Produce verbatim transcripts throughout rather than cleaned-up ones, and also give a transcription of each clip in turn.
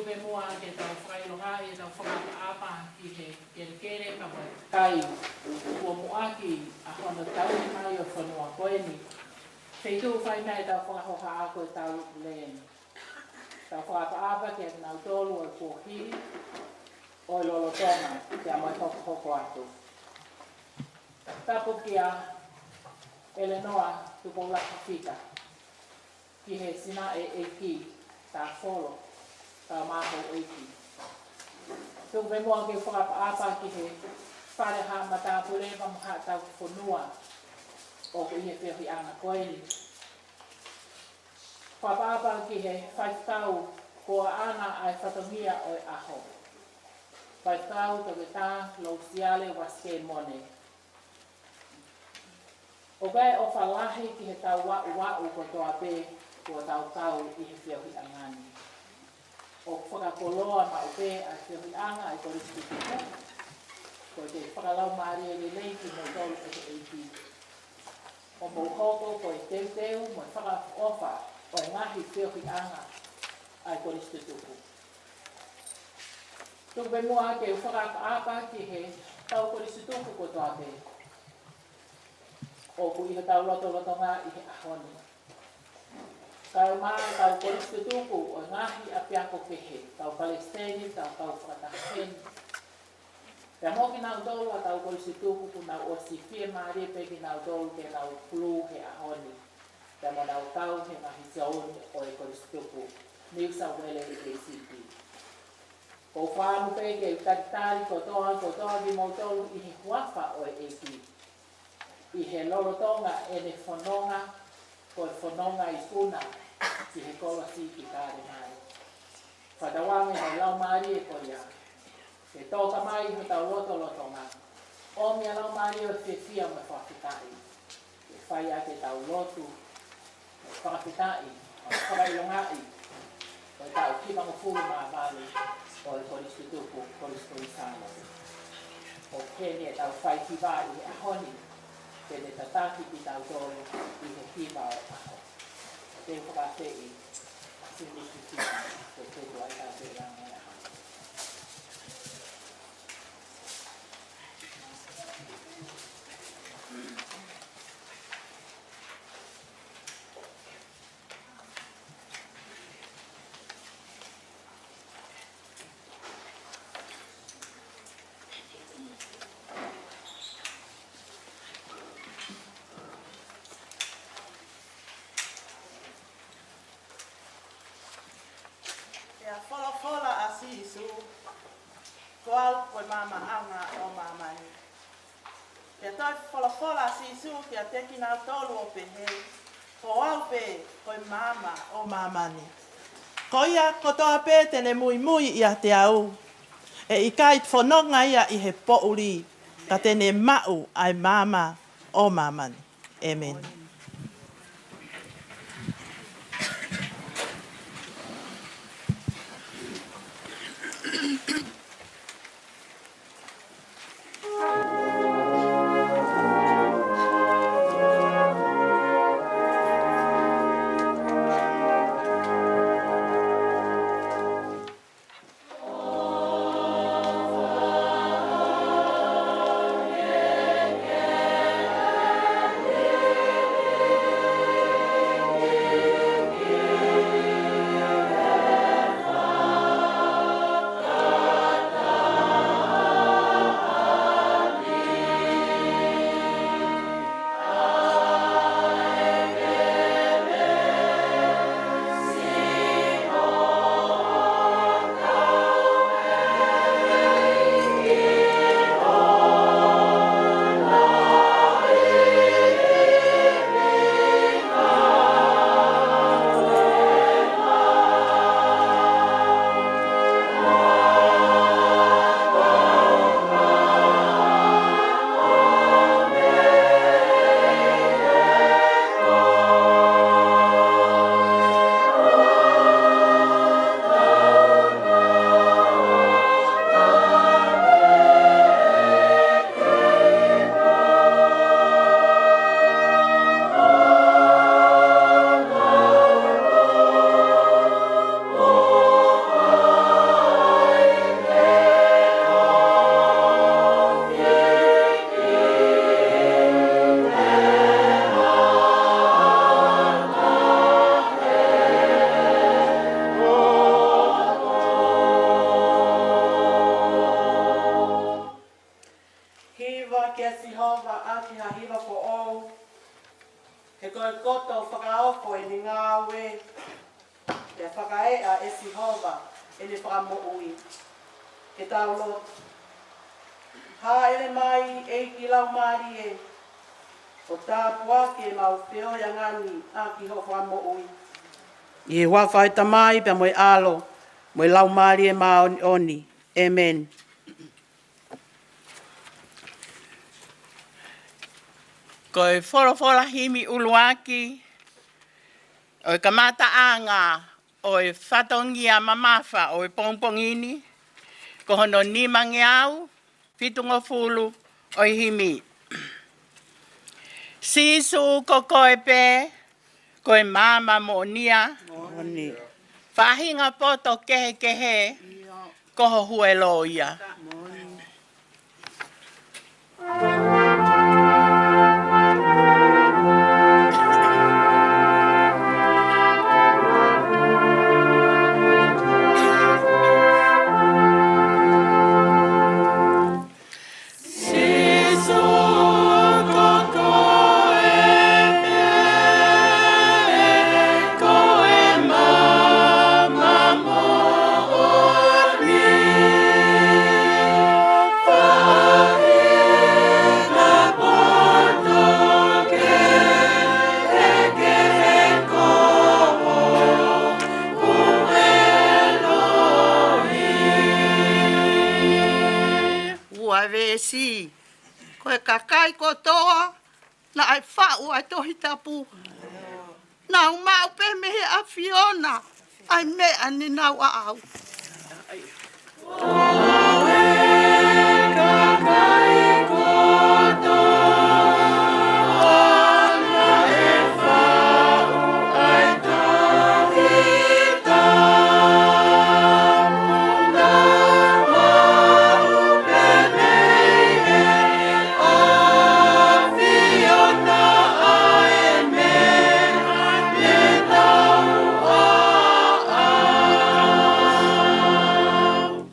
Pea muʻa ke tau fakaʻilongaʻi ʻetau fakaʻapaʻapa ki he kelekele pea mo e kakai kuo muʻaki ʻa hono tauhi mai ʻo e fonua ko eni. Feituʻu fai mai ʻetau fakahohaʻa ko e Taulupule ni. Tau fakaʻapaʻapa kiate kinautolu ʻo e kuohili, ʻo e lolotonga, pea mo e hokohoko atu. Tapu kia ʻElenoa Tupoulaka Fika, ki he sinaʻe ʻeiki, Tafolo, Taumaho ʻEiki. Tuku pē muʻa ke u fakaʻapaʻapa ki he Fale Haʻa Matāpule mo Haʻa Tauhi Fonua ʻoku ʻi he feohiʻanga ko eni. Fakaʻapaʻapa ki he faifekau ko ʻAna ʻa e fatongia ʻo e ʻaho. Faifekau Toketā Lousiale Uasikemone. ʻOku ʻi ai e ʻofa lahi ki he tau aʻu aʻu kotoa pē kuo tau kau ʻi he feohiʻanga ni. ʻOku fakakoloa maʻu pē ʻa e feohiʻanga ʻa e Kolisi Tutuku. Ko e fakalaumālie lelei kimoutolu ʻe he ʻEiki. ʻO mou hoko ko e teuteu mo e fakaʻofoʻofa ʻo e ngaahi feohiʻanga ʻa e Kolisi Tutuku. Tuku pē muʻa ke u fakaʻapaʻapa ki he kau Kolisi Tutuku kotoa pē ʻoku ʻi hotau lotolotonga ʻi he ʻaho ni. Kae ʻumaʻā e kau Kolisi Tutuku ʻo e ngaahi ʻapiako kehe, kau palesiteni, kau kau fakataha heni. Pea mo kinautolu ʻa e kau Kolisi Tutuku kuo nau ʻosi fiemālie pē kinautolu ke nau pulu he ʻaho ni. Pea mo nau kau he ngaahi zone ʻo e Kolisi Tutuku, New South Wales, A C T. ʻOku ou fakaʻamu pē ke u talitali kotoa, kotoa kimoutolu ʻi he huafa ʻo e ʻEiki. ʻI he lolotonga ʻene fononga, ko e fononga ikuna ki he kolosi ki Kalemale. Fakatauange mo e laumālie ko ia ke toka mai hotau lotolotonga, ʻomi ʻa e laumālie ʻo e fiefia mo e fakafetaʻi, ke fai ʻaki ʻetau lotu, fakafetaʻi, fakaʻilongaʻi ʻo e taʻu hivangofulu mā valu ʻo e Kolisi Tutuku, Kolisi Tuʻisaloni. ʻOku ʻi ai ʻetau fai hiva ʻi he ʻaho ni, te ne tataki kitautolu ʻi he hiva ʻo e ʻaho. Te u fakaafeʻi ʻa Sinikitika ke tuku ai ʻetau tēlanga ʻi he ʻaho ni. Pea folofola ʻa Sīsū, ko au ko e maamaʻanga ʻo māmani. Pea toe folofola ʻa Sīsū kiate kinautolu ʻo pehē, ko au pē ko e maama ʻo māmani. Ko ia kotoa pē te ne muimui ʻiate au, ʻe ʻikai fononga ia ʻi he poʻuli, ka te ne maʻu ʻa e maama ʻo māmani. ʻĒmeni. Koto fakaofo ʻene ngāue, pea fakaeʻa ʻe Sihova ʻene fakamoʻui. Ke tau lotu. Hāʻele mai, ʻEiki Laumālie, ʻo tāpuaki ʻemau feohiʻanga ni ʻaki hoʻo fakamoʻui. ʻI he huafa ʻo e Tamai, pea mo e ʻAlo, mo e Laumālie Māʻoniʻoni. ʻĒmeni. Ko e folofola himi ʻuluaki ʻo e kamataʻanga ʻo e fatongia mamafa ʻo e pongipongi ni, ko hono nimangeau fitungofulu ʻo e himi. Sīsū, ko koe pē, ko e maama moʻonia. Moʻoni. Faʻahinga poto kehekehe, ko ho huelo ia. Moʻoni. Ua veesi. Ko e kakai kotoa naʻe faʻu ʻa e Tohi Tapu, nau maʻu pē mei he ʻAfiona ʻa e meʻa ne nau aʻau.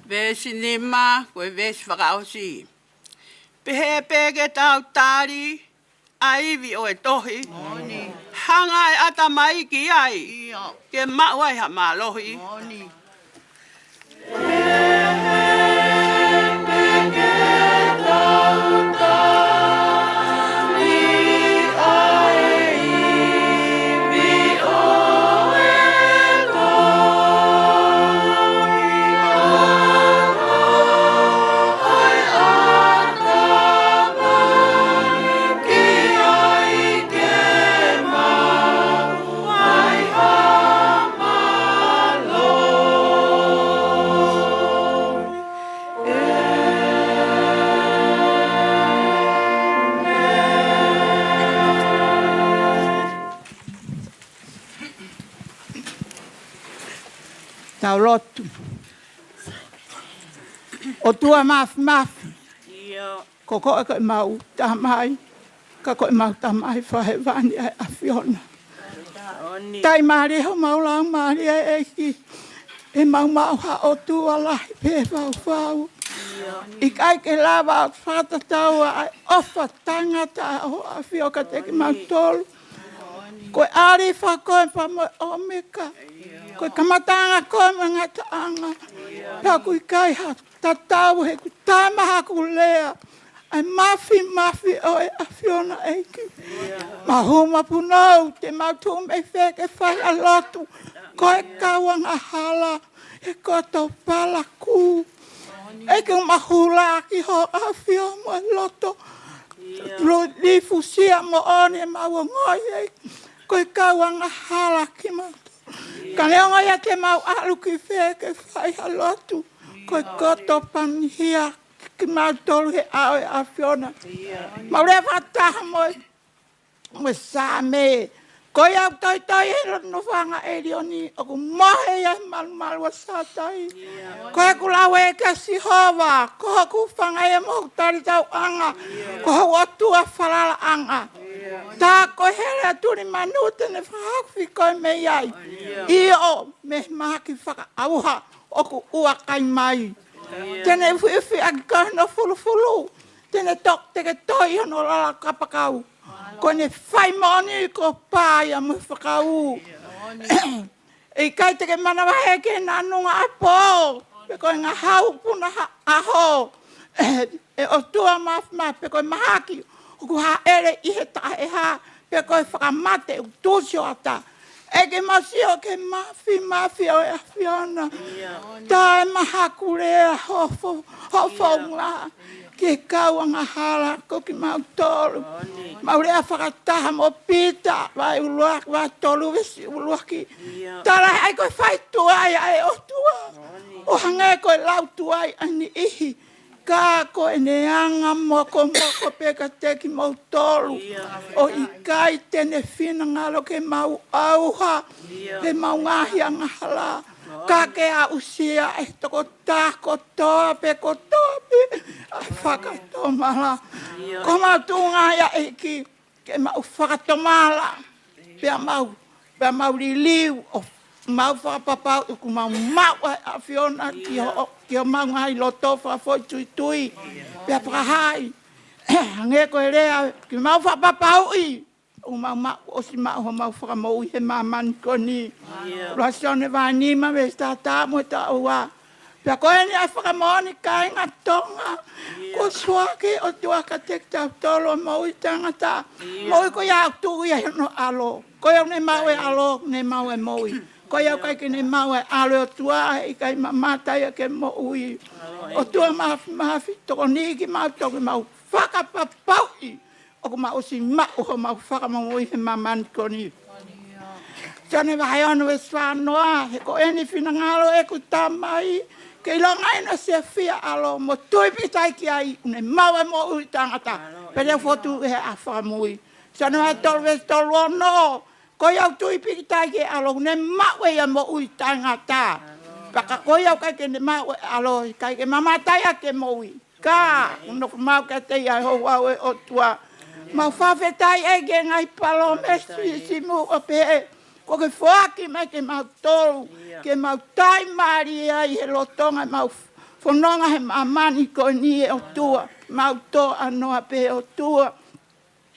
Veesi nima, ko e veesi fakaʻosi. Pehē pē ke tau tali ʻa e ivi ʻo e tohi. Moʻoni. Hanga ʻe he ʻatamai ki ai. ʻIo. Ke maʻu ai ha mālohi. Moʻoni. Tau lotu. ʻOtua Māfimafi. ʻIo. Ko koe ko ʻemau Tamai, ka ko ʻemau Tamai Fakahēvani ʻa e ʻAfiona. Moʻoni. Taʻimālie homau laumālie, ʻEiki. ʻEmau maʻu ha ʻOtua lahi pē faufau. ʻIkai ke lava ʻo fakatatau ʻa e ʻofa taʻengata ʻa ho ʻAfio kiate kimautolu. Ko e ʻAlifa koe pea mo e ʻOmeka. Ko e kamataʻanga koe mo e ngataʻanga. Pea ʻoku ʻikai ha tatau he ʻoku taʻemaha ʻeku lea ʻa e māfimafi ʻo e ʻAfiona, ʻEiki. Mahu mapunou, te mau tuʻu mei fē ke fai ha lotu. Ko e kau angahala, he koto palakū. ʻEiki, ʻoku mau hū ki ho ʻAfio mo e loto. Lo lifusia moʻoni ʻemau ongoʻi, ʻEiki. Ko e kau angahala kimautolu. Ka neongo ia, te mau ʻalu ki fē ke fai ha lotu. Ko e koto pangihia kimautolu he ʻao ʻo e ʻAfiona. Mau lea fakataha mo e, mo e Saame. Ko ia ʻoku toitoi he loto nofoʻanga ʻElioni, ʻoku mohe ia he malumalu ʻa Sātai. Ko ʻeku lau ē kia Sihova, ko hoku hūfanga ia mo hoku talitauʻanga, ko hoku ʻOtua falalaʻanga. Tā ko e hele ʻa tulimanu te ne fakahaofi koe mei ai. ʻIo, mei he mahaki fakaʻauha ʻoku ʻuakai mai. Te ne ufiufi ʻaki koe hono fulufulu. Te ne tokoteke toi hono lala kapakau. Ko ʻene fai moʻoni ko e pā ia mo e fakaū. ʻE ʻikai te ke manavahē ki he nanunga ʻa e pō, pe ko e ngahau puna ha ʻaho. ʻE ʻOtua Māfimafi, pe ko e mahaki ʻoku hāʻele ʻi he taʻehā, pe ko e fakamate ʻoku tuʻusi ʻo ʻatā. ʻEiki, mau sio ki he māfimafi ʻo e ʻAfiona. Taʻemahakulea hoʻo fo-, hoʻo founga ki he kau angahala ko kimautolu. Mau lea fakataha mo Pita, vahe ʻuluaki, vahe tolu veesi ʻuluaki. Tala ai ko e fai tuai ʻa e ʻOtua, ʻo hangē ko e lau tuai ʻa e niʻihi. Ka ko ʻene anga mokomoko pē kiate kimoutolu. ʻOku ʻikai te ne finangalo ke mau ʻauha he mau ngaahi angahala, ka ke aʻusia ʻe he tokotaha kotoa pē, kotoa pē ʻa e fakatomala. Ko homau tuʻunga ia, ʻEiki, ke mau fakatomala, pea mau, pea mau liliu ʻo mau fakapapauʻi ʻoku mau maʻu ʻa e ʻAfiona ki ho-, ki homau ngaahi loto fakafoʻituitui, pea fakahā ai, hangē ko e lea, ke mau fakapapauʻi ʻoku mau maʻu, ʻosi maʻu homau fakamoʻui he māmani ko eni. ʻUluaki Sione vahe nima veesi taha taha mo e taha ua. Pea ko eni ʻa e fakamoʻoni, kāinga Tonga, kuo ʻosi foaki ʻe he ʻOtua kiate kitautolu ʻa e moʻui taʻengata. Moʻui ko ia ʻoku tuʻu ia ʻi hono ʻAlo. Ko ia ʻoku ne maʻu e ʻAlo, ne maʻu e moʻui. Ko ia ʻoku ʻikai ke ne maʻu e ʻAlo ʻo e ʻOtua, ʻe ʻikai mamata ia ki he moʻui. ʻOtua Māfimafi, tokoniʻi kimautolu ke mau fakapapauʻi ʻoku mau ʻosi maʻu homau fakamoʻui he māmani ko eni. Sione vahe ono veesi fā noa, he ko eni finangalo ʻeku Tamai, ke ʻilonga ʻi hono siefia ʻa e ʻAlo, mo tui pīkitai ki ai, ʻoku ne maʻu e moʻui taʻengata, pea te ne fokotuʻu ʻi he ʻaho fakamoʻui. Sione vahe tolu veesi tolu ono, ko ia ʻoku tui pīkitai ki he ʻAlo, ʻoku ne maʻu ʻe ia e moʻui taʻengata. Pea ka ko ia ʻoku ʻikai ke ne maʻu e ʻAlo, ʻikai ke mamata ia ki he moʻui. Ka, ʻoku nofo maʻu kiate ia ʻa e houhau ʻo e ʻOtua. Mau fakafetaʻi ʻEiki he ngaahi palōmesi siʻisiʻi muʻa pē kuo ke foaki mai kiate kimautolu, ke mau taʻimālie ai he lolotonga ʻemau fononga he māmani ko eni ʻe ʻOtua. Mau tō ʻanoa pē ʻOtua.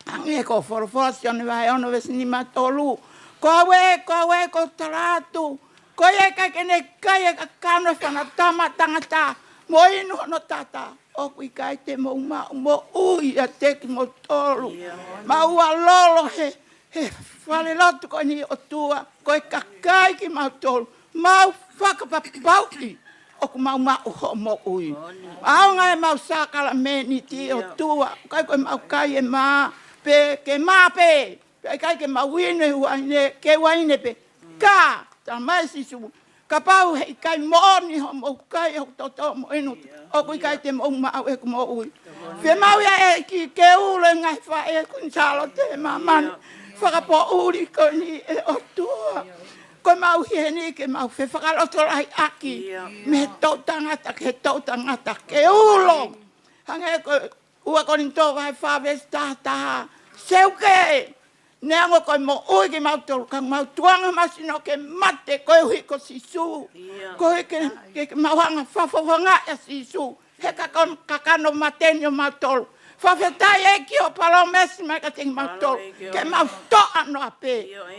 Hangē ko e folofola Sione vahe ono veesi nima tolu. Ko au ē, ko au ē, ʻoku ou tala atu, ko ia ʻe ʻikai ke ne kai ʻa e kakano ʻo e Fanautama ʻa Tangata, mo inu hono taʻataʻa, ʻoku ʻikai te mou maʻu moʻui ʻiate kimoutolu. Mau ʻalolo he, he falelotu ko eni ʻOtua, ko e kakai kimautolu, mau fakapapauʻi ʻoku mau maʻu hoʻo moʻui. ʻAonga ʻemau sākalamēniti ʻOtua, ʻikai ko ʻemau kai e mā, pe ke mā pē, pea ʻikai ke mau inu e uaine, ke uaine pē. Ka, talamai ʻe Sīsū, kapau he ʻikai moʻoni hoʻomou kai hoku toto mo inu, ʻoku ʻikai te mou maʻu ʻeku moʻui. Fiemaʻu ia ʻEiki ke ulo e ngaahi faʻē Kuini Sālote he māmani fakapoʻuli ko eni ʻe ʻOtua. Ko ʻemau ʻi heni ke mau fefakalotolahiʻaki mei he toʻu tangata ki he toʻu tangata, ke ulo. Hangē ko e ua Kolinitō vahe fā veesi taha taha. Seuke, neongo ko e moʻui kimautolu, ka mau tukuange homau sino ke mate koeʻuhi ko Sīsū. Koeʻuhi ke, ke, ke mau hanga ʻo fakafofongaʻi ʻa Sīsū he kakano, kakano mate ni ʻomautolu. Fakafetaʻi ʻEiki hoʻo palōmesi mai kiate kimautolu, ke mau tō ʻanoa pē.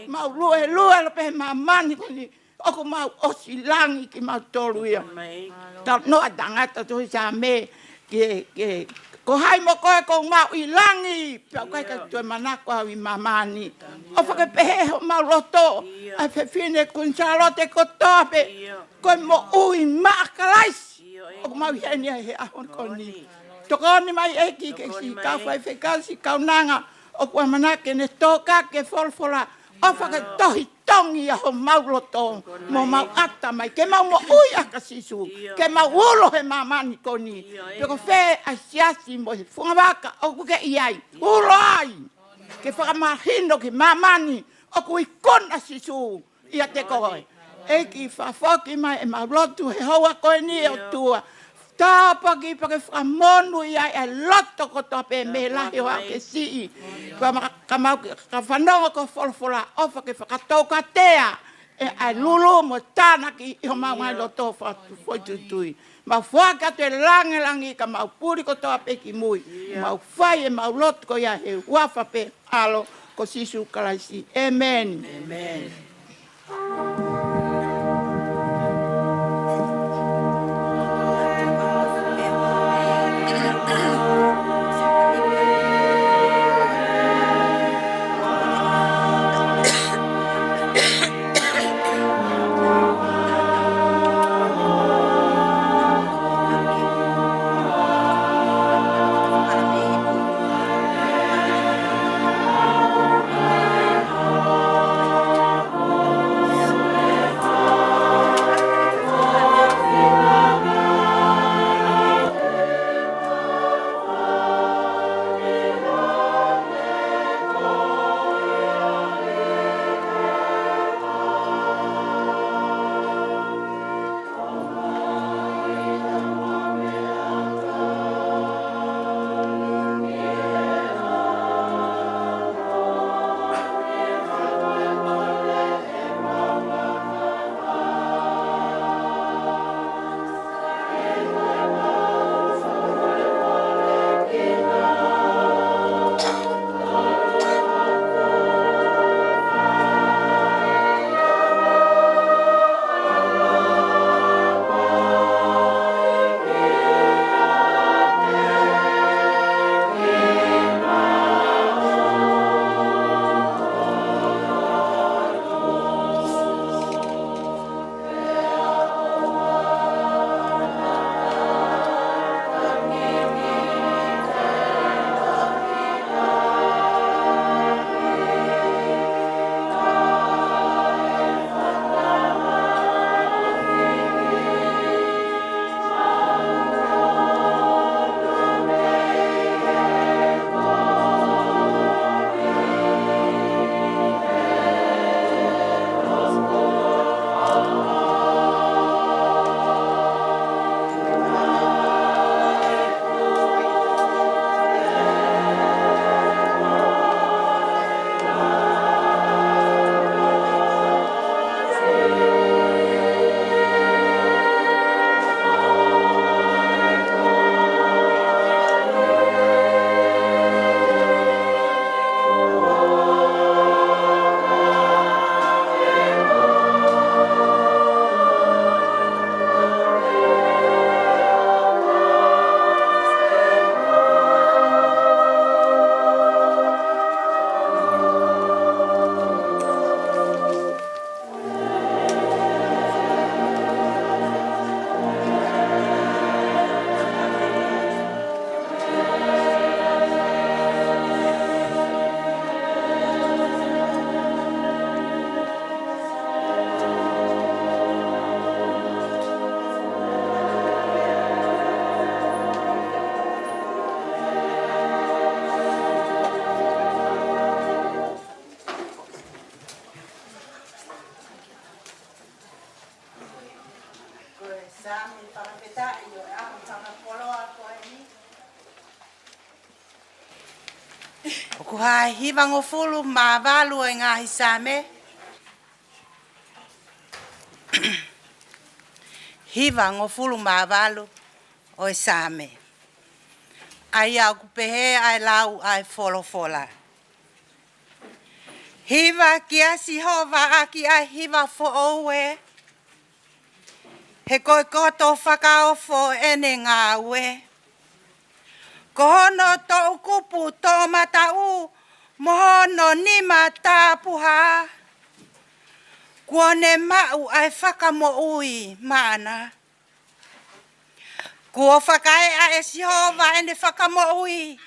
Mau luelue ʻaloʻofa pē he māmani ko eni, ʻoku mau ʻosi langi kimautolu ia. Talanoa e tangata tohi Saame, ke, ke, ko hai mo koe, ʻoku mau ʻi langi, pea ʻoku ʻikai ke toe manako au ʻi māmani. ʻOfa ke pehē homau loto, ʻa e fefine Kuini Sālote kotoa pē, ko e moʻui maʻa Kalaisi ʻoku mau ʻi heni ai he ʻaho ko eni. Tokoni mai ʻEiki ke siʻi kau faifekau, siʻi kaunanga ʻoku ʻamanaki ke ne tokanga ki he folofola, ʻofa ke tohi tongi ʻa homau loto mo homau ʻatamai, ke mau moʻui ʻaki ʻa Sīsū, ke mau ulo he māmani ko eni. Pe ko fē ʻa e siasi mo e fungavaka ʻoku ke ʻi ai, ulo ai. Ke fakamahino ki māmani ʻoku ikuna ʻa Sīsū ʻiate koe. ʻEiki, fakafoki mai ʻemau lotu he houa ko eni ʻOtua. Tāpuaki pea ke fakamonūʻia ʻa e loto kotoa pē mei he lahi ʻo aʻu ki he siʻi. Pea ma-, ka mau ke, ka fanongo ki hoʻo folofola, ʻofa ke fakataukatea ʻe ʻa e lulu mo e tānaki ʻi homau ngaahi loto fakafoʻituitui. Mau foaki atu e langilangi ka mau puli kotoa pē ki mui. Mau fai ʻemau lotu ko ia he huafa pē ʻAlo ko Sīsū Kalaisi. ʻĒmeni. Ko e Saame fakafetaʻi ʻo e ʻaho fakakoloa ko eni. ʻOku hā e hivangofulu mā valu ʻo e ngaahi Saame. Hivangofulu mā valu ʻo e Saame. ʻA ia ʻoku pehē ʻa e lau ʻa e folofola. Hiva kia Sihova ʻaki ʻa e hiva foʻou ē, he ko e koto fakaofo ʻene ngāue. Ko hono toʻukupu toʻomataʻu mo hono nima tapuhā, kuo ne maʻu ʻa e fakamoʻui maʻana. Kuo fakaeʻa ʻe Sihova ʻene fakamoʻui.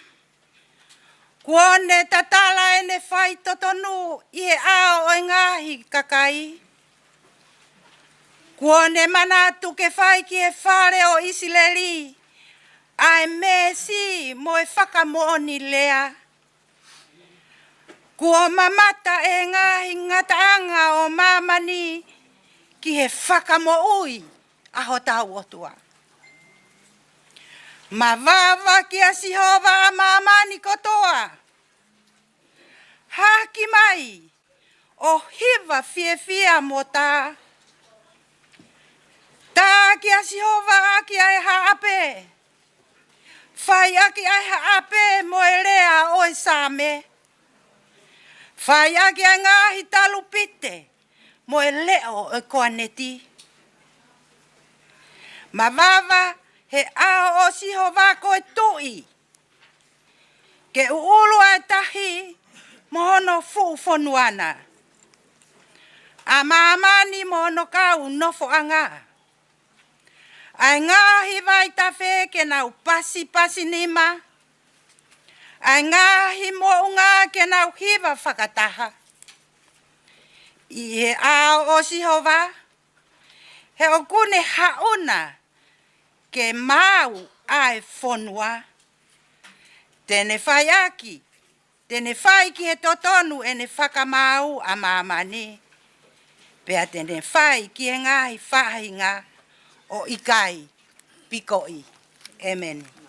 Kuo ne tatala ʻene faitotonu ʻi he ʻao ʻo e ngaahi kakai. Kuo ne manatu ke fai ki he fale ʻo ʻIsileli ʻa e meesi mo e fakamoʻoni lea. Kuo mamata ʻe he ngaahi ngataʻanga ʻo māmani ki he fakamoʻui ʻa hotau ʻOtua. Mavava kia Sihova ʻa māmani kotoa. Haki mai ʻo hiva fiefia mo tā. Tā kia Sihova ʻaki ʻa e haʻape. Fai ʻaki ʻa e haʻape mo e lea ʻo e Saame. Fai ʻaki ʻa e ngaahi talupite mo e leʻo ʻo e koaneti. Mavava he ʻao ʻo Sihova ko e Tuʻi, ke ʻuʻulu ʻa e tahi mo hono fuʻu fonua na, ʻa māmani mo hono kau nofoʻanga. ʻA e ngaahi vaitafe ke nau pasipasi nima, ʻa e ngaahi moʻunga ke nau hiva fakataha. ʻI he ʻao ʻo Sihova, he ʻoku ne haʻu na ke maau ʻa e fonua. Te ne fai ʻaki, te ne fai ki he totonu ʻene fakamaau ʻa māmani, pea te ne fai ki he ngaahi faʻahinga ʻo ʻikai pikoʻi. ʻEmeni.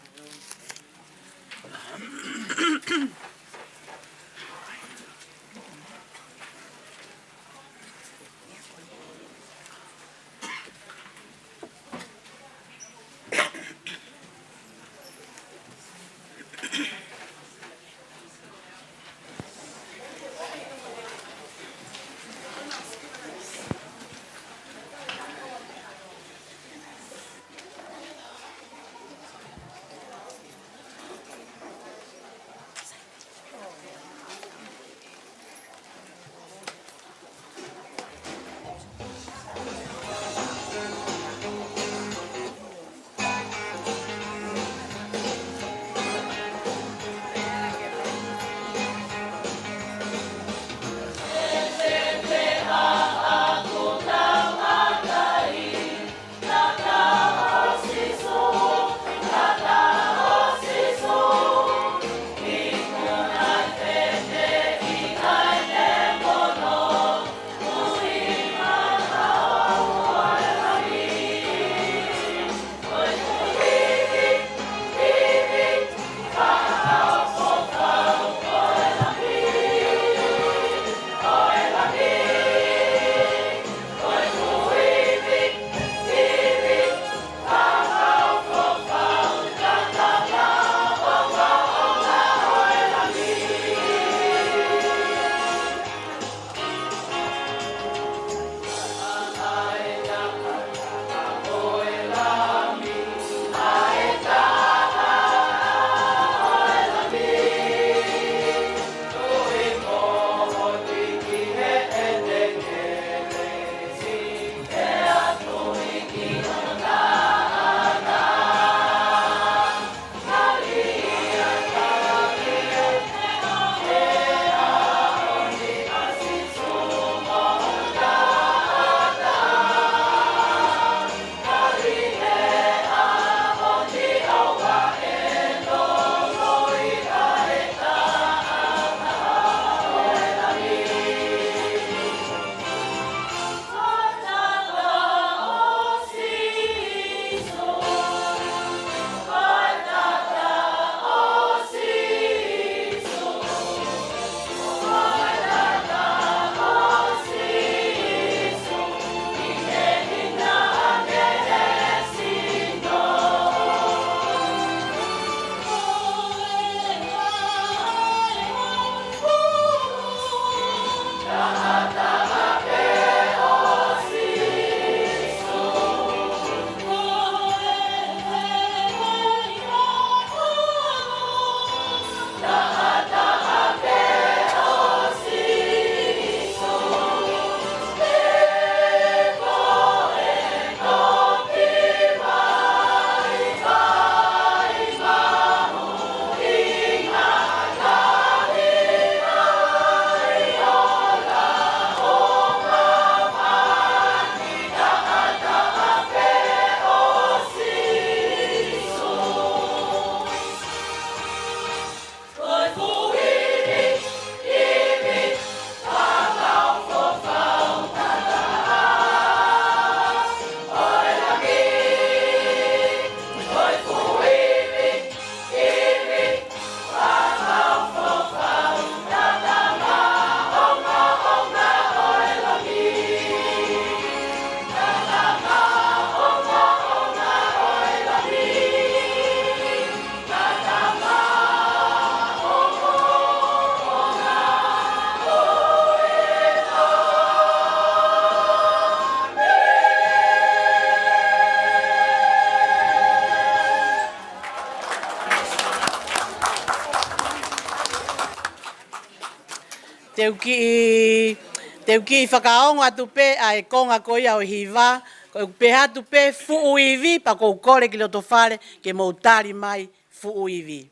Te u kiʻi, te u kiʻi fakaongo atu pē ʻa e konga ko ia ʻo e hiva, ko ʻeku pehē atu pē fuʻu ivi, pea ʻoku ou kole ki loto fale ke mou tali mai fuʻu ivi.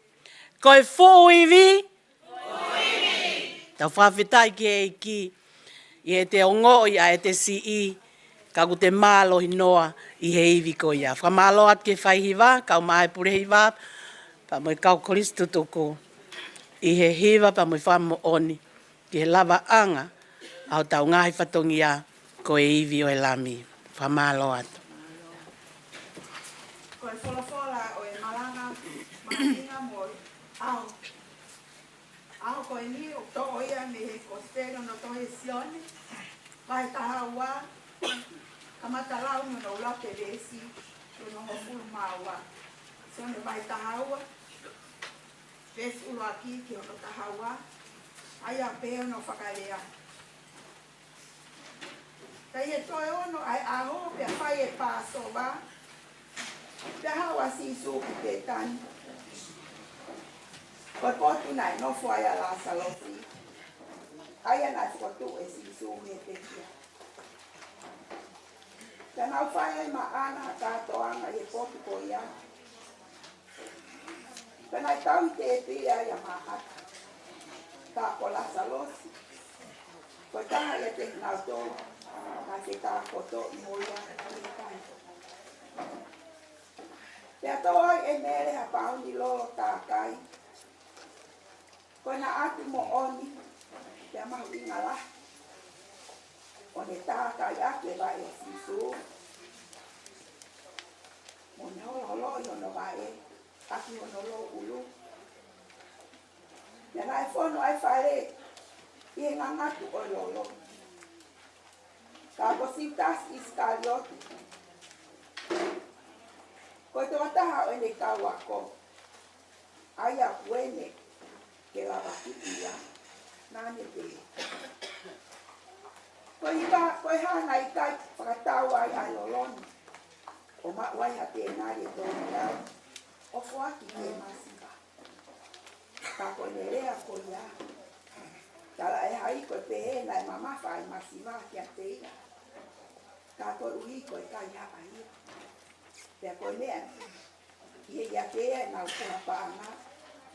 Ko e fuʻu ivi, tau fakafetaʻi ki he ʻEiki, ʻi heʻete ongoʻi ʻa ʻete siʻi, ka ʻoku te mālohi noa ʻi he ivi ko ia. Fakamālō atu ki he fai hiva, kau mai pule hiva, pea mo e kau kolisi tutuku, ʻi he hiva, pea mo e fakamoʻoni ki he lavaʻanga ʻa hotau ngaahi fatongia ko e ivi ʻo e Lami. Fakamālō atu. Ko e folofola ʻo e malanga mahuʻinga mo e ʻaho, ʻaho ko eni ʻoku toʻo ia mei he Kosipeli hono tohi ʻe Sione, vahe taha ua, kamata lau mei hono ua ki he veesi hono hongofulu mā ua. Sione vahe taha ua, veesi ʻuluaki ki hono taha ua, ʻa ia pē hono fakalea. Pea ʻi he toe ono ʻa e ʻaho, pea fai e Pāsova, pea haʻu ʻa Sīsū ki Pētani, ko e potu naʻe nofo ai ʻa Lāsalosi, ʻa ia naʻe fokotuʻu ʻe Sīsū mei he pekia. Pea nau fai ai maʻana ha kātoanga ʻi he potu ko ia. Pea naʻe tauhi tēpile ai ʻa Māʻata, ka ko Lāsalosi, ko e taha ʻiate kinautolu naʻe fetakotoʻi mo ia ʻi he kai. Pea tō ai ʻe Mele ha pauni lolo tākai, ko e naʻati moʻoni, pea mahuʻinga lahi, ʻo ne tākai ʻaki e vaʻe ʻo Sīsū, mo ne holoholoʻi hono vaʻe ʻaki hono louʻulu. Pea naʻe fonu ʻa e fale ʻi he ngangatu ʻo e lolo. Ka ko Siutasi ʻIsikaliote, ko e tokotaha ʻo ʻene kau ako, ʻa ia ʻoku ʻene ke lavakiʻi ia, naʻa ne pehē, ko e hā, ko e hā naʻe ʻikai fakatau ai ʻa e lolo ni, ʻo maʻu ai ha tenali ʻe tolu reali, ʻo foaki ki he masiva. Ka ko ʻene lea ko ia, talaʻehai ko e pehē naʻe mamafa ʻa e masiva kiate ia, ka koeʻuhi ko e kaihaʻa ia. Pea ko e meʻa ni, ʻi he ʻiate ia ʻenau kula paʻanga,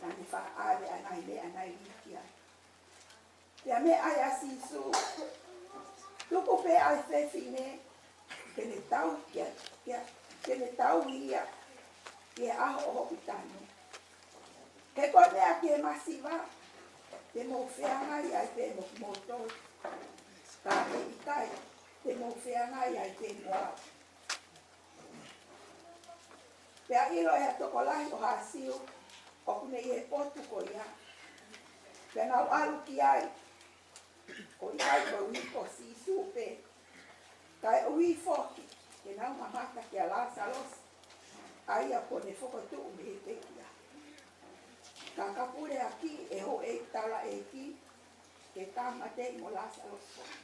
naʻa ne faʻa ʻave ʻa e ngaahi meʻa naʻe lī ki ai. Pea meʻa ai ʻa Sīsū, tuku pē ʻa e fefine ke ne tau, ke, ke, ke ne tauhi ia ʻi he ʻaho ʻo hoku tanu. He ko e meʻa ki he masiva, te mou feangai ai pē mo kimoutolu. Ka ʻe ʻikai te mou feangai ai pē mo au. Pea ʻilo ʻe ha tokolahi ʻo ha Siu ʻoku ne ʻi he potu ko ia. Pea nau ʻalu ki ai, ʻo ʻikai koeʻuhi ko Sīsū pē, kae ʻuhi foki ke nau mamata kia Lāsalosi, ʻa ia kuo ne fokotuʻu mei he pekia. Ka ka puleʻi ʻe he houʻeiki taulaʻeiki ke tāmateʻi mo Lāsalosi.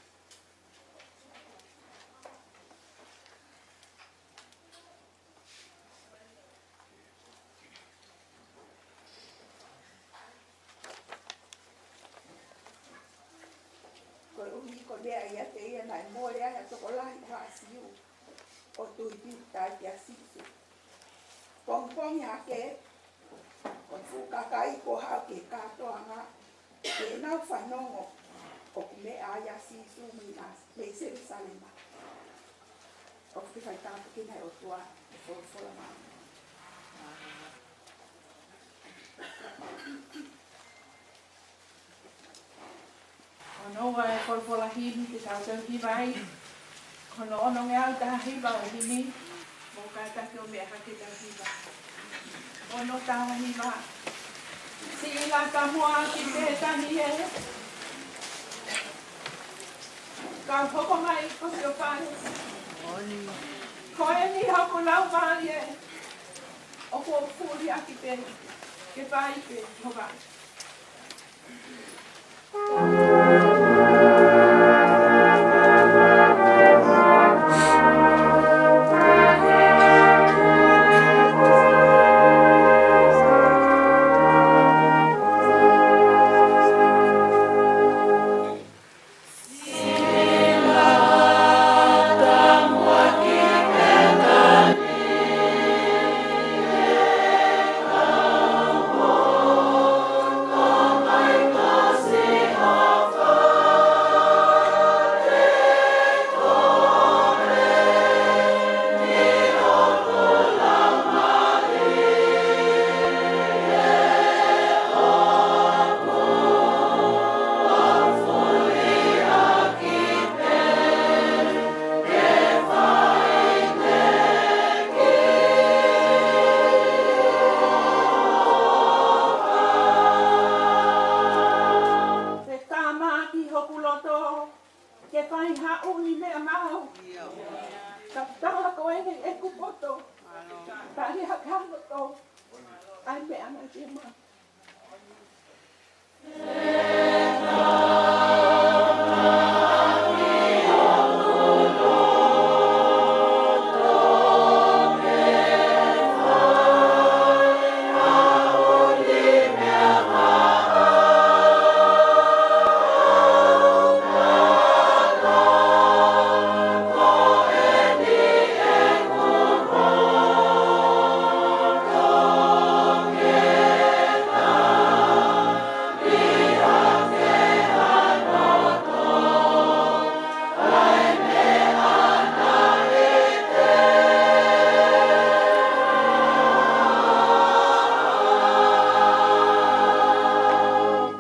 Koeʻuhi ko e meʻa ʻiate ia naʻe mole ai ha tokolahi ʻo ha Siu ʻo tui pīkitai kia Sīsū. Pongipongi hake, ko e fuʻu kakai kuo haʻu ki he kātoanga, ke nau fanongo ʻoku meʻa ai ʻa Sīsū mei Nas-, mei Selusalema. ʻOku te fai tāpuekina ʻe he ʻOtua e folofola mai. Hono ua e folofola himi te tau tau hiva ai. Ko hono onongeau taha hiva ʻo e himi, mou kātaki ʻo meʻa hake tau hiva. Ono taha hiva. Siʻi lata muʻa ki Pētani ē. Kau hoko mai ko siʻo fale. Ko eni hoku laumālie ē. ʻOku ou fuli ʻaki pē, ke fai pē, Sihova. ʻeku poto. Tali hake ha loto. ʻAi meʻa na ke ma.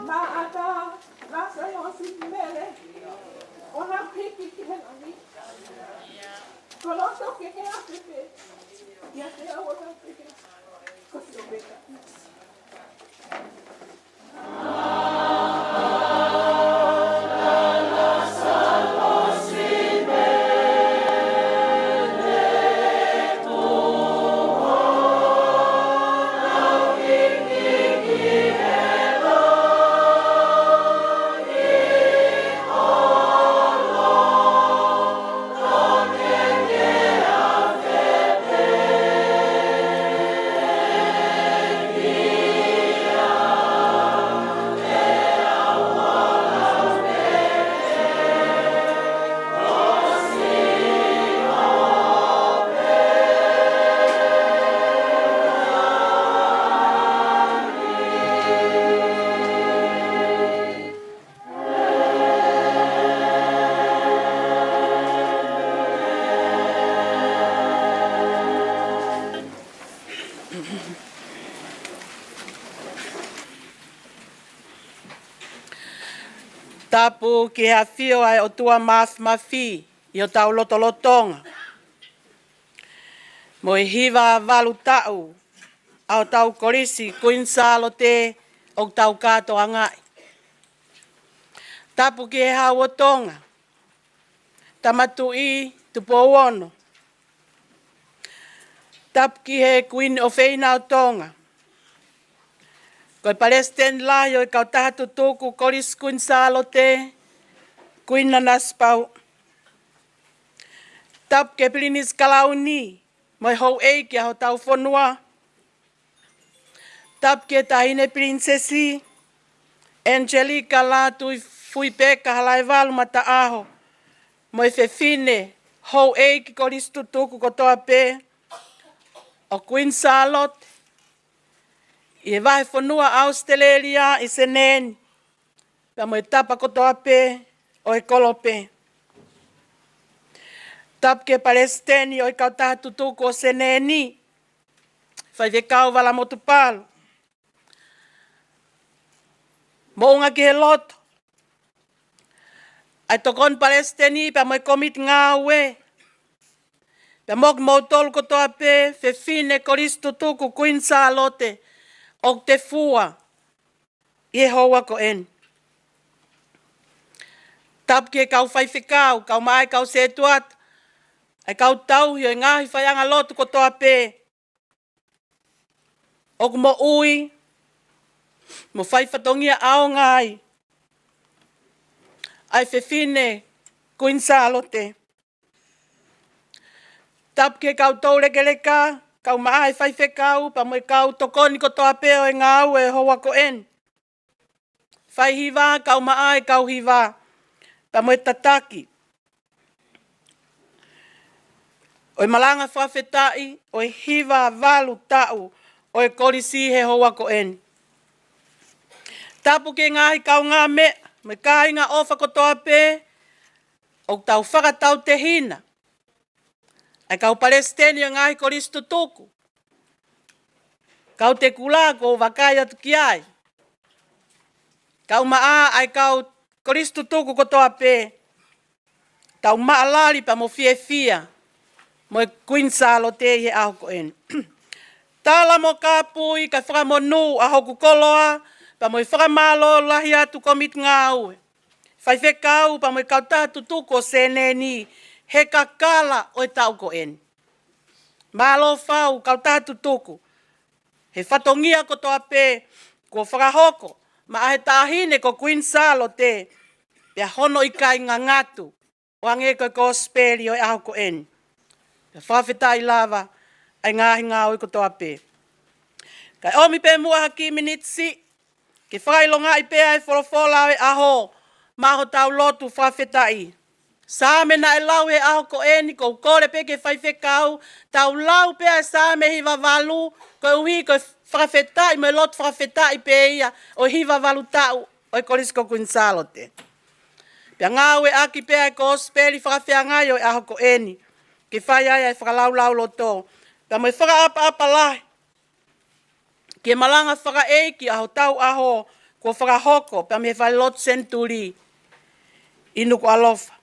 Maʻata, Lāsalosi, Mele, ʻo nau hiki ki he langi. Koloto ke ke afe pē. ʻIate au ʻo nau peke. Ko si o peka. Tapu ki he ʻafio ʻa e ʻOtua Māfimafi ʻi hotau lotolotonga. Mo e hiva valu taʻu ʻa hotau Kolisi Kuini Sālote ʻoku tau kātoangaʻi. Tapu ki he Hau ʻo Tonga, Tama Tuʻi Tupou Ono. Tapu ki he Kuini ʻofeina ʻo Tonga. Ko e Palesiteni Lahi ʻo e Kautaha Tutuku Kolisi Kuini Sālote, Kuini Nanasipauʻu. Tapu ki he Pilinisi Kalauni, mo e houʻeiki ʻa hotau fonua. Tapu ki he Taʻahine Pilinisesi, Angelika Lātūfuipeka Halaevalu Mataʻaho, mo e fefine houʻeiki kolisi tutuku kotoa pē ʻo Kuini Sālote, ʻi he vahefonua ʻAositelēlia ʻi Senē ni, pea mo e tapa kotoa pē ʻo e kolope. Tapu ki he Palesiteni ʻo e Kautaha Tutuku ʻo Senē ni, Faifekau Vala Motupalu. Moʻunga ki he loto, ʻa e Tokoni Palesiteni pea mo e Kōmiti Ngāue, pea mo kimoutolu kotoa pē fefine kolisi tutuku Kuini Sālote ʻoku te fua ʻi he houa ko eni. Tapu ki he kau faifekau, kau maʻa e kau sētuata, ʻa e kau tauhi ʻo e ngaahi faiʻanga lotu kotoa pē ʻoku moʻui mo fai fatongia ʻaonga ai ʻa e fefine Kuini Sālote. Tapu ki he kau toulekeleka, kau maʻa e faifekau, pea mo e kau tokoni kotoa pē ʻo e ngāue ʻo e houa ko eni. Fai hiva, kau maʻa e kau hiva, pea mo e tataki ʻo e malanga fakafetaʻi ʻo e hiva valu taʻu ʻo e kolisi he houa ko eni. Tapu ki he ngaahi kaungāmeʻa mo e kāinga ʻofa kotoa pē ʻoku tau fakatautehina, ʻa e kau palesiteni ʻo e ngaahi kolisi tutuku, kau tēkula ʻoku ou vakai atu ki ai, kau maʻa ʻa e kau kolisi tutuku kotoa pē, tau maʻalali pea mo fiefia mo e Kuini Sālote ʻi he ʻaho ko eni. Tala mo kāpui kae fakamonū ʻa hoku koloa, pea mo e fakamālō lahi atu Kōmiti Ngāue, faifekau pea mo e kautaha tutuku ʻo Senē ni he kakala ʻo e taʻu ko eni. Mālō fau, kautaha tutuku, he fatongia kotoa pē kuo fakahoko maʻa he Taʻahine ko Kuini Sālote, pea hono ʻikai ngangatu, ʻo hangē ko e kosipeli ʻo e ʻaho ko eni. Pea fakafetaʻi lava ʻa e ngaahi ngāue kotoa pē. Kae ʻomi pē muʻa ha kiʻi miniti siʻi ke fakaʻilongaʻi pē ʻa e folofola ʻo e ʻaho maʻa hotau lotu fakafetaʻi. Saame naʻe lau he ʻaho ko eni, ʻoku ou kole pē ki he faifekau, tau lau pē ʻa e Saame hiva valu, koeʻuhi ko e fakafetaʻi mo e lotu fakafetaʻi pē ia ʻo e hiva valu taʻu ʻo e Kolisi ko Kuini Sālote. Pea ngāueʻaki pē ʻa e kosipeli fakafeangai ʻo e ʻaho ko eni ke fai ai ʻa e fakalaulauloto, pea mo e fakaʻapaʻapa lahi ki he malanga fakaʻeiki ʻa hotau ʻaho kuo fakahoko pea mei he Falelotu Senituli ʻi Nukuʻalofa.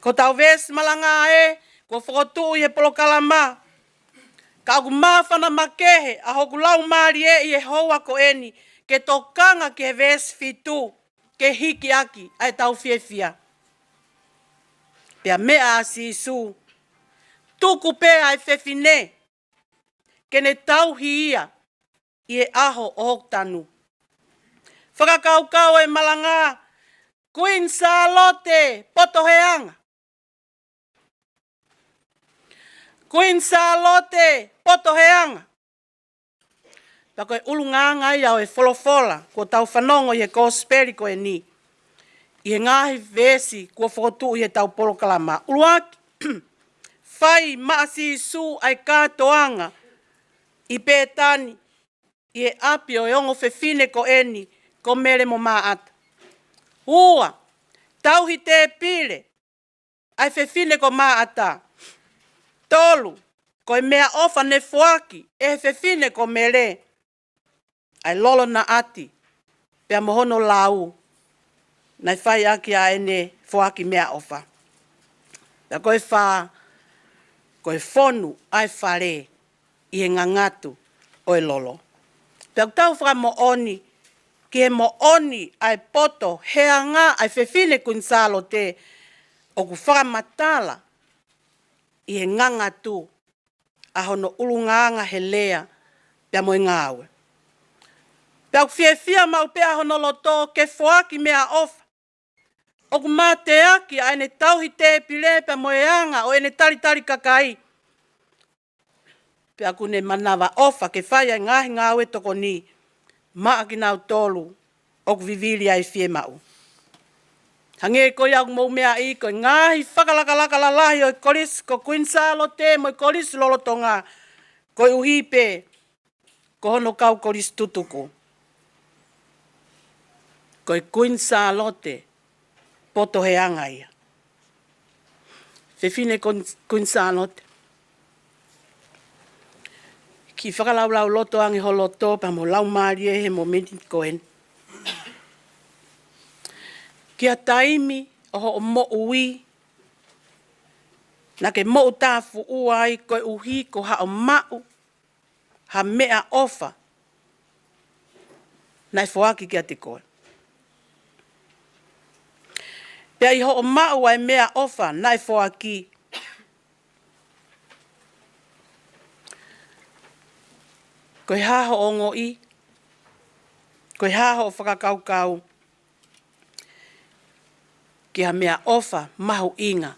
Ko hotau veesi malanga ē kuo fokotuʻu ʻi he polokalama, ka ʻoku māfana makehe ʻa hoku laumālie ʻi he houa ko eni ke tokanga ki he veesi fitu, ke hiki ʻaki ʻa ʻetau fiefia. Pea meʻa ʻa Sīsū, tuku pē ʻa e fefine ke ne tauhi ia ʻi he ʻaho ʻo hoku tanu. Fakakaukau ʻo e malanga, Kuini Sālote poto he anga. Kuini Sālote poto he anga. Pea ko e ʻulungaanga ia ʻo e folofola kuo tau fanongo ʻi he kosipeli ko eni, ʻi he ngaahi veesi kuo fokotuʻu ʻi heʻetau polokalama. ʻUluaki, fai maʻa Sīsū ʻa e kātoanga ʻi Pētani, ʻi he ʻapi ʻo e ongo fefine ko eni, ko Mele mo Māʻata. Ua, tauhi tēpile ʻa e fefine ko Māʻata. Tolu, ko e meʻaʻofa ne foaki ʻe he fefine ko Mele, ʻa e lolo naʻati pea mo hono lau, naʻe fai ʻaki ʻa ʻene foaki meʻaʻofa. Pea ko e fā, ko e fonu ʻa e fale ʻi he ngangatu ʻo e lolo. Pea ʻoku tau fakamoʻoni ki he moʻoni ʻa e poto he anga ʻa e fefine Kuini Sālote, ʻoku fakamatala ʻi he ngangatu ʻa hono ʻulungaanga he lea pea mo e ngāue. Pea ʻoku fiefia maʻu pē ʻa hono loto ke foaki meʻaʻofa. ʻOku mateaki ʻa ʻene tauhi tēpile pea mo e anga ʻo ʻene talitali kakai. Pea ʻoku ne manavaʻofa ke fai ʻa e ngaahi ngāue tokoni maʻa kinautolu ʻoku vivili ʻa e fiemaʻu. Hangē ko ia ʻoku mou meaʻi, ko e ngaahi fakalakalaka lalahi ʻo e Kolisi ko Kuini Sālote mo e kolisi lolotonga, koeʻuhi pē ko hono kau kolisi tutuku, ko e Kuini Sālote poto he anga ia. Fefine Kuini, Kuini Sālote, kiʻi fakalaulauloto ange ho loto pea mo e laumālie he momeniti ko eni, ki ha taimi ʻo hoʻo moʻui naʻa ke moʻutāfuʻua ai koeʻuhi ko haʻo maʻu ha meʻaʻofa naʻe foaki kiate koe. Pea ʻi hoʻo maʻu ʻa e meʻaʻofa naʻe foaki, ko e hā hoʻo ongoʻi, ko e hā hoʻo fakakaukau ki ha meʻaʻofa mahuʻinga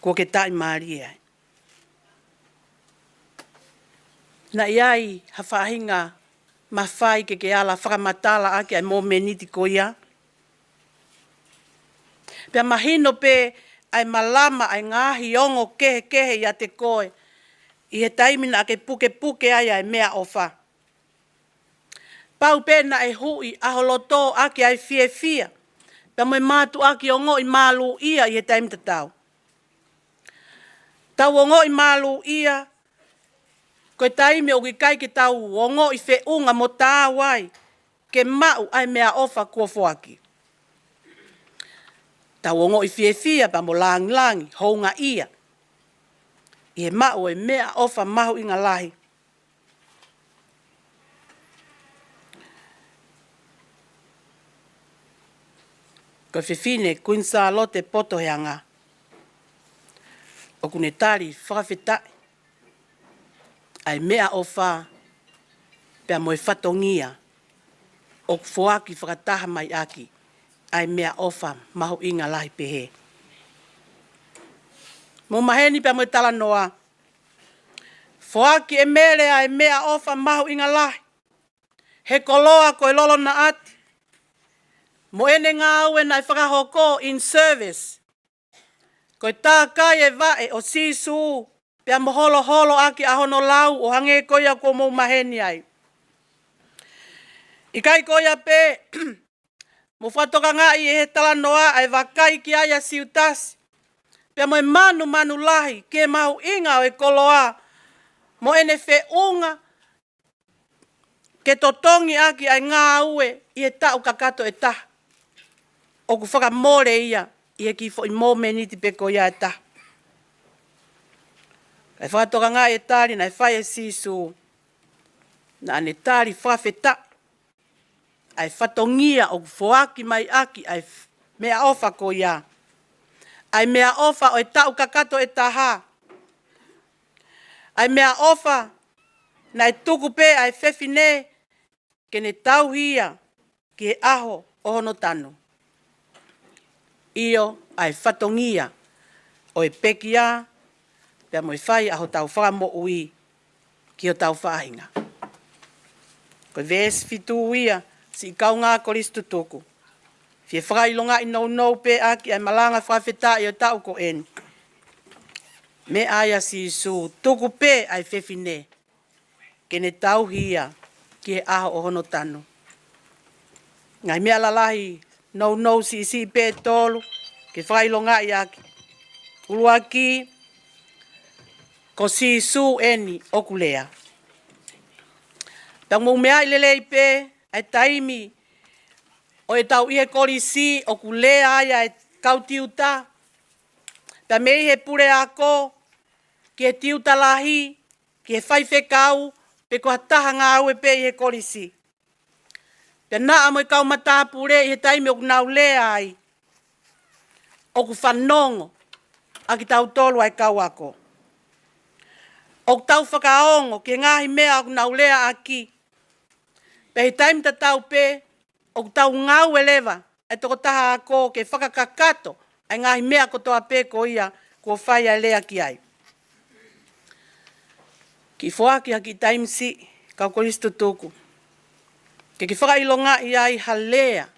kuo ke taʻimālie ai? Naʻe ʻi ai ha faʻahinga mafai ke ke ala fakamatala ʻaki ʻa e momeniti ko ia? Pea mahino pē ʻa e malama ʻa e ngaahi ongo kehekehe ʻiate koe ʻi he taimi naʻa ke pukepuke ai ʻa e meʻaʻofa. Pau pē naʻe huʻi ʻa ho loto ʻaki ʻa e fiefia pea mo e mātuʻaki ongoʻi mālūʻia ʻi he taimi tatau. Tau ongoʻi mālūʻia ko e taimi ʻoku ʻikai ke tau ongoʻi feʻunga mo taau ai ke maʻu ʻa e meʻaʻofa kuo foaki. Tau ongoʻi fiefia pea mo lāngilangi houngaʻia ʻi he maʻu ʻo e meʻaʻofa mahuʻinga lahi. Ko e fefine Kuini Sālote poto he anga, ʻoku ne tali fakafetaʻi ʻa e meʻaʻofa pea mo e fatongia ʻoku foaki fakataha mai ʻaki ʻa e meʻaʻofa mahuʻinga lahi pehē. Mou maheni pea mo e talanoa, foaki ʻe Mele ʻa e meʻaʻofa mahuʻinga lahi, he koloa ko e lolo naʻati, mo ʻene ngāue naʻe fakahoko in service, ko e tākai e vaʻe ʻo Sīsū, pea mo holoholo ʻaki ʻa hono lau ʻo hangē ko ia kuo mou maheni ai. ʻIkai ko ia pē, mou fakatokangaʻi ʻe he talanoa ʻa e vakai ki ai ʻa Siutasi, pea mo e manumanu lahi ki he mahuʻinga ʻo e koloa, mo ʻene feʻunga ke totongi ʻaki ʻa e ngāue ʻi he taʻu kakato ʻe taha. ʻOku fakamole ia ʻi he kiʻi foʻi mōmeniti pē ko ia ʻe taha. Kae fakatokangaʻi e tali naʻe fai ʻe Sīsū, naʻa ne tali fakafetaʻi ʻa e fatongia ʻoku foaki mai ʻaki ʻa e f-, meʻaʻofa ko ia, ʻa e meʻaʻofa ʻo e taʻu kakato ʻe taha, ʻa e meʻaʻofa naʻe tuku pē ʻa e fefine ke ne tauhi ia ki he ʻaho ʻo hono tanu. ʻIo, ʻa e fatongia ʻo e pekia pea mo e fai ʻa hotau fakamoʻui ki hotau faʻahinga. Ko e veesi fitu ia, siʻi kaungā Kolisi tutuku, fie fakaʻilongaʻi nounou pē ʻaki ʻa e malanga fakafetaʻi ʻo e taʻu ko eni. Meʻa ia ʻa Sīsū, tuku pē ʻa e fefine ke ne tauhi ia ki he ʻaho ʻo hono tanu. Ngaahi meʻa lalahi nounou siʻisiʻi pē ʻe tolu ke fakaʻilongaʻi ʻaki. ʻUluaki, ko Sīsū eni ʻoku lea. Pea mou meaʻi lelei pē ʻa e taimi ʻo ʻetau ʻi he kolisi ʻoku lea ai ʻa e kau tiuta, pea mei he puleako ki he tiuta lahi, ki he faifekau, pe ko ha taha ngāue pē ʻi he kolisi. Pea naʻa mo e kau matāpule ʻi he taimi ʻoku nau lea ai, ʻoku fanongo ʻa kitautolu ʻa e kau ako. ʻOku tau fakaongo ki he ngaahi meʻa ʻoku nau lea ʻaki. Pea ʻi he taimi tatau pē, ʻoku tau ngāue leva ʻa e tokotaha ako ke fakakakato ʻa e ngaahi meʻa kotoa pē ko ia kuo fai ʻa e lea ki ai. Kiʻi foaki ha kiʻi taimi siʻi, kau kolisi tutuku, ke ke fakaʻilongaʻi ai ha lea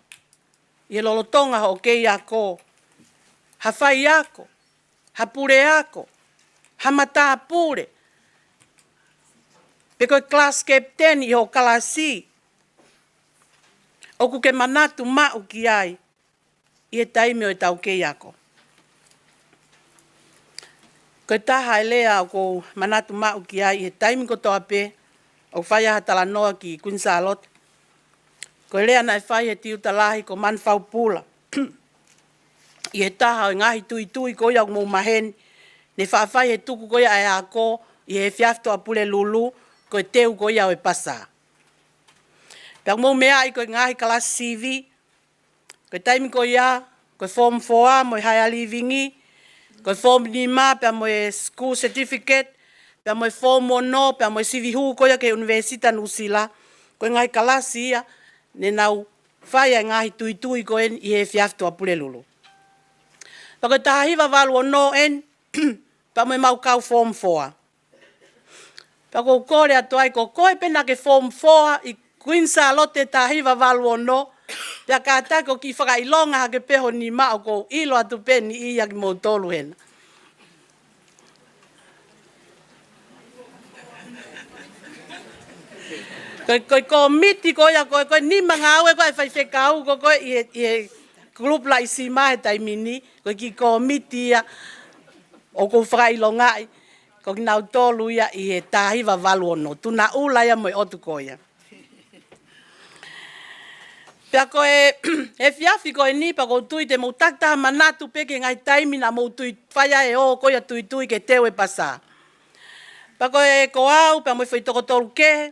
ʻi he lolotonga hoʻo kei ako, ha faiako, ha puleako, ha matāpule, pe ko e class captain ʻi hoʻo kalasi, ʻoku ke manatu maʻu ki ai ʻi he taimi ʻo ʻetau kei ako. Ko e taha e lea ʻoku ou manatu maʻu ki ai ʻi he taimi kotoa pē ʻoku fai ai ha talanoa ki Kuini Sālote, ko e lea naʻe fai ʻe he tiuta lahi ko Manu Faupula ʻi he taha ʻo e ngaahi tuitui ko ia ʻoku mou maheni, ne faʻa fai he tuku ko ia ʻa e ako ʻi he efiafi Tuʻapulelulu, ko e teu ko ia ʻo e pasa. Pea ʻoku mou meaʻi ko e ngaahi kalasi sivi, ko e taimi ko ia, ko e form four mo e higher living, ko e form nima pea mo e school certificate, pea mo e form ono, pea mo e sivi hū ko ia ki he University Nuʻusila, ko e ngaahi kalasi ia ne nau fai ʻa e ngaahi tuitui ko eni ʻi he efiafi Tuʻapulelulu. Pea ko e taha hiva valu ono eni, pea mo e mau kau form four. Pea ʻoku ou kole atu ai, ko koe pē naʻa ke form four ʻi Kuini Sālote taha hiva valu ono, pea kātaki ʻo kiʻi fakaʻilonga hake pē ho nima, ʻoku ou ʻilo atu pē eni ia kimoutolu hena. Ko e, ko e kōmiti ko ia, ko e, ko e nima ngāue ko ē ʻa e faifekau ko ē ʻi he, ʻi he group Laʻisima he taimi ni, ko e kiʻi kōmiti ia ʻoku ou fakaʻilongaʻi, ko kinautolu ia ʻi he taha hiva valu ono, Tuʻunaʻula ia mo e ʻotu ko ia. Pea ko e, he efiafi ko eni pea ʻoku ou tui te mou takitaha manatu pē ki he ngaahi taimi naʻa mou tui fai ai ʻo ko ia tuitui ke teu e pasa. Pea ko e, ko au, pea mo e foʻi toko tolu kehe,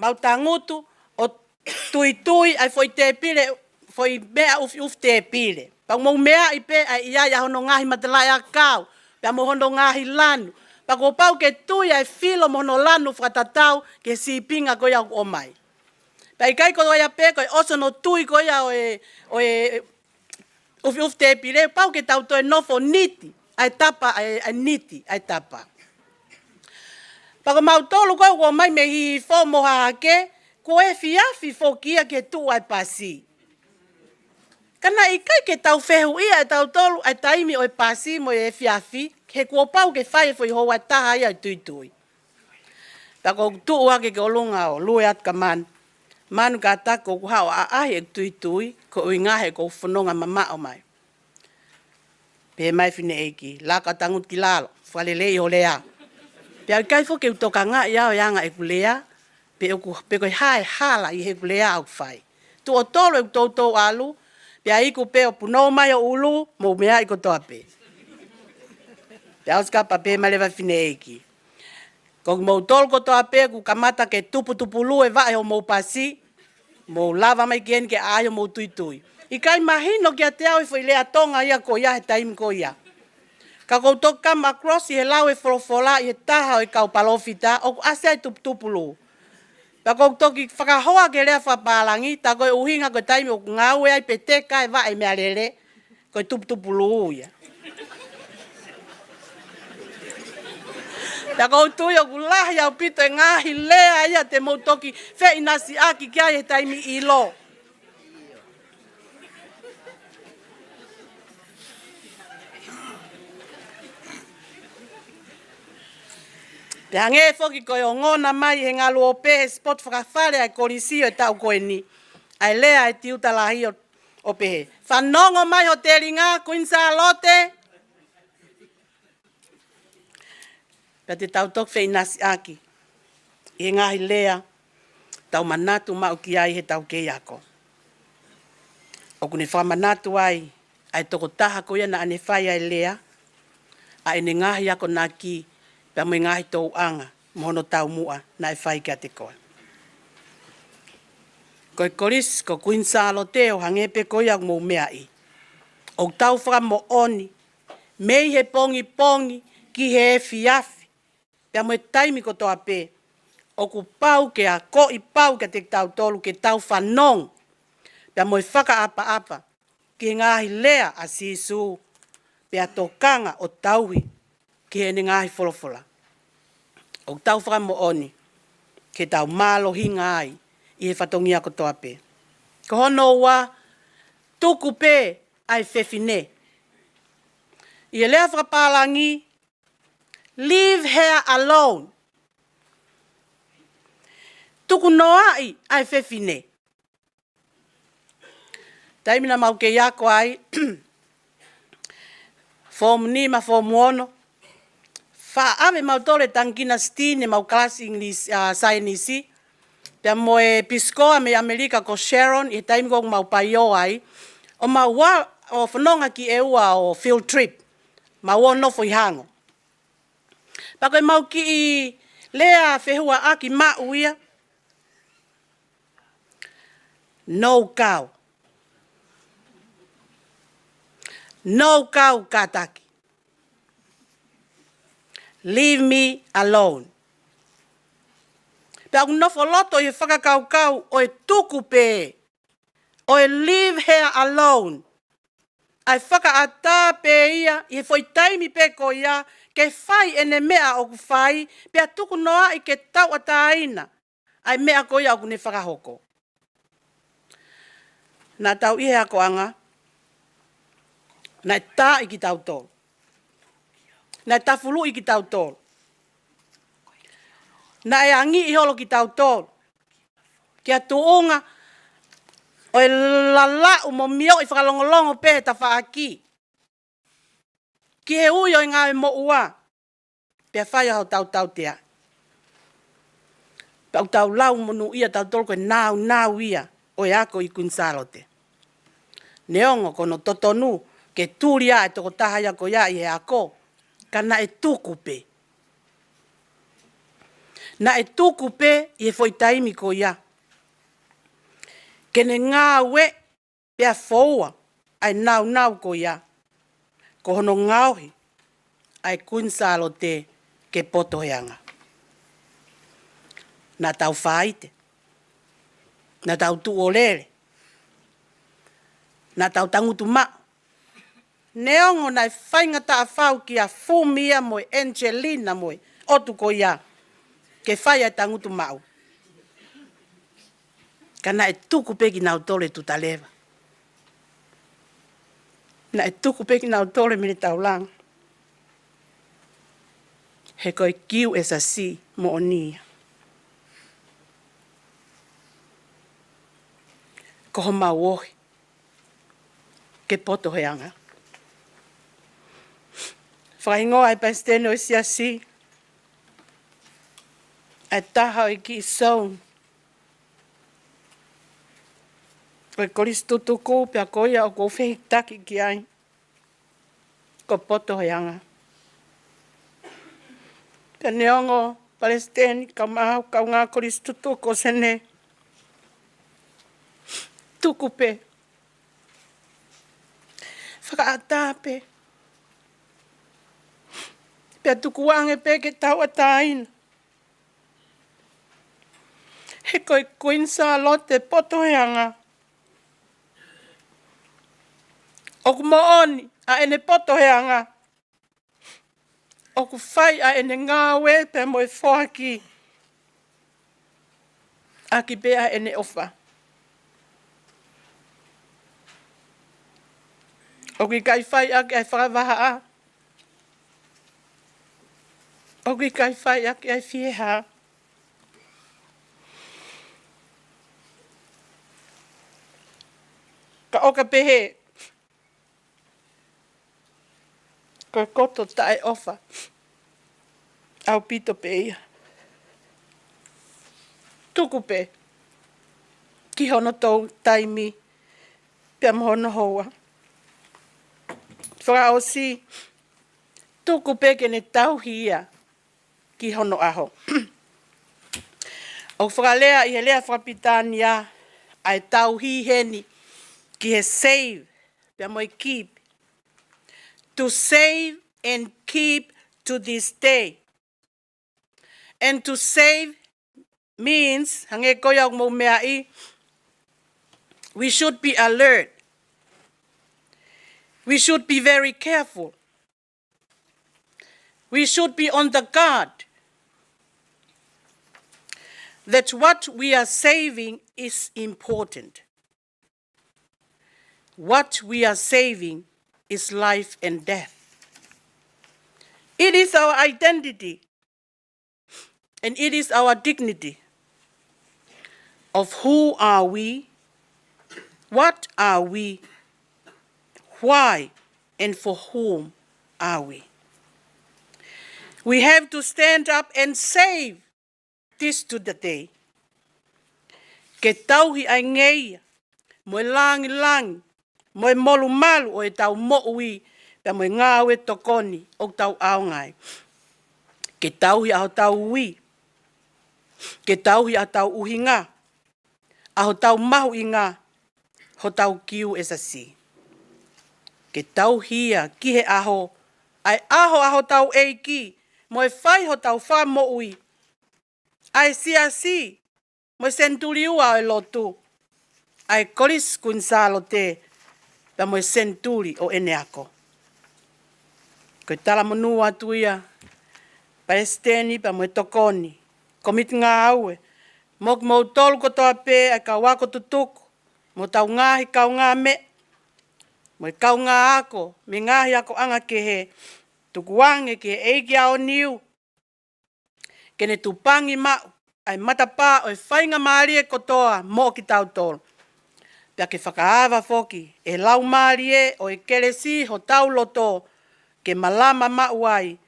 mau tangutu ʻo tuitui ʻa e foʻi tēpile, foʻi meʻa ʻufiʻufi tēpile. Pea mou meaʻi pē ʻa e ʻi ai ʻa hono ngaahi matalaʻiʻakau, pea mo hono ngaahi lanu. Pea kuo pau ke tui ʻa e filo mo hono lanu fakatatau ki he sīpinga ko ia ʻoku ʻomai. Pea ʻikai ko ia pē, ko e ʻosi hono tui ko ia ʻo e, ʻo e ʻufiʻufi tēpile, pau ke tau toe nofo niti ʻa e tapa, ʻa e, ʻa e niti ʻa e tapa. Pea ko mautolu ko ē ʻoku ʻomai mei Hihifo mo Hahake, kuo efiafi foki ia ke tuʻu ʻa e pasi. Ka naʻe ʻikai ke tau fehuʻia ʻe tautolu ʻa e taimi ʻo e pasi mo e efiafi, he kuo pau ke fai e foʻi houa ʻe taha ia ʻo e tuitui. Pea kou tuʻu hake ki ʻolunga ʻo lue atu kia Manu. Manu, kātaki ʻoku haʻu ʻo ʻaʻahi ʻeku tuitui, koeʻuhi he ʻoku ou fononga mamaʻo mai. Pehē mai e fineʻeiki, laka ʻo tangutu ki lalo, fakaleleiʻi ho lea. Pea ʻikai foki ke u tokangaʻi au e anga ʻeku lea, pe ʻoku, pe ko e hā e hala ʻi heʻeku lea ʻoku fai. Tuʻo tolu ʻeku toutou ʻalu, pea iku pē ʻo punou mai ho ʻulu, mou meaʻi kotoa pē. Pea ʻosi kapa, pehē mai leva e fineʻeiki, ko kimoutolu kotoa pē kuo kamata ke tuputupulū e vaʻe homou pasi, mou lava mai ki heni ke ʻaʻahi homou tuitui. ʻIkai mahino kiate au e foʻi lea Tonga ia ko ia he taimi ko ia. Ka kou toki come across ʻi he lau e folofola ʻi he taha ʻo e kau palōfita, ʻoku ʻasi ai e tuputupulū. Pea kou toki fakahoa ki he lea fakapālangi, tā ko e ʻuhinga ko e taimi ʻoku ngāue ai pe teka e vaʻe meʻalele, ko e tuputupulū ia. Pea kou tui ʻoku lahi ʻaupito e ngaahi lea ia te mou toki feʻinasiʻaki ki ai he taimi ʻilo. Pea hangē foki ko e ongona mai he ngaluope he sipoti fakafale ʻa e Kolisi ʻo e taʻu ko eni, ʻa e lea ʻa e tiuta lahi ʻo, ʻo pehē, fanongo mai ho telinga, Kuini Sālote. Pea te tau toki feʻinasiʻaki ʻi he ngaahi lea tau manatu maʻu ki ai heʻetau kei ako. ʻOku ne fakamanatu ai ʻa e tokotaha ko ia naʻa ne fai ʻa e lea, ʻa ʻene ngaahi akonaki, pea mo e ngaahi tōʻonga mo hono taumuʻa naʻe fai kiate koe. Ko e Kolisi ko Kuini Sālote, ʻo hangē pē ko ia ʻoku mou meaʻi, ʻoku tau fakamoʻoni mei he pongipongi ki he efiafi, pea mo e taimi kotoa pē, ʻoku pau ke akoʻi pau kiate kitautolu ke tau fanongo, pea mo e fakaʻapaʻapa ki he ngaahi lea ʻa Sīsū, pea tokanga ʻo tauhi ki heʻene ngaahi folofola. ʻOku tau fakamoʻoni ke tau mālohinga ai ʻi he fatongia kotoa pē. Ko hono ua, tuku pē ʻa e fefine. ʻI he lea fakapālangi, leave her alone. Tukunoaʻi ʻa e fefine. Taimi naʻa mau kei ako ai, foomu nima, foomu ono, faʻa ʻave mautolu e tangikina sitini ʻemau kalasi English, ʻa, saienisi, pea mo e pisikoa mei ʻAmelika ko Sharon, ʻi he taimi ko ē ʻoku mau paio ai, ʻo mau ō ʻo fononga ki ʻEua ʻo field trip, mau ō ʻo nofo ʻi Hango. Pea ko ʻemau kiʻi lea fehuʻiʻaki maʻu ia, no cow. No cow, kātaki. Leave me alone. Pea ʻoku nofo loto ʻi he fakakaukau ʻo e tuku pē, ʻo e leave her alone, ʻa e fakaʻatā pē ia ʻi he foʻi taimi pē ko ia ke fai ʻene meʻa ʻoku fai, pea tukunoaʻi ke tauʻatāina ʻa e meʻa ko ia ʻoku ne fakahoko. Naʻa tau ʻi he akoʻanga, naʻe taaʻi kitautolu, naʻe tafuluʻi kitautolu, naʻe angiʻi holo kitautolu ki ha tuʻunga ʻo e lalaʻu mo mioʻi fakalongolongo pē he tafaʻaki, ki he ui ʻo e ngāue moʻua, pea fai ʻa hotau tautea. Pea ʻoku tau lau monūʻia tautolu ko e nāunau ia ʻo e ako ʻi Kuini Sālote. Neongo ko hono totonu ke tuli ʻa e tokotaha ia ko ia ʻi he ako, ka naʻe tuku pē. Naʻe tuku pē ʻi he foʻi taimi ko ia ke ne ngāue pea foua ʻa e nāunau ko ia, ko hono ngaohi ʻa e Kuini Sālote ke poto he anga. Naʻa tau faite, naʻa tau tuʻu ʻo lele, naʻa tau tangutu maʻu. Neongo naʻe faingataʻa fau kia Fumi ia mo e Angelina mo e ʻotu ko ia ke fai ʻa e tangutu maʻu, ka naʻe tuku pē kinautolu e tuta leva. Naʻe tuku pē kinautolu e miniti taulanga. He ko e Q S C moʻoni ia. Ko homau ohi ke poto he anga. Fakahingoa ʻe he palesiteni ʻo e siasi ʻa e taha ʻo e kiʻi zone ʻo e kolisi tutuku, pea ko ia ʻoku ou fehikitaki ki ai, ko poto he anga. Pea neongo palesiteni, kae ʻumaʻā e kaungā kolisi tutuku ʻo Senē, tuku pē, fakaʻatā pē, pea tukuange pē ke tauʻatāina. He ko e Kuini Sālote poto he anga, ʻoku moʻoni ʻa ʻene poto he anga, ʻoku fai ʻa ʻene ngāue pea mo e foaki ʻaki pē ʻa ʻene ʻofa. ʻOku ʻikai fai ʻaki ʻa e fakavahaʻa. ʻOku ʻikai fai ʻaki ʻa e fiehā. Ka ʻoka pehē, ko e koto taʻeʻofa ʻaupito pē ia. Tuku pē ki hono tou taimi pea mo hono houa. Fakaʻosi, tuku pē ke ne tauhi ia ki hono ʻaho. ʻOku fakalea ʻi he lea fakapilitānia ʻa e tauhi heni ki he save pea mo e keep. To save and keep to this day. And to save means, hangē ko ia ʻoku mou meaʻi, we should be alert. We should be very careful. We should be on the guard that what we are saving is important. What we are saving is life and death. It is our identity and it is our dignity of who are we, what are we, why and for whom are we. We have to stand up and save this to the day. Ke tauhi ʻa e ngeia mo e langilangi mo e molumalu ʻo ʻetau moʻui pea mo e ngāue tokoni ʻoku tau ʻaonga ai. Ke tauhi ʻa hotau ui, ke tauhi ʻa hotau ʻuhinga, ʻa hotau mahuʻinga, hotau Q S C. Ke tauhi ia ki he ʻaho, ʻa e ʻaho ʻa hotau ʻEiki mo e fai hotau fakamoʻui, ʻa e siasi mo e senituli ua ʻo e lotu, ʻa e Kolisi Kuini Sālote pea mo e senituli ʻo ʻene ako. Ko e talamonū atu ia, palesiteni pea mo e tokoni, komiti ngāue, mo kimoutolu kotoa pē ʻa e kau ako tutuku, mo hotau ngaahi kaungāmeʻa, mo e kaungāako mei he ngaahi akoʻanga kehe, tukuange ki he ʻEiki ʻa ʻo niu, ke ne tupangi maʻu ʻa e matapā ʻo e faingamālie kotoa moʻo kitautolu. Pea ke fakaava foki ʻe he Laumālie ʻo e kelesi hotau loto, ke malama maʻu ai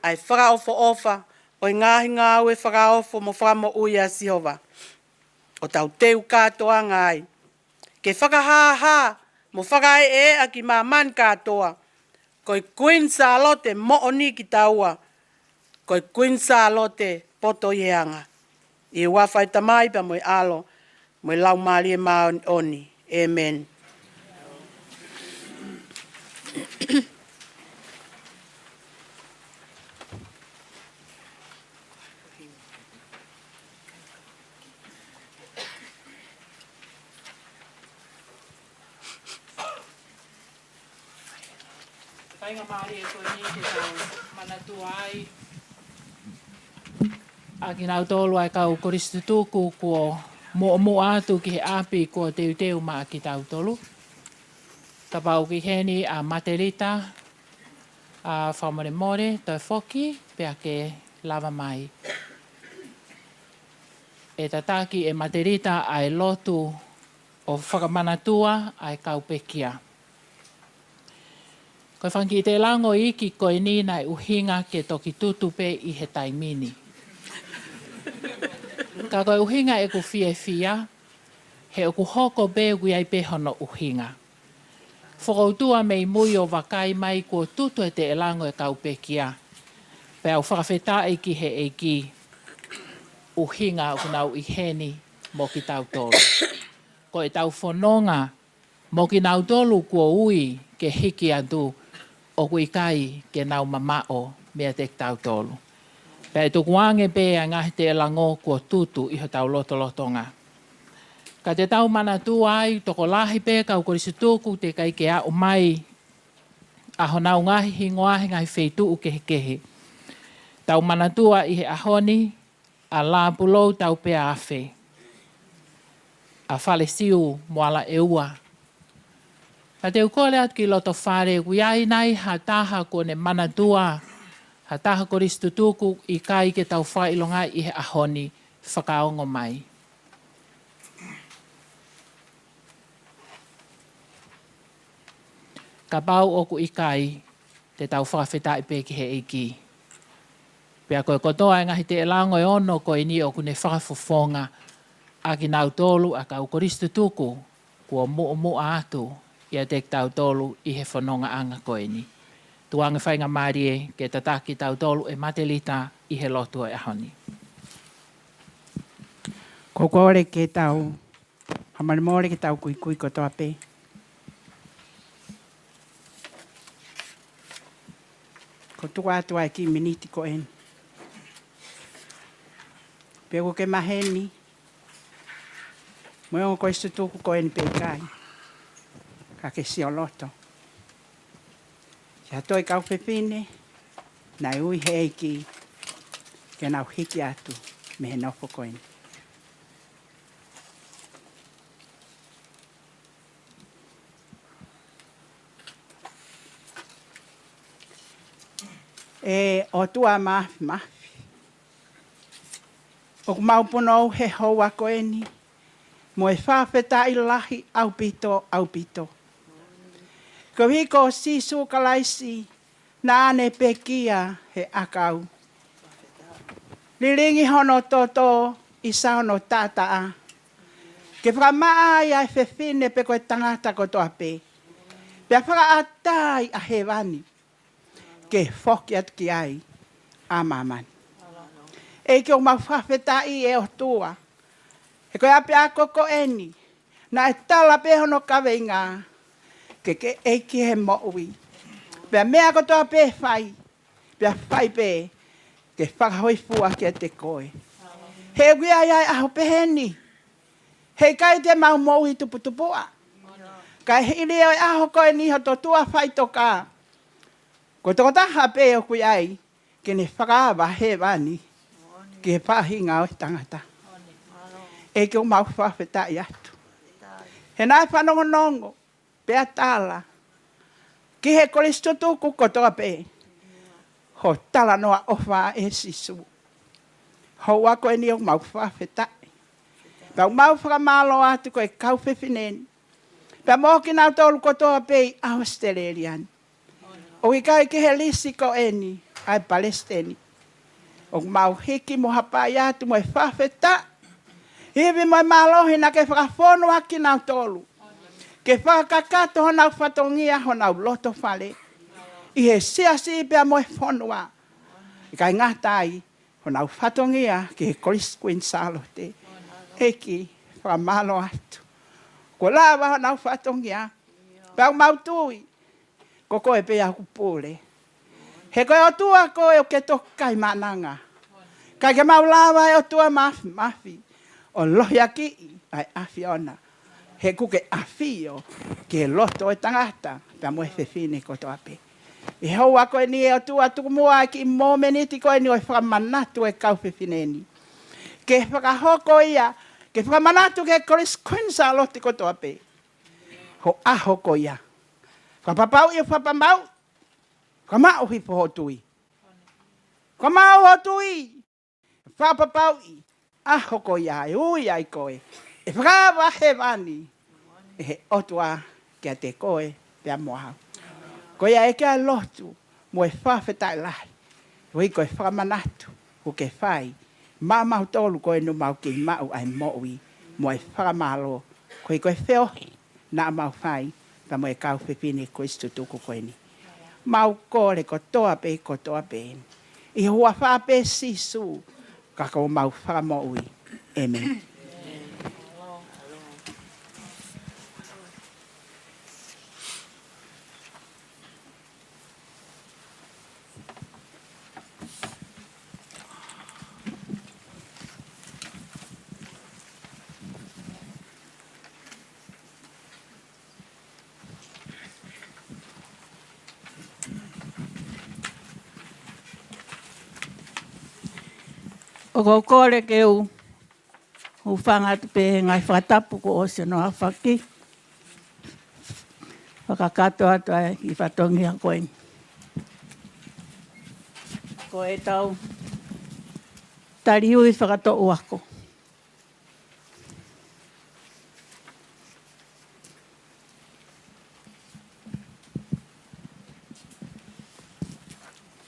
ʻa e fakaʻofoʻofa ʻo e ngaahi ngāue fakaofo mo fakamoʻui ʻa Sihova, ʻo tau teu kātoanga ai ke fakahāhā mo fakaeʻeʻa ki māmani kātoa, ko e Kuini Sālote moʻoni kitaua, ko e Kuini Sālote poto ʻi he anga. ʻI he huafa ʻo e Tamai pea mo e ʻAlo mo e Laumālie Māʻoniʻoni. ʻĒmeni. Faingamālie ko eni ke tau manatua ai ʻa kinautolu ʻa e kau Kolisi Tutuku kuo muʻomuʻa atu ki he ʻapi kuo teuteu maʻa kitautolu. Kapau ʻoku ʻi heni ʻa Matelita, ʻa fakamolemole, toe foki, pea ke lava mai. ʻE tataki ʻe Matelita ʻa e lotu ʻo fakamanatua ʻa e kau pekia. Ko e fanga kiʻi teʻelango iiki ko eni naʻe ʻuhinga ke toki tutu pē ʻi he taimi ni. Ka ko e ʻuhinga ʻeku fiefia, he ʻoku hoko pē ʻoku ʻi ai pē hono ʻuhinga. Fokoutua mei mui ʻo vakai mai kuo tutu e teʻelango e kau pekia. Pea u fakafetaʻi ki he ʻEiki ʻuhinga ʻoku nau ʻi heni mo kitautolu. Ko e tau fononga mo kinautolu kuo ui ke hiki atu ʻoku ʻikai ke nau mamaʻo meiate kitautolu. Pea ʻe tukuange pē ʻa e ngaahi teʻelango kuo tutu ʻi hotau lotolotonga. Ka te tau manatua ai, tokolahi pē kau Kolisi Tutuku teʻeki ai ke aʻu mai ʻa honau ngaahi hingoa he ngaahi feituʻu kehekehe. Tau manatua ʻi he ʻaho ni, ʻa Lāpulou Taupeafe, ʻa Falesiu Moalaʻeua. Ka te u kole atu ki loto fale, ʻoku ʻi ai nai ha taha kuo ne manatua ha taha Kolisi Tutuku ʻikai ke tau fakaʻilongaʻi ʻi he ʻaho ni, fakaongo mai. Kapau ʻoku ʻikai, te tau fakafetaʻi pē ki he ʻEiki. Pea ko e kotoa e ngaahi teʻelango ʻe ono ko eni ʻoku ne fakafofonga ʻa kinautolu ʻa kau Kolisi Tutuku kuo muʻomuʻa atu ʻiate kitautolu ʻi he fonongaʻanga ko eni. Tukuange faingamālie ke tataki kitautolu ʻe Matelita ʻi he lotu ʻo e ʻaho ni. Ko e kole ke tau fakamolemole ke tau kuikui kotoa pē. Ko e tuku atu ʻa e kiʻi miniti ko eni. Pe ʻoku ke maheni mo e ongo Kolisi Tutuku ko eni pe ʻikai, ka ke sioloto. Ki ha toe kau fefine naʻe ui he ʻEiki ke nau hiki atu mei he nofo ko eni. ʻE ʻOtua Māfimafi, ʻoku mau punou he houa ko eni mo e fakafetaʻi lahi ʻaupito, ʻaupito. Koeʻuhi ko Sīsū Kalaisi naʻa ne pekia he ʻakau, lilingi hono toto ʻi sā hono taʻataʻa, ke fakamaʻa ai ʻa e fefine pe ko e tangata kotoa pē, pea fakaʻatā ai ʻa hēvani ke foki atu ki ai ʻa māmani. ʻEiki, ʻoku mau fakafetaʻi ʻe ʻOtua, he ko e ʻapiako ko eni naʻe tala pē hono kaveinga ke ke ʻEiki he moʻui. Pea meʻa kotoa pē fai, pea fai pē ke fakahōifua kiate koe. He ʻoku ʻi ai ʻa e ʻaho pehē ni, heʻikai te mau moʻui tuputupuʻa, kae hili ʻo e ʻaho ko eni hoto tuʻa faʻitoka, ko e tokotaha pē ʻoku ʻi ai ke ne fakaava hēvani ki he faʻahinga ʻo e tangata. ʻEiki, ʻoku mau fakafetaʻi atu he naʻe fanongonongo pea tala ki he Kolisi Tutuku kotoa pē ho talanoa ʻofa ʻe Sīsū. Houa ko eni ʻoku mau fakafetaʻi, pea ʻoku mau fakamālō atu ko e kau fefine ni, pea mo kinautolu kotoa pē ʻi ʻAositelēlia ni. ʻOku ʻikai ke he lisi ko eni ʻa e palesiteni. ʻOku mau hiki mo hapai atu mo e fakafetaʻi, ivi mo e mālohi naʻa ke fakafonu ʻa kinautolu ke fakakakato honau fatongia, honau loto fale ʻi he siasi pea mo e fonua. ʻIkai ngata ai, honau fatongia ki he Kolisi Kuini Sālote. ʻEiki, fakamālō atu. Kuo lava honau fatongia, pea ʻoku mau tui ko koe pē ʻoku pule. He ko e ʻOtua koe ʻoku ke toki kai maʻananga. Kae ke mau lava, ʻe ʻOtua Māfimafi, ʻo lohiakiʻi ʻa e ʻAfiona, he ʻoku ke ʻafio ki he loto ʻo e tangata pea mo e fefine kotoa pē. ʻI he houa ko eni ʻe ʻOtua tuku muʻa e kiʻi momeniti ko eni ʻo e fakamanatu e kau fefine ni. Ke fakahoko ia, ke fakamanatu ki he Kolisi Kuini Sālote kotoa pē. Ho ʻaho ko ia. Fakapapauʻi ʻo fakapapauʻi. Fakamaʻu hifo ho tui. Fakamaʻu ho tui. Fakapapauʻi, ʻaho ko ia ʻe ui ai koe, ʻe fakaava hēvani ʻe he ʻOtua kiate koe pea mo au. Ko ia ʻe ke ʻai lotu mo e fakafetaʻi lahi, ʻuhi ko e fakamanatu kuo ke fai maʻamautolu ko eni ʻoku mau kei maʻu ʻa e moʻui mo e fakamālō, koeʻuhi ko e feohi naʻa mau fai pea mo e kau fefine Kolisi tutuku ko eni. Mau kole kotoa pē, kotoa pē eni ʻi he huafa pē ʻo Sīsū, ka ko homau Fakamoʻui. ʻĒmeni. ʻOku ou kole ke u hūfanga atu pē he ngaahi fakatapu kuo ʻosi hono aofaki. Fakakakato atu ʻa e kiʻi fatongia ko eni. Ko ʻetau taliui fakatoʻu ako.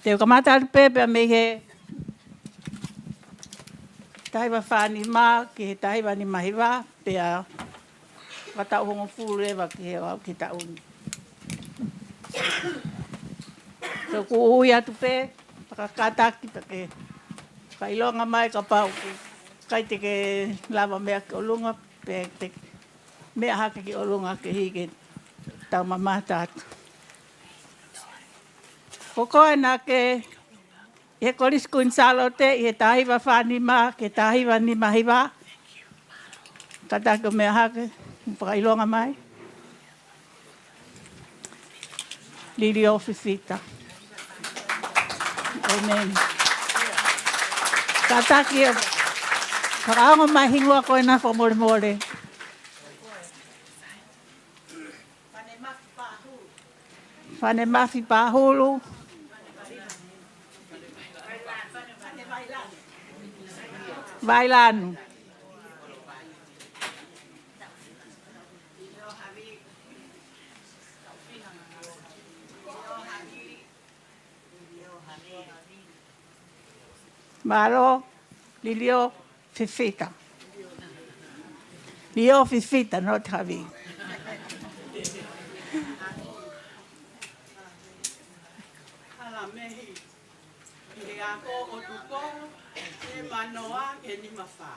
Te u kamata atu pē pea mei he taha hiva fā nima ki he taha hiva nima hiva, pea fakataʻu hongofulu leva ki he ʻo aʻu ki he taʻu ni. Te u ui atu pē, fakakātaki pē ke fakaʻilonga mai kapau ʻoku ʻikai te ke lava meʻa ki ʻolunga, pe te ke meʻa hake ki ʻolunga ke hiki tau mamata atu. Ko koe naʻa ke ʻi he Kolisi Kuini Sālote ʻi he taha hiva fā nima ki he taha hiva nima hiva. Kātaki ʻo meʻa hake, fakaʻilonga mai. Lilio Fifita. ʻĒmeni. Kātaki ʻo fakaongo mai hingoa ko ena fakamolemole. Fane Mafi Pahulu. Vailanu. Mālō, Lilio Fifita. Lio Fifita, not Havi. Hala mehi. Ki he ako ʻo tuko, he manoa ke nima fā.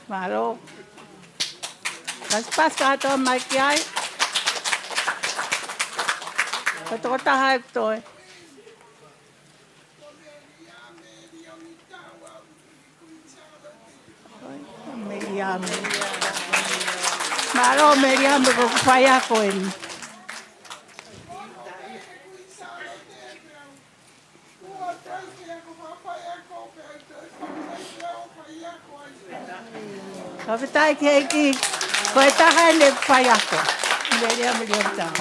Mālō. Pasipasi kātoa mai ki ai. Ko e tokotaha ʻe toe. Meliame. Mālō Meliame ko e faiako eni. Fakafetaʻi ki he ʻEiki, ko e taha eni ʻeku faiako. Meliame Liotau.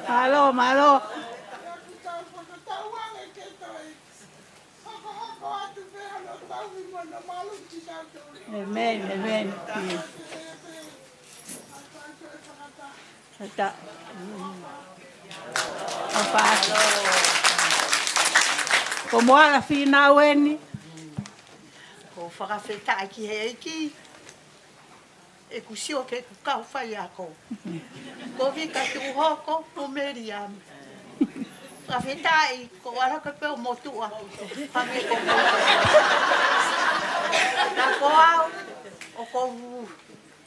Mālō, mālō. ʻĒmeni, ʻēmeni. Ata. Apa. Ko Moala Fīnau eni. ʻOku ou fakafetaʻi ki he ʻEiki. ʻEku sio ki heʻeku kau faiako. Ko Vika Tuʻuhoko, ko Meliame. Fakafetaʻi, ko ala ka peo motuʻa. Hangē ko motuʻa. Ka ko au, ʻoku ou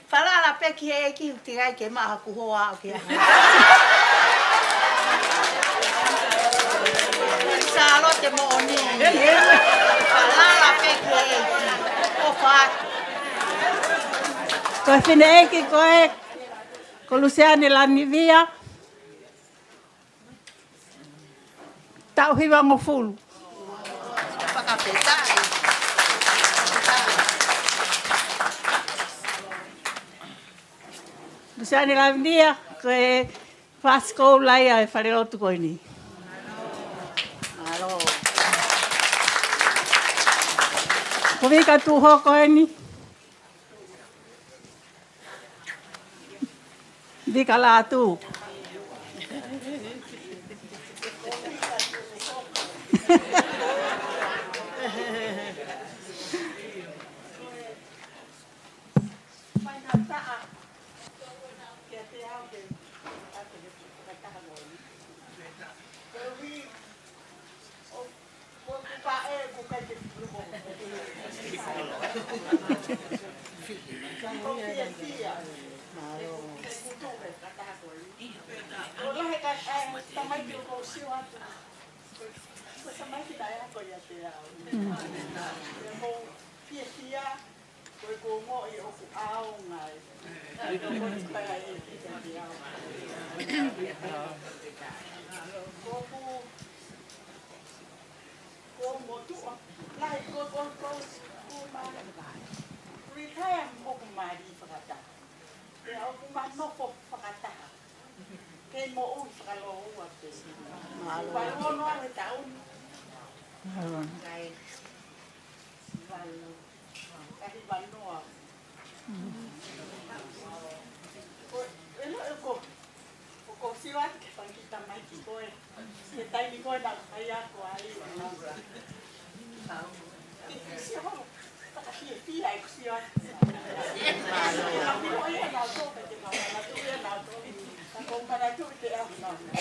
falala pē ki he ʻEiki ʻoku teʻeki ai ke maʻa haku hoa ʻo ke aha. Sālote moʻoni. Falala pē ki he ʻEiki. ʻOfa atu. Ko e fineʻeiki ko ē, ko Luseane Lanivia, taʻu hivangofulu. Luseane Lanivia, ko e Pastor ʻo e falelotu ko eni. Ko Vika Tuhoko eni. Vika Lātū. Ko e kuonga ʻoku ʻaonga ai. Ko e kuonga ʻoku ʻikai ai e fika ke ʻaonga. Ko ʻeku, ko e motuʻa lahi, ko, ko, ko, ko ma retire mo ʻeku mali fakataha. Pea ʻoku ma nofo fakataha. Kei moʻui fakalōua pē. Valu ono ʻalu he taʻu ni. Kae valu. Kae hiva noa. Ko e, ʻilo ʻe ko, ʻoku ou sio atu ki he fanga kiʻi tamaiki ko ē. Ki he taimi ko ē naʻa ku faiako ai. Ke sio holo. Fakafiefia ʻeku sio atu. Ka miro ia nautolu, ka te mau manatuʻi ia nautolu. Ka kou manatuʻi pē au nautolu.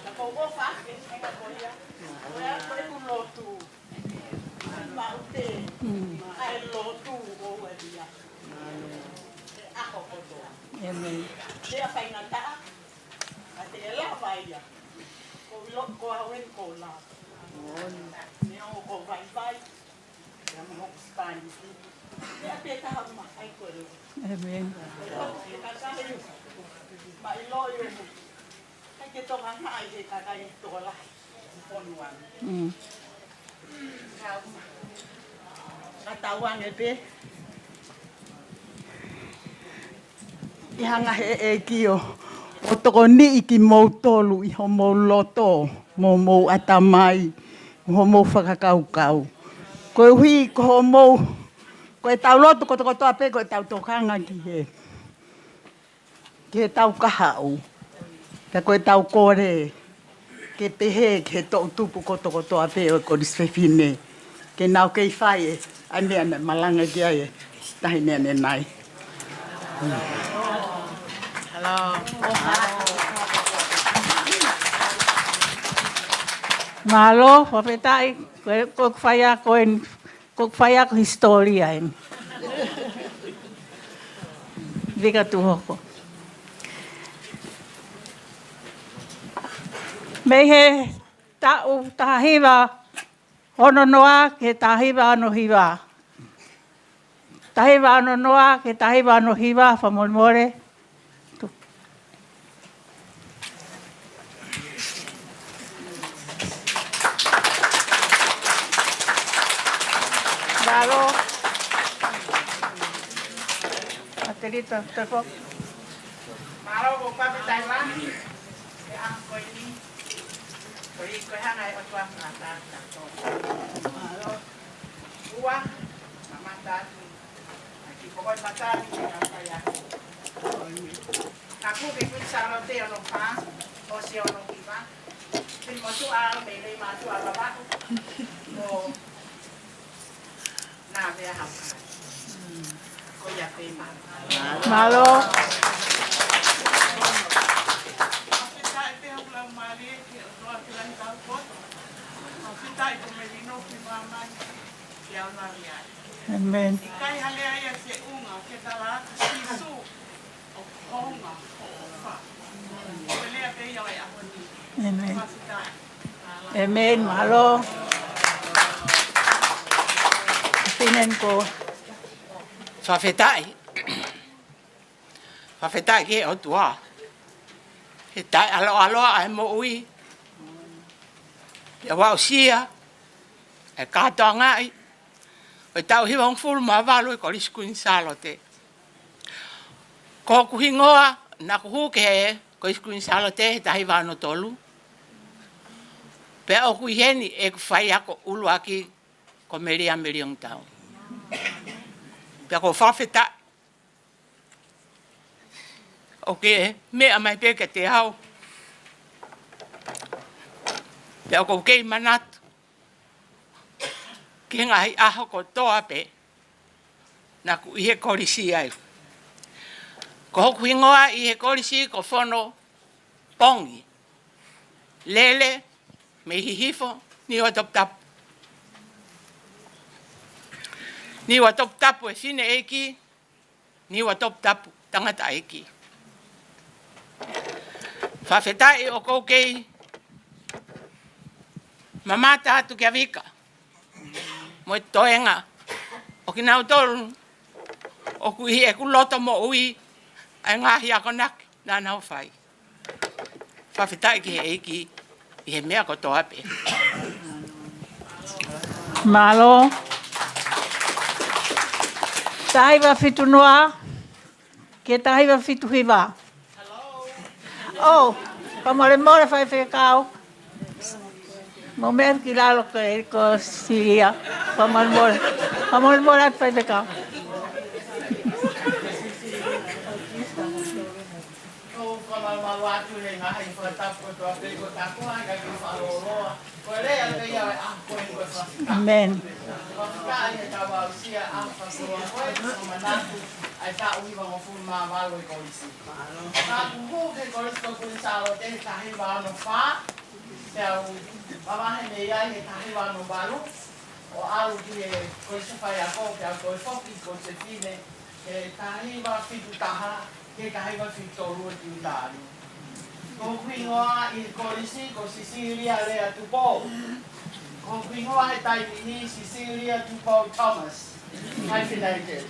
Ka kou ʻofa ake, hanga ko ia. Ko ia ko ʻeku lotu. Maʻu pē ʻa e lotu ʻoku ou ʻalu ai he ʻaho kotoa. ʻĒmeni. Meʻa faingataʻa, ka te lava ia. Ko ʻilo ko au eni kou lava. Meʻa ʻoku ou vaivai. Ia mo hoku Spanish. Meʻa pē taha ma ai ko ʻilo. ʻĒmeni. Ko e kakai ma ʻilo ʻi ʻoku ʻikai ke tokangaʻi he kakai tokolahi. Fonua. Mm. Ka tauange pē. ʻI hanga he ʻEiki ʻo, ʻo tokoniʻi kimoutolu ʻi homou loto, mo homou ʻatamai, mo homou fakakaukau. Koeʻuhi ko homou, ko ʻetau lotu kotokotoa pē ko ʻetau tokanga ki he, ki heʻetau kahaʻu. Ka ko ʻetau kole ke pehē ki he toʻutupu kotokotoa pē ʻo e Kolisi Fefine. Ke nau kei fai ʻa e meʻa naʻe malanga ki ai e taʻahine ʻanenai. Mālō, fakafetaʻi, ko e, ko e faiako eni. Ko e faiako hisitōlia eni. Vika Tuhoko. Mei he taʻu taha hiva ono noa ki he taha hiva ono hiva. Taha hiva ono noa ki he taha hiva ono hiva, fakamolemole. Mālō. Atelita, tefo. Mālō, ʻoku ou fakafetaʻi lahi he ʻaho ko eni. Koeʻuhi ko e hanga ʻe he ʻOtua ʻo fakaʻatā kitautolu. Mālō. Ua, mamata atu. Ki he koko e matani, ke ka fai ako. Ka kuo ke kui Sālote ono fā, ʻOsi ono hiva. Pili motuʻa au, mei lei mātuʻa lavaku. Ko Nāvea Haukai. Ko ia pē, mālō. Mālō. Fakafetaʻi pē hoku laumālie ki he ʻOtua ki he lahi taupotu. Fakafetaʻi ko e melino ki māmani. Ke au nali ai. ʻĒmeni. ʻIkai ha lea ia ʻe feʻunga ke tala atu Sīsū ʻoku hounga hoʻo ʻofa. Ko e lea pē ia ʻo e ʻaho ni. ʻĒmeni. Fakafetaʻi. ʻĒmeni, mālō. Fefine ko Fakafetaʻi. Fakafetaʻi ki he ʻOtua. He taʻeʻaloʻaloa ʻa e moʻui. Pea ʻoku aʻusia ʻa e kātoangaʻi ʻo e taʻu hiva hongofulu mā valu ʻi he Kolisi Kuini Sālote. Ko hoku hingoa, naʻa ku hū ki he Kolisi Kuini Sālote he taha hiva ono tolu. Pea ʻoku ʻi heni ʻeku faiako ʻuluaki ko Melia Meliongitau. Pea ʻoku ou fakafetaʻi ʻoku ke meʻa mai pē kiate au. Pea ʻoku ou kei manatu ki he ngaahi ʻaho kotoa pē naʻa ku ʻi he kolisi ai. Ko hoku hingoa ʻi he kolisi ko Fono Pongi. Lele mei Hihifo, Niuatoputapu. Niuatoputapu e fineʻeiki, Niuatoputapu tangataʻeiki. Fakafetaʻi ʻoku ou kei mamata atu kia Vika mo e toenga ʻo kinautolu ʻoku ʻi heʻeku loto moʻui ʻa e ngaahi akonaki naʻa nau fai. Fakafetaʻi ki he ʻEiki ʻi he meʻa kotoa pē. Mālō. Taha hiva fitu noa ki he taha hiva fitu hiva. ʻŌ, fakamolemole faifekau. Mou meʻa ki lalo ko e, ko Silia. Fakamolemole. Fakamolemole atu faifekau. ʻOku ou fakamālō atu he ngaahi fakatapu kotoa pē ko e tāpuaki ke fakalōloa. Ko e lea pē ia ʻo e ʻaho ko eni ko e fakafetaʻi. Amen. Fakafetaʻi he tau aʻusia ʻa e fakakoloa ko e ko e manatu ʻa e taʻu hiva hongofulu mā valu ʻo e kolisi. Naʻa ku hū ki he Kolisi ko Kuini Sālote he taha hiva ono fā, pea u mavahe mei ai he taha hiva ono valu, ʻo ʻalu ki he Kolisi Faiako, pea u toe foki ko Sefine he taha hiva fitu taha ki he taha hiva fitu tolu ʻo e tiuta ni. Ko hoku hingoa ʻi he kolisi ko Sisilia Lea Tupou. Ko hoku hingoa he taimi ni Sisilia Tupou Thomas, hyphenated.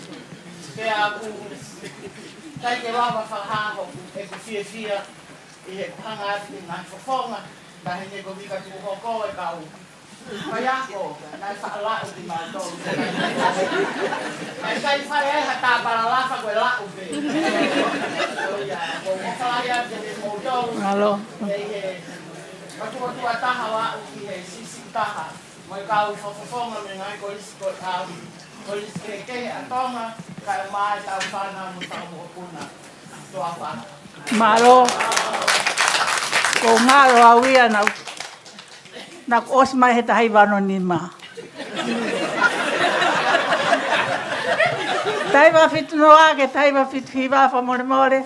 Pea ʻoku ʻikai ke lava fakahā ʻeku fiefia ʻi heʻeku hanga atu ki he ngaahi fofonga, ka hangē ko Vika Tuʻuhoko e kau faiako, naʻe faʻa laʻu kimautolu. Naʻe ʻikai fai ai ha tāpalalafa, ko e laʻu pē. ʻIo, ʻoku ou ʻofa lahi atu kiate kimoutolu. Mālō. Mei he matuʻotuʻa taha ʻo aʻu ki he siʻisiʻi taha. Mo e kau fakafofonga mei he ngaahi kolisi ko, um, kolisi kehekehe ʻa Tonga, kae ʻumaʻā ʻetau fānau mo e fanga mokopuna. Toa fā. Mālō. Ko ngalo au ia naʻa, naʻa ku ʻosi mai he taha hiva ono nima. Taha hiva fitu noa ki he taha hiva fitu hiva, fakamolemole.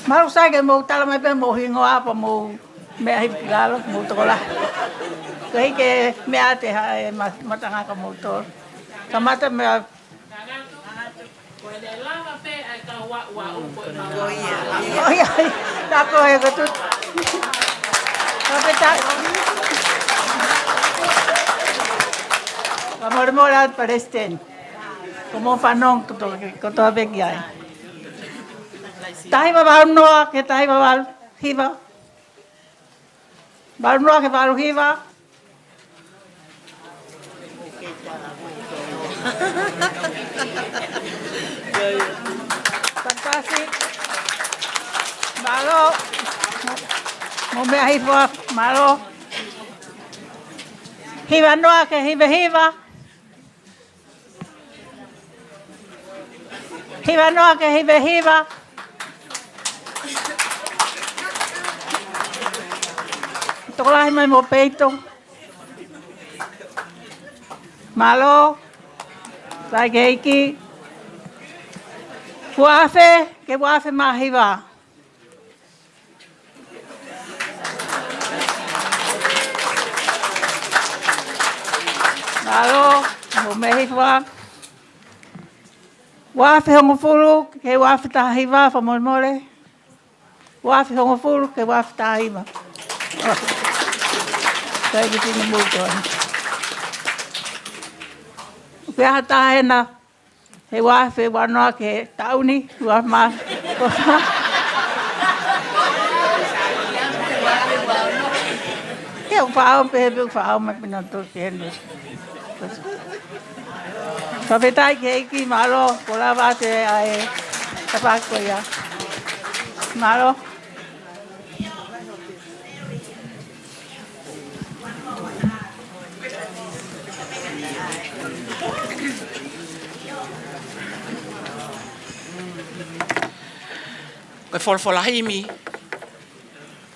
Mālō sai ke mou tala mai pē hoʻomou hingoa pea mou meʻa hifo ki lalo, mou tokolahi. Koeʻuhi ke meʻa atu ʻe he ma-, matangako moutolu. Kamata meia Ko e lava pē ʻa e kau aʻu aʻu ko e mau. Ko ia. Ko ia. Tā ko e ko tu. Ko te tā. Fakamolemole atu Palesiteni. Ko mo fanong ko to, ko to pē ki ai. Taha hiva valu noa ki he taha hiva valu hiva. Valu noa ki he valu hiva. Fantastic. Mālō. Mou meʻa hifo ā, mālō. Hiva noa ki he hiva hiva. Hiva noa ki he hiva hiva. Tokolahi mai mo peito. Mālō. Sai ki he ʻEiki. Uaafe, ki he uaafe mā hiva. Mālō, mou meʻa hifo ā. Uaafe hongofulu, ki he uaafe taha hiva, fakamolemole. Uafe hongofulu ki he uafe taha hiva. Kai ki tini muto. Pea ha taha ena he uafe uanoa ki he taʻu ni, uafe ma. Ke u fao pe pe u fao ma pina to ke ne. Fakafetaʻi ki he ʻEiki, mālō, ko lava atu ʻa e tapako ia. Mālō. Ko e folofola himi,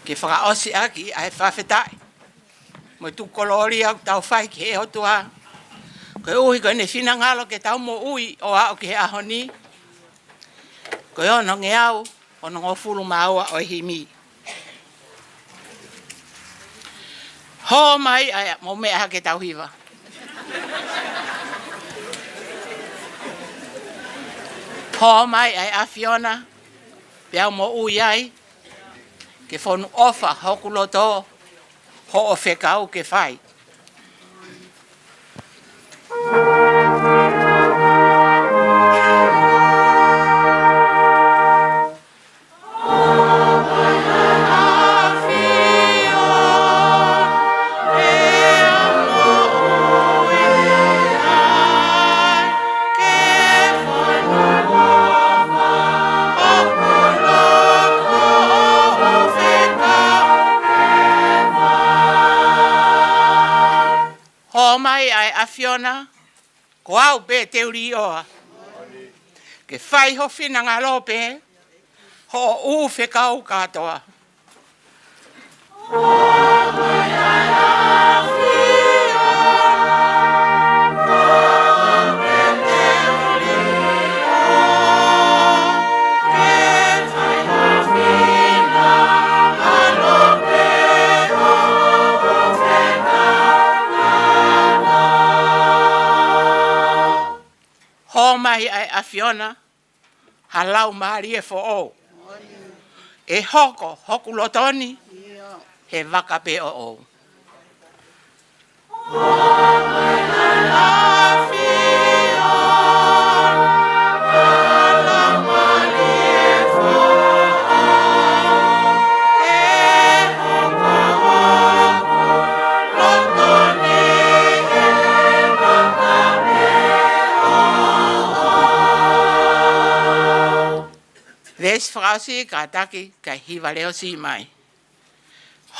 ke fakaʻosi ʻaki ʻa e fakafetaʻi mo e tuku kolōlia ʻoku tau fai ki he ʻOtua. Koeʻuhi ko ʻene finangalo ke tau moʻui ʻo aʻu ki he ʻaho ni. Ko e onongeau onongofulu mā ua ʻo e himi. Hō mai ʻa e, mou meʻa hake tau hiva. Hō mai ʻa e ʻAfiona, pea u moʻui ai, ke fonu ʻofa hoku loto, hoʻo fekau ke fai. Hō mai ʻa e ʻAfiona, ko au pē te u liʻoa. Ke fai ho finangalo pē, hoʻo ʻū fekau kātoa. Hō mai ʻa e ʻAfiona, ha laumālie foʻou. ʻE hoko hoku loto ni he vaka pē ʻoʻou. Veesi fakaʻosi, kātaki kae hiva leʻo siʻi mai.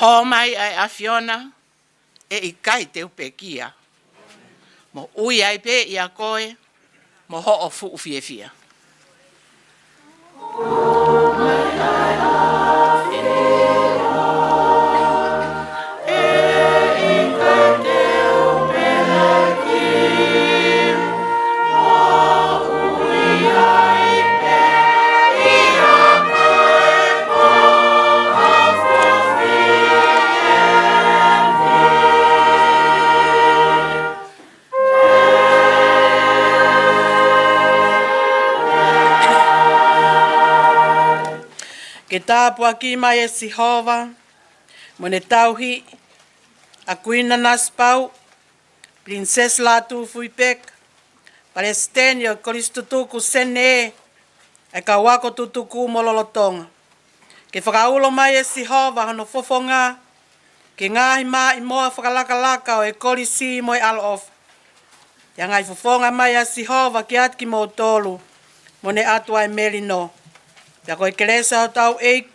Hō mai ʻa e ʻAfiona, ʻe ʻikai te u pekia. Moʻui ai pē ʻia koe, mo hoʻo fuʻu fiefia. Ke tāpuaki mai ʻe Sihova, mo ne tauhi ʻa Kuini Nanasipauʻu, Pilinisesi Lātūfuipeka, Palesiteni ʻo e Kolisi Tutuku Senē, ʻa e kau ako tutuku mo lolotonga. Ke fakaulo mai ʻe Sihova hono fofonga ki he ngaahi maʻimoa fakalakalaka ʻo e kolisi mo e ʻaloʻofa. Pea ngaahi fofonga mai ʻa Sihova kiate kimoutolu, mo ne ʻatu ʻa e melino. Pea ko e kelesi ʻa hotau ʻEiki,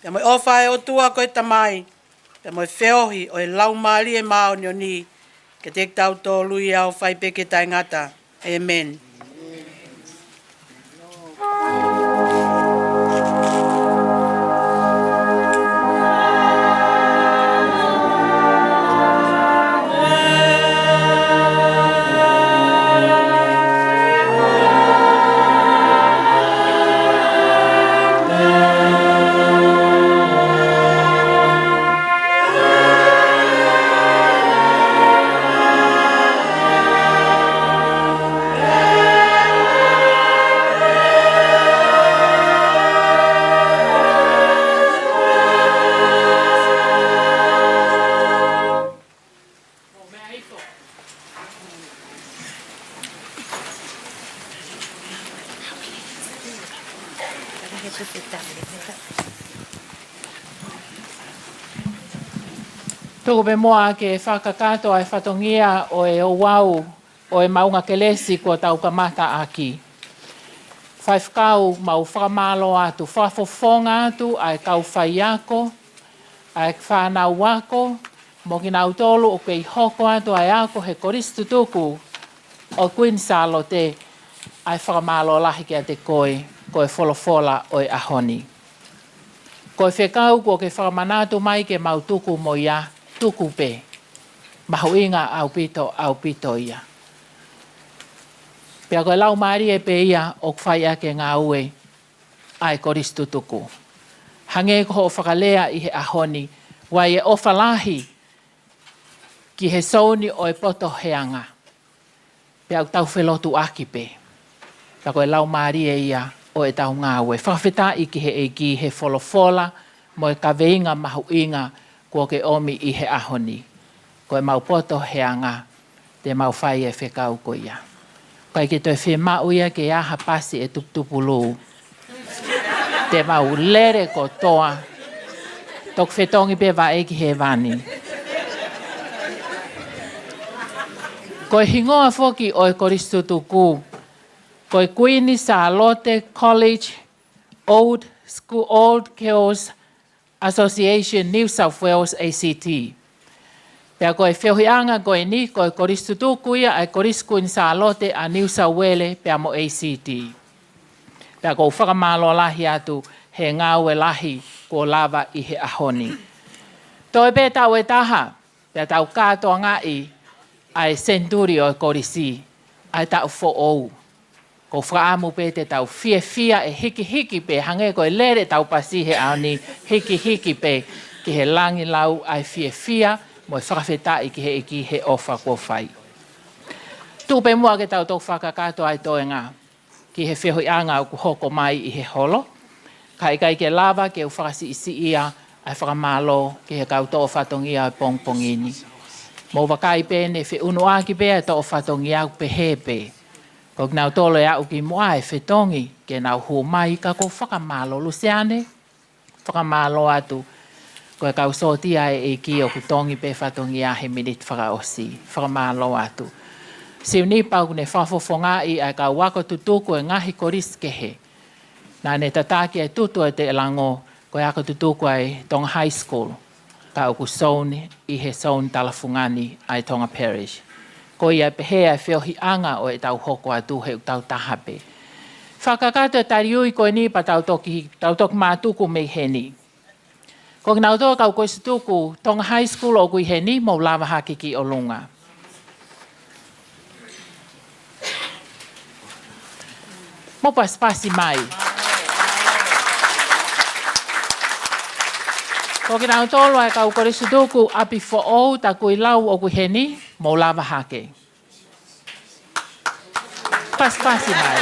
pea mo e ʻofa ʻa e ʻOtua ko e Tamai, pea mo e feohi ʻo e Laumālie Māʻoniʻoni, kiate kitautolu ia ʻo fai pē ki he taʻengata. ʻĒmeni. Tuku pē muʻa ke fakakakato ʻa e fatongia ʻo e ouau ʻo e maʻunga kelesi kuo tau kamata ʻaki. Faifekau, mau fakamālō atu, fakafofonga atu ʻa e kau faiako, ʻa e fānau ako, mo kinautolu ʻoku kei hoko atu ʻa e ako he Kolisi Tutuku ʻo Kuini Sālote, ʻa e fakamālō lahi kiate koe, ko e folofola ʻo e ʻaho ni. Ko e fekau kuo ke fakamanatu mai ke mau tuku mo ia, tuku pē. Mahuʻinga ʻaupito, ʻaupito ia. Pea ko e laumālie pē ia ʻoku fai ʻaki e ngāue ʻa e Kolisi Tutuku. Hangē ko hoʻo fakalea ʻi he ʻaho ni, ʻoku ʻi ai e ʻofa lahi ki he souni ʻo e poto he anga. Pea ʻoku tau felotuʻaki pē. Pea ko e laumālie ia ʻo ʻetau ngāue. Fakafetaʻi ki he ʻEiki he folofola mo e kaveinga mahuʻinga kuo ke ʻomi ʻi he ʻaho ni. Ko e mau poto he anga, te mau fai e fekau ko ia. ʻIkai ke toe fiemaʻu ia ke ʻi ai ha pasi ʻe tuputupulū. Te mau lele kotoa. Toki fetongi pē vaʻe ki hēvani. Ko e hingoa foki ʻo e Kolisi Tutuku, ko e Kuini Sālote College Old School, Old Girls Association New South Wales, A C T. Pea ko e feohiʻanga ko eni, ko e Kolisi Tutuku ia ʻa e Kolisi Kuini Sālote ʻa New South Wales pea mo A C T. Pea ʻoku ou fakamālō lahi atu he ngāue lahi kuo lava ʻi he ʻaho ni. Toe pē taʻu ʻe taha, pea tau kātoangaʻi ʻa e senituli ʻo e kolisi, ʻa e taʻu foʻou. ʻOku ou fakaʻamu pē te tau fiefia ʻe hikihiki pē, hangē ko e lele ʻetau pasi he ʻaho ni, hikihiki pē ki he langilangi ʻa e fiefia mo e fakafetaʻi ki he ʻEiki he ʻofa kuo fai. Tuku pē muʻa ke tau toki fakakakato ʻa e toenga ki he feohiʻanga ʻoku hoko mai ʻi he holo, ka ʻikai ke lava ke u fakasiʻisiʻia ʻa e fakamālō ki he kau toʻo fatongia ʻo e pongipongi ni. Mou vakai pē ne feʻunuʻaki pē ʻa e toʻo fatongia ʻoku pehē pē. Ko kinautolu ʻe aʻu ki muʻa ʻe fetongi ke nau hū mai ka ʻoku ou fakamālō Luseane, fakamālō atu. Ko e kau sōtia ʻa e ʻEiki ʻoku tongi pē fatongia he miniti fakaʻosi. Fakamālō atu. Siunipa ʻoku ne fakafofongaʻi ʻa e kau ako tutuku ʻo e ngaahi kolisi kehe. Naʻa ne tataki ʻa e tutu ʻo e teʻelango, ko e ako tutuku ʻa e Tonga High School, ka ʻoku zone ʻi he zone talafungani ʻa e Tonga Parish. Ko ia pehē ʻa e feohiʻanga ʻo ʻetau hoko atu he ʻoku tau taha pē. Fakakakato e taliui ko eni pea tau toki, tau toki mātuku mei heni. Ko kinautolu kau kolisi tutuku Tonga High School ʻoku ʻi heni, mou lava hake ki ʻolunga. Mou pasipasi mai. Ko kinautolu ʻa e kau kolisi tutuku ʻapi foʻou Takuilau ʻoku ʻi heni, mou lava hake. Pasipasi mai.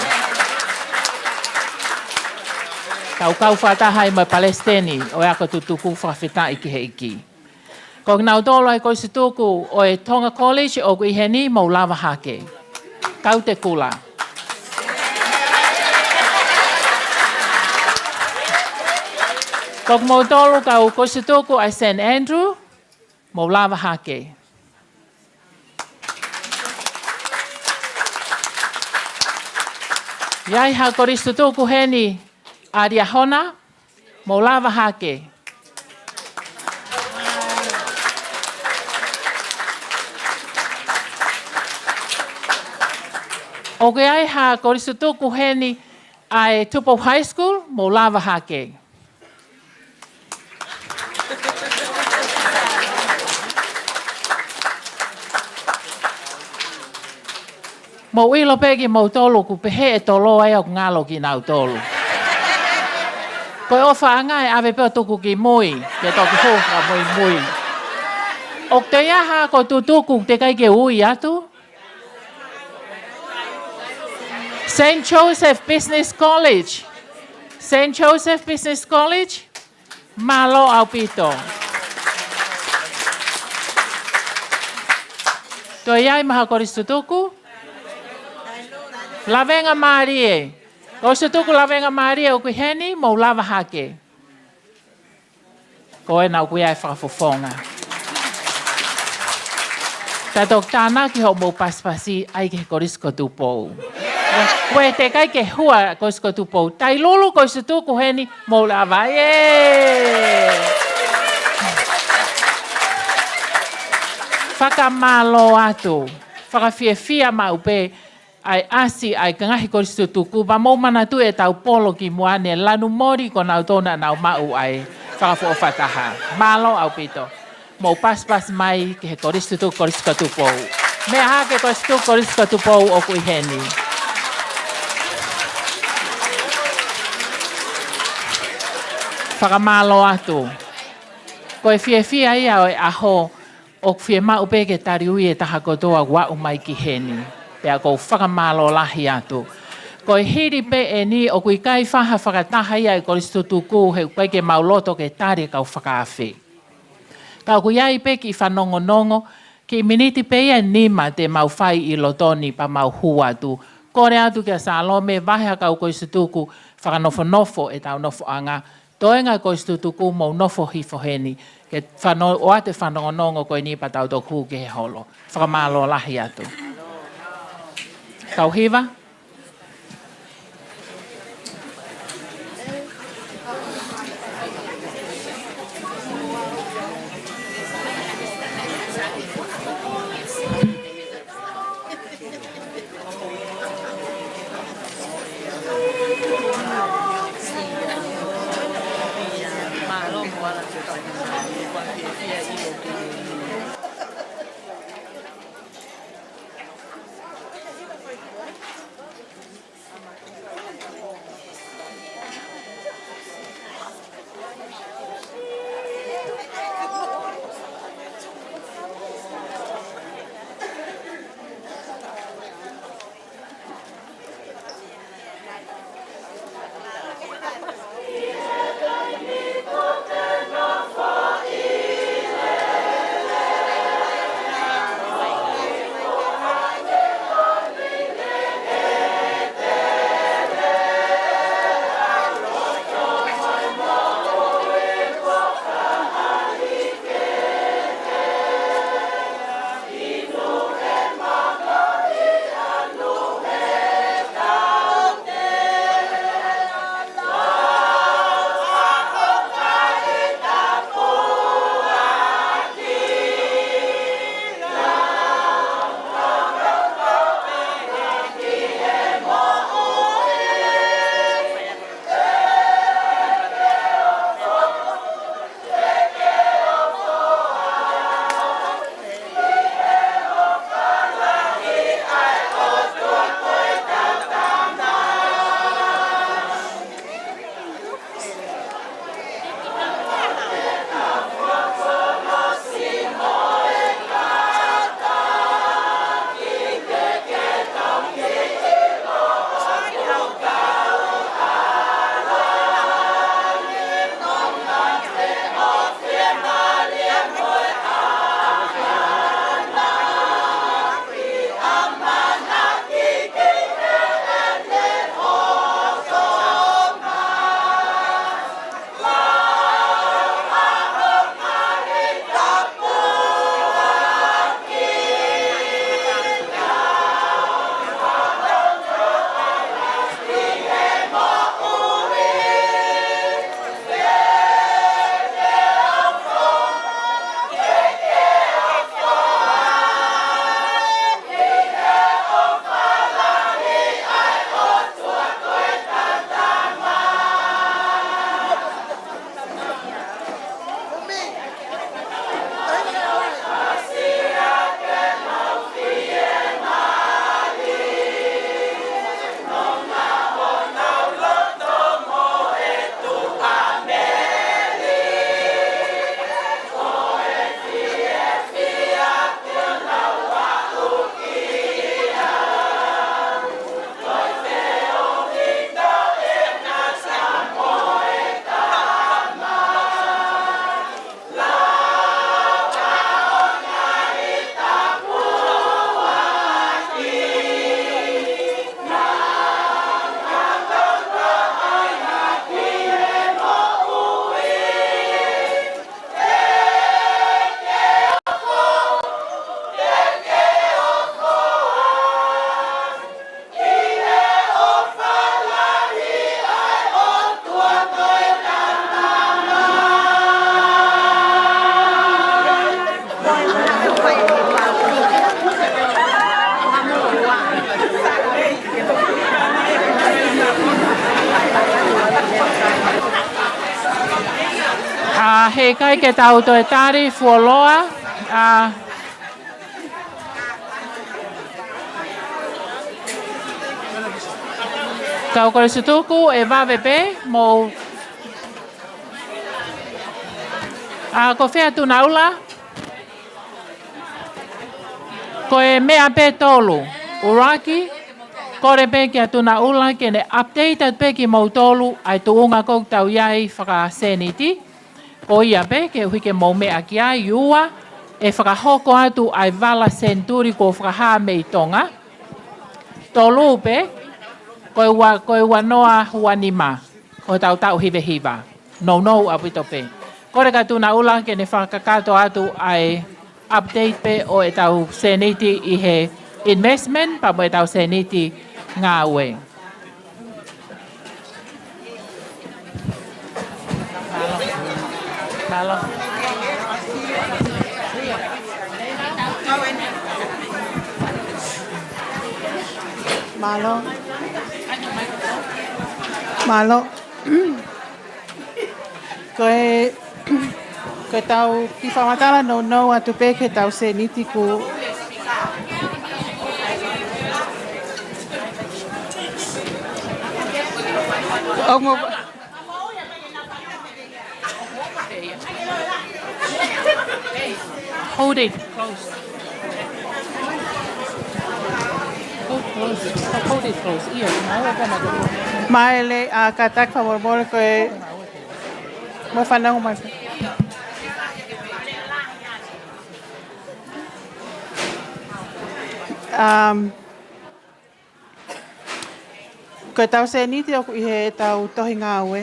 Tau kau fakataha ai mo e palesiteni ʻo e ako tutuku, fakafetaʻi ki he ʻEiki. Ko kinautolu ʻa e kolisi tutuku ʻo e Tonga College ʻoku ʻi heni, mou lava hake. Kau te kula. Ko kimoutolu kau kolisi tutuku ʻa e Saint Andrew, mou lava hake. ʻI ai ha kolisi tutuku heni ʻa Liahona, mou lava hake. ʻOku ʻi ai ha kolisi tutuku heni ʻa e Tupou High School, mou lava hake. Mou ʻilo pē kimoutolu ʻoku pehē ʻe tolo ai ʻoku ngalo kinautolu. Ko e ʻofaʻanga ʻe ʻave pē ʻo tuku ki mui, ke toki hū fakamuimui. ʻOku toe ʻi ai ha ako tutuku teʻeki ai ke ui atu? Saint Joseph Business College. Saint Joseph Business College. Mālō ʻaupito. Toe ʻi ai maha kolisi tutuku? Lavengamālie. Kolisi Tutuku Lavengamālie ʻoku ʻi heni, mou lava hake. Ko ena ʻoku ʻi ai e fakafofonga. Tau toki tānaki hoʻomou pasipasi ʻai ki he Kolisi ko Tupou. Ko e teʻeki ai ke hua Kolisi ko Tupou. Tailulu Kolisi Tutuku heni, mou lava. ʻIo. Fakamālō atu. Fakafiefia maʻu pē ʻa e ʻasi ʻa e ngaahi Kolisi Tutuku, pea mou manatuʻi ʻetau polo kimuʻa ni, lanu moli ko nautolu naʻa nau maʻu ʻa e fakaʻofoʻofa taha. Mālō ʻaupito. Mou pasipasi mai ki he Kolisi Tutuku, Kolisi ko Tupou. Meʻa hake Kolisi Tutuku, Kolisi ko Tupou ʻoku ʻi heni. Fakamālō atu. Ko e fiefia ia ʻo e ʻaho, ʻoku fiemaʻu pē ke taliui e taha kotoa ʻoku aʻu mai ki heni. Pea ʻoku ou fakamālō lahi atu. Ko e hili pē eni ʻoku ʻikai faʻa fakataha ia e Kolisi Tutuku he ʻoku ʻikai ke mau loto ke tali e kau fakaafe. Ka ʻoku ʻi ai pē kiʻi fanongonongo, kiʻi miniti pē ia ʻe nima te mau fai ʻi loto ni pea mau hū atu. Kole atu kia Salome, vahe ha kau Kolisi Tutuku, fakanofonofo ʻetau nofoʻanga, toenga Kolisi Tutuku mou nofo hifo heni, ke fano-, ʻoatu e fanongonongo ko eni pea tau toki hū ki he holo. Fakamālō lahi atu. Kau hiva. Heʻikai ke tau toe tali fuoloa, ʻa, kau kolisi tutuku ʻe vave pē, mou, ʻa, ko fē ʻa Tunaʻula? Ko e meʻa pē tolu. ʻUluaki, kole pē kia Tunaʻula ke ne update atu pē kimoutolu ʻa e tuʻunga ʻoku tau ʻi ai fakasēniti. Ko ia pē, ke ʻuhi ke mou meʻa ki ai. Ua, ʻe fakahoko atu ʻa e vala senituli kuo fakahā mei Tonga. Tolu pē, ko e ua, ko e ua noa ua nima ʻo hotau taʻu hiva hiva. Nounou ʻaupito pē. Kole kia Tunaʻula ke ne fakakakato atu ʻa e update pē ʻo ʻetau sēniti ʻi he investment, pea mo ʻetau sēniti ngāue. Mālō. Mālō. Mālō. Ko e, ko ʻetau kiʻi fakamatala nounou atu pē ki heʻetau sēniti kuo ongo. Hold it close. Hold close. Hold it close. Ia, mau ʻoua naʻa tau. Maile, ʻa, kātaki fakamolemole ko e, mo fanongo mai. Um, Ko ʻetau sēniti ʻoku ʻi heʻetau tohi ngāue,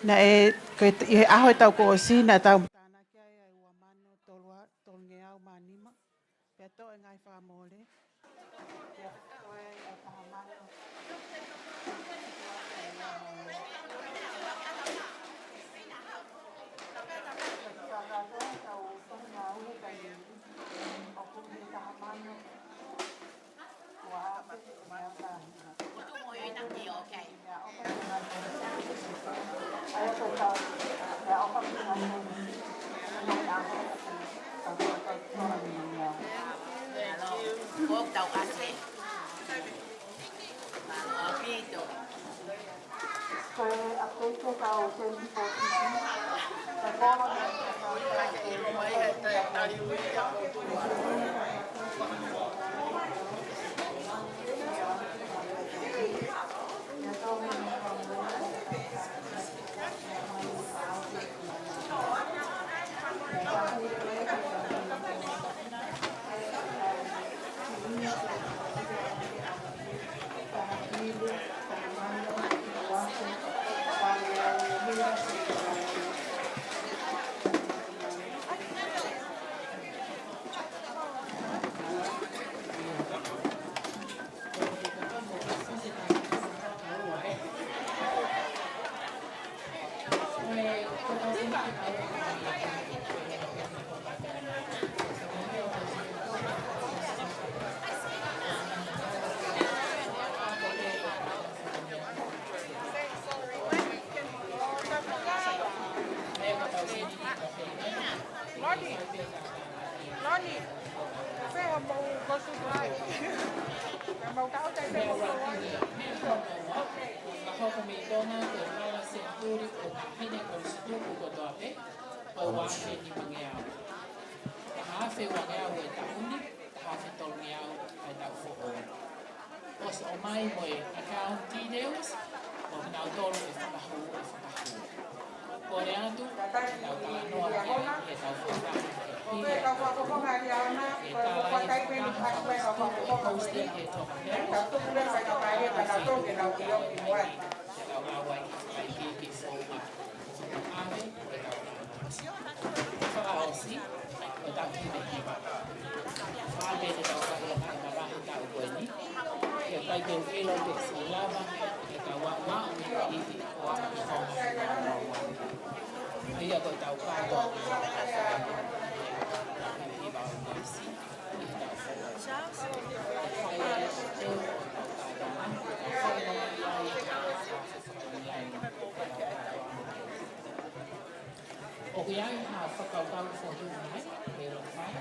naʻe, ko e, ʻi he ʻaho ʻe tau kuo ʻosi, naʻa tau tānaki ai ʻa e ua mano tolu, tolungeau mā nima, pea toʻo e ngaahi fakamole. Pea toʻo e taha mano. Ko e fakakātoa ʻetau tohi ngāue he taimi ni, ʻoku ʻi he taha mano. Loni, pea mau kosu mai. Pea mau kau tai pea mau kau ai. Ka hoko mei Tonga ko e vala senituli ʻo e fefine kolisi tutuku kotoa pē, ko e ua afe nimangeau. Taha afe uangeau ʻo e taʻu ni, taha afe tolungeau ʻo e taʻu foʻou. ʻOsi ʻomai mo e account details, mo kinautolu ʻe fakahū, ʻe fakahū. Kole atu, tau talanoa ki ai, ʻe tau fakahū, ʻe tau fakahū, ʻe tala ʻe fakahū, ʻe post ʻe he Tonga Post, ʻe tau ʻalu ai, ʻe tau ʻave, ʻe tau fakaʻosi, ʻo tau hiva hiva. Fale te tau fai ʻa e mavahe taʻu ko eni. Ke fai ke u ʻilo ke siʻi lava, ke tau ʻaʻu ʻaʻu ni ka ivi ko ʻaʻu ki Tonga. ʻA ia ko e tau kātoa. Hiva ʻo koisi. Fai ʻa e teu, fai ʻa e teu. ʻOku ʻi ai ha fakakaukau ʻoku fotu mai, ʻe lōfai.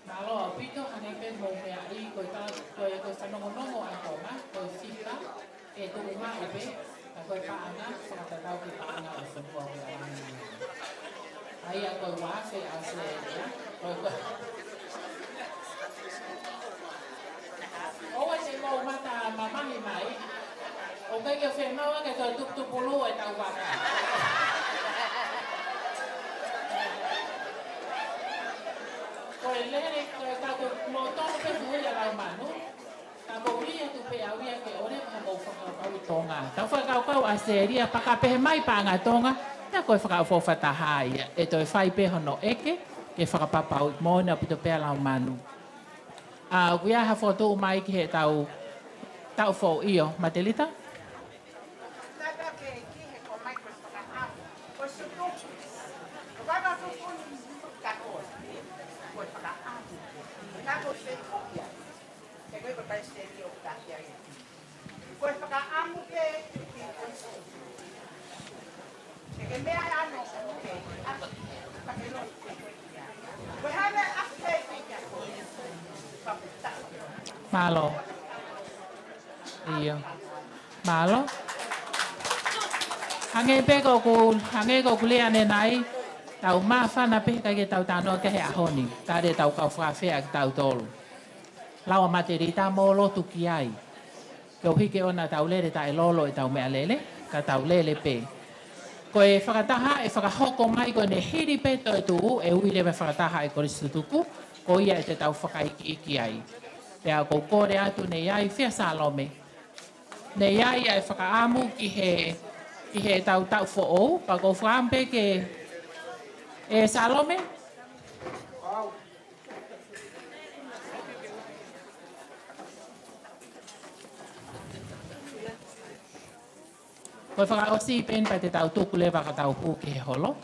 Mālō ʻaupito, hangē pē ko hoʻomou meaʻi, ko e ta-, ko e, ko e fanongonongo ʻa Tonga, ko e fika, ʻe tuʻu mai pē, ka ko e paʻanga, fakatatau ki he paʻanga ʻo e fonua ʻo e ʻaho ni. ʻA ia ko e uaafe ʻa ʻAositelēlia, ko e, ko e. ʻOua te mou mata mamahi mai, ʻoku ʻikai ke fie maʻu ke toe tuputupulū ʻetau vaka. Ko e lele, ko e tau ko mou tonu pē fuhi ʻa Laumanu. Ka ʻoku ou ʻai atu pē au ia ke ʻoua naʻa mou fakakaukau ʻi Tonga. Tau fakakaukau ʻAositelēlia, pea ka pehē mai paʻanga Tonga, ia ko e fakaʻofoʻofa taha ia. ʻE toe fai pē hono ʻeke, ke fakapapauʻi moʻoni ʻaupito pē ʻa Laumanu. ʻA, ʻoku ʻi ai ha fokotuʻu mai ki heʻetau taʻu foʻou, Matelita? Ko e fakaʻamu ke, ke meʻa ʻa e ʻaho ke, ke lo, ko e hā e meʻa ke, ke, ke, Mālō. ʻIo. Mālō. Hangē pē ko ʻeku, hangē ko ʻeku lea ʻanenai, tau māfana pē he ʻikai ke tau talanoa ki ai he ʻaho ni. Tali ʻetau kau fakaafeʻi kitautolu. Lau ʻa Matelita mo lotu ki ai. Koeʻuhi ke ʻoua naʻa tau lele taʻelolo ʻetau meʻalele, ka tau lele pē. Ko e fakataha ʻe fakahoko mai ko ʻene hili pē toetuʻu, ʻe ui leva e fakataha ʻa e kolisi tutuku, ko ia ʻe te tau fakaikiiki ai. Pea ʻoku ou kole atu, naʻe ʻi ai, Fia Salome, naʻe ʻi ai ʻa e fakaʻamu ki he, ki heʻetau taʻu foʻou, pea ʻoku ou fakaʻamu pē ke, ʻe Salome? Ko e fakaʻosi pē eni pea te tau tuku leva ka tau hū ki he holo.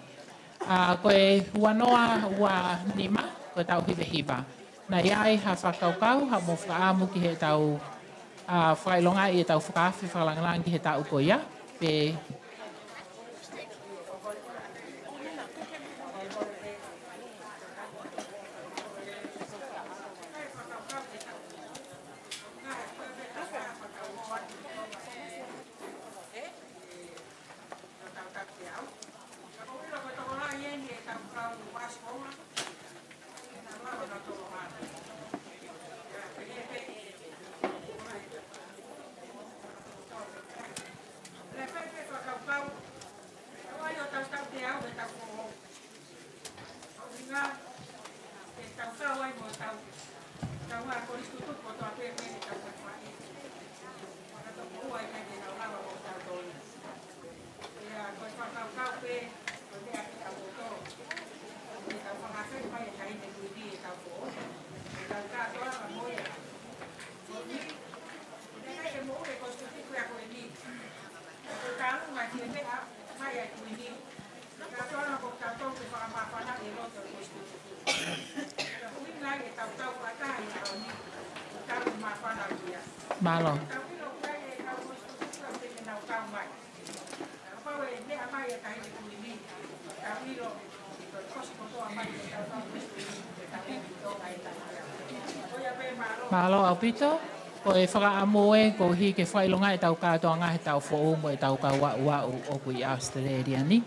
ʻA, ko e ua noa ua nima, ko e taʻu hivahiva. Naʻe ʻi ai ha fakakaukau, haʻamou fakaʻamu ki heʻetau, ʻa, fakaʻilongaʻi ʻetau fakaafe fakalāngilangi ki he taʻu ko ia? Pe Mālō. Mālō ʻaupito. Ko e fakaʻamu ē, koeʻuhi ke fakaʻilongaʻi ʻetau kātoanga he taʻu foʻou mo ʻetau kau aʻuaʻu ʻoku ʻi ʻAositelēlia ni.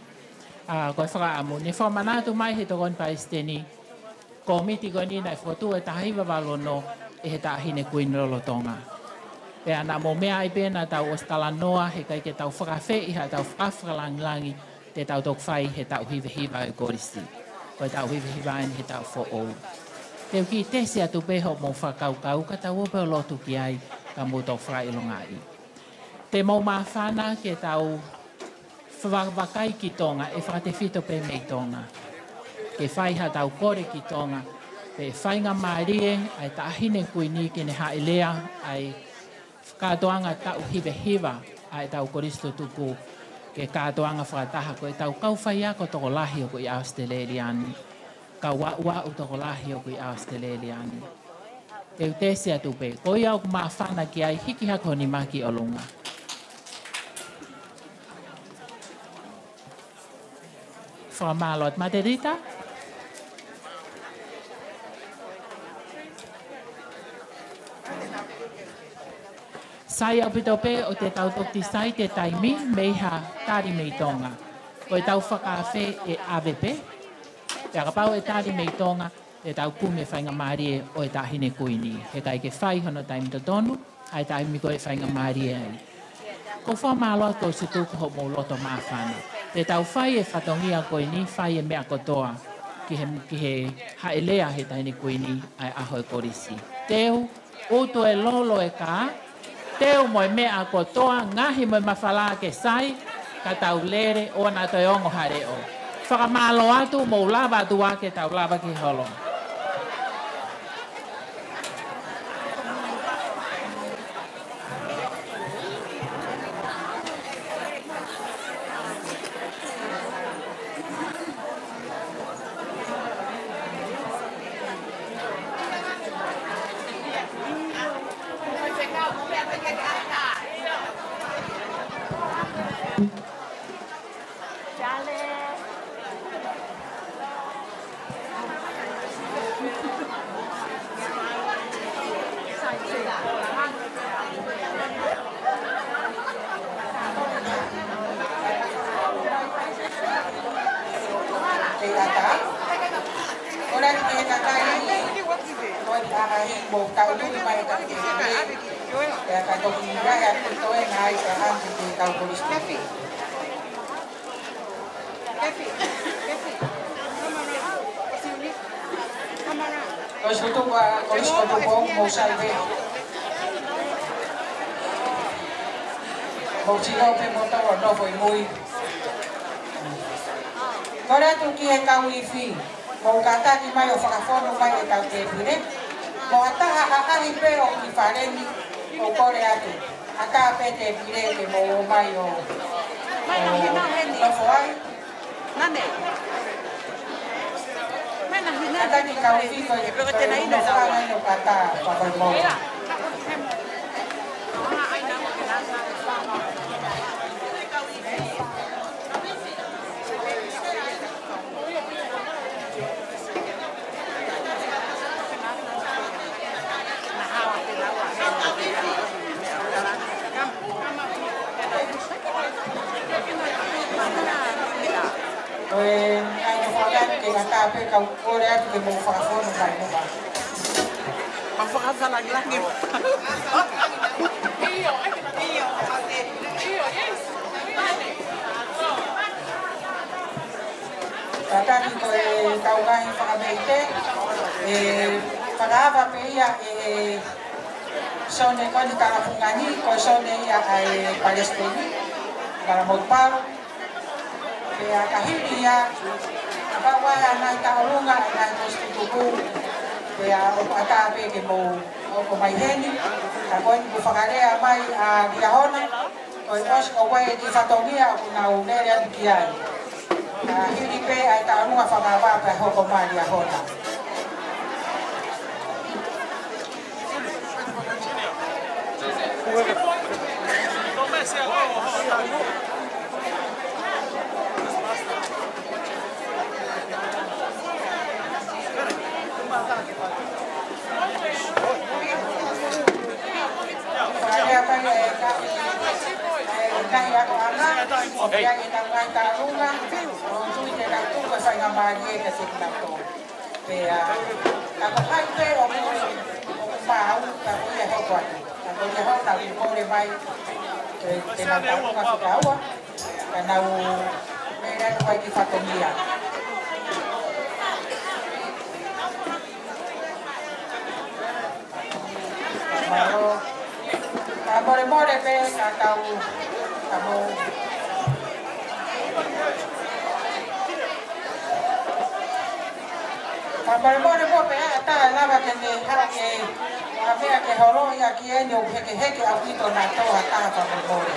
ʻA, ko e fakaʻamu, ne fakamanatu mai he Tokoni Palesiteni, kōmiti ko eni naʻe fokotuʻu ʻe taha hiva valu ono ʻe he Taʻahine Kuini Lolotonga. Pea naʻa mou meaʻi pē naʻa tau ʻosi talanoa, he ʻikai ke tau fakaafeʻi haʻatau fakalangilangi te tau toki fai he taʻu hiva hiva ʻo e kolisi. Ko e taʻu hiva hiva eni he taʻu foʻou. Te u kiʻi tesi atu pē hoʻomou fakakaukau, ka tau ō pē ʻo lotu ki ai, ka mou toki fakaʻilongaʻi. Te mou māfana ke tau fakavakai ki Tonga, ʻe fakatefito pē mei Tonga. Ke fai haʻatau kole ki Tonga, pe faingamālie ʻa e Taʻahine Kuini ke ne hāʻelea ʻa e kātoanga taʻu hiva hiva ʻa ʻetau kolisi tutuku, ke kātoanga fakataha ko ʻetau kau faiako tokolahi ʻoku ʻi ʻAositelēlia ni. Kau aʻuaʻu tokolahi ʻoku ʻi ʻAositelēlia ni. Te u tesi atu pē, ko ia ʻoku māfana ki ai, hiki hake ho nima ki ʻolunga. Fakamālō atu Matelita. Sai ʻaupito pē ʻo te tau toki decide e taimi mei ha tali mei Tonga. Ko ʻetau fakaafe ʻe ʻave pē. Pea kapau ʻe tali mei Tonga, te tau kumi e faingamālie ʻo e Taʻahine Kuini. He ʻikai ke fai hono taimi totonu, ʻa e taimi ko ē faingamālie ai. Ko e fakamālō atu ko e tutuku hoʻomou loto māfana. Te tau fai e fatongia ko eni, fai e meʻa kotoa ki he, ki he hāʻelea he Taʻahine Kuini ʻa e ʻaho e kolisi. Teu, utu e lolo e kā, teu mo e meʻa kotoa, ngaohi mo e mafala ke sai, ka tau lele, ʻoua naʻa toe ongo ha leʻo. Fakamālō atu, mou lava atu ā ke tau lava ki holo. Ko e ʻaho ni, ko e ʻaho ni, mou tau tui mai ka ke, pea ka toki ʻai atu toe ngaahi ʻaho ni ke tau kolisi. Ko e tutuku ʻa e kolisi ko Tupou, mou sai pē. Mou sio pē mo tau ʻo nofo ʻi mui. Kole atu ki he kau ifi, mou kātaki mai ʻo fakafonu mai ʻetau tēpile. Mo ha taha ʻaʻahi pē ʻoku ʻi fale ni, ʻoku kole atu. ʻAtā pē tēpile ke mou ō mai ʻo, ʻo nofo ai. Kātaki kau ifi ko e, ko e nofo ʻa e ngaahi ʻo kātaki, pea ko e mou. Ko e, ʻai ke fakaʻatu ke ngata pē kau kole atu ke mou fakafonu mai muka. Ma fakafalangilangi. Kātaki ko e kau ngaahi fakameʻite, ʻe fakaava pē ia ʻe Sone ko eni Talafungani, ko Sone ia ʻa e Palesiteni, Malamotupalo. Pea ka hili ia, ka ʻoku ʻi ai ʻa e ngaahi tauʻolunga, ʻa e ngaahi kolisi tutuku, pea ʻoku ʻatā pē ke mou hoko mai heni, ka ko eni kuo fakalea mai ʻa Liahona, ko e ʻosi ko ē ʻa e kiʻi fatongia ʻoku nau lele atu ki ai. Ka hili pē ʻa e tauʻolunga fakaava pea hoko mai Liahona. Faingamālie kiate kinautolu. Pea, ka ko hai pē ʻoku, ʻoku maʻu, ka ko ia hopo atu. Ka ko ia hopo atu, mole mai, ē, te nau tau ka fika ua. Ka nau, mei atu ai ki fatongia. Mālō. Ka mole mole pē, ka tau, ka mo. Ka mole mole mo pē ʻa e taha lava ke ne haʻu ke, ʻa e meʻa ke holo ia ki eni ʻoku hekeheke ʻaupito naʻa tō ha taha ka mole mole.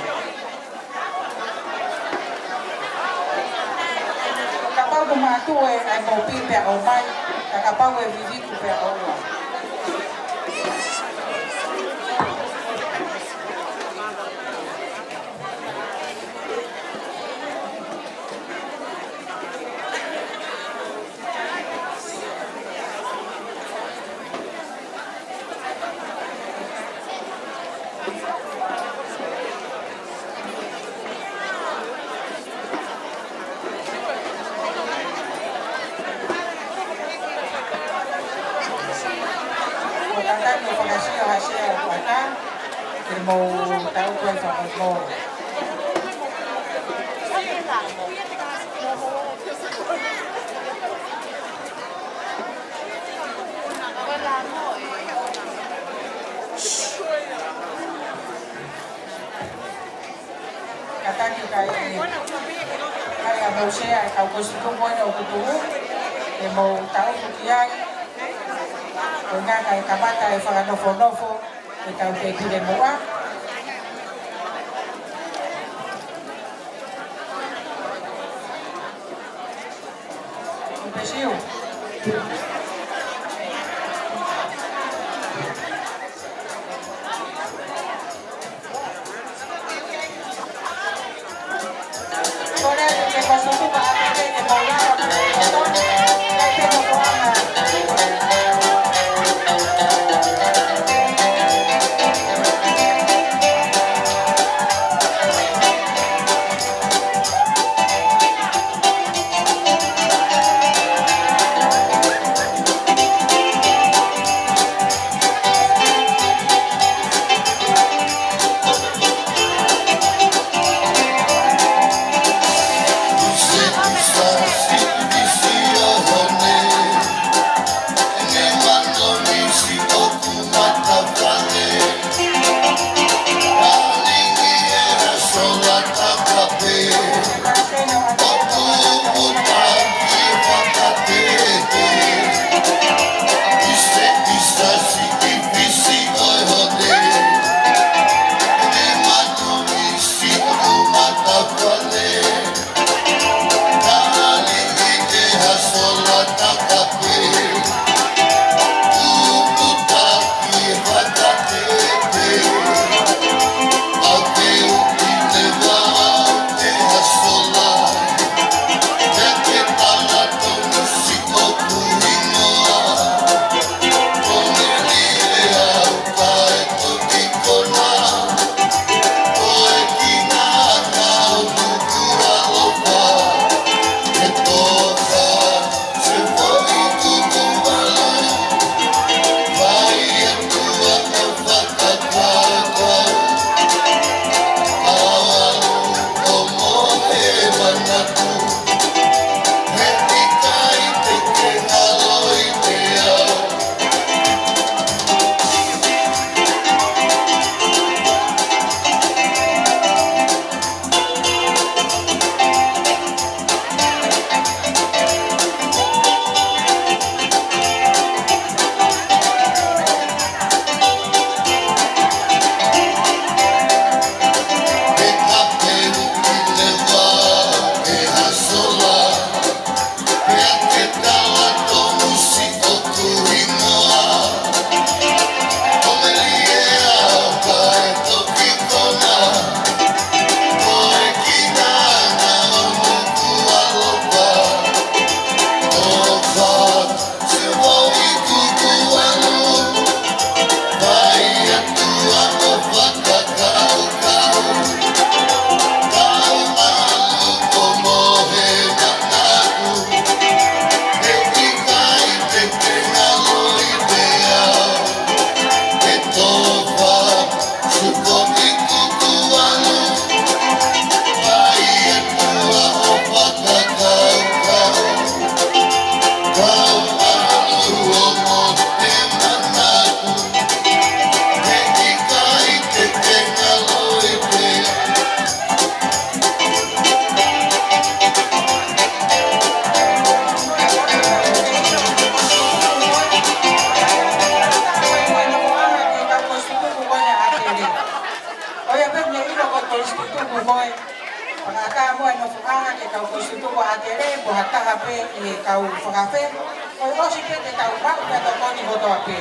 Kapau ʻoku mātuʻu ʻa e mōpī pea ʻomai, ka kapau ʻe viviku pea ʻoua. Ko e kātaki ʻo fakasio ha sea ʻo kuata, ke mou tau koe fakamolemole. Kātaki kae, kae ʻa mou sea e kau kosipiko ko ena ʻoku tuʻu, ke mou tau ki ai, ko e ngata e kamata e fakanofonofo, e kau ke pile mua. Bless you. Ko e fakaʻatā mo e nofoʻanga ki he kau kositutuku ʻa ʻAtele, mo ha taha pē ʻi he kau fakaafe, ko e ʻosi pē te tau maʻu pē tokoni kotoa pē.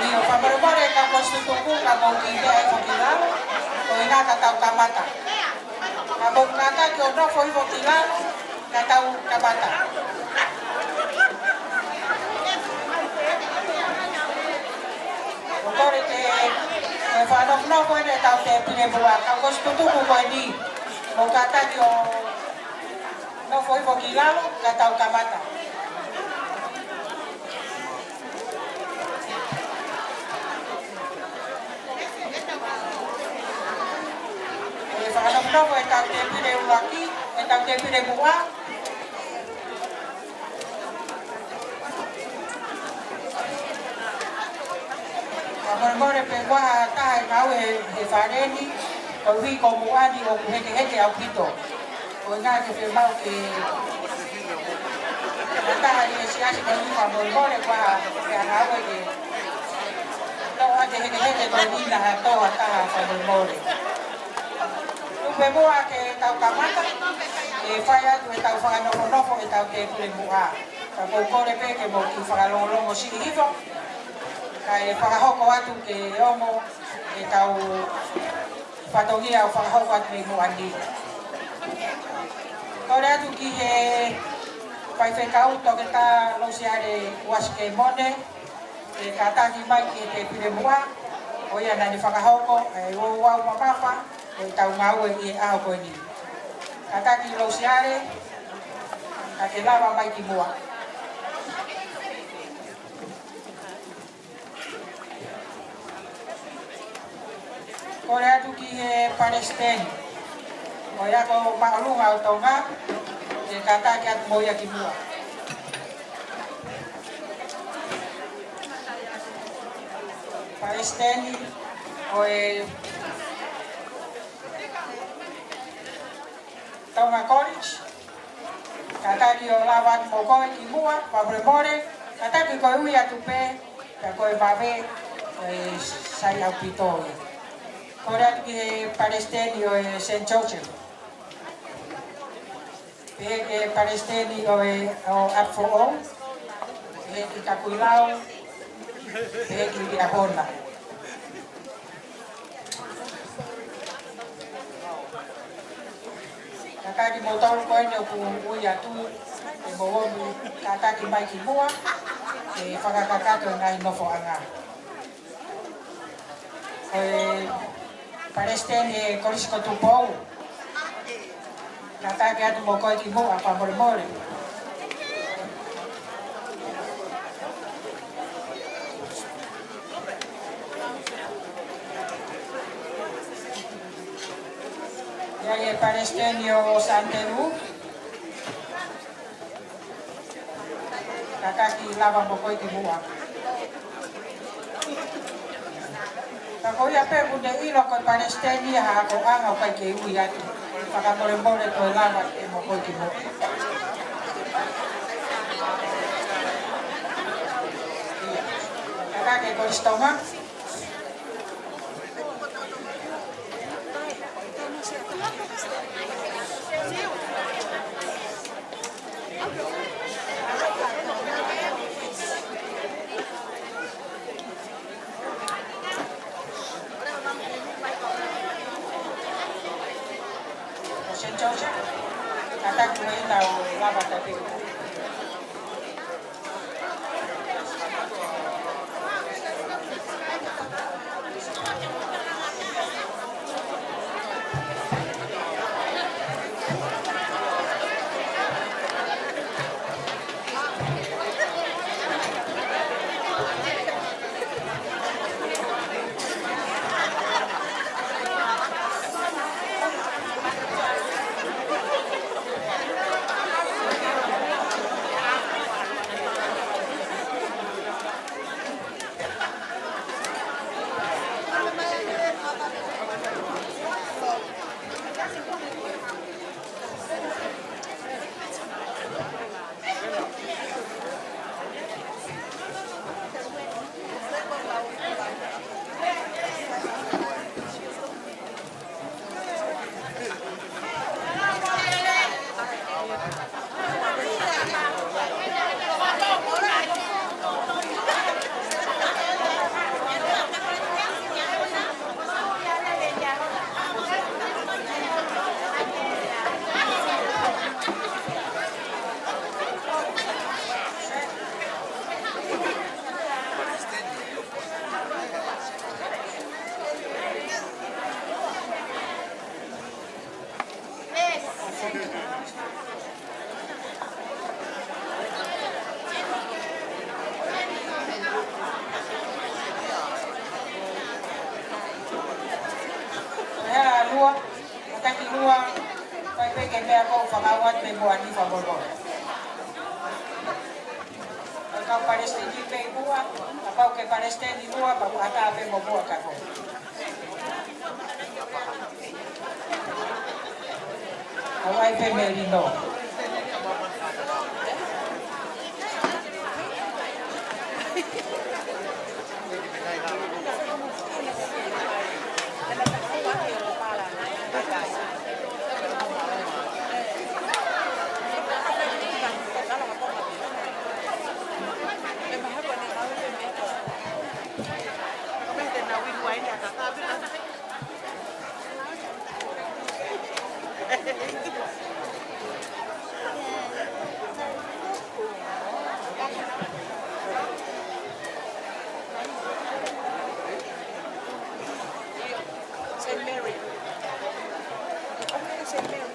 ʻIo, fakamolemole kau kositutuku, ka mou kiʻi lea hifo ki lalo, ko e ʻuhinga ka tau kamata. Ka mou kātaki ʻo nofo hifo ki lalo, ka tau kamata. ʻOku ou kole ke, ko e fakanofonofo eni ʻetau tēpile muʻa, kau kositutuku ko eni, mou kātaki ʻo nofo hifo ki lalo, ka tau kamata. ʻE fakanofonofo ʻetau tēpile ʻuluaki, ʻetau tēpile muʻa. Fakamolemole pē, ʻoku ʻi ai ha taha ʻi he ngāue he, he fale ni, koeʻuhi ko Muʻa ni ʻoku hekeheke ʻaupito. Ko e ʻuhinga ke fiemaʻu ke, ha taha ʻi he siasi ko eni, fakamolemole, ʻoku ʻi ai ha ngāue ke toʻo ʻa e hekeheke ko eni, naʻa tō ha taha, fakamolemole. Tuku pē muʻa ke tau kamata, ʻe fai atu ʻetau fakanofonofo ʻetau tēpile muʻa. Ka ʻoku ou kole pē ke mou kiʻi fakalongolongo siʻi hifo, kae fakahoko atu ke ongo ʻetau fatongia ʻo fakahoko atu mei Muʻa ni. Kole atu ki he Faifekau Toketā Losiale Uasikemone, ke kātaki mai ki he tēpile muʻa, ko ia naʻa ne fakahoko e ouau mamafa ʻo ʻetau ngāue ʻi he ʻaho ko eni. Kātaki Losiale, ka ke lava mai ki muʻa. Kole atu ki he Palesiteni ʻo e Ako Māʻolunga ʻo Tonga, ke kātaki atu mo ia ki muʻa. Palesiteni ʻo e Tonga College, kātaki ʻo lava atu mo koe ki muʻa, fakamolemole, kātaki koe ui atu pē, ka ko e vave, ʻe sai ʻaupito ia. Kole atu ki he palesiteni ʻo e Saint Joseph. Pehē ki he palesiteni ʻo e, ʻo Apefo, pehē ki Kapuilau, pehē ki Liahona. Kātaki kimoutolu ko eni ʻoku ui atu, ke mou omi kātaki mai ki muʻa, ke fakakakato e ngaahi nofoʻanga. Ko e palesiteni e Kolisi ko Tupou. Kātaki atu mo koe ki muʻa, fakamolemole. ʻI ai e palesiteni ʻo Sāntelu. Kātaki lava mo koe ki muʻa. Ka ko ia pē ʻoku ne ʻilo ko e palesiteni ha akoʻanga ʻoku ʻikai ke ui atu. Fakamolemole toe lava ke mo koe ki muʻa. Kātaki Kolisi Tonga. Saint Joseph, kātaki mai ʻo lava tapu. Pea lua, kātaki lua, fai pē ke meʻa ko fakauat pē mo ani fakamolemole. Ka palesiteni pē ʻi muʻa, kapau ke palesiteni ʻi muʻa, pea ʻatā pē mo muʻa ka ko. Hawaii pē Melino. Saint Mary. Saint Mary.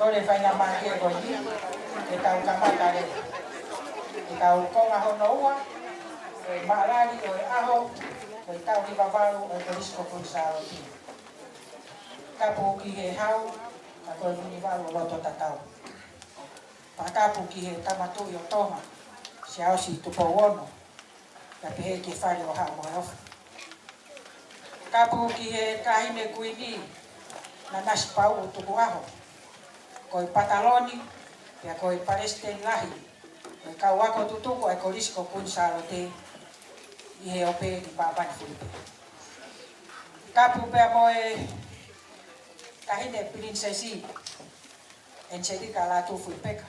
Kole faingamālie ko eni, ke tau kamata leva. Ke tau konga hono ua, ʻo e maʻalali ʻo e ʻaho, ʻo e taʻu hiva valu ʻo e Kolisi ko Kuini Sālote. Tapu ki he hau, ko e Vinivalu ʻo Loto Tatau. Fakatapu ki he Tama Tuʻi ʻo Tonga, Siaosi Tupou Ono, pea pehē ki he Fale ʻo Haʻa Moheofo. Tapu ki he Taʻahine Kuini, Nanasipauʻu Tukuʻaho, ko e Pataloni, pea ko e Palesiteni Lahi ʻo e kau ako tutuku ʻa e Kolisi ko Kuini Sālote ʻi he ope ʻi māmani Filipe. Tapu pea mo e Taʻahine Pilinisesi ʻEniselika Lātūfuipeka,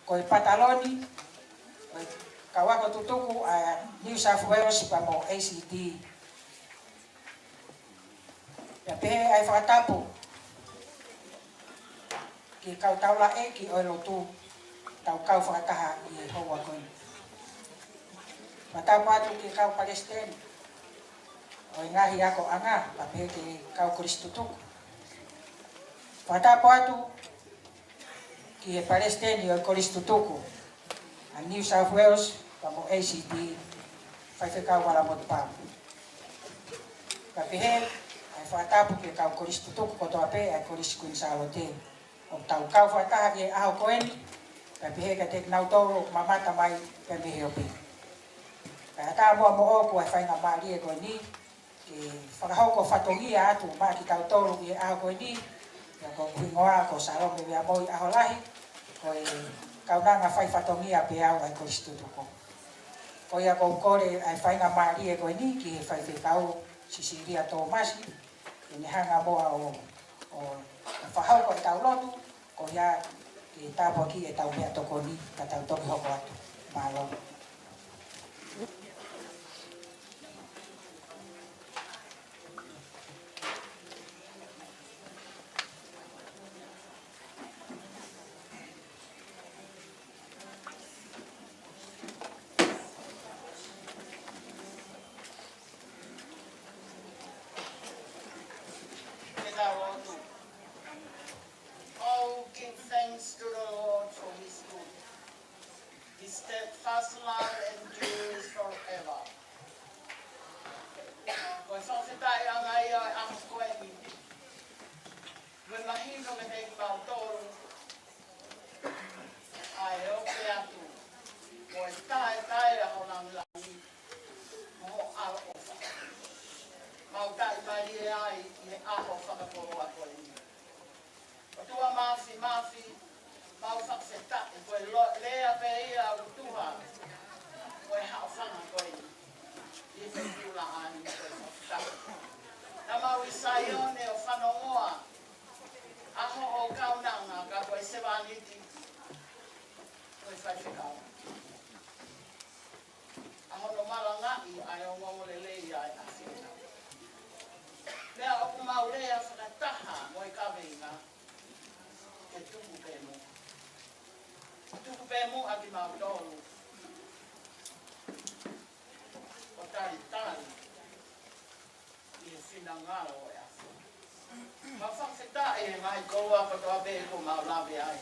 ko e Pataloni ʻo e kau ako tutuku ʻa New South Wales pea mo A C D. Pea pehē ʻa e fakatapu ki he kau taulaʻeiki ʻo e lotu, tau kau fakataha ʻi he houa ko eni. Fakatapu atu ki he kau palesiteni ʻo e ngaahi akoʻanga, pea pehē ki he kau kolisi tutuku. Fakatapu atu ki he palesiteni ʻo e kolisi tutuku ʻa New South Wales pea mo A C D, Faifekau Vala Motupau. Pea pehē ʻa e fakatapu ki he kau kolisi tutuku kotoa pē ʻa e Kolisi Kuini Sālote ʻoku tau kau fakataha ʻi he ʻaho ko eni, pea pehē kiate kinautolu ʻoku mamata mai pē mei he ope. Kae ʻatā muʻa moʻoku ʻa e faingamālie ko eni ke fakahoko fatongia atu maʻa kitautolu ʻi he ʻaho ko eni, ʻa ia ko hoku hingoa ko Salome Veamoi ʻAholahi, ko e kaunanga fai fatongia pē au ʻa e kolisi tutuku. Ko ia ʻoku ou kole ʻa e faingamālie ko eni ki he Faifekau Sisilia Tōmasi, ke ne hanga muʻa ʻo, ʻo fakahoko ʻetau lotu, ko ia ke tāpuakiʻi ʻetau meʻatokoni, ka tau toki hoko atu. Mālō. Ke tau lotu. Oh, give thanks to the Lord for his good. His steadfast love endures forever. Ko e fakafetaʻiʻanga ia ʻo e ʻaho ko eni. Ko e mahino kiate kimautolu ʻa e ope atu, ko e taʻetaʻe ʻa ho langilangi mo ho ʻaloʻofa. Mau taʻimālie ai ʻi he ʻaho fakakoloa ko eni. ʻOtua Māfimafi, mau fakafetaʻi, ko e lo-, lea pē ia ʻoku tuha, ko e haʻofanga ko eni. ʻI he feituʻu laʻā ni ko e fakafetaʻi. Naʻa mau ʻi Saione ʻo fanongoa, ʻa hoʻo kaunanga ka ko e sevāniti, ko e faifekau. ʻA hono malangaʻi ʻa e ongoongolelei ʻa e ʻAfiona. Pea ʻoku mau lea fakataha mo e kaveinga, ke tuku pē muʻa. Tuku pē muʻa kimautolu ʻo talitali ʻi he finangalo ʻo e ʻAfiona. Mau fakafetaʻi he ngaahi koloa kotoa pē kuo mau lave ai.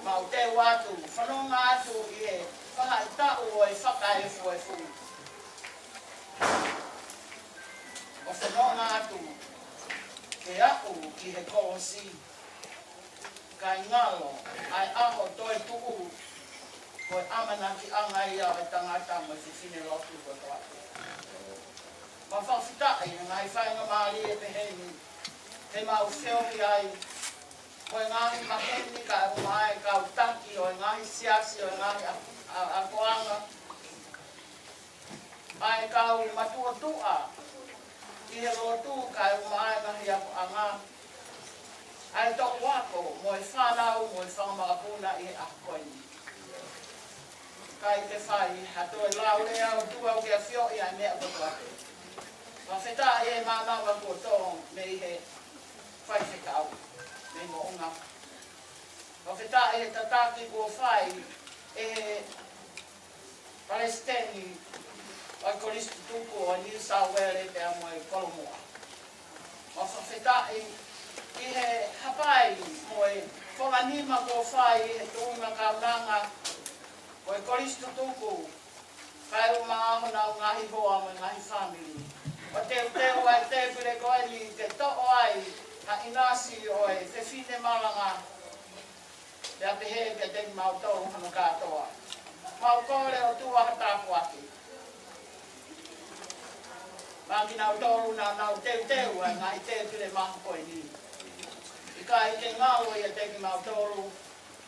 Mau teu atu, fanongo atu ʻi he faʻahitaʻu ʻo e fakaefuefu. ʻO fanongo atu ke aʻu ki he kolosi. Kae ngalo ʻa e ʻaho toetuʻu, ko e ʻamanakiʻanga ia ʻo e tangata mo e fefine lotu kotoa pē. Mau fakafetaʻi he ngaahi faingamālie peheni, he mau feohi ai, ko e ngaahi maheni kae ʻumaʻā e kau taki ʻo e ngaahi siasi ʻo e ngaahi a-, a-, akoʻanga, ʻa e kau matuʻotuʻa ʻi he lotu kae ʻumaʻā e ngaahi akoʻanga, ʻa e toʻu ako mo e fānau mo e fanga makapuna ʻi he ʻaho ko eni. Kae ʻikai ke fai ha toe lau lea ʻOtua ʻoku ke ʻafioʻi ʻa e meʻa kotoa pē. Fakafetaʻi he mānava kuo tō mei he faifekau, mei Moʻunga. Fakafetaʻi he tataki kuo fai ʻe he Palesiteni ʻo e Kolisi Tutuku ʻo New South Wales pea mo e Kolomuʻa. Mau fakafetaʻi ʻi he hapai mo e konga nima kuo fai ʻe he tuʻunga kaunanga ʻo e Kolisi Tutuku, kae ʻumaʻā honau ngaahi hoa mo e ngaahi fāmili. ʻO teuteu ʻa e tēpile ko eni ke toʻo ai ʻa ʻInasi ʻo e fefine malanga, pea pehē kiate kimautolu hono kātoa. Mau kole ʻOtua ha tāpuaki maʻa kinautolu naʻa nau teuteu ʻa e ngaahi tēpile mahu ko eni. ʻIkai ke ngalo ʻiate kimautolu,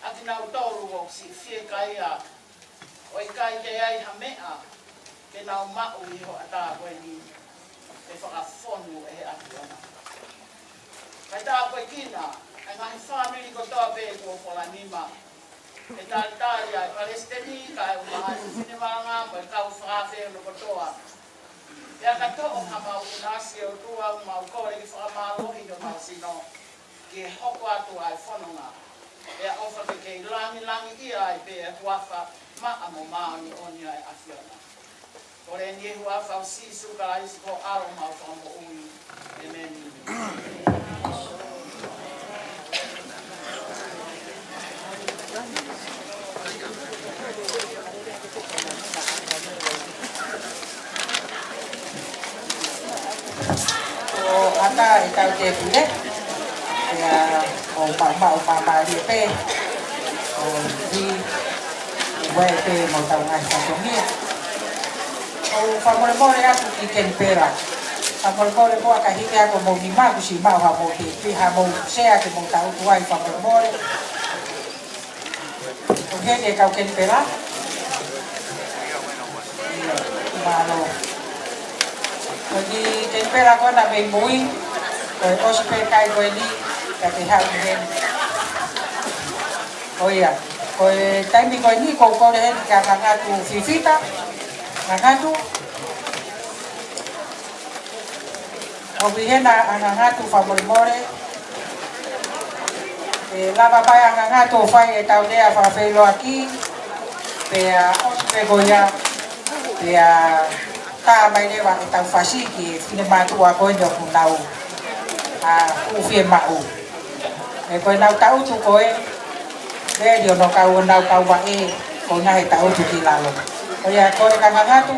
ʻa kinautolu ʻoku siʻi fiekaia, ʻo ʻikai ke ʻi ai ha meʻa ke nau maʻu ʻi he hoʻatā ko eni, ʻe fakafonu ʻe he ʻAfiona. Kae tāpuekina ʻa e ngaahi fāmili kotoa pē kuo fola nima. ʻE talitali ʻa e palesiteni, kae ʻumaʻā e fefine malanga mo e kau fakaafe hono kotoa. Pea ka toʻo hamau ʻinasi ʻOtua, ʻoku mau kole ke fakamālohi homau sino ke hoko atu ʻa e fononga. Pea ʻofa ke kei langilangiʻia ai pē ʻa e huafa maʻa mo māʻoniʻoni ʻa e ʻAfiona. Kole ni ʻi he huafa ʻo Sīsū Kalaisi ko e ʻAlo mo homau Fakamoʻui. ʻĒmeni. ʻO ʻatā ʻetau tēpile, pea ʻoku maʻu, maʻu, maʻu mālie pē ʻo vi, ʻo vai pē mo ʻetau ngaahi fatongia. ʻOku fakamolemole atu ki Kenipela. Fakamolemole mo ʻa ka hiki ʻa ko mo ni maku si mau ha mo te pi ha mo sea ke mo tau tuai fakamolemole. ʻOku hiki e kau Kenipela. Mālō. Ko e kiʻi Kenipela ko ena mei mui, ko e ʻosi pē kai ko eni, ka ke haʻu mei heni. ʻO ia, ko e taimi ko eni, ʻoku ou kole heni kia Ngangatu Fifita, Ngangatu. ʻOku ʻi hena ʻa Ngangatu fakamolemole. ʻE lava mai ʻa Ngangatu ʻo fai ʻetau lea fakafeʻiloaki. Pea ʻosi pē ko ia, pea tā mai leva ʻetau fasi ki he finemātuʻa ko eni ʻoku nau, ʻa, ʻoku fiemaʻu. ʻE ko ʻenau taʻutu ko ē, leli ʻo nau kau, ʻo nau kau vaʻe, ko e ngaahi taʻutu ki lalo. ʻO ia, kole kia Ngangatu,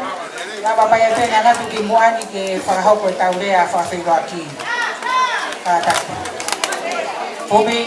lava mai ʻa e Ngangatu ki muʻa ni ke fakahoko ʻetau lea fakafeʻiloaki. Kātaki. Pumi.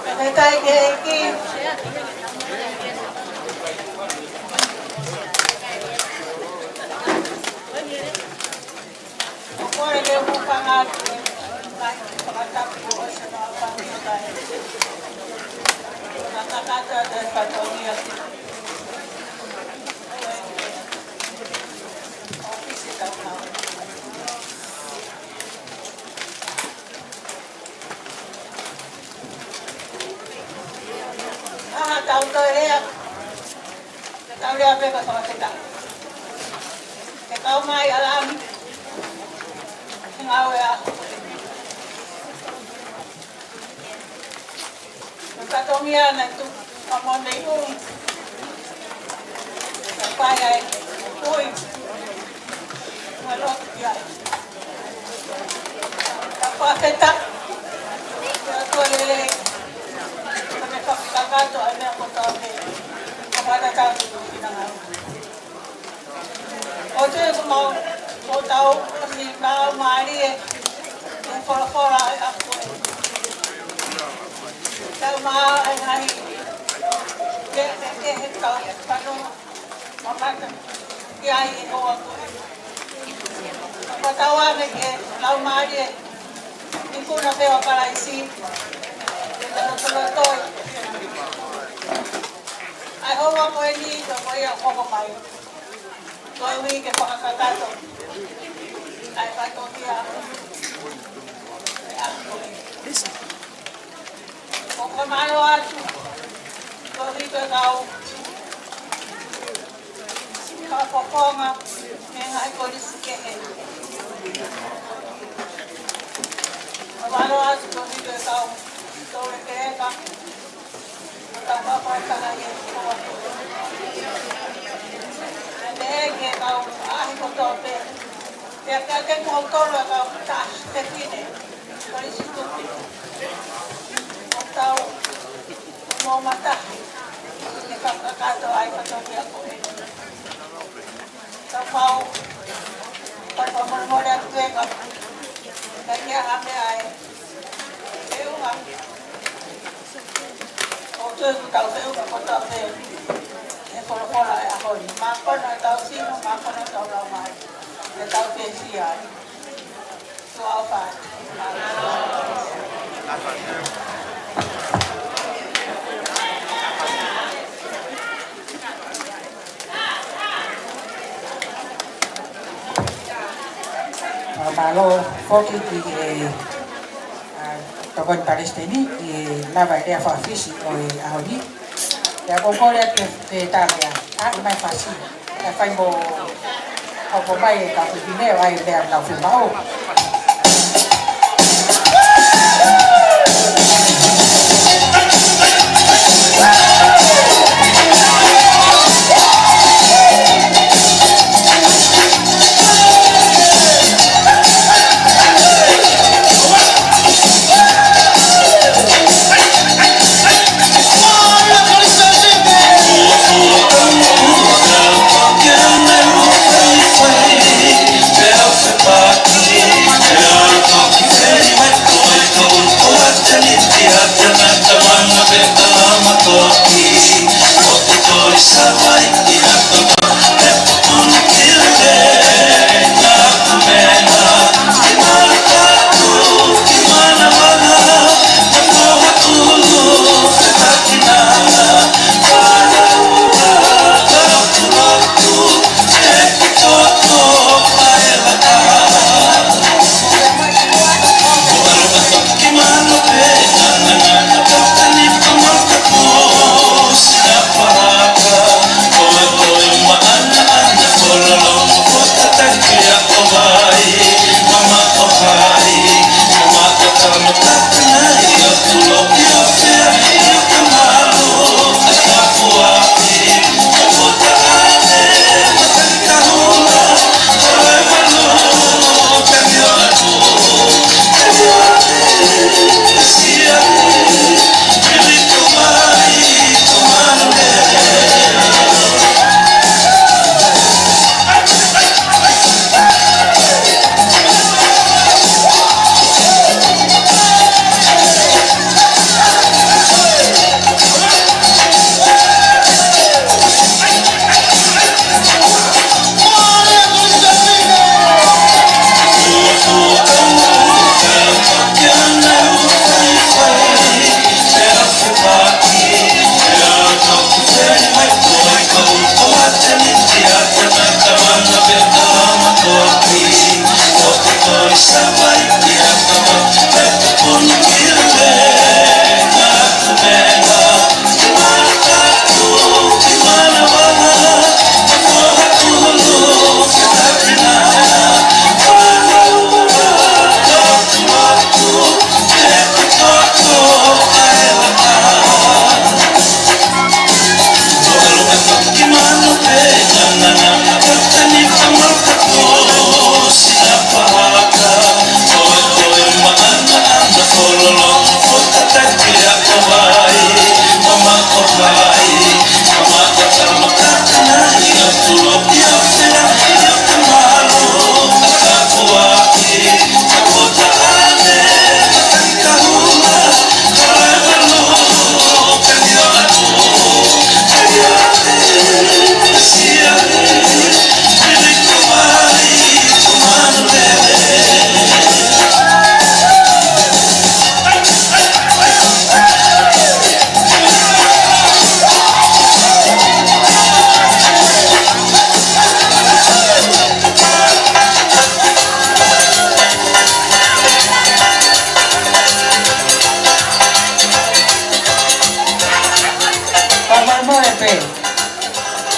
Fakafetaʻi ki he ʻEiki. ʻOku ou kole ke u hūfanga atu he ngaahi fakatapu kuo ʻosi hono ʻaofangio kae fakakakato atu e fatongia. ʻOfisi tau hau. ʻA, tau toe lea. Ke tau lea pē ka fakafetaʻi. Ke kau mai ʻa Lami. Ke ngāue ʻa. Ko e fatongia naʻe tuku ʻa Monday ʻUi. Ka fai ai ʻUi. Ka lotu ki ai. Ka fakafetaʻi. Ke ʻOtua lelei. Ka me fakakakato ʻa e meʻa kotoa pē. Ka fakatatau ki he finangalo. ʻOku ou tui ʻoku mau, ʻoku tau ʻosi maʻu mālie, ʻi he folofola ʻa e ʻAfiona. Tau maʻu ʻa e ngaahi, ke, ke, ke he kau, kano, mamata, ki ai ʻi he ʻaho ko eni. Ka tau ame ke lau mālie, ʻi he ikuna pē ʻo Kalaisi, ke tau lotolotoi. ʻA e houa ko eni, ko ia hoko mai. Ko e uike fakakakato. ʻOku mālō atu, ko e hiko e kau, kau fofonga, mei he ngaahi kolisi kehe. ʻOku mālō atu, ko e hiko e kau, tole kehe ka, Pea pehē ki he kau ʻaʻahi kotoa pē. Pea kiate kimoutolu ʻa e kau taʻahine, kolisi tupu. ʻOku tau mou matahi, ke fakakakato ai fatongia ko ē. Ka mau, ka mau molemole atu e ka, ka ia ha meʻa ʻe feʻunga. ʻOku tau feʻunga kotoa pē, he folofola ʻo e ʻaho ni. Mākona ʻetau sino, mākona ʻetau laumālie. ʻEtau pesia ai. Tuʻa ʻofa atu. Fakamālō foki ki he, ʻa, tokoni palesiteni ki he lava e lea fakafisi ʻo e ʻaho ni. Pea ʻoku ou kole atu ke tāpea, ʻai mai fasi. Pea fai mo hopo mai e kau fefine ʻo ʻai e lea naʻa nau fiemaʻu.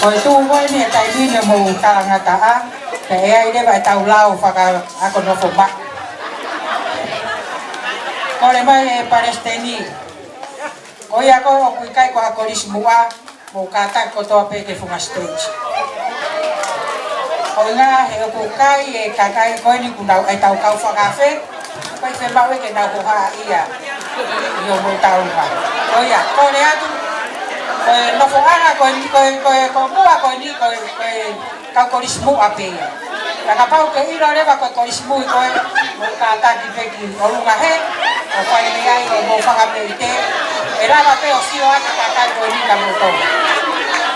Ko e tuʻu ko eni e taimi ni ʻo mou talangataʻa, pea ʻe ʻi ai leva ʻetau lao fakaako nofo maʻu. Kole mai e Palesiteni. Ko ia ko ē ʻoku ʻikai ko ha kolisi muʻa, mou kātaki kotoa pē ki he funga siteiji. Ko e ʻuhinga he ʻoku ʻikai e kakai ko eni kuo nau ʻai ʻetau kau fakaafe, ʻoku ʻikai fiemaʻu ke nau hohaʻa ia ʻi hoʻomou taunga. Ko ia, kole atu, ko e nofoʻanga ko eni, ko e, ko e, ko e muʻa ko eni, ko e, ko e kau kolisi muʻa pē ia. Ka kapau ʻoku ke ʻilo leva ko e kolisi mui koe, mou kātaki pē ki ʻolunga hē, ʻo fai mei ai ʻo mou fakameʻite, ʻe lava pē ʻo sio atu kakai ko eni ka mou tō.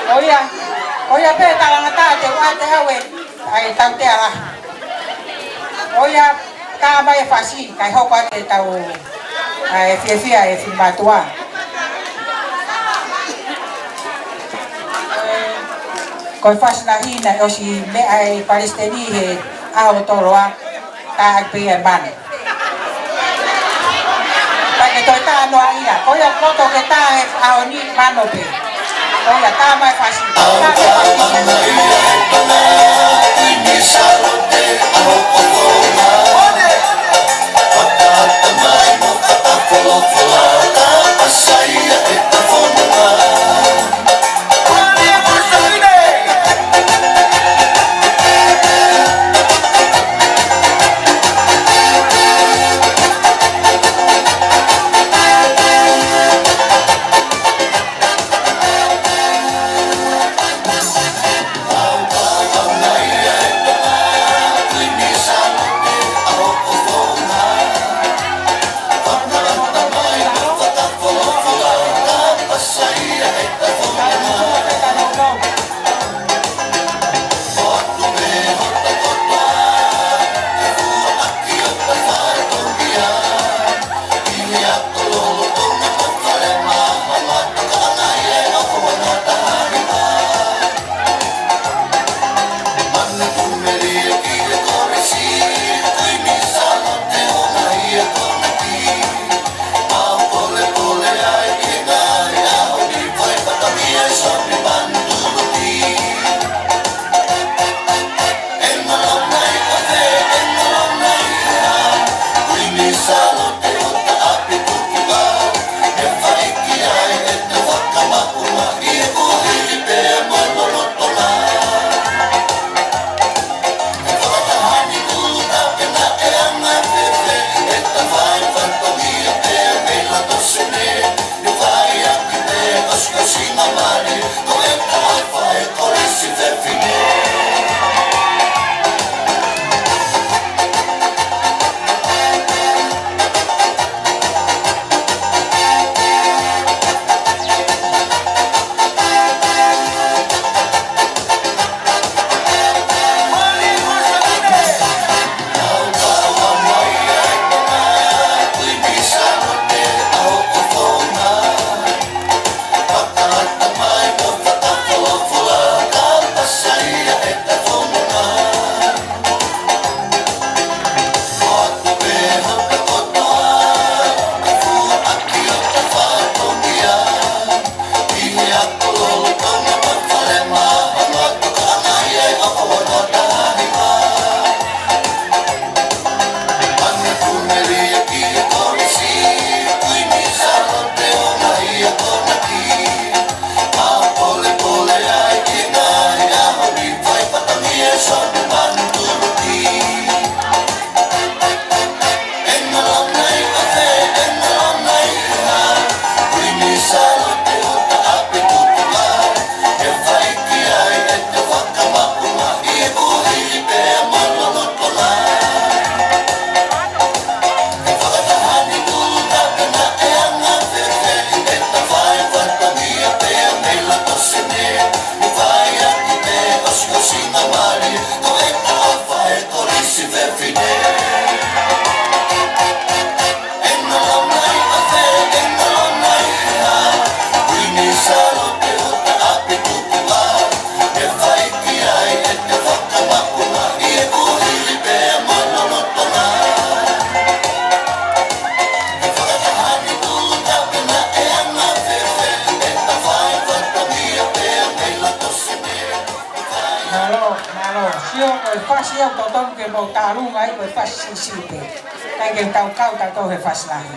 Ko ia, ko ia pē talangataʻa te u ʻoatu ʻe au e, ʻa e tautea lahi. Ko ia, tā mai e fasi, kae hoko atu ʻetau, ʻa e fiefia e finemātuʻa. Ko e fasi lahi naʻe ʻosi meʻa e Palesiteni he ʻaho toloa, tā atu pē ia e mano. Pea ke toe tā noa ia, ko ia poto ke tā he ʻaho ni mano pē. Ko ia tā mai fasi, tā mai fasi. Mou tālunga ai ko e fasi siʻisiʻi pē. ʻIkai ke tau kau tautolu he fasi lahi.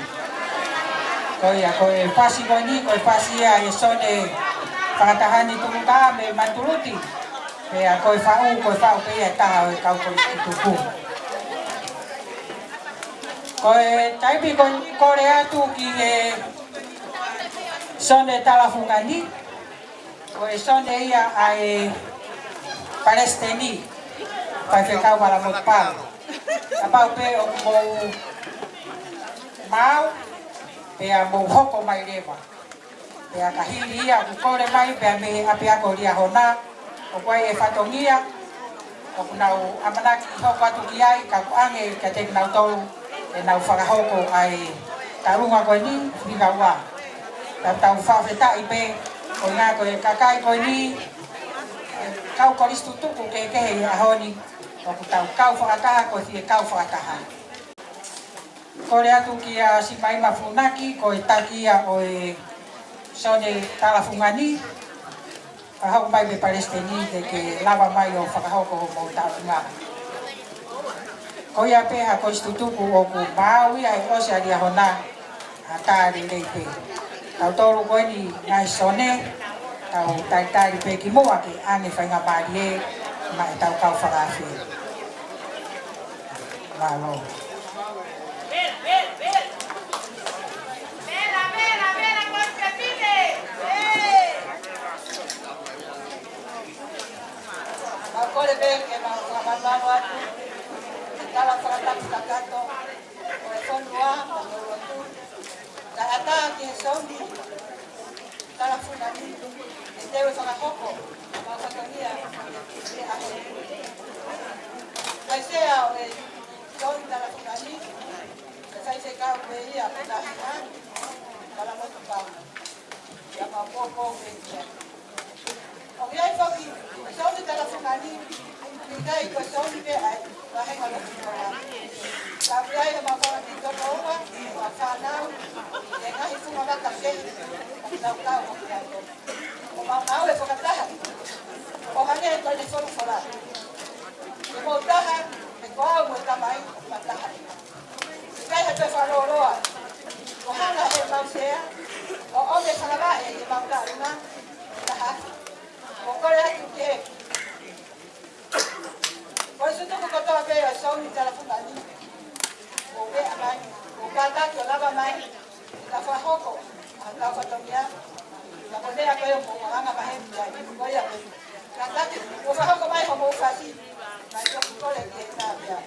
Ko ia, ko e fasi ko eni, ko e fasi ia ʻa e Sone Fakataha ni Tuluta mei Manutuluti. Pea ko e faʻu, ko e faʻu pē ia ʻe taha ʻo e kau kolisi tutuku. Ko e taimi ko eni kole atu ki he Sone Talafungani. Ko e Sone ia ʻa e Palesiteni, Faifekau Valamotupalu. Kapau pē ʻoku mou maau, pea mou hoko mai leva. Pea ka hili ia ʻoku kole mai, pea mei he ʻapiako Liahona, ʻoku ʻi ai e fatongia, ʻoku nau ʻamanaki hoko atu ki ai, ka ʻoku ʻoange kiate kinautolu ʻenau fakahoko ʻa e taʻu ko eni, fika ua. Tau, tau fakafetaʻi pē, ko e ngaahi, ko e kakai ko eni, kau kolisi tutuku kehekehe ʻi he ʻaho ni, ʻoku tau kau fakataha, ko e fie kau fakataha. Kole atu kia Simaima Funaki, ko e taki ia ʻo e Sone Talafungani. Fakahoko mai pē Palesiteni te ke lava mai ʻo fakahoko hoʻomou taʻunga. Ko ia pē ha kolisi tutuku ʻoku maau ia he ʻosi ʻa Liahona, ʻa tā lelei pē. Tautolu ko eni ngaahi Sone, tau talitali pē ki muʻa ke ʻoange faingamālie maʻa ʻetau kau fakaafe. Mālō. Mau kole pē ke mau fakamālō atu. Tala fakatapu kakato. Ko e fonua, ko e lotu. Taʻata ki he Sone Talafungani, ʻe teu fakahoko, mau fatongia, ʻe ʻaho. Kai sea ʻo e Sone Talafungani, ʻe sai se kau pē ia, pē tahi ha, Valamotupalu. Ia mau pōpō pē ia. ʻOku ʻi ai foki, Sone Talafungani, ʻikai ko e Sone pē ʻa e, vahenga lotu kola. Ka ʻoku ʻi ai ʻemau kau ki Tokoua, ʻemau fānau, ʻi he ngaahi funga vaka kehe, ʻoku tau kau ʻoku ʻi ai. ʻOku mau ngāue fakataha, ʻo hangē ko ʻene folofola. Ke mou taha, he ko au mo e Tamai, ʻoku ma taha. ʻIkai ha toe fakalōloa. Ko hanga ʻe he mau sea, ʻo ʻomi e fakavaʻe ʻi he mau taʻunga, taha. Ko e kole atu ke. Ko e sutuku kotoa pē ʻo e Sone Talafungani. Ko e meʻa mai, ko e kātaki ʻo lava mai. Ka fakahoko, ʻa e kau fatongia. Ka ko e meʻa ko ē ʻoku mou hanga maheni ai, ko ia pē. Kātaki, ʻo fakahoko mai hoʻomou fasi. Mai ko e kole ki he tāpia.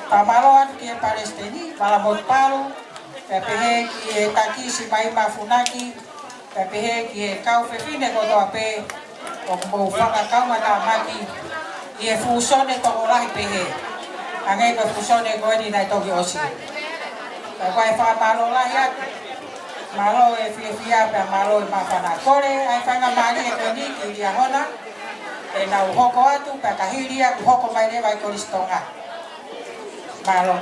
Fakamālō atu ki he Palesiteni, Malamotu Palu, pea pehē ki he Taki Simaima Funaki, pea pehē ki he kau fefine kotoa pē, ʻoku mou fakakaungātāmaki ʻi he fuʻu sone tokolahi pehē. Hangē ko e fuʻu sone ko eni naʻe toki ʻosi. Pea ko e fakamālō lahi atu. Mālō e fiefia pea mālō e māfana. Kole ʻa e faingamālie ko eni ki Liahona, ʻe nau hoko atu, pea ka hili ia kuo hoko mai leva ʻi Kolisi Tonga. Mālō.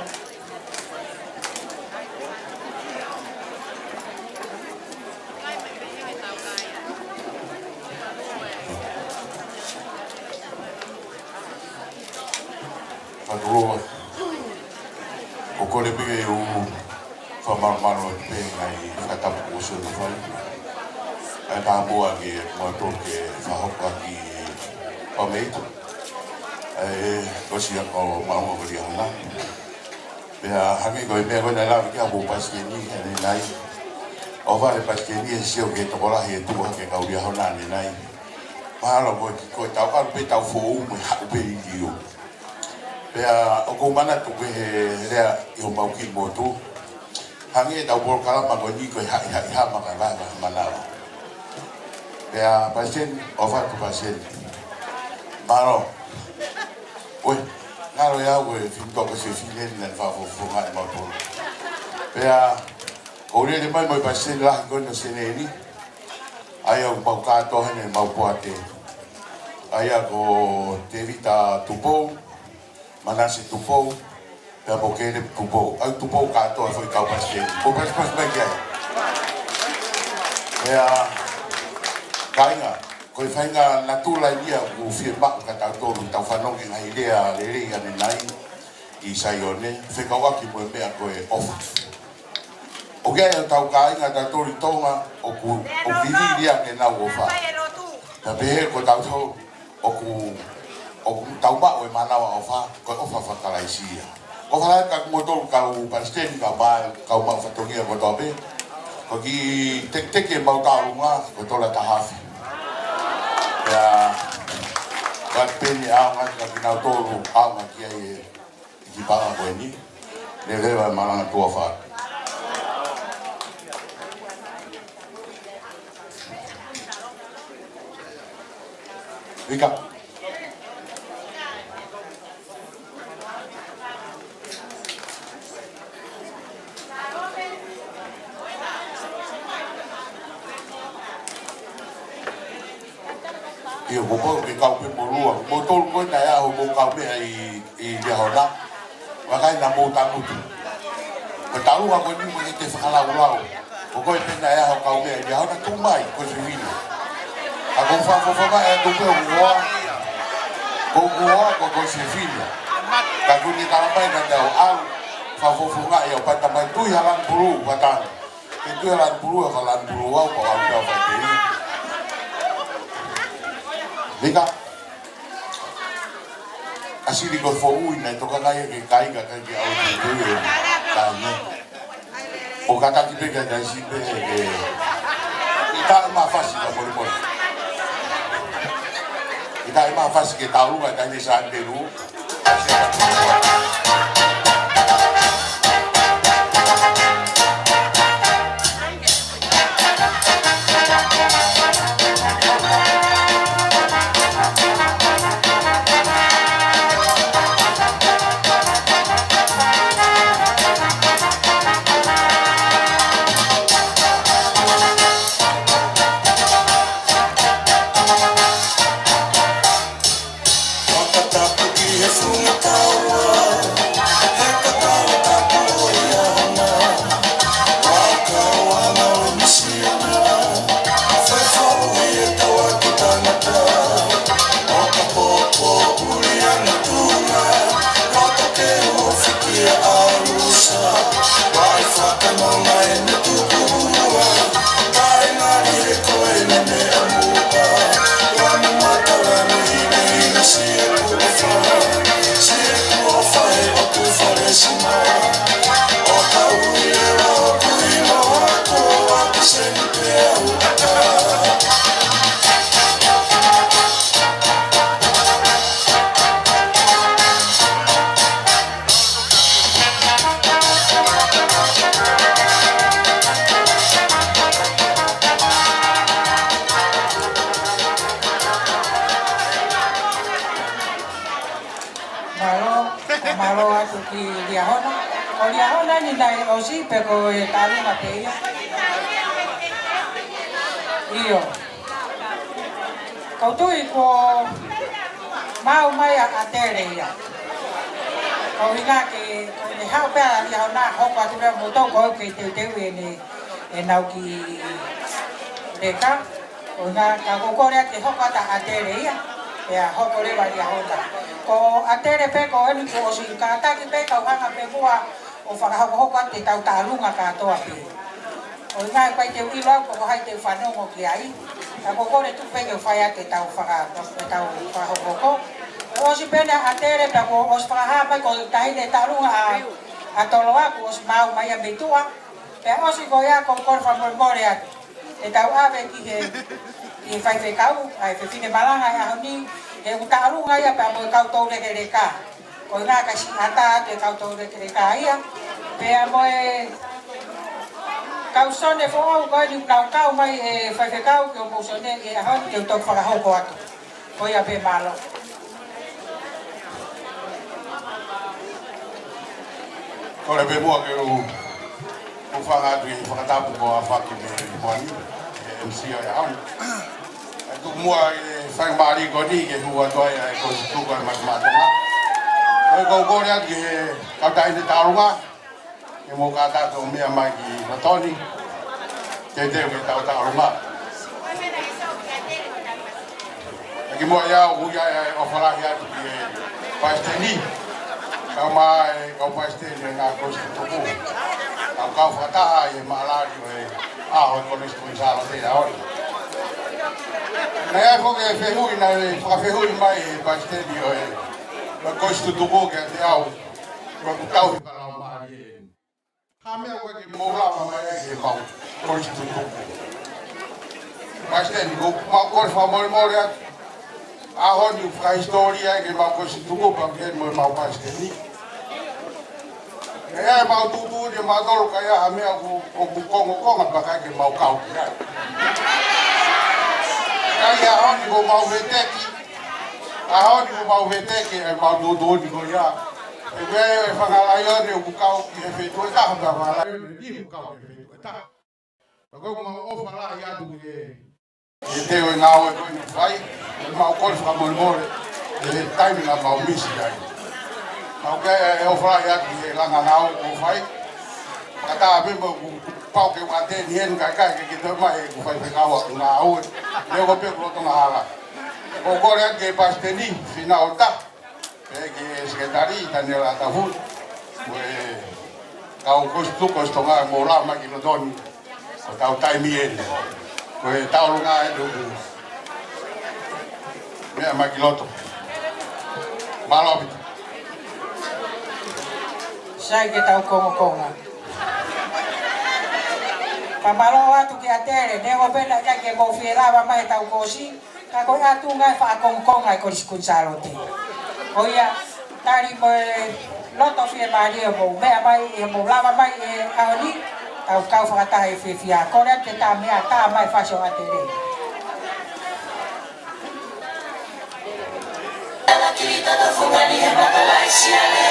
Fakalūkulu. ʻOku ou kole pē ke u fakamālō atu pē ngaahi fakatapu kuo ʻosi hono fai. ʻA e taha muʻa ke mau toe ke fakahoko ʻaki ʻa e pāmēita. ʻA e ʻosi ʻa e kau maʻu ʻa Liahona. Pea hangē ko e meʻa ko ē naʻe lave ki ai ʻa e Palesiteni ʻanenai. ʻOfa ʻa e Palesiteni ʻe sio ki he tokolahi ʻe tuʻu hake kau Liahona ʻanenai. Mahalo ko e, ko e tau ʻalu pē tau foʻou mo e haʻu pē liliu. Pea ʻoku ou manatu ki he lea ʻi homau kiʻi motu. Hangē ʻetau polokalama ko eni ko e haʻihaʻi hama kae vahevahe manava. Pea Palesiteni, ʻofa atu Palesiteni. Mālō. Ue, ngalo ia ue fimtoka se fine ni na fa fo fo ngai mau tolo. Pea, ʻoku ou lele mai mo e Palesiteni lahi ko eni ʻo e Seneti. ʻA ia ʻoku mau kātoa heni ʻemau poate. ʻA ia ko Tēvita Tupou, Manase Tupou, pea mo Kēlepi Tupou. ʻA ia Tupou kātoa foʻi kau Palesiteni. Ko Palesiteni mai ki ai. Pea, kāinga, ko e faʻahinga natula ia ʻoku fiemaʻu kia tautolu ke tau fanongo ki he ngaahi lea lelei ʻanenai ʻi Saione, fekauʻaki mo e meʻa ko e ʻofa. ʻOku ʻi ai ʻetau kāinga tautolu ʻi Tonga, ʻoku, ʻoku vivili ʻenau ʻofa. Pea pehē ko tautolu, ʻoku, ʻoku tau maʻu e manavaʻofa, ko e ʻofa faka-Kalaisi ia. Ko e fakaʻamu kia kimoutolu kau Palesiteni, kau mai, kau maʻu fatongia kotoa pē. Ko e kiʻi teketeke ʻemau tauʻolunga, ko e tola tahafe. Pea, ka peni ʻaonga kia kinautolu, ʻaonga ki ai e kiʻi paʻanga ko eni, lelei e malanga tuʻa fā. Vika. ʻIo, ko e pau ke kau pē mo lua. Mo tolu ko ē naʻe ʻaho mo kau meʻa ʻi, ʻi Liahona. Vakai naʻa mou tangutu. Ko e talu ʻa ko eni mo e te fakalaulau. Ko koe pē naʻe ʻaho kau meʻa ʻi Liahona tuʻu mai, ko e sivina. ʻA ko e fakafofonga ʻe tupe ʻo ua. Ko ua, ko ko e sivina. Ka ko eni tala mai naʻa te au au. Fakafofonga ʻe au pata mai tui halan pulu, pata. Ke tui halan pulu, halan pulu, au, ko au, au, au, au, Vika. ʻAsili ko e foʻui naʻe toka ngai ke kai ka kai ke au te te e. Kai ne. ʻO kātaki pē kai kai si pē ke. ʻIkai mafasi ka mole mole. ʻIkai mafasi ke taulunga kai ne sa te lu. Fakatapu ki he funga taua. Ko Liahona ni naʻe ʻosi pe ko e Talunga pē ia? ʻIo. Ko u tui kuo maʻu mai ʻa ʻAtele ia. Ko e ʻuhinga ke, ko ʻene haʻu pē ʻa Liahona, hoko atu pē ʻa moutolu ko ē ke teuteu ʻene, ʻenau kiʻi leka. Ko e ʻuhinga ka ko u kole atu ke hoko atu ʻa ʻAtele ia, pea hoko leva ʻa Liahona. Ko ʻAtele pē ko eni kuo ʻosi kātaki pē, kau hanga pē muʻa ʻo fakahokohoko atu ʻetau Talunga kātoa pē. Ko e ʻuhinga ʻoku ʻikai te u ʻilo au pe ko hai te u fanongo ki ai. Ka ko u kole tuku pē ke u fai atu ʻetau faka-, ʻetau fakahokohoko. Kuo ʻosi pē ʻa ʻAtele pea kuo ʻosi fakahā mai ko e taʻahine Talunga ʻa, ʻa Toloa kuo ʻosi maʻu mai ia mei tuʻa. Pea ʻosi ko ia ko u kole fakamolemole atu ʻetau ʻave ki he, ki he faifekau, ʻa e fefine malanga he ʻaho ni, he ʻoku Talunga ia pea mo e kau toulekeleka. Ko e ʻuhinga ka siʻi ʻatā atu e kau toulekeleka ia. Pea mo e kau Sione foʻou ko eni ʻoku nau kau mai he faifekau ki hoʻomou Sione he ʻaho ni ke u toki fakahoko atu. Ko ia pē, mālō. Kole pē muʻa ke u, u hūfanga atu ʻi he fakatapu kuo ʻafaki mei Moani, ʻe he M C ʻo e ʻaho ni. ʻE tuku muʻa e faingamālie ko eni ke hū atu ai ʻa e Kolisi Tutuku ʻa e Matatonga. Ko e ko u kole atu ki he kau taʻahine Talunga, ke mou kātaki ʻo meʻa mai ki loto ni, teuteu ke tau Talunga. Kimuʻa ia ʻoku ʻi ai ʻa e ʻofa lahi atu ki he Palesiteni, kae ʻumaʻā e kau palesiteni ʻo e ngaahi Kolisi Tutuku, kau kau fakataha ʻi he maʻalali ʻo e ʻaho ʻo e Kolisi Kuini Sālote ʻo e ʻaho ni. Naʻe ʻi ai foki e fehuʻi, naʻe fakafehuʻi mai ʻe he Palesiteni ʻo e, ʻo e Kolisi Tutuku kiate au, ko ʻeku tauhi fakalaumālie eni. Ko e hā e meʻa ʻoku ʻikai ke mou lava mai ai ki heʻemau Kolisi Tutuku? Palesiteni, ko ʻemau kole fakamolemole atu. ʻAho ni ʻoku fakahisitōlia ai ke mau Kolisi Tutuku pea mo ʻemau Palesiteni. ʻE ʻi ai ʻemau tuʻutuʻuni ʻe mautolu ka ʻi ai ha meʻa ʻoku, ʻoku kongokonga pea ʻikai ke mau kau ki ai. Ka ʻi he ʻaho ni kuo mau veteki, ʻaho ni kuo mau veteki ʻemau tuʻutuʻuni ko ia. ʻE ʻi ai e fanga laione ʻoku kau ki he feituʻu ʻe taha, pea fanga laione ʻe niʻihi ʻoku kau ki he feituʻu ʻe taha. Pea ko ʻemau ʻofa lahi atu ki he, ki he teu e ngāue ko eni ʻoku fai, ʻemau kole fakamolemole, ʻi he taimi naʻa mau misi ai. Mau ke, ʻe ʻofa lahi atu ki he langa ngāue kuo fai. Fakataha pē mo ʻeku pau ke u ʻateni heni, ka ʻikai ke ke toe mai ʻeku faifekau ngāue. Leo ko pē kuo lolotonga hala. Ko u kole atu ki he Palesiteni, Fina ʻOta. Pea ki he Sekelitali, Taniela Tafu, mo e kau Kolisi Tutuku ʻo Tonga, mou lava mai ki loto ni, ko ʻetau taimi eni. Ko e Talunga eni ʻoku meʻa mai ki loto. Mālō ʻaupito. Sai ke tau kongokonga. Pea mālō atu kia ʻAtele, neongo pē naʻe ʻikai ke mou fie lava mai ʻetau kōsi, ka ko e ʻatunga e fakakongokonga e Kolisi Kuini Sālote. Ko ia, tali mo e loto fiemālie ʻo mou meʻa mai, ʻi hoʻomou lava mai he ʻaho ni, tau kau fakataha ʻi he fiefia. Kole atu ke tā meʻa, tā mai fasi ʻo ʻAtele. Tala ki tata fungani he mata laisiale.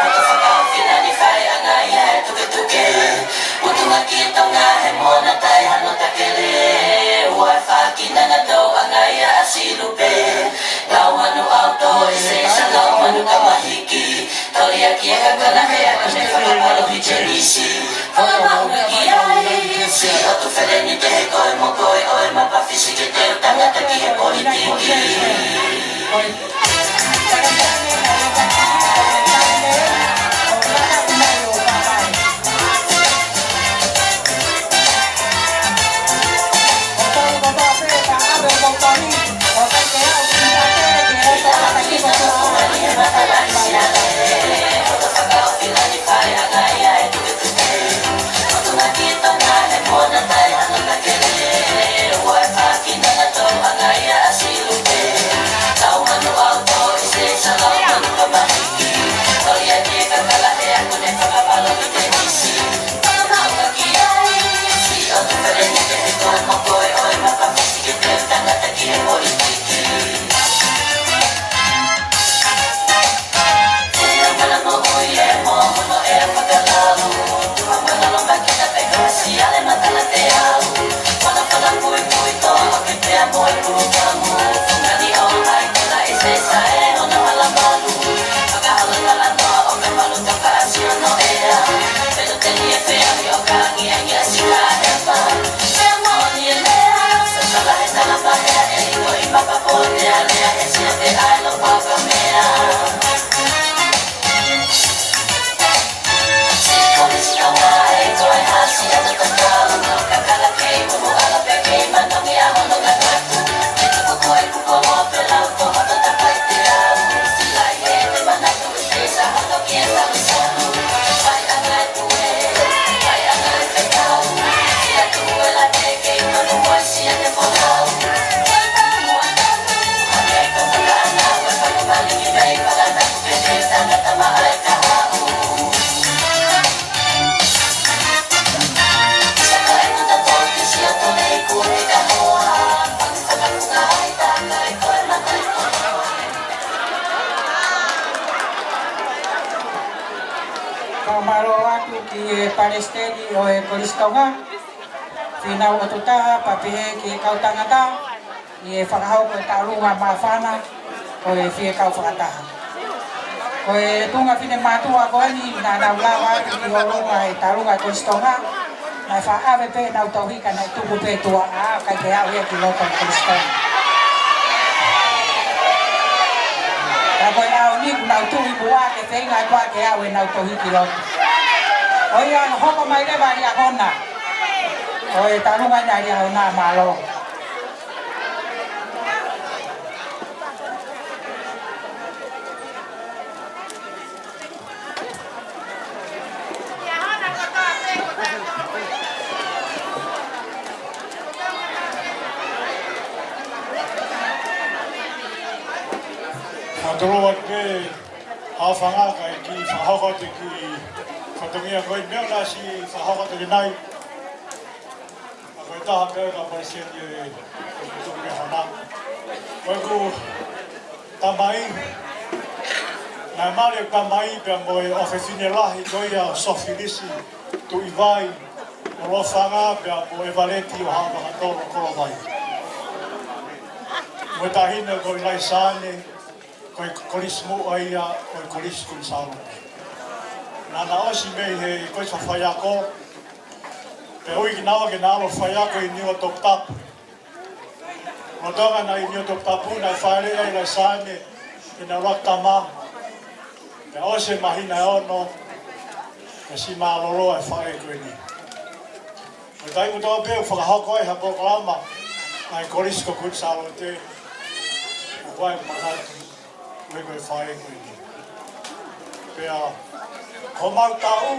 Motu fakaofina ni fai anga ia e tuketuke. Motu ngaki e Tonga he mona tai hano takele. Ua e faki nana tau anga ia a silupe. Lau manu auto e se sa lau manu kamahiki. Toli aki e kakana he aka me fakapalo hi Chelisi. Fakapahu ki ai, si o tu feleni te he koe mo koe ʻo e mapa fisi ke teu tangata ki he politiki. Fakamālō atu ki he Palesiteni ʻo e Kolisi Tonga, Fīnau ʻOtu Taha, pea pehē ki he kau tangata, ʻi he fakahoko e tauʻolunga māfana, ko e fie kau fakataha. Ko e tuʻunga finemātuʻa ko eni, naʻa nau lava atu ki ʻolunga e tauʻolunga Kolisi Tonga, naʻe faʻa ʻave pē ʻenau tohi ka naʻe tuku pē tuʻa, ʻikai ke aʻu ia ki loto Kolisi Tonga. Ka ko e ʻaho ni kuo nau tuʻu ʻi muʻa ke feinga atu ke aʻu ʻenau tohi ki loto. ʻOiauē, hoko mai leva ʻa Liahona. ʻO e tauʻolunga ʻa Liahona, mālō. Fakatulou atu pē, ʻa Fanga, kae kiʻi fakahoko atu e kiʻi fatongia ko e meʻa naʻe ʻosi fakahoko atu ki ai. ʻA ko e taha pē ka Palesiteni ʻe, ʻe tuku ke hana. Ko ʻeku tamai, naʻe mali ʻeku tamai pea mo e ʻofefine lahi ko ia ʻo Sofilisi Tuʻivai, ʻo Lofanga, pea mo ʻEvaleti ʻo Haʻavakatolo Kolovai. Mo e taʻahine ko ʻIlaisaane, ko e kolisi muʻa ia ʻo e Kolisi Kuini Sālote. Naʻa na ʻosi mei he kolisi faiako, pea ui kinaua ke na ʻalu ʻo faiako ʻi Niuatoputapu. Lolotonga ʻena ʻi Niuatoputapu, naʻe fāʻeleʻi ʻa ʻIlaisaane, ʻena ʻuluaki tama. Pea ʻosi e māhina ʻe ono, pea siʻi mālōlō e faʻē ko eni. Ko e taimi kotoa pē ʻoku fakahoko ai ha polokalama ʻa e Kolisi ko Kuini Sālote, ʻoku ʻi ai e manatu, ʻoku ʻi ai e faʻē ko eni. Pea ko homau taʻu,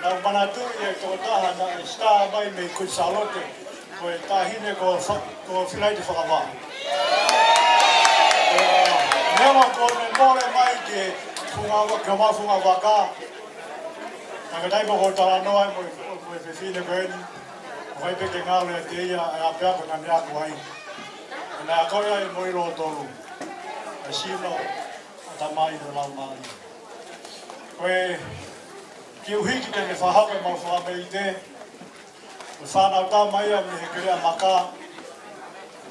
naʻa ku manatuʻi e tokotaha naʻe sitā mai mei Kuini Sālote, ko e taʻahine ko Fa-, ko Filaite Fakavaʻa. Pea, neongo kuo ne mole mai ki he funga va-, ki homau funga vaka, ka ko e taimi ʻoku ou talanoa ai mo e, mo e fefine ko eni, ʻoku ʻikai pē ke ngalo ʻiate ia ʻa e ʻapiako naʻa ne ako ai. Naʻe akoʻi ai mo e lōtolu, ʻa e sino, ʻatamai mo e laumālie. Ko e kiʻi ʻuhiki te ne fakahoko ʻemau fakameʻite, ko e fānau tama ia mei he Keleʻa Maka,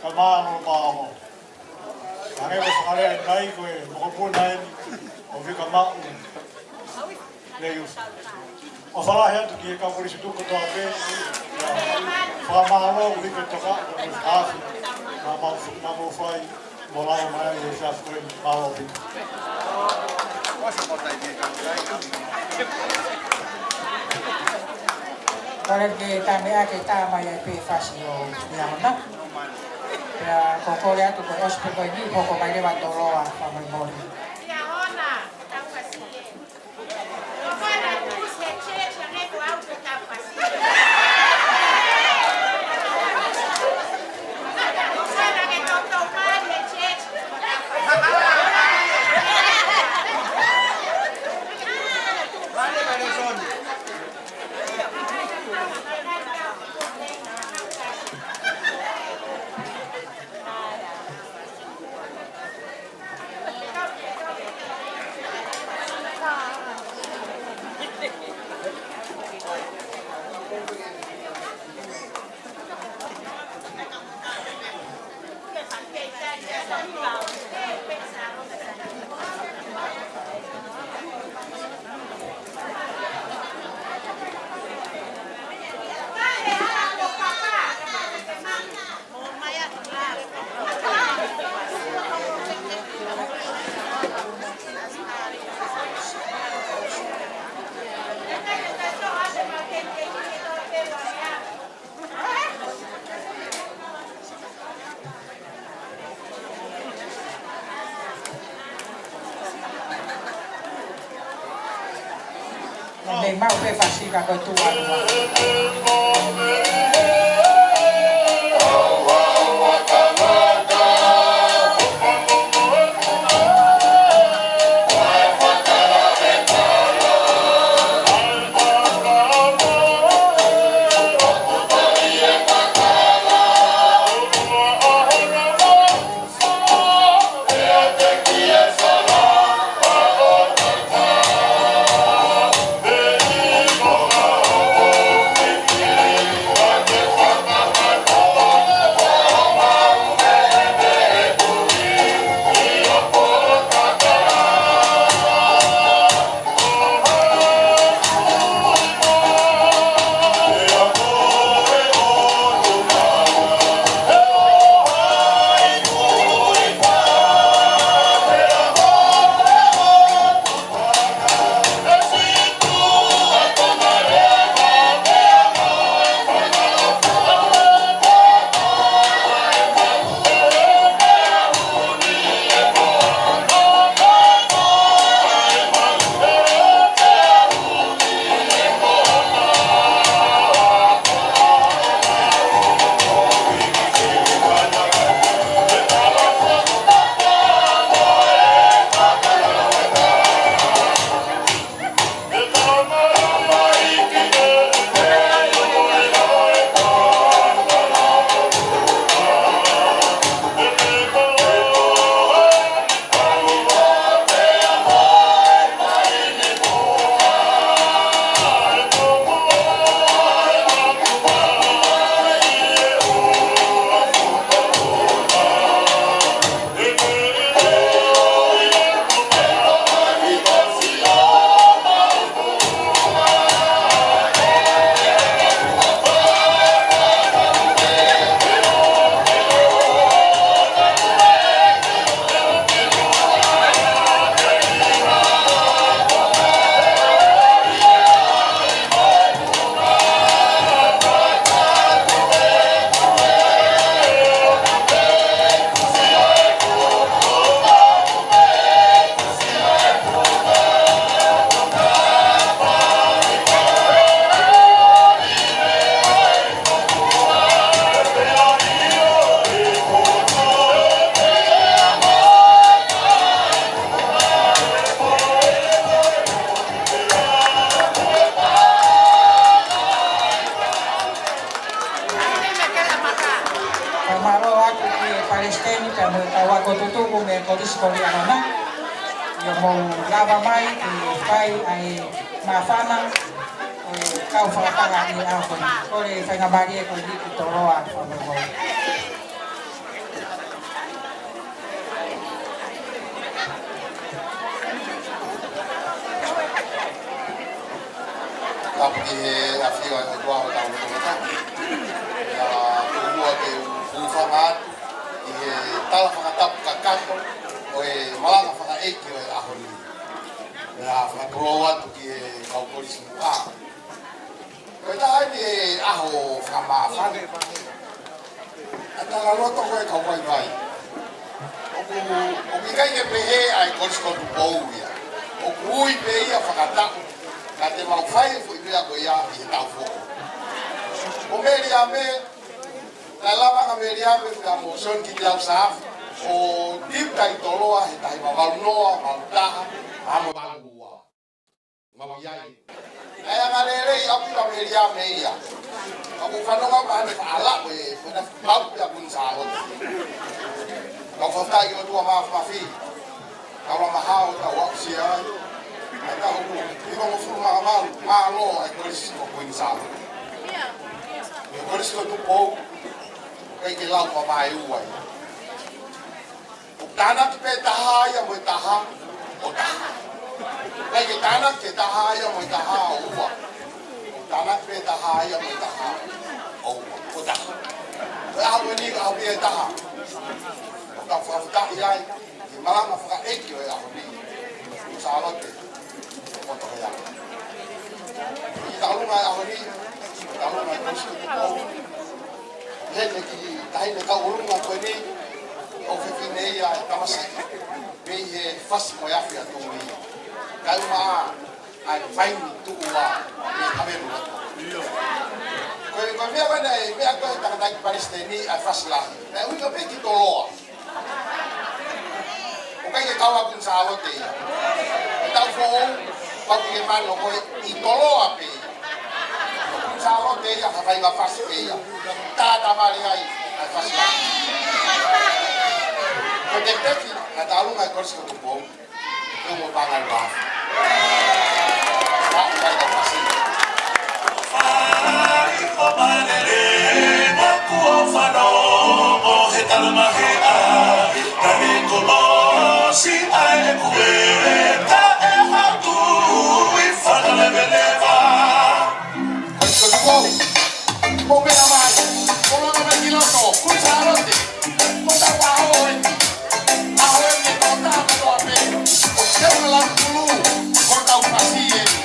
kae mālō pāongo. Hangē ko e fakalea ʻanenai, ko e mokopuna eni ʻo Vika Maʻu Leiufi. ʻOfa lahi atu ki he kau kolisi tuku kotoa pē, fakamālō ʻuhiki e toka, ko e haʻafi naʻa mou, naʻa mou fai mo lava mai ai he efiafi ko eni, mālō ʻaupito. Kole ke tā mai ʻa e tā mai ai pē fasi ʻo Liahona. Pea ko e kole atu ko e ʻosi pē ko eni, hoko mai leva Toloa, fakamolemole. Mei mau pē Pasifika ko e tuʻa. Fakamālō atu ki he Palesiteni pea mo e kau ako tutuku mei he Kolisi ko Liahona. ʻIo, mou lava mai ke fai ʻa e māfana ʻo e kau fakataha ʻi he ʻaho ko eni. Kole faingamālie ko eni ki Toloa, fakamālō. Tapu ki he ʻafio ʻa e ʻOtua ʻi hotau loto. ʻIo, ʻoku ou ʻoatu e hūfanga atu ʻi he tala fakatapu kakato ʻo e malanga fakaʻeiki ʻo e ʻaho ni. ʻIo, fakatulou atu ki he kau kolisi muʻa. Ko e taha eni e ʻaho fakamāfana. ʻA e talaloto ko e kau vaivai. ʻOku, ʻoku ʻikai ke pehē ʻa e Kolisi ko Tupou ia. ʻOku ui pē ia fakataʻu. Ka te mau fai e foʻi meʻa ko ia ʻi he taʻu foʻou. Ko Meliame, naʻe lava ʻa Meliame pea mo Sione Kitilau Saafi ʻo tiuta ʻi Toloa he taha hiva valu noa, valu taha, ʻa mo valu ua. Mau ʻi ai. ʻA e anga lelei ʻaupito ʻa Meliame ia. Ka ʻoku ou fanongo pē ʻene faʻa lau e, pena mau pē ʻa Kuini Sālote. Kau fakafetaʻi ki he ʻOtua Māfimafi. Kau lava mahalo ʻo tau aʻusia ai. ʻA e taʻu ʻe hivangofulu mā valu, mālō ʻa e Kolisi ko Kuini Sālote. ʻA e Kolisi ko Tupou, ʻikai ke lau pē mavaeua ia. ʻOku tānaki pē taha ia mo e taha ʻo taha. ʻIkai ke tānaki e taha ia mo e taha ʻo ua. ʻOku tānaki pē taha ia mo e taha ʻo ua. ʻO taha. Ko e ʻaho ko eni ko e ʻaho ia ʻe taha. ʻOku tau fakafetaʻi ai ki he malanga fakaʻeiki ʻo e ʻaho ni. Kuini Sālote. Ko Toloa. ʻI he taʻu ʻe ʻaho ni, taʻu ʻe Kolisi ko Tupou. Heni ki he taʻahine kau ʻolunga ko eni, ʻofefine ia ʻa e tamasiʻi, mei he Fasi mo e Afi ʻa Tui. Kae ʻumaʻā ʻA e faini tuʻu ua, ʻa e kamelu. Ko e, ko e meʻa ko ē naʻe, meʻa ko ē tangataʻeiki palesiteni ʻa e fasi lahi. Naʻe ui ia pē ki Toloa. ʻOku ʻikai ke kau ʻa Kuini Sālote ia. ʻE tau foʻou, pau ke ke mano ko e ʻi Toloa pē ia. Kuini Sālote ia, ha faʻahinga fasi pē ia. Tātāmale ai, ʻa e fasi lahi. Ko e tefitefi, ʻa e tauʻolunga ʻi Kolisi ko Tupou. Ko mo pangai wa. Wa, wa, wa, wa, si. Fai ko malele, na kuo fano, mo he talamahe a, na ne kolosi ai e kueta e hatu i fakaleveleva. Ko e tuku. Mo meʻa mai, mo langa mai ki loto, Kuini Sālote, mo tau ʻaho eni. ʻAho eni ʻe tau tā katoa pē, ʻo teu na lau tulu, mo tau fasi eni.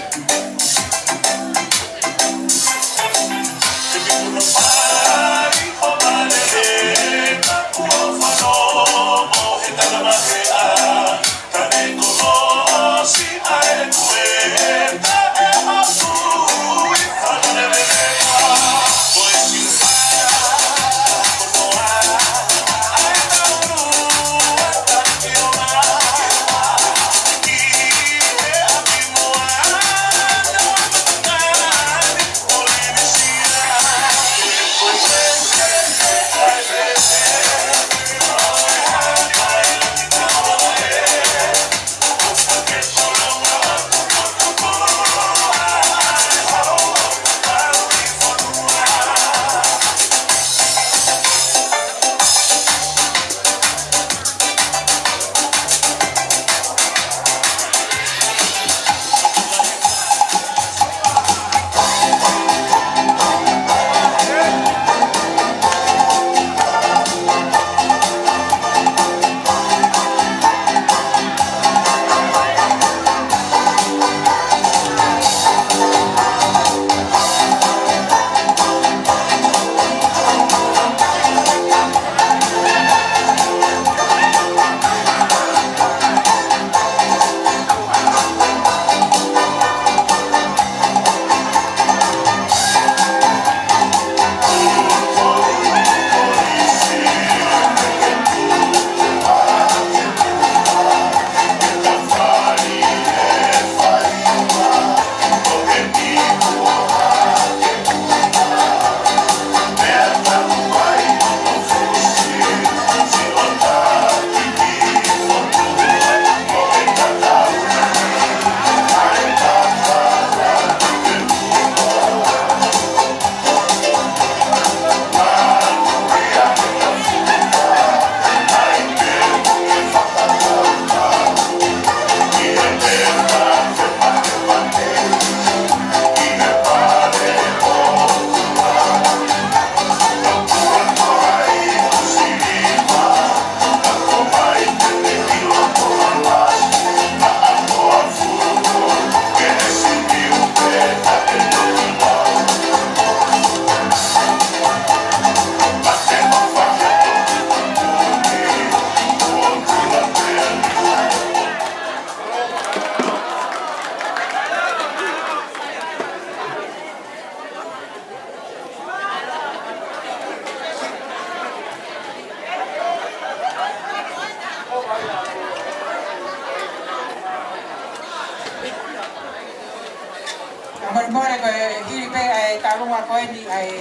Fakamolemole ko e hili pē ʻa e tauʻolunga ko eni ʻa e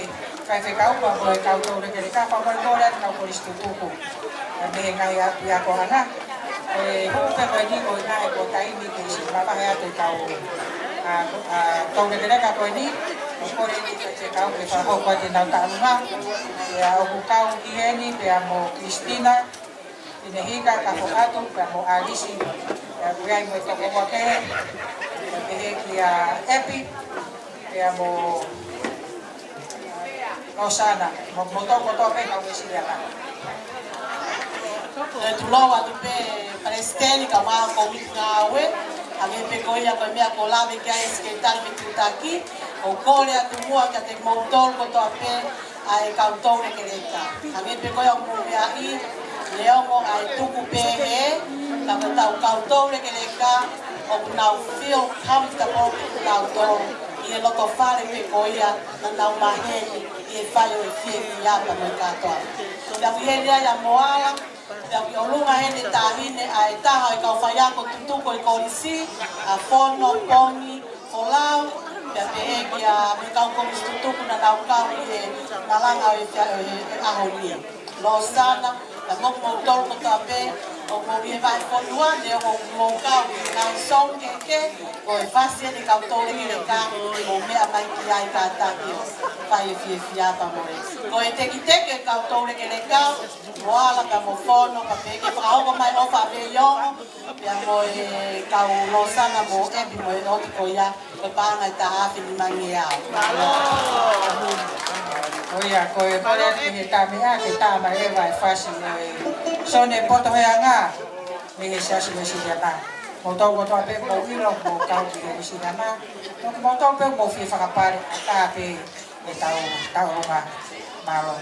faifekau pea mo e kau toulekeleka, fakamolemole atu kau Kolisi Tutuku. Pea mei he ngaahi ʻapiako ʻana. Ko e hū pē ko eni ko e ngaahi ko e taimi ke siʻi mavahe atu e kau, ʻa, ʻa, toulekeleka ko eni. ʻOku kole eni faifekau ke fakahoko atu ʻenau tauʻolunga. Pea ʻoku kau ki heni pea mo Christina, Finehika, Kafoʻatu, pea mo ʻAlisi. Pea ʻoku ʻi ai mo e tokoua kehe. Pea pehē kia ʻEpi, pea mo ʻOsana, mo, mo tau kotoa pē kau Uēsiliana. Te u tulou atu pē Palesiteni kae ʻumaʻā e kōmiti ngāue, hangē pē ko ia ko e meʻa kuo lave ki ai e Sekelitali Fetuʻutaki, ʻoku kole atu muʻa kiate kimoutolu kotoa pē ʻa e kau toulekeleka. Hangē pē ko ia ʻoku mou meaʻi, neongo ʻa e tuku pehē, ka ko e tau kau toulekeleka, ʻoku nau feel comfortable kinautolu ʻi he loto fale pē ko ia naʻa nau maheni ʻi he fai ʻo e fiefiaʻa mo e kātoa. Pea ʻoku ʻi heni ai ʻa Moala, pea ʻoku ʻi ʻolunga heni e taʻahine ʻa e taha ʻo e kau faiako tutuku ʻo e kolisi, ʻa Fono Pongi Folau, pea pehē ki he kau kolisi tutuku naʻa nau kau ʻi he malanga ʻo e fia-, ʻo e ʻaho ni. Losana, pea mo kimoutolu kotoa pē ʻoku mou ʻi he vahefonua ni, ʻoku mou kau ʻi he ngaahi song kehekehe, ko e fasi eni kau toulekeleka, mou meʻa mai ki ai kātaki ʻo fai e fiefiaʻa mo e. Ko e tekiteki kau toulekeleka, Moala pea mo Fono, pea pehē ke fakahoko mai ʻofa ʻa Veiongo, pea mo e kau Losana mo ʻEpi mo e ʻotu ko ia, ko e paʻanga ʻe taha afe nimangeau. ʻIo, ko e kole atu ki he tama ia, ke tā mai leva e fasi ʻo e Sione Potoheanga, mei he Siasi Uēsiliana. Mou tau kotoa pē mou ʻilo, mou kau ki he Uēsiliana. Mou tau pē mou fie fakapale, ʻatā pē ʻetau, tau ʻolunga. Mālō.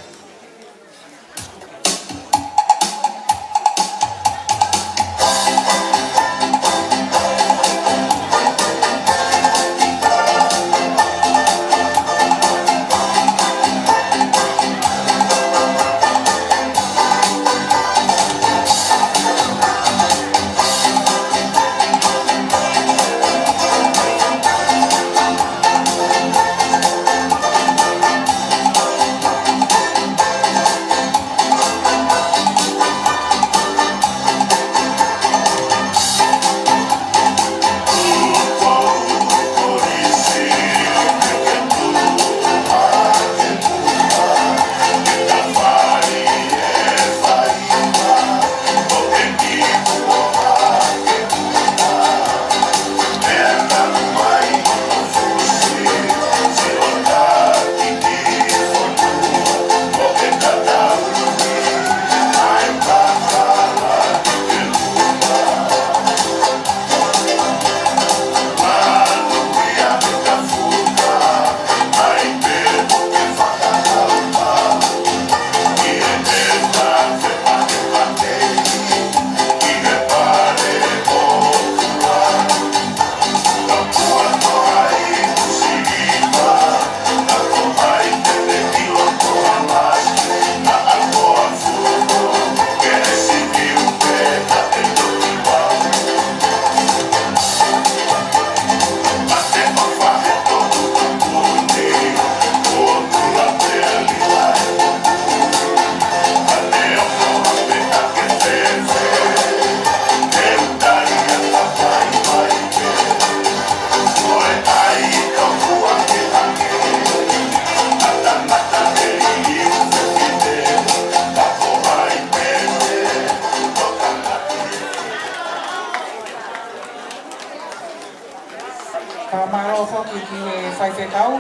Fakamālō foki ki he faifekau,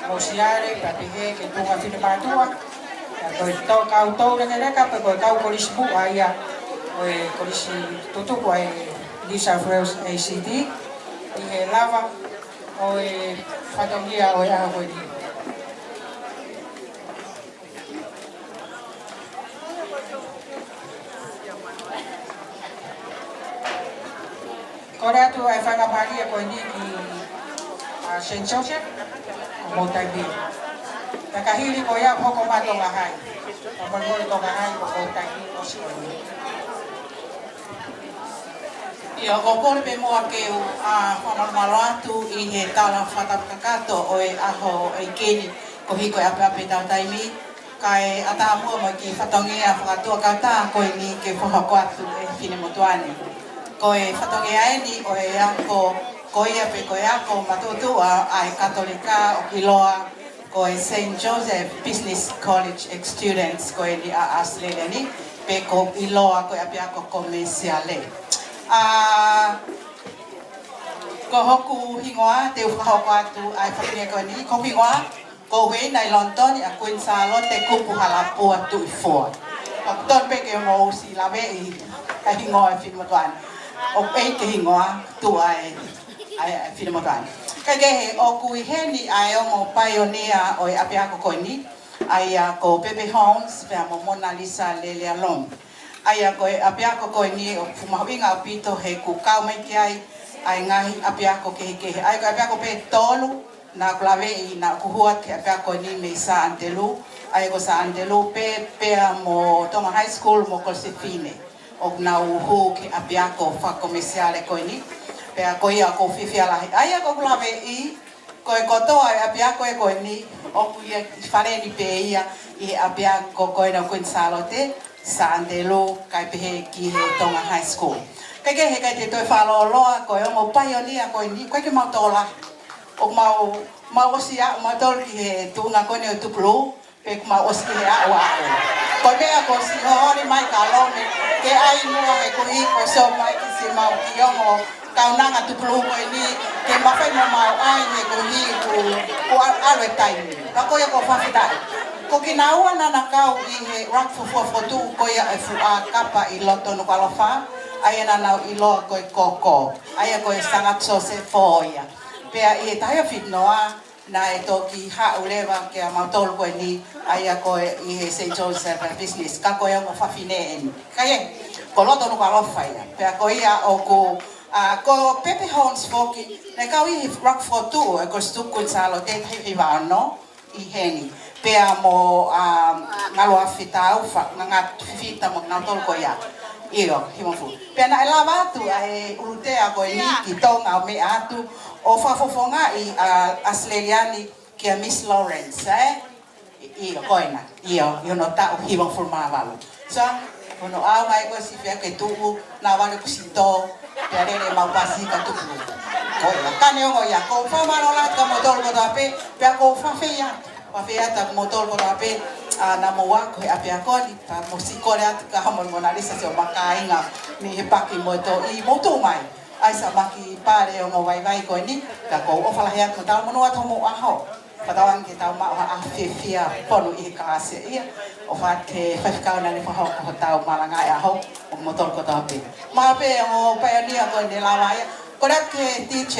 Mosiale, pea pehē ki he tuʻunga finemātuʻa, pea ko e kau toulekeleka, pea ko e kau kolisi puʻa ia ʻo e kolisi tutuku ʻa e New South Wales A C T, ʻi he lava ʻo e fatongia ʻo e ʻaho ko eni. Kole atu ʻa e faingamālie ko eni ki, ʻa, Saint Joseph, ʻo mou taimi. Pea ka hili ko ia hoko mai Tonga High. Ka molemole Tonga High ko mou taimi ʻosi ko eni. ʻIo, ʻoku ou kole pē muʻa ke u, ʻa, fakamalumalu atu ʻi he tala fakatapu kakato ʻo e ʻaho ʻo e ʻEiki ni, koeʻuhi ko e ʻapeʻape ʻetau taimi, kae ʻatā muʻa mo e kiʻi fatongia fakatuʻakautaha ko eni ke fakahoko atu ʻe he finemotuʻa ni. Ko e fatongia eni ʻo e ako, ko ia pē ko e ako matuʻotuʻa ʻa e Katolika ʻoku ʻiloa ko e Saint Joseph Business College ex-students ko eni ʻa ʻAositelēlia ni, pe ʻoku ʻiloa ko e ʻapiako komēsiale. ʻA, ko hoku hingoa, te u fakahoko atu ʻa e fatongia ko eni, ko hoku hingoa, ko Ueina ʻi Lonitoni ʻa Kuini Sālote Kuku Halapua Tuʻifoa. ʻOku tonu pē ke mou ʻosi laveʻi ʻa e hingoa ʻo e finemotuʻa ni. ʻOku ʻeiki e hingoa, tuʻa e ʻa e, ʻa e finemotuʻa ni. Kae kehe, ʻoku ʻi heni ʻa e ongo paionia ʻo e ʻapiako ko eni, ʻa ia ko Pepe Holmes, pea mo Mona Lisa Lelealoni. ʻA ia ko e ʻapiako ko eni ʻoku fuʻu mahuʻinga ʻaupito he ʻoku kau mai ki ai ʻa e ngaahi ʻapiako kehekehe. ʻA ia ko e ʻapiako pē ʻe tolu naʻa ku laveʻi naʻa ku hū atu ki he ʻapiako ni mei Sā ʻAnitelū. ʻA ia ko Sā ʻAnitelū pē, pea mo Tonga High School mo Kolisi Fefine. ʻOku nau hū ki he ʻapiako fakakomesiale ko eni. Pea ko ia ʻoku ou fiefia lahi. ʻA ia ko ʻeku laveʻi, ko e kotoa e ʻapiako ē ko eni, ʻoku ʻi he fale ni pē ia ʻi he ʻapiako ko ena Kuini Sālote, Sā ʻAnitelū, kae pehē ki he Tonga High School. Kae kehe, ʻikai te u toe fakalōloa, ko e ongo paionia ko eni, ʻoku ʻikai ke mau tō lahi. ʻOku mau, mau ʻosi aʻu mautolu ki he tuʻunga ko eni ʻo Tupulū, pea kuo mau ʻosi ki he aʻu aʻu. Ko e meʻa kuo ʻosi holi mai ka lome, ke ʻai muʻa he koeʻuhi kuo ʻosi ō mai ki siʻemau kiʻi ongo kaunanga Tupulū ko eni, ke mafai mo mau ʻai he koeʻuhi kuo, kuo ʻalu, ʻalu e taimi. Ka ko ia ʻoku ou fakafetaʻi. Ko kinaua naʻa na kau ʻi he ruck for fokotuʻu ko ia e fuʻu kapa ʻi loto Nukuʻalofa, ʻa ia naʻa nau ʻiloa ko e Koko. ʻA ia ko e Sangatu Sosefo ia. Pea ʻi he taʻu ʻe fitungofulu, naʻe toki haʻu leva kia mautolu ko eni, ʻa ia ko e ʻi he Saint John's Business, ka ko e ongo fafine eni. Ka ʻi he, ko loto Nukuʻalofa ia. Pea ko ia ʻoku, ʻa, ko Pepe Holmes foki, naʻe kau ʻi he ruck for fokotuʻu ʻo e Kolisi Tuku Kuini Sālote taha hiva ono ʻi heni. Pea mo, ʻa, Ngaluafe Taufa, Ngangatu Fifita mo kinautolu ko ia. ʻIo, hivangofulu. Pea naʻe lava atu ʻa e ʻulutea ko eni ki Tonga ʻo meʻa atu ʻo fakafofongaʻi ʻa ʻAositelēlia ni kia Miss Lawrence, ē? ʻIo, ko ena. ʻIo, ʻi hono taʻu hivangofulu mā valu. So, hono ʻaonga ē ko e siʻi fea ke tuʻu, naʻa vale kuo ʻosi tō, pea lele ʻemau pasi ka tuʻu. Ko ia, ka neongo ia, ʻoku ou fakamālō lahi kia moutolu kotoa pē, pea ʻoku ou fakafetaʻi atu. Fakafetaʻi atu kia moutolu kotoa pē, ʻa, naʻa mou ako he ʻapiako ni, pea mou siʻi kole atu kia Hamo mo Nalisa siʻomau kāinga, mei he paki mo e toʻi, mou tuʻu mai. ʻAi siʻa maki pale ongo vaivai ko eni, ka ʻoku ou ʻofa lahi atu mo tau monū atu homou ʻaho. Fakatauange ke tau maʻu ha ʻaho fiefia ponu ʻi he kalasi ia. ʻOfa atu ki he faifekau naʻa ne fakahoko hotau malanga ʻi he ʻaho, ʻo moutolu kotoa pē. Mahalo pē ongo paionia ko eni lava ia. Kole atu ki he D J.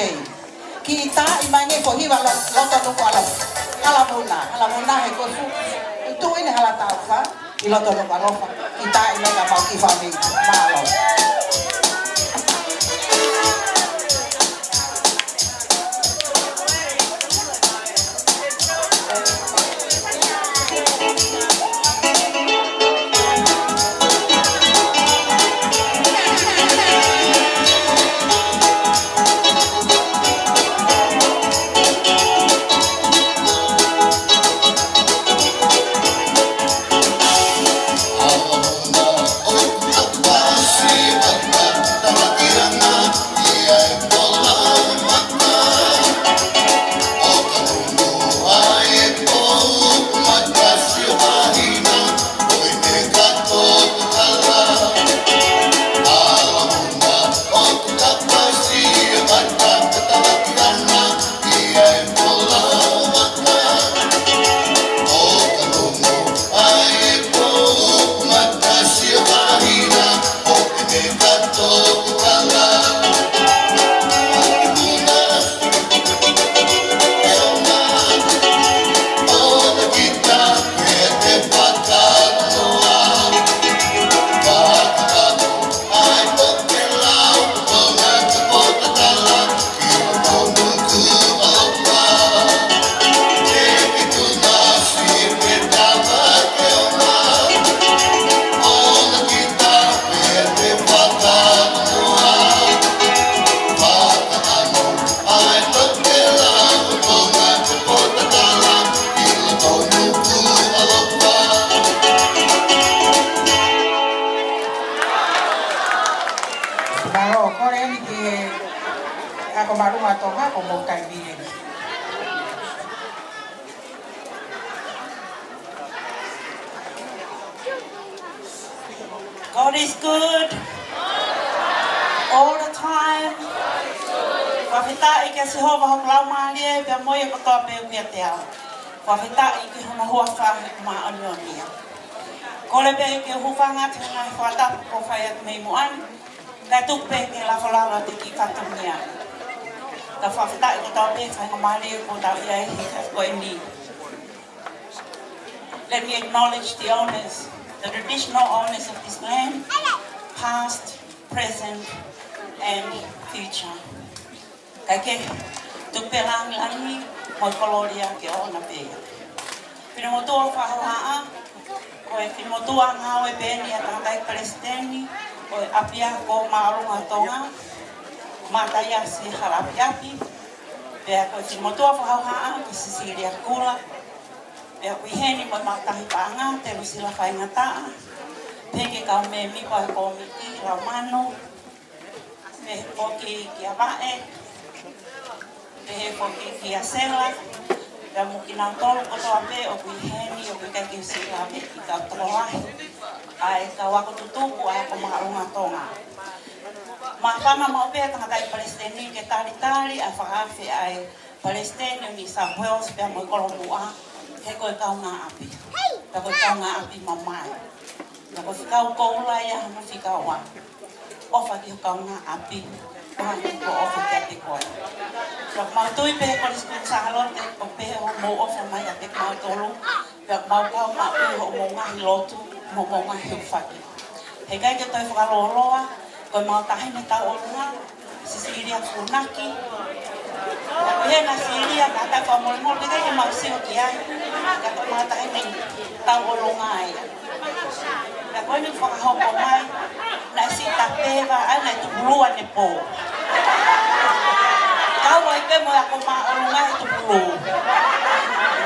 Kiʻi taaʻi mai ngaahi foʻi hiva lo-, loto Nukuʻalofa. Hala Muna, Hala Muna he ko e fuʻu tuʻi eni Hala Taufa. ʻI loto Nukuʻalofa, kiʻi taaʻi mai ka mau kiʻi fāmili. Mālō. Mālō, kole eni ki he ako māʻolunga Tonga ko Mokai Village. God is good. All the time. Fakafetaʻi kia Sihova hoku laumālie pea mo ia kotoa pē ʻoku ʻiate au. Fakafetaʻi ki hono huafa he māʻoniʻoni ia. Kole pē ke u hūfanga atu he ngaahi fakatapu kuo fai atu mei muʻa ni. Kae tuku pē ke lafo lalo atu e kiʻi fatongia. Ka fakafetaʻi kotoa pē faingamālie kuo tau ʻi ai he efiafi ko eni. Let me acknowledge the owners, the traditional owners of this land, past, present, and future. Ke tuku pē langilangi mo e kolōlia ke ʻoʻona pē ia. Finemotuʻa ʻo Fakahohaʻa, ko e finemotuʻa ngāue pē eni ʻa e tangataʻeiki palesiteni ʻo e ʻApiako Māʻolunga ʻo Tonga, Mataiasi Halaʻapiʻapi, pea ko e finemotuʻa ʻo Fakahohaʻa ko Sisilia Kula, pea ʻoku ʻi heni mo e maʻu tahi paʻanga, Telusila Faingataʻa, pehē ki he kau mēmipa ʻo e kōmiti, Laumanu, pehē foki kia Vaʻe, pehē foki kia Sela, pea mo kinautolu kotoa pē ʻoku ʻi heni, ʻoku ʻikai ke u sio ki he kau tokolahi ʻa e kau ako tutuku ʻa e Ako Māʻolunga ʻo Tonga. Māfana maʻu pē ʻa e tangataʻeiki palesiteni ke talitali ʻa e fakaafe ʻa e palesiteni ʻo New South Wales pea mo e kolomuʻa, he ko e kaungāʻapi. Pea ko e kaungāʻapi mamae. Pea ko e fekau koula ia mo e fekau ʻa ʻofa ki ho kaungāʻapi, ʻo hangē ko hoʻo ʻofa kiate koe. Pea ʻoku mau tui pē he Kolisi Kuini Sālote, ʻoku pehē hoʻomou ʻofa mai ʻiate kimautolu, pea ʻoku mau kau maʻu ʻi hoʻomou ngaahi lotu, mo hoʻomou ngaahi hūfaki. He ʻikai ke toe fakalōloa, ko e maʻu taʻahine tauʻolunga, Sisilia Funaki. Pea ko ena Sisilia, ka ta fakamolemole, ʻikai ke mau sio ki ai, ka ko e maʻu taʻahine tauʻolunga ia. Pea ko eni fakahoko mai, naʻe siʻi tapeva, ʻa ia naʻe tupulū ʻanepō. Kau ai pē mo e Ako Māʻolunga he tupulū.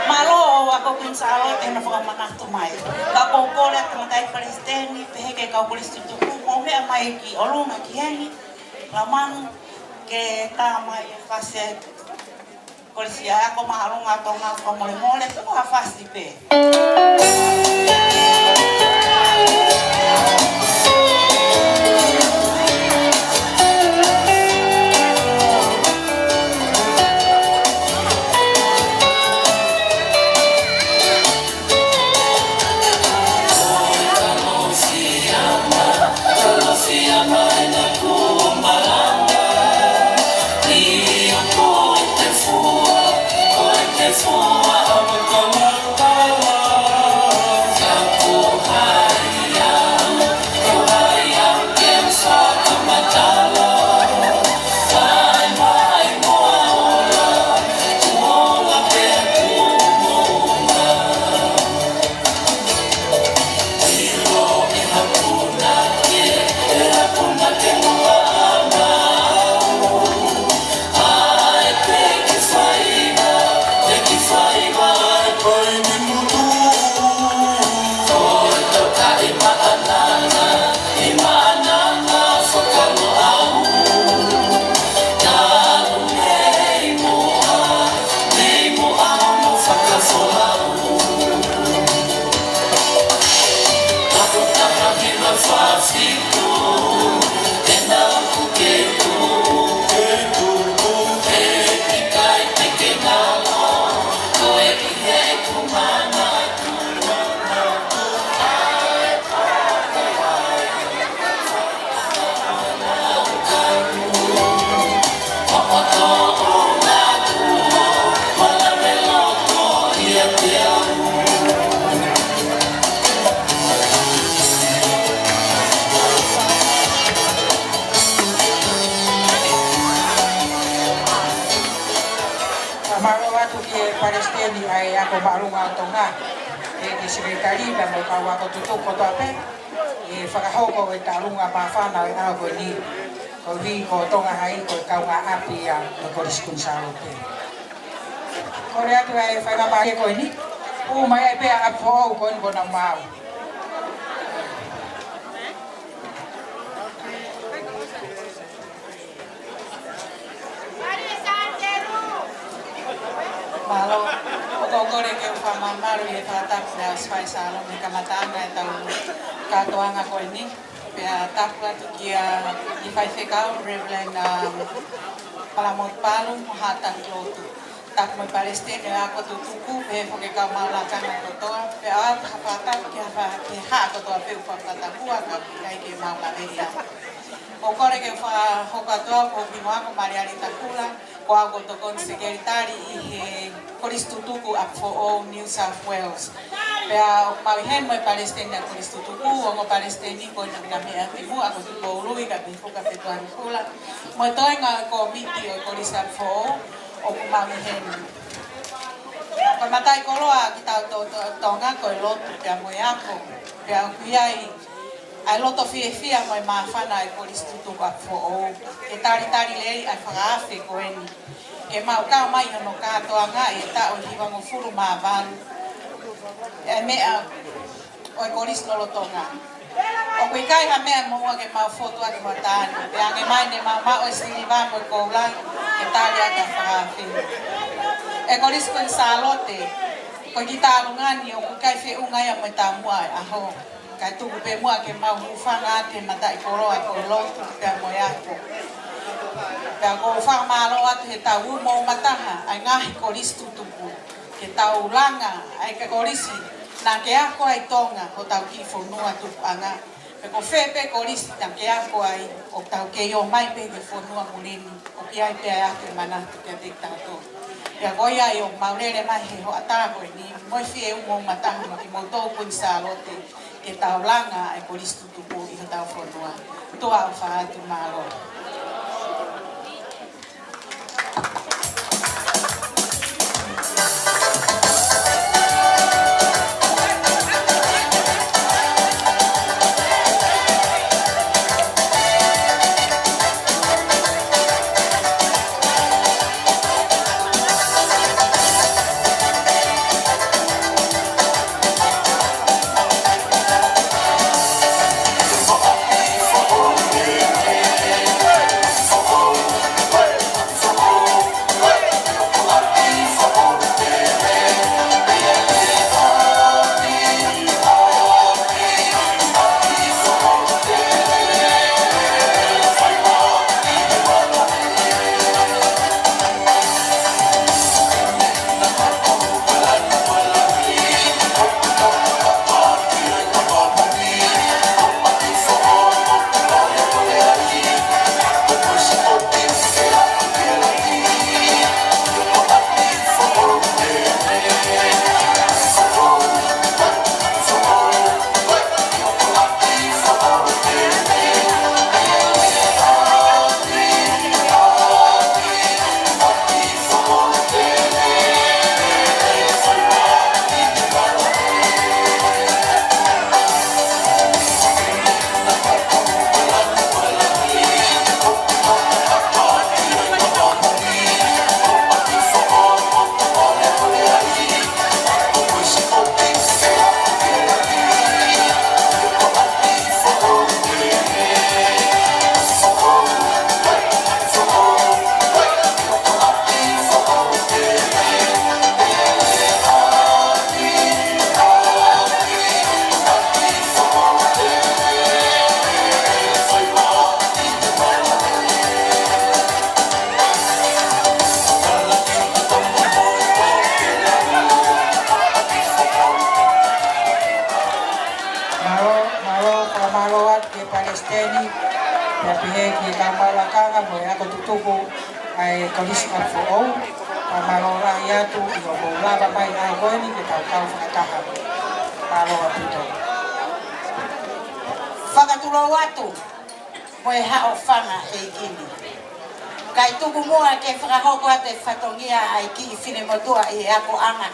Mālō ʻa e Ako Kuini Sālote hono fakamanatu mai. Ka ʻoku ou kole atu ki he tangataʻeiki palesiteni, pehē ki he kau kolisi tutuku, mou meʻa mai ki ʻolunga ki heni, Laumanu, ke tā mai e fasi ʻa e Kolisi ʻa e Ako Māʻolunga ʻo Tonga, fakamolemole, pe ko ha fasi pē. Mālō atu ki he palesiteni ʻa e Ako Māʻolunga ʻo Tonga, ʻa e sekelitali pea mo e kau ako tutuku kotoa pē, ʻi he fakahoko e taʻolunga māfana ʻo e ʻaho ko eni, koeʻuhi ko Tonga Hai ko e kaungāʻapi ia ʻo e Kolisi Kuini Sālote. Kole atu ʻa e faingamālie ko eni, ʻomai ai pē ʻa e ʻapi foʻou ko eni ko ʻena maau. Mālō, ʻoku ou kole ke u fakamamalu ʻi he fakatapu ʻa Sifai Sālomi he kamataʻanga ʻetau kātoanga ko eni. Pea tapu atu kia Faifekau Reverend, um, Palamotupalu mo haʻa taki lotu. Tapu mo e palesiteni ʻo e ako tutuku, pehē foki ki he kau maʻu lakanga kotoa, pea ʻoatu ha fakatapu ki ha fa-, ki he haʻa kotoa pē ʻoku fakatapu, ka ʻikai ke mau lave ia. ʻOku ou kole ke u fakahoko atu au ko hoku hingoa ko Maliali Takula, ko au ko e tokoni sekelitali ʻi he Kolisi Tutuku ʻApifoʻou New South Wales. Pea ʻoku mau ʻi heni mo e palesiteni ʻa e Kolisi Tutuku, ongo palesiteni ko ena naʻe meʻa ki muʻa ko Tupoului, kae pehē foki kia Fetuʻanipula, mo e toenga ʻo e kōmiti ʻo e Kolisi ʻa Foʻou, ʻoku mau ʻi heni. Ko e mataʻikoloa kitautolu Tonga ko e lotu pea mo e ako, pea ʻoku ʻi ai ʻa e loto fiefia mo e māfana ʻa e Kolisi Tutuku ʻa Foʻou ke talitali lelei ʻa e fakaafe ko eni, ke mau kau mai hono kātoanga ʻi he taʻu ʻe hivangofulu mā valu ʻa e meʻa ʻo e kolisi lolotonga. ʻOku ʻikai ha meʻa moʻua ke mau fotu atu mo taʻane, pea hangē mai ne mau maʻu e siliva mo e koula ke tali ʻaki ʻa e fakaafe. ʻE Kolisi Kuini Sālote, ko e kiʻi talungani ʻoku ʻikai feʻunga ia mo e taumuʻa ʻo e ʻaho. Kae tuku pē muʻa ke mau hūfanga atu he mataʻikoloa ko e lotu pea mo e ako. Pea ʻoku ou fakamālō atu he tau ū mo mataha ʻa e ngaahi Kolisi Tutuku ke tau langa ʻa e kolisi naʻa ke ako ai Tonga, hotau kiʻi fonua tupuʻanga. Pe ko fē pē kolisi naʻa ke ako ai, ʻoku tau kei ō mai pē ki he fonua muli ni, ʻoku ʻi ai pē ʻa e manatu kiate kitautolu. Pea ko ia ʻoku mau lele mai he hoʻatā ko eni, mo e fie ū mo mataha mo kimoutolu Kuini Sālote, ke tau langa ʻa e Kolisi Tutuku ʻi hotau fonua. Tuʻa ʻofa atu, mālō. Mālō, mālō, fakamālō atu ki he palesiteni, pea pehē ki he kau maʻu lakanga mo e ako tutuku ʻa e Kolisi ʻa Foʻou. Fakamālō lahi atu ʻi hoʻomou lava mai ʻaho ko eni ke tau kau fakataha. Mālō ʻaupito. Fakatulou atu mo e haʻofanga ʻEiki ni. Kae tuku muʻa ke fakahoko atu e fatongia ʻa e kiʻi finemotuʻa ʻi he akoʻanga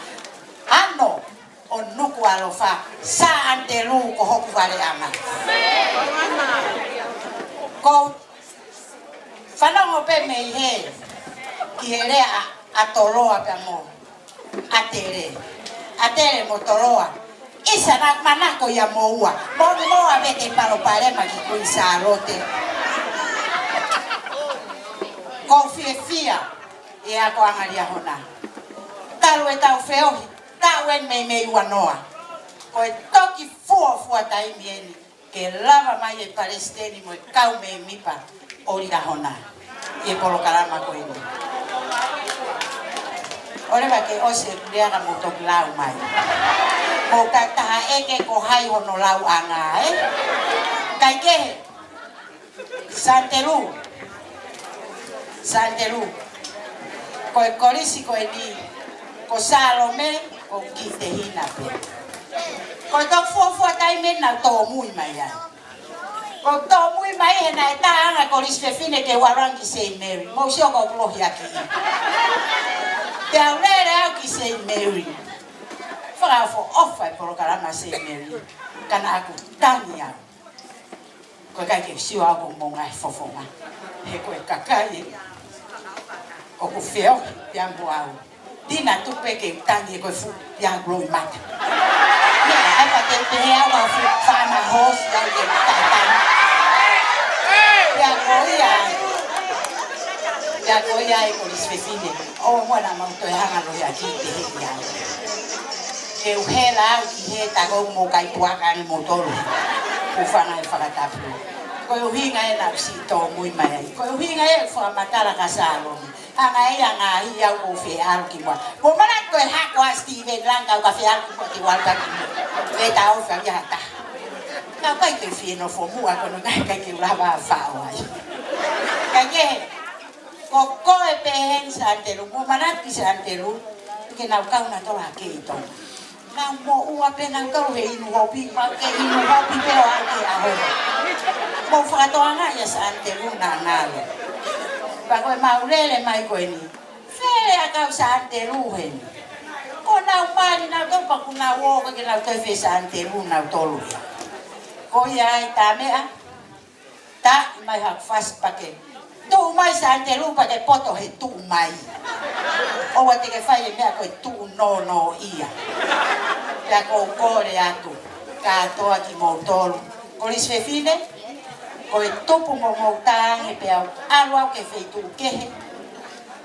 ʻAno ʻo Nukuʻalofa, Sā ʻAnitelū ko hoku valeʻanga. Ko u fanongo pē mei hē ki he lea ʻa, ʻa Toloa pea mo ʻAtele. ʻAtele mo Toloa. ʻIsa naʻa manako ia moua. Moʻoni moua vete palopalema ki Kuini Sālote. Ko u fiefia ʻi he akoʻanga Liahona. Talu ʻetau feohi, taʻu eni meimei ua noa. Ko e toki fuofua taimi eni ke lava mai e palesiteni mo e kau mēmipa ʻo Liahona ʻi he polokalama ko eni. ʻOua leva ke ʻosi e kulea ka mou toki lau mai. Mou taʻetaha ʻeke ko hai hono lauʻanga, ē? Kae kehe, Sā ʻAnitelū. Sā ʻAnitelū. Ko e kolisi ko eni, ko Sālome, ko e kiʻi tehina pē. Ko e toki fuofua taimi eni naʻa ku tōmui mai ai. Ko e tōmui mai he naʻe tā ʻa e Kolisi Fefine ke u ʻalu ange ki Saint Mary. Mou sio ko e lohiakiʻi. Pea u lele au ki Saint Mary. Fakaʻofoʻofa e polokalama Saint Mary. Ka naʻa ku tangi au. Ko e ʻikai ke u sio au ko e moʻunga he fofonga. He ko e kakai ē ʻoku feohi pea mo au. Tina tupe ke u tangi ko e fuʻu pea loʻimata. Meʻa ai pea te u pehē au ʻa e fuʻu farmer horse au ke u taʻetangi. Pea ko ia ai. Pea ko ia ai Kolisi Fefine. ʻO mo na mau toe hanga lohiakiʻi pehē ia. Ke u hela au ki he tako mo kai puaka ni mo tolu. Ko fanga e fakatapu. Ko e ʻuhinga ē naʻa ku siʻi tōmui mai ai. Ko e ʻuhinga ē fakamatala kia Sālomi. Hanga ē ʻo ngaahi au ʻo feʻalu ki muʻa. Mou manatu ko e hako ʻa Steven Langa ʻo ka feʻalu ki muʻa ki Walter ki muʻa. ʻE taʻofi ia ha taha. Ka ʻikai ke fie nofo muʻa ko hono ʻikai ke u lava faʻo ai. Ka kehe. Ko koe pē heni Santelu, mou manatu ki Santelu, ke nau kau nautolu ʻa e kei Tonga. Nau moʻua pē nautolu he inu hopi, mau ke inu hopi pē ʻo aʻu ki he ʻaho ni. Mou fakatokangaʻi ʻa Santelu naʻa ngalo. Pea ko e mau lele mai ko eni. Fele ʻa e kau Santelu heni. Ko nau mali nautolu pea ko nau ō ke nau toe fie Santelu nautolu ia. Ko ia ai tā meʻa. Taʻi mai haku fasi pea ke tuʻu mai Santelu pea ke poto he tuʻu mai. ʻOua te ke fai e meʻa ko e tuʻu nono ia. Pea ko u kole atu kātoa kimoutolu. Kolisi Fefine, ko e tupu mo mou tā ange pea u ʻalu au ki he feituʻu kehe.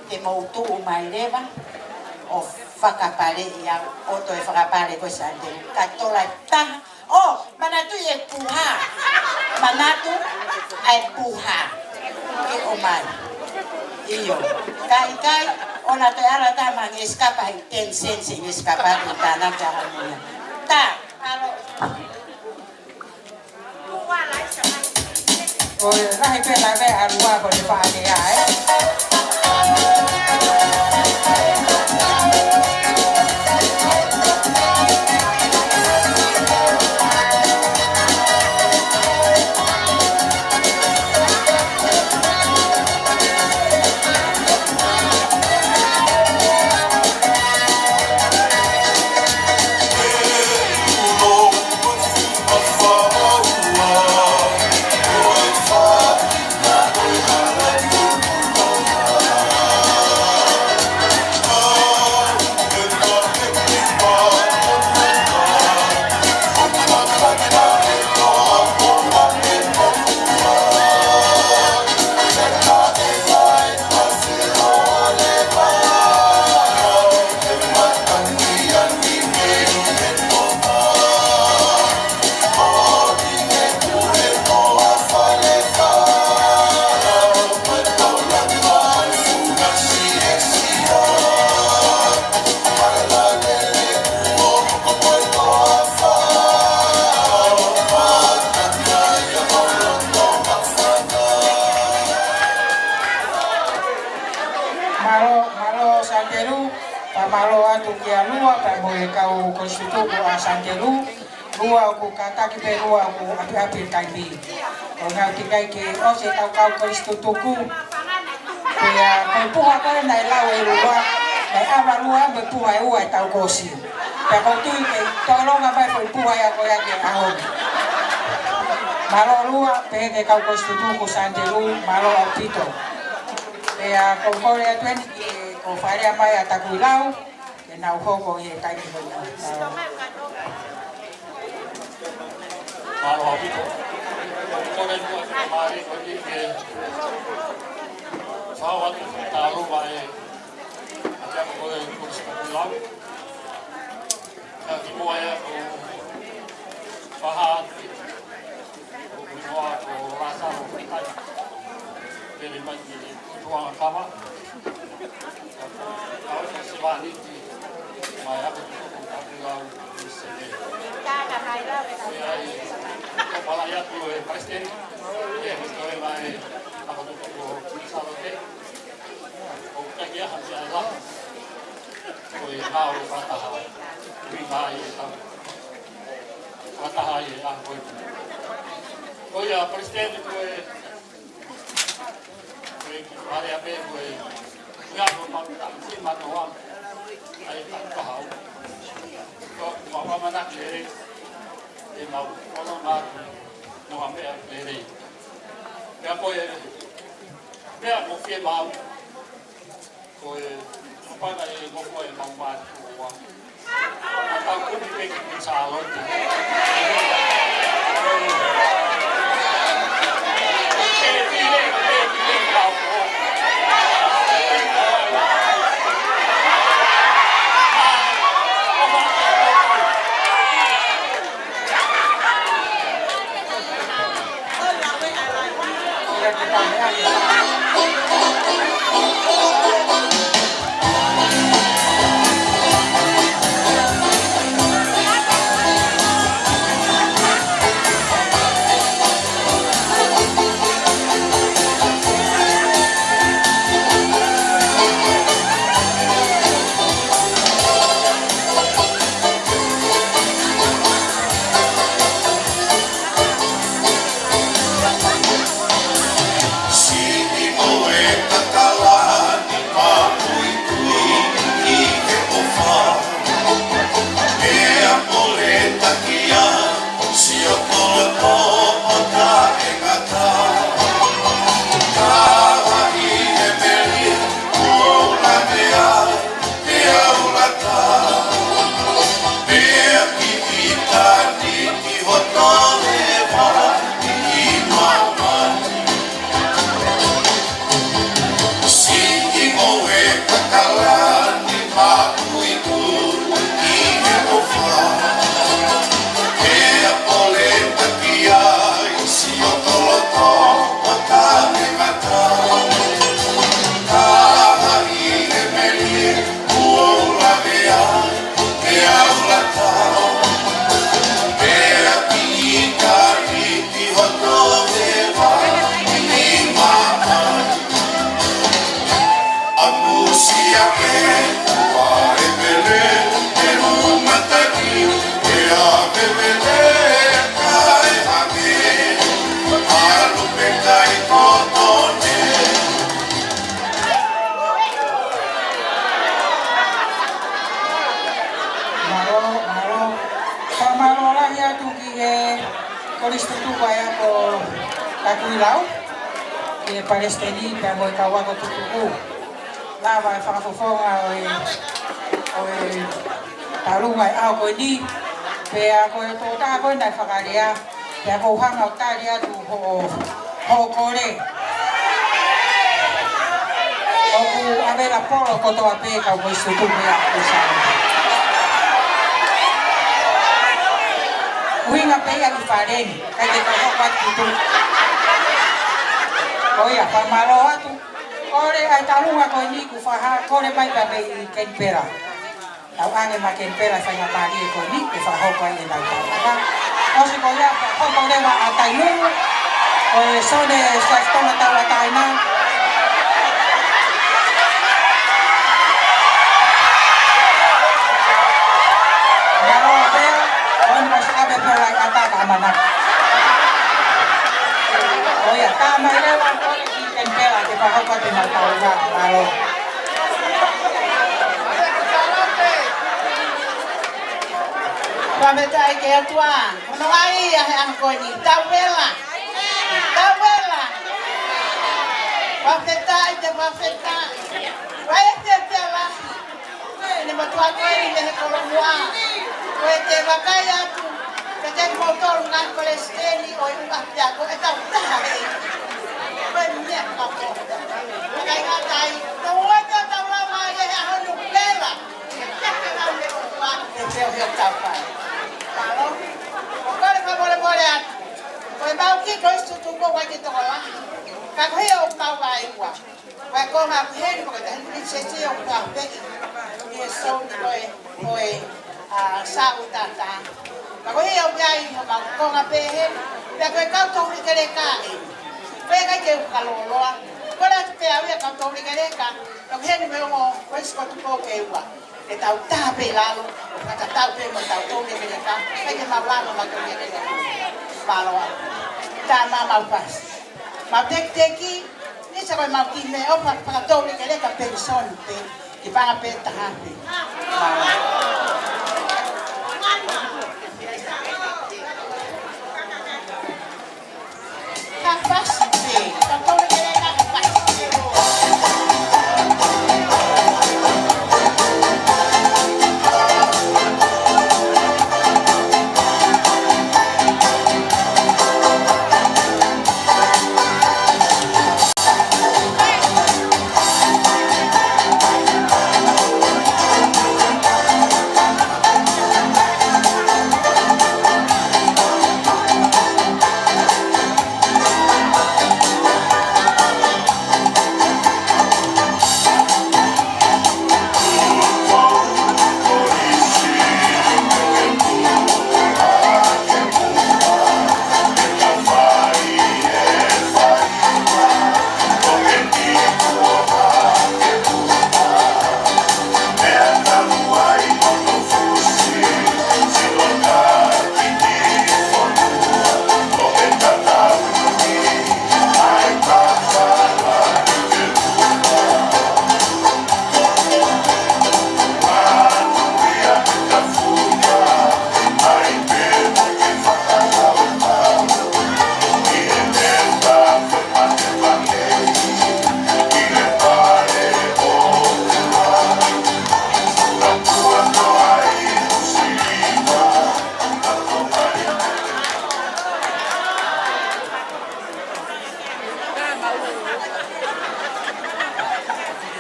Ke mou tuʻu mai leva ʻo fakapaleʻi au ʻo toe fakapale ko Santelu. Ka tola e taha. ʻO, manatu e puha. Manatu ʻa e puha. Ke ʻomai. ʻIo. Kai, kai. ʻO na te ala tā ma nge skapa he ten cents nge skapa he tāna ka hamuia. Tā, alo. Ko e lahi pē na me arua ko e pātea, ē? Mālō, mālō Santelu, pea mālō atu kia Lua, pea mo e kau kolisi tutuku ʻa Santelu, Lua ʻoku kātaki pē Lua ʻoku ʻapiʻapi taimi. ʻO ngau tikai ke ʻosi e tau kau kolisi tutuku. Pea ko e puha ko ē naʻe lau ʻe Lua, naʻe ʻava Lua mo e puha ʻe ua ʻi he taʻu kuo ʻosi. Pea ʻoku ou tui ke tolonga mai ko e puha ia ko ia ki he ʻaho ni. Mālō Lua, pehē ki he kau kolisi tutuku Santelu, mālō ʻaupito. Pea ʻoku ou kole atu eni ki he kau fakalea mai ʻa Takuilau, ke nau hoko ʻi he taimi ko ia. Mālō. Mālō ʻaupito. Kole atu ʻa Mari ko eni ke fakahoko atu e tālō mai ʻa e ako ko e kolisi Takuilau. Ka kimuʻa ia ʻoku ou fakahā atu ʻoku ou hingoa ko Lasalo Kai. Lele mai ki he tuʻunga kava. Ka ʻoku ou sevāniti mai ʻa e ako tutuku Takuilau ʻi Senē. Ko ia ai, ʻoku ou palaʻi atu e palesiteni, ʻe, ko e toe mai ako tutuku ʻo Salote. ʻOku ʻikai ke ʻi ai ha meʻa ʻe laku. Ko e ngāue fakataha. Ui mai e tau. fakataha ai he ʻaho ko eni. Ko ia, Palesiteni, ko e, ko e kiʻi fale ʻapē ko e, ia ko e ma-, si matoa, ʻa e ka-, kahaʻu. Ko, mau ʻamanaki ē, ʻe mau ʻono matu, no ha meʻa lelei. Pea ko e, meʻa mo fiemaʻu, ko e, ʻapana e mo ko e mau matu ua. Ka tau kumi pē ki Sālote. Mālō, mālō. Fakamālō lahi atu ki he Kolisi Tutuku ʻa e Ako Takuilau, ki he Palesiteni pea mo e kau ako tutuku. Lava e fakafofonga ʻo e, ʻo e talunga ʻi he ʻaho ko eni, pea ko e tokotaha ko ē naʻe fakalea, pea ʻoku ou hanga ʻo tali atu hoʻo, hoʻo kole. ʻOku ʻavelapolo kotoa pē kau Kolisi Tutuku ia ʻo Sālote. ʻUhinga pē ia ki fale ni, ʻikai ke kau hoko atu ki tuʻa. Ko ia, fakamālō atu. Kole ʻa e talunga ko eni kuo fakakole mai pē mei Kenipela. Tau ʻange mai Kenipela e faingamālie ko eni ke fakahoko ai ʻenau talunga. ʻOsi ko ia, fakahoko leva ʻa Tainuu, ko e Sione Siaosi Tonga Tauʻatāina. Mālō pē, ko eni ko Sikape Pela i ʻAtaka ʻAmanaki. Ko ia, tā mai leva, kole ki Kenipela ke fakahoko atu ʻenau talunga, mālō. Fakafetaʻi ki he ʻOtua. Hono ʻai ia he ʻaho ko eni. Tau vela. Tau vela. Fakafetaʻi, te fakafetaʻi. Fai e fiefia lahi. Ne mātuʻa ko eni mei he Kolomuʻa. Ko e te vakai atu. Ke te kimoutolu ngaahi palesiteni ʻo e ʻū ʻapiako ʻe tau taha he. Ko e meʻa kapau. Kae ngata ai, tau ua te tau lava ai he ʻaho ni pela. Ke te lau le ʻOtua, ke te o he o tau fai. Mālō. Ko e kole fakamolemole atu. Ko e mau kiʻi Kolisi Tutuku ʻoku ʻikai ke tokolahi. Ka ko e ʻoku mau vaeua. Ko e konga pehē ni, ko e tahi ni sesi ʻoku tau peʻi. ʻI he sou ni ko e, ko e, ʻa, sau tata. Ka ko e ʻoku ʻi ai homau konga pehē ni, pea ko e kau toulekeleka ē. Ko e ʻikai ke u fakalōloa. Ko e lahi pē ʻa e kau toulekeleka, ka ko e heni mo e ongo, ko e sikotu ko e ua. Ke tau taha pē ʻi lalo. Fakatau pē mo tautolu lekeleka, pea ke mau lava mo tautolu lekeleka. Mālō. Tā naʻa mau pasi. Mau tekiteki, ni sa ko e mau kiʻi meʻa ʻofa fakatau lekeleka penisoni pē, ki panga pē taha pē. Mālō. Ka pasi pē, ka kole ke ka pasi pē.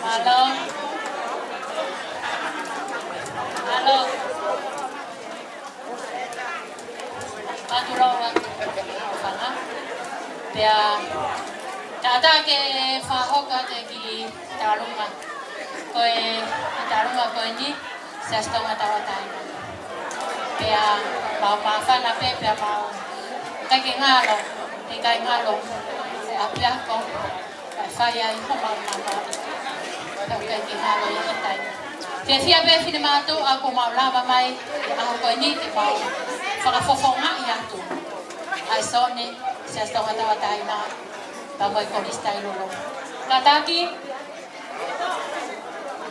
Mālō. Mālō. Mālō atu. Pea, kātaki ke fakahoko atu e kiʻi talunga. Ko e, e talunga ko eni, Siasi Tonga Tauʻatāina. Pea, mau māfana pē, pea mau. ʻIkai ke ngalo, ʻikai ngalo, ʻapiako, ʻikai fai ai, ko mau māfana. Pea ʻikai ke ngalo ia he taimi. Fiefia pē finemātuʻa kuo mau lava mai, ʻaho ko eni ke mau. Fakafofongaʻi atu. ʻA e Sione, Siasi Tonga Tauʻatāina, pea mo e Kolisi Tailulu. Kātaki,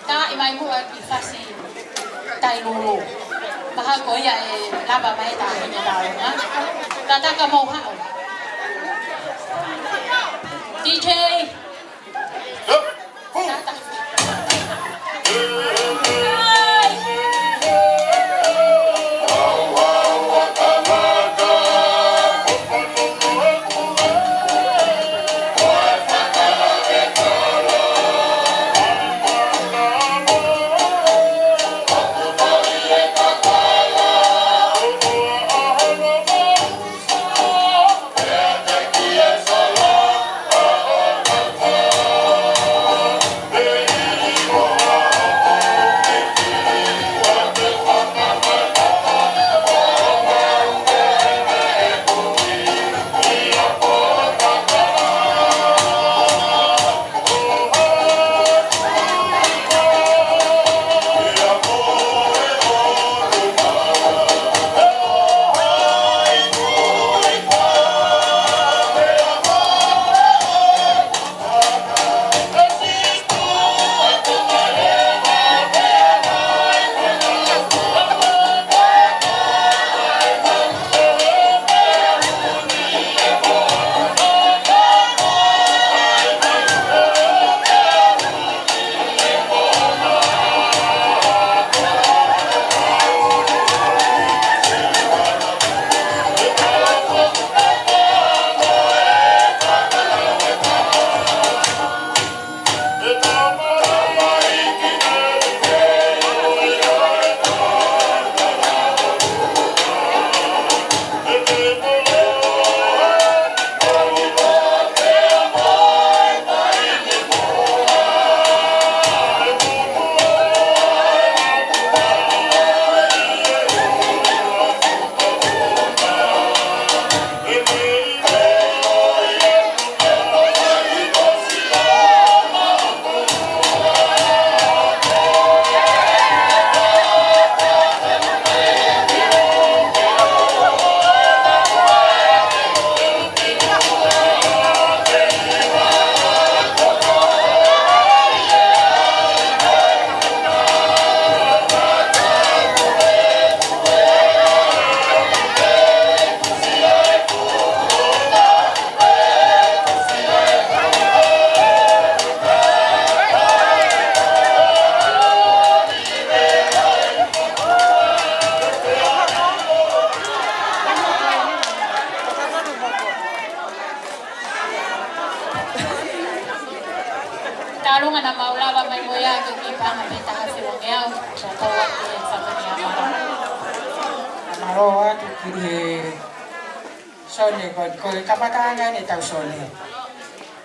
Ka ʻi mai muʻa ki Fasi Tailulu. Mahalo ko ia ʻe lava mai e taʻahine talunga. Kātaki ka mou haʻu. D J. Kātaki. Sone, ko, ko e kamataʻanga eni ʻetau Sone.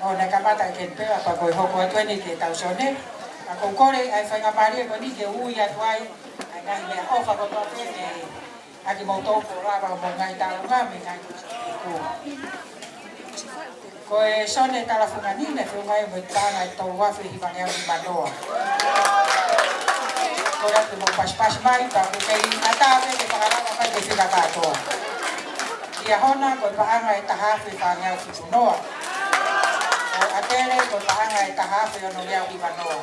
ʻO, naʻe kamata ʻe Kenipela, pea ko e hoko atu eni ki heʻetau Sone. Ka ʻoku ou kole ʻa e faingamālie ko eni ke ui atu ai ʻa e ngaahi meʻaʻofa kotoa pē ʻa kimoutolu kuo lava ʻo mo e ngaahi taʻu ngā mei he ngaahi kupu. Ko e Sone Talafungani naʻe feʻunga ia mo e paʻanga ʻe tolu afe hivangeau nimanoa. Ko ia ke mou pasipasi mai, ka ʻoku kei ʻatā pē ke fakalava mai ke fika kātoa. ʻIa Hona, ko e paʻanga ʻe taha afe fāngeau fikunoa. Ko ʻAtele, ko e paʻanga ʻe taha afe onongeau hivanoa.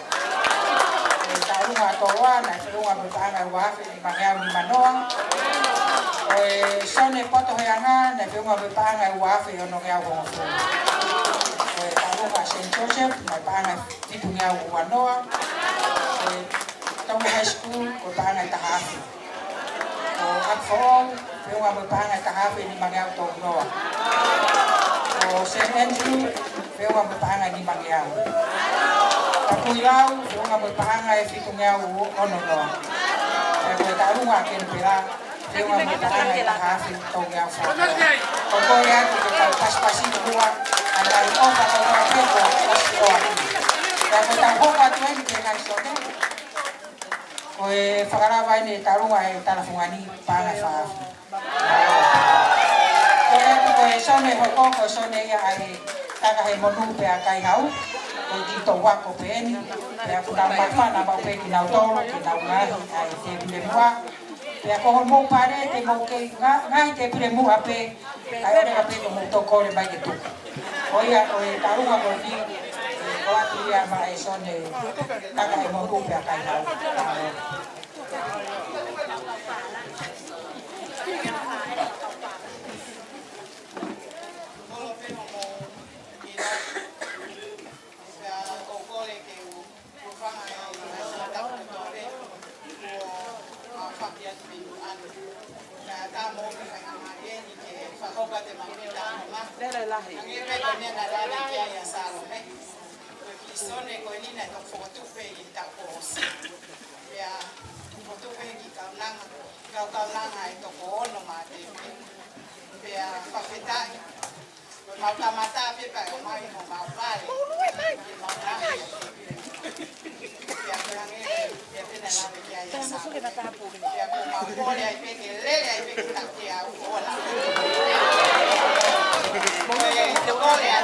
Ko e Taʻalunga Toloa naʻe feʻunga mo e paʻanga ʻe ua afe nimangeau nimanoa. Ko e Sone Poto Heanga naʻe feʻunga mo e paʻanga ʻe ua afe onongeau hongofulu. Ko e Taʻalunga Saint Joseph naʻe paʻanga ʻe fitungeau uanoa. Ko e Tonga High School ko e paʻanga ʻe taha afe. Ko ʻApifoʻou, feʻunga mo e paʻanga ʻe taha afe nimangeau tolunoa. Ko Saint Andrew, feʻunga mo e paʻanga ʻe nimangeau. Tapuilau, feʻunga mo e paʻanga ʻe fitungeau ononoa. Pea ko e Taʻalunga Kenipela, feʻunga mo e paʻanga ʻe taha afe tolunoa. ʻOku ou kole atu ke tau pasipasi ua, ʻa e ngaahi ʻofa kotoa pē kuo ʻosi ʻoatu. Pea ko ʻetau hoko atu eni ki he ngaahi Sone. Ko e fakalava eni ʻe Taʻalunga ʻe Talafungani paʻanga ʻe fā afe. Ko e atu ko e Sone hoko, ko e Sone ia ʻa e Kakahemonū pea Kaihau, ko e kiʻi toʻu ako pē eni, pea ʻoku nau māfana maʻu pē kinautolu, ke nau ngaahi ʻa e tēpile muʻa, pea ko hoʻomou pale te mou kei nga-, ngaahi tēpile muʻa pē, kae ʻoua pē ke mou toki kole mai ke tuku. Ko ia ko e Taʻalunga ko eni, ko atu ia maʻa e Sone Kakahemonū pea Kaihau. Pea ʻoku ou kole ke u, u fanga e, e, e, ʻo, ʻo faki atu mei Nuʻu ʻAno. Pea ka mou ke faingamālie ni ke fakahoko atu e mau mita ʻanoma. Hangē pē ko e meʻa naʻe lave ki ai ʻa Salome. Ko e kiʻi Sone ko eni naʻe toki fokotuʻu pē ʻi he taʻu kuo ʻosi. Pea fokotuʻu pē ki he kaunanga, kau kaunanga ʻe toko ono mā tēpile. Pea fakafetaʻi. Ko e mau kamata pē pea ʻomai homau pale. Ke mau ngaahi. Pea ko e hangē, pea pehē naʻe lave ki ai ʻa Salome. Pea ko e mau kole ai pē ke lele ai pē ke taʻu teau ʻo ʻoua naʻa. Ko e kole ai,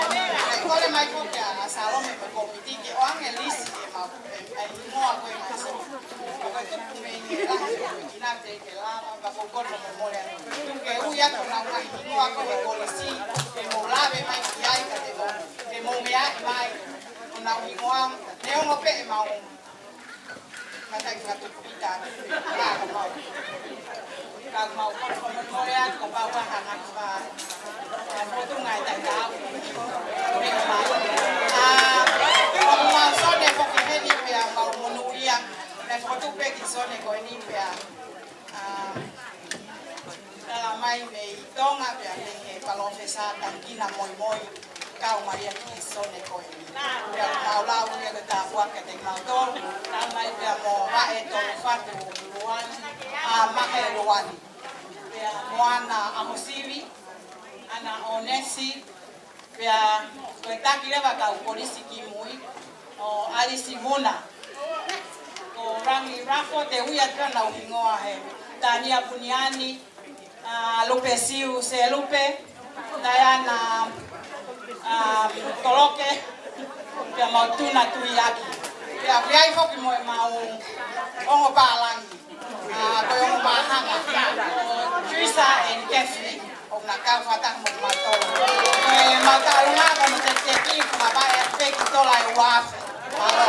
kole mai ko ē ʻa Salome mo e kōmiti ke ʻoange lisi ʻemau, ʻe, ʻe hingoa ko ē ʻa Salome. Ko e tuku mei he lahi ʻo e kina te ke lava, pea ko e kole mo mole atu. Tuku ke ui atu honau ngaahi hingoa ko ē he kolisi, ke mou lave mai ki ai ka te mou, ke mou meaʻi mai honau hingoa, neongo pē ʻemau Mātai ka tuku pita, ka mau. Ka mau, ko, ko, ko, ko, ea, ko, pau, ka, ka, ka, ka, ka, ko, tu, ngai, tai, ka, au. Ā, ko, mau, Sone, ko, ki heni, pea, mau, monūʻia. Naʻe fokotuʻu pē kiʻi Sone, ko eni, pea. Ā, Tala mai mei Tonga pea mei he palōfesa Tangikina Moimoi, kau mai ia ki he Sone ko eni. Pea mau lau ia ke tāpuaki kiate kimautolu, tala mai pea mo Vaʻe Tolufatu Luani, ʻa Mahe Luani. Pea mo Ana ʻAhosivi, Ana ʻOnesi, pea ko e taki leva kau kolisi ki mui, ʻo Alisi Muna. Ko Rangi Rafo te u ui atu honau hingoa he Tania Puniani, ʻa Lupe Siu Selupe, Diana, ʻa Koloke, pea mo Tuna Tuiaki. Pea ʻoku ʻi ai foki mo ʻemau ongo pālangi. Ā, ko e ongo māhanga. Teresa and Kathy, ʻoku na kau fakataha mo kimautolu. Ko e mau taʻalunga, ko e mau tekiteki, ko e mau vaʻe ʻa e peki tola ʻe ua afe. Mālō.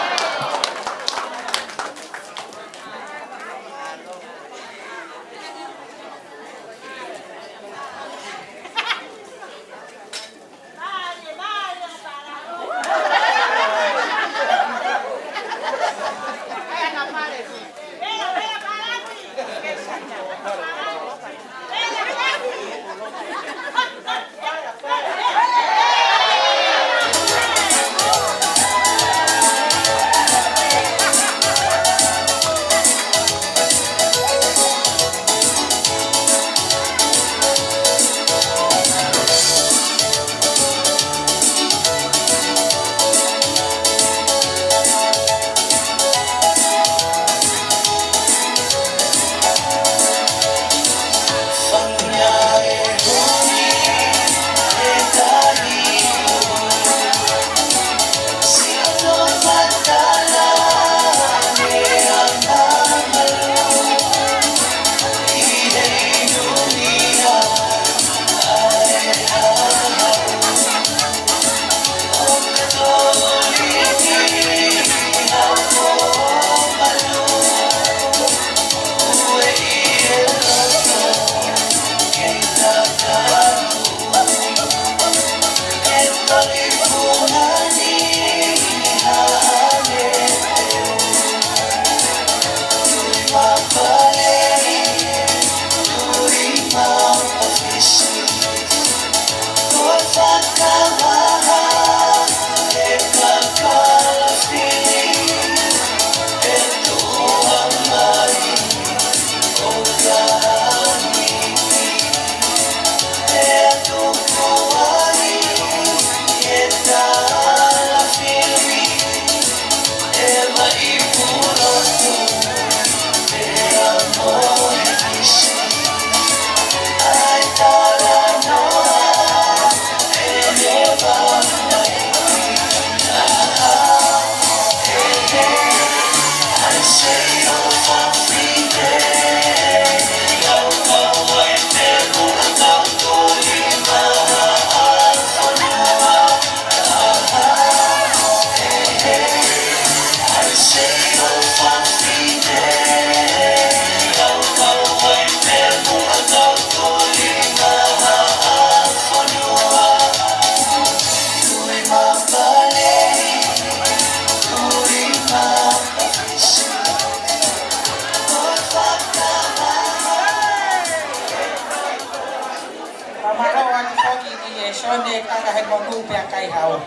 One kaka he monū pea kai hao.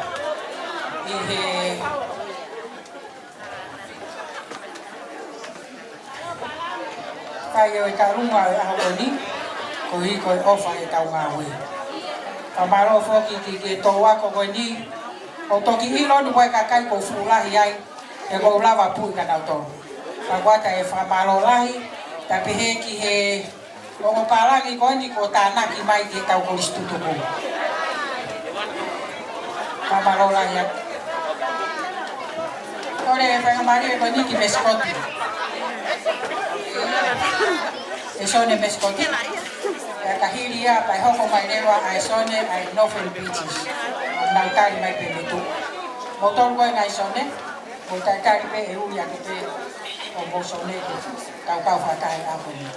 ʻI he fai ʻo e kalunga ʻo e ʻaho ko eni, koeʻuhi ko e ʻofa ʻetau ngāue. Fakamālō foki ki he tō ako ko eni, ʻo toki ʻilo ʻe he kakai ko e fuʻu lahi ai, ʻe ʻikai lava puʻi kinautolu. Ka ko ʻeta e fakamālō lahi, pea pehē ki he ongo pālangi ko eni kuo tānaki mai ki heʻetau kolisi tutuku. Fakamālō lahi atu. Kole e faingamālie ko eni ki he mesikoti. ʻE Sone mesikoti. Pea ka hili ia, pea hoko mai leva ʻa e Sone ʻa e Northern Beaches. Nau tali mai pē motu. Moutolu ko e ngaahi Sone, mou talitali pē ʻe ui atu pē ʻo mou Sone ke tau kau fakataha ʻi he ʻaho ni.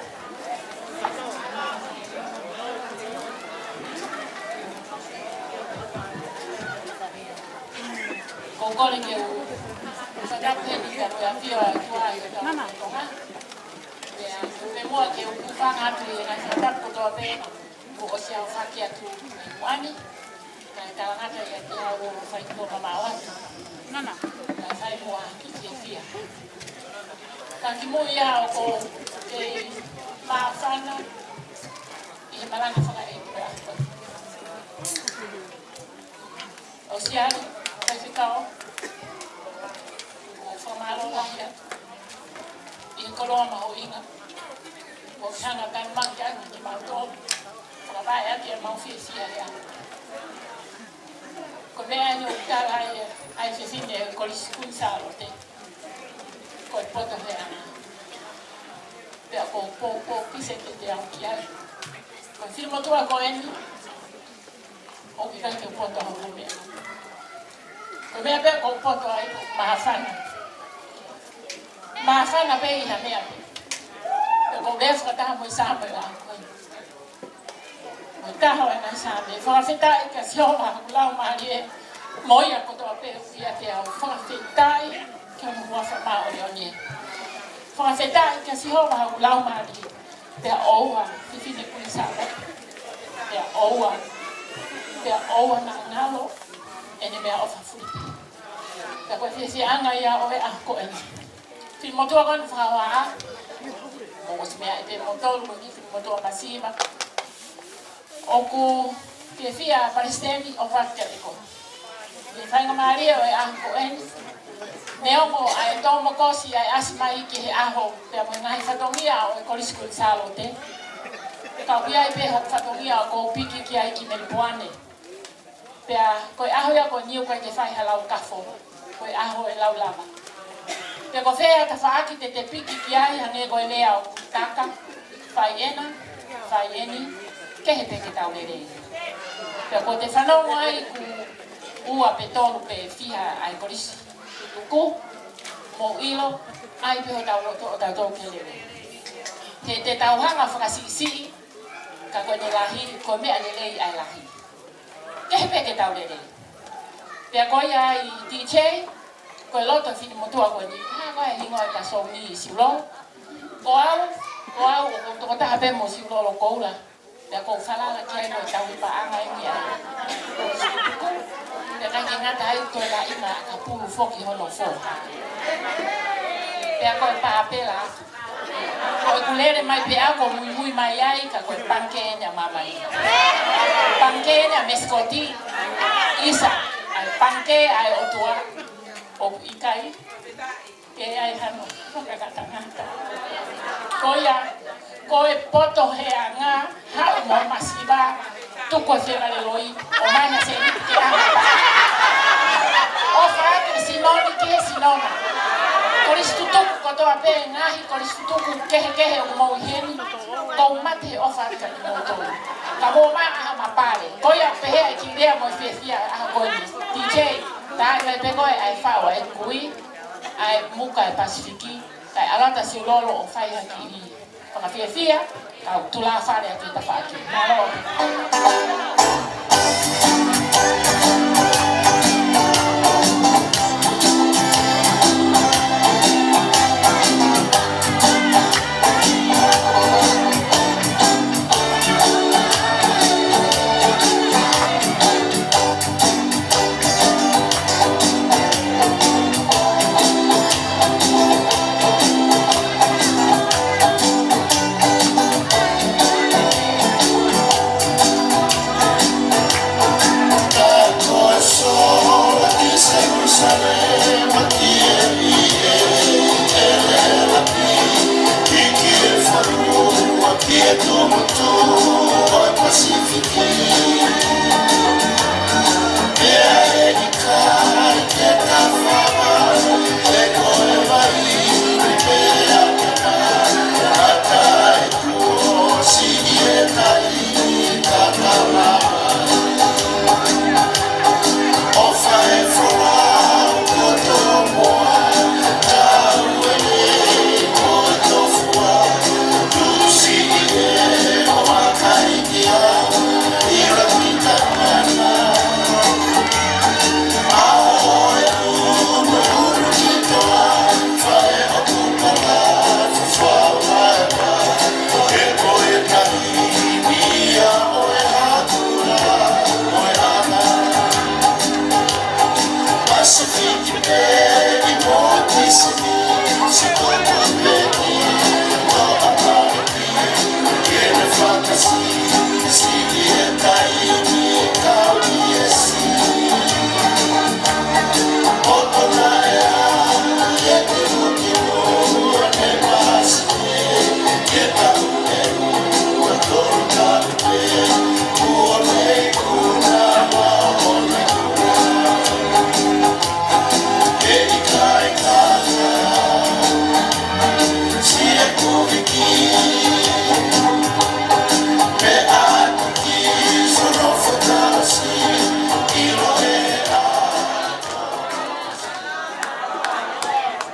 Ko e kole ke u fakatapu heni ka ko e ʻafio ʻa e ʻOtua ʻi hotau Tonga. Pea pē muʻa ke u hūfanga atu ʻi he ngaahi fakatapu kotoa pē kuo ʻosi ʻaofaki atu ʻi muʻa ni. Kae talangata ia ke u fai kuo mamaʻo atu. Nana. Kae fai muʻa ki he fiefia. Ka kimuʻa ia ʻoku ou kei māfana ʻi he malanga fakaʻeiki ko e ʻaho ko eni. ʻOsi ʻalu, Faifekau, ʻoku ou fakamālō lahi atu ʻi he koloa mahuʻinga kuo ke hanga ʻo talamai kiate kimautolu, fakavaʻe atu ʻemau fiefia he ʻaho. Ko e meʻa eni ʻoku tala ai ʻa e fefine ʻo e Kolisi Kuini Sālote, ko e poto he ʻaho. Pea ʻoku ou poupou pē ke te aʻu ki ai. Ko e finemotuʻa ko eni, ʻoku ʻikai ke u poto au ha meʻa. Ko e meʻa pē ʻoku ou poto ai, māfana. Māfana pē ʻi ha meʻa pē. Pea ʻoku ou lea fakataha mo e Saame ʻo e ʻaho ko eni. Mo e taha ʻo e ngaahi Saame. Fakafetaʻi kia Sihova hoku laumālie, mo ia kotoa pē ʻoku ʻiate au. Fakafetaʻi ki hono huafa māʻoniʻoni. Fakafetaʻi kia Sihova hoku laumālie. Pea ʻoua, fefine Kuini Sālote. Pea ʻoua, pea ʻoua naʻa ngalo ʻene meʻaʻofa fulipē. Pea ko e fiefia ange ia ʻo e ʻaho ko eni. Finemotuʻa ko eni fakahohaʻa. Mou ʻosi meaʻi pē moutolu, ko e kiʻi finemotuʻa masiva. ʻOku fiefia Palesiteni ʻo fakateko. ʻI he faingamālie ʻo e ʻaho ko eni. Neongo ʻa e tō mo e kosi ʻa e ʻasi mai ki he ʻaho, pea mo e ngaahi fatongia ʻo e Kolisi Kuini Sālote. Ka ʻoku ʻi ai pē hoku fatongia ʻoku ou piki ki ai ki Melipoane. Pea ko e ʻaho ia ko eni ʻoku ʻikai ke fai ha lau kafo. Ko e ʻaho ʻe lau lava. Pea ko fē ha tafaʻaki te te piki ki ai, hangē ko e lea ʻoku taka, fai ena, fai eni, kehe pē ke tau lelei. Pea ko ʻete fanongo ai ʻoku ua pe tolu pe fiha ʻa e kolisi tutuku, mou ʻilo, ʻai pē hotau loto ʻo tautolu ke lelei. He te tau hanga fakasiʻisiʻi, ka ko ʻene lahi, ko e meʻa lelei ʻa e lahi. Kehe pē ke tau lelei. Pea ko ia ai D J, ko e loto finemotuʻa ko eni. Hā ko e hingoa ʻo e taʻasōmi Siulolo. Ko au, ko au, ʻoku ou tokotaha pē mo Siulolo Koula. Pea ʻoku ou falala ki ai ko e tauhi paʻanga eni ia. Pea ʻikai ke ngata ai ko e laʻinga ʻakapulu foki hono fō. Pea ko e pāpela atu. Ko ʻeku lele mai pē au ʻoku muimui mai ai ka ko e pangikē eni ʻa māmani. Pangikē eni ʻa Mesikoti. ʻIsa, ʻa e pangikē ʻa e ʻOtua. ʻOku ʻikai ke ʻi ai hano fakatangata. Ko ia, ko e poto he anga, haʻu mo masiva, tuku e fie vale loi, ʻomai ha sēniti ke ʻalu. ʻOfa atu e sino ni ki he sino na. Kolisi tutuku kotoa pē, ngaahi kolisi tutuku kehekehe ʻoku mou ʻi heni, ʻoku ou mate he ʻofa atu kiate kimoutolu. Ka mou maʻa ha mapale. Ko ia pehē ʻa e kiʻi lea mo e fiefia ʻa e ʻaho ko eni. D J, tā mai pē ko e ʻai fau ʻa e kui, ʻa e muka ʻa e Pasifiki, kae ʻalu atu ʻa Siulolo ʻo fai ha kiʻi fakafiefia, kau tulafale atu he tafaʻaki. Mālō.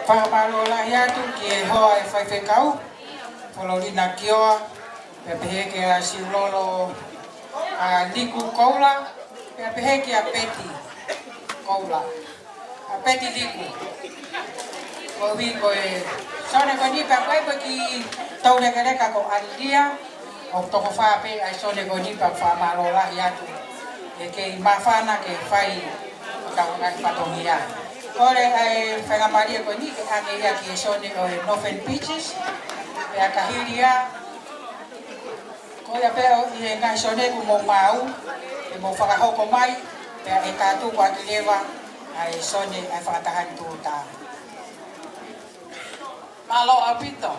Fakamālō lahi atu ki he hoa ʻo e faifekau, Pololina Kioa, pea pehē kia Siulolo, ʻa, Liku Koula, pea pehē kia Peti Koula, ʻa, Peti Liku. Koeʻuhi ko e Sone ko eni pea ko e kiʻi toulekeleka ko ʻAlilia, ʻoku toko fā pē ʻa e Sone ko eni pea fakamālō lahi atu. ʻE kei māfana ke fai ʻetau ngaahi fatongia. Kole ʻa e faingamālie ko eni ke ʻange ia ki he Sone ʻo e Northern Beaches. Pea ka hili ia, ko ia pē ʻo e ngaahi Sone kuo mou maʻu, ʻe mou fakahoko mai, pea ʻe kātuku ʻaki leva ʻa e Sone ʻa e fakataha ni tūta. Mālō ʻaupito.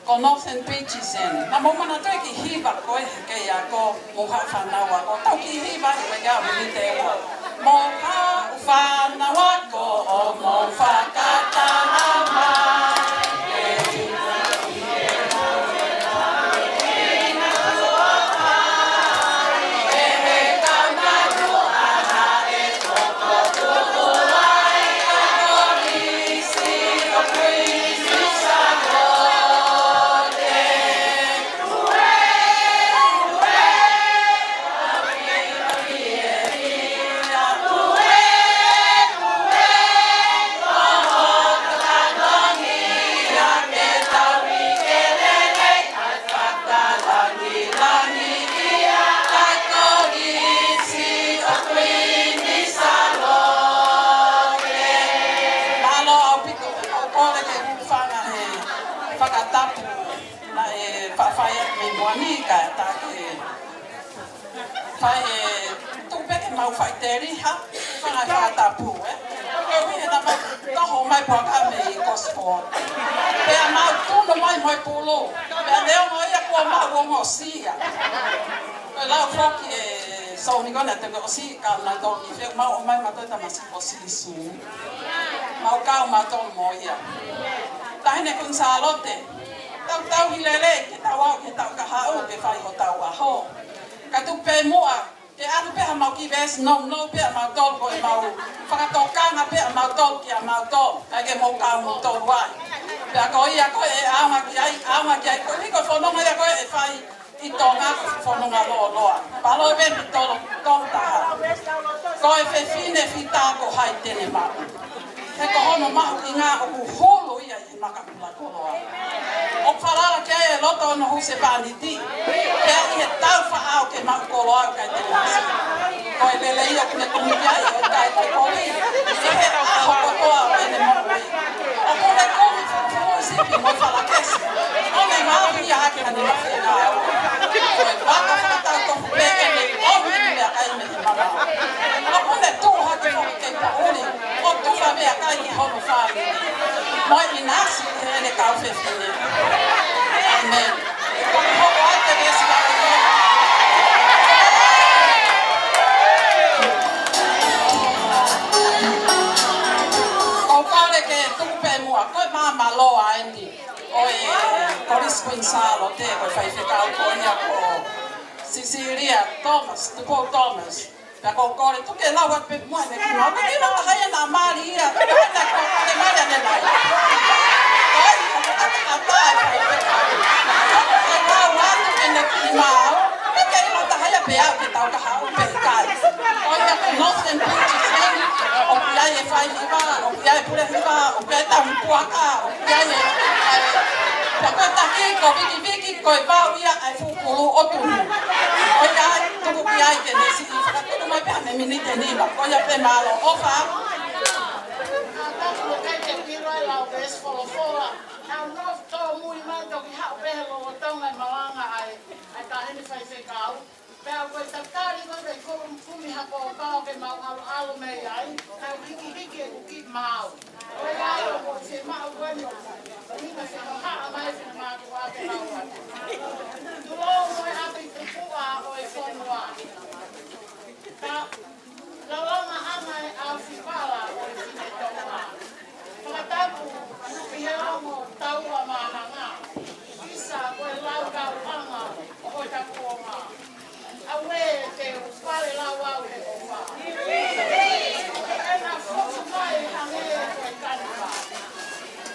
Ko Northern Beaches eni. Naʻa mou manatuʻi e kiʻi hiva ko ē he kei ako, Mou Haʻu Fānau Ako. Tau kiʻi hiva ʻi he kau miniti ʻe ua. Mou haʻu fānau ako, ʻo mou fakataha mai. Mālō ʻaupito, ʻoku ou kole ke u hūfanga he fakatapu naʻe faʻa fai atu mei muʻa ni kae ʻatā ke fai e tuku pē ke mau faʻiteliha, hūfanga he fakatapu, ē? Koeʻuhi he naʻa mau toho mai puaka mei Gosford. Pea mau tunu mai mo e pulu. Pea neongo ia kuo mau ongosia. Ko e lau foki ʻe Sōniko naʻe toki ʻosi kau nautolu ni feu mau ʻomai mautolu e tamasiʻi ko Sīsū. Mau kau mautolu mo ia. Taʻahine Kuini Sālote, tau tauhi lelei ke tau aʻu ki he taʻu kahaʻu ke fai hotau ʻaho. Ka tuku pē muʻa ke ʻalu pē haʻamau kiʻi veesi nounou pē ʻa mautolu ko e mau fakatokanga pē ʻa mautolu kia mautolu, kae ke mou kau mautolu ai. Pea ko ia ko ē ʻe ʻaonga ki ai, ʻaonga ki ai, koeʻuhi ko e fononga ia ko ē ʻe fai ʻi Tonga ko e fononga lōloa. Palo e veesi tolu, tolu taha. Ko e fefine fita ko hai te ne maʻu? He ko hono mahuʻinga ʻoku hulu ia ʻi he maka pula koloa. ʻOku falala ki ai e loto ʻo hono husepāniti. Pea ʻi he tau faʻao ke maʻu koloa ʻoku ʻikai te ne masi. Ko e lelei ʻoku ne kumi ki ai, ʻoku ʻikai te ne kovi. ʻI he ʻaho kotoa ʻo ʻene moʻui. ʻOku ne kumi fufuuʻi sipi mo e falakesi. ʻO ne ngaohi ia hake ha ne mafia. Ko e vaka fakatau tofu pē ʻene ʻomi meʻakai mei he mamaʻo. ʻOku ne tuʻu hake foki kei poʻuli ʻo tufa meʻakai ki hono fāmili mo e ʻinasi ʻi heʻene kau fefine. Sālote, ko e faifekau ko ia ko Sisilia Thomas, Tupou Thomas. Pea ko e kole, tuku ke lau atu pē mo ʻene kiʻi maau. Ko e kiʻi maau ʻa ia naʻa mali ia. Ko e naʻe ko e mali ʻa ʻene nai. Ko e, ko e ʻata ʻa e faifekau. Ko e lau atu ʻene kiʻi maau. Ko e kiʻi maau ʻa ia pē au ke tau ka haʻu pē kai. Ko ia ko Northern Beaches, ʻoku ʻi ai e fai hiva, ʻoku ʻi ai e pule hiva, ʻoku ʻi ai e tau puaka, ʻoku ʻi ai e, ʻa e, pea ko e taki, ko Vikiviki, ko e vau ia ʻa e fuʻu kulu ʻo Tunu. Ko ia ai, tuku ki ai ke ne siʻi fakatunu mai pē ʻa e miniti ʻe nima. Ko ia pē, mālō. ʻOfa. Ka taku ʻoku ʻikai ke u ʻilo e lau veesi folofola. Naʻa ku nofo tōmui mai toki haʻu pē he lolotonga e malanga ʻa e, ʻa e taʻahine faifekau. Pea ko e tatali ko ē pē ko e kumi ha kōpao ke mau ʻalu ʻalu mei ai, naʻa ku hikihiki ʻeku kiʻi maau. Ko e ʻai ʻo mo se maau ko eni ʻo ina se mahaʻa mai se mātuʻa ke lau atu. Tulou mo e ʻapi tupuʻa ʻo e fonua. Ka lalanga ʻana e ʻaofivala ʻo e fine Tonga. Fakatapu, ʻanuʻi he ongo taua māhanga. ʻIsa ko e lau kaulanga ʻo hota kuonga. Auē te u fale lau au he ʻofa. Ke ʻena fotu mai hangē ko e kaniva.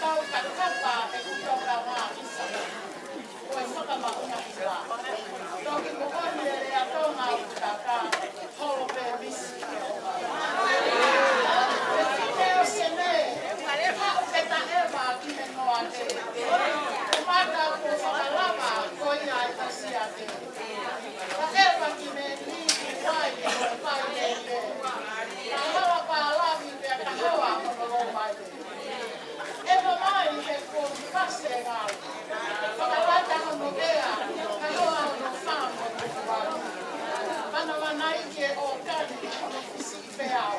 Tau kakapa ʻeku tokanga ʻIsa. Ko e fakamaʻunga ʻi la. Toki moʻoni e lea Tonga ʻoku taka, holo pē misi. Te o sene, haʻu ke taʻeva ki he noa te. Ko mata ko fakalava, ko ia e tasi ate. Taʻeva ki me ni, ki vai, ki vai, ki vai. Ka hala pālavi, pea ka hala, ko lo mai. ʻEva mai he kuo fasi e ngāue. Fakalata hono ʻea, ka hoa hono famo. Manamanaʻi ke ʻo kani hono fisi pē au.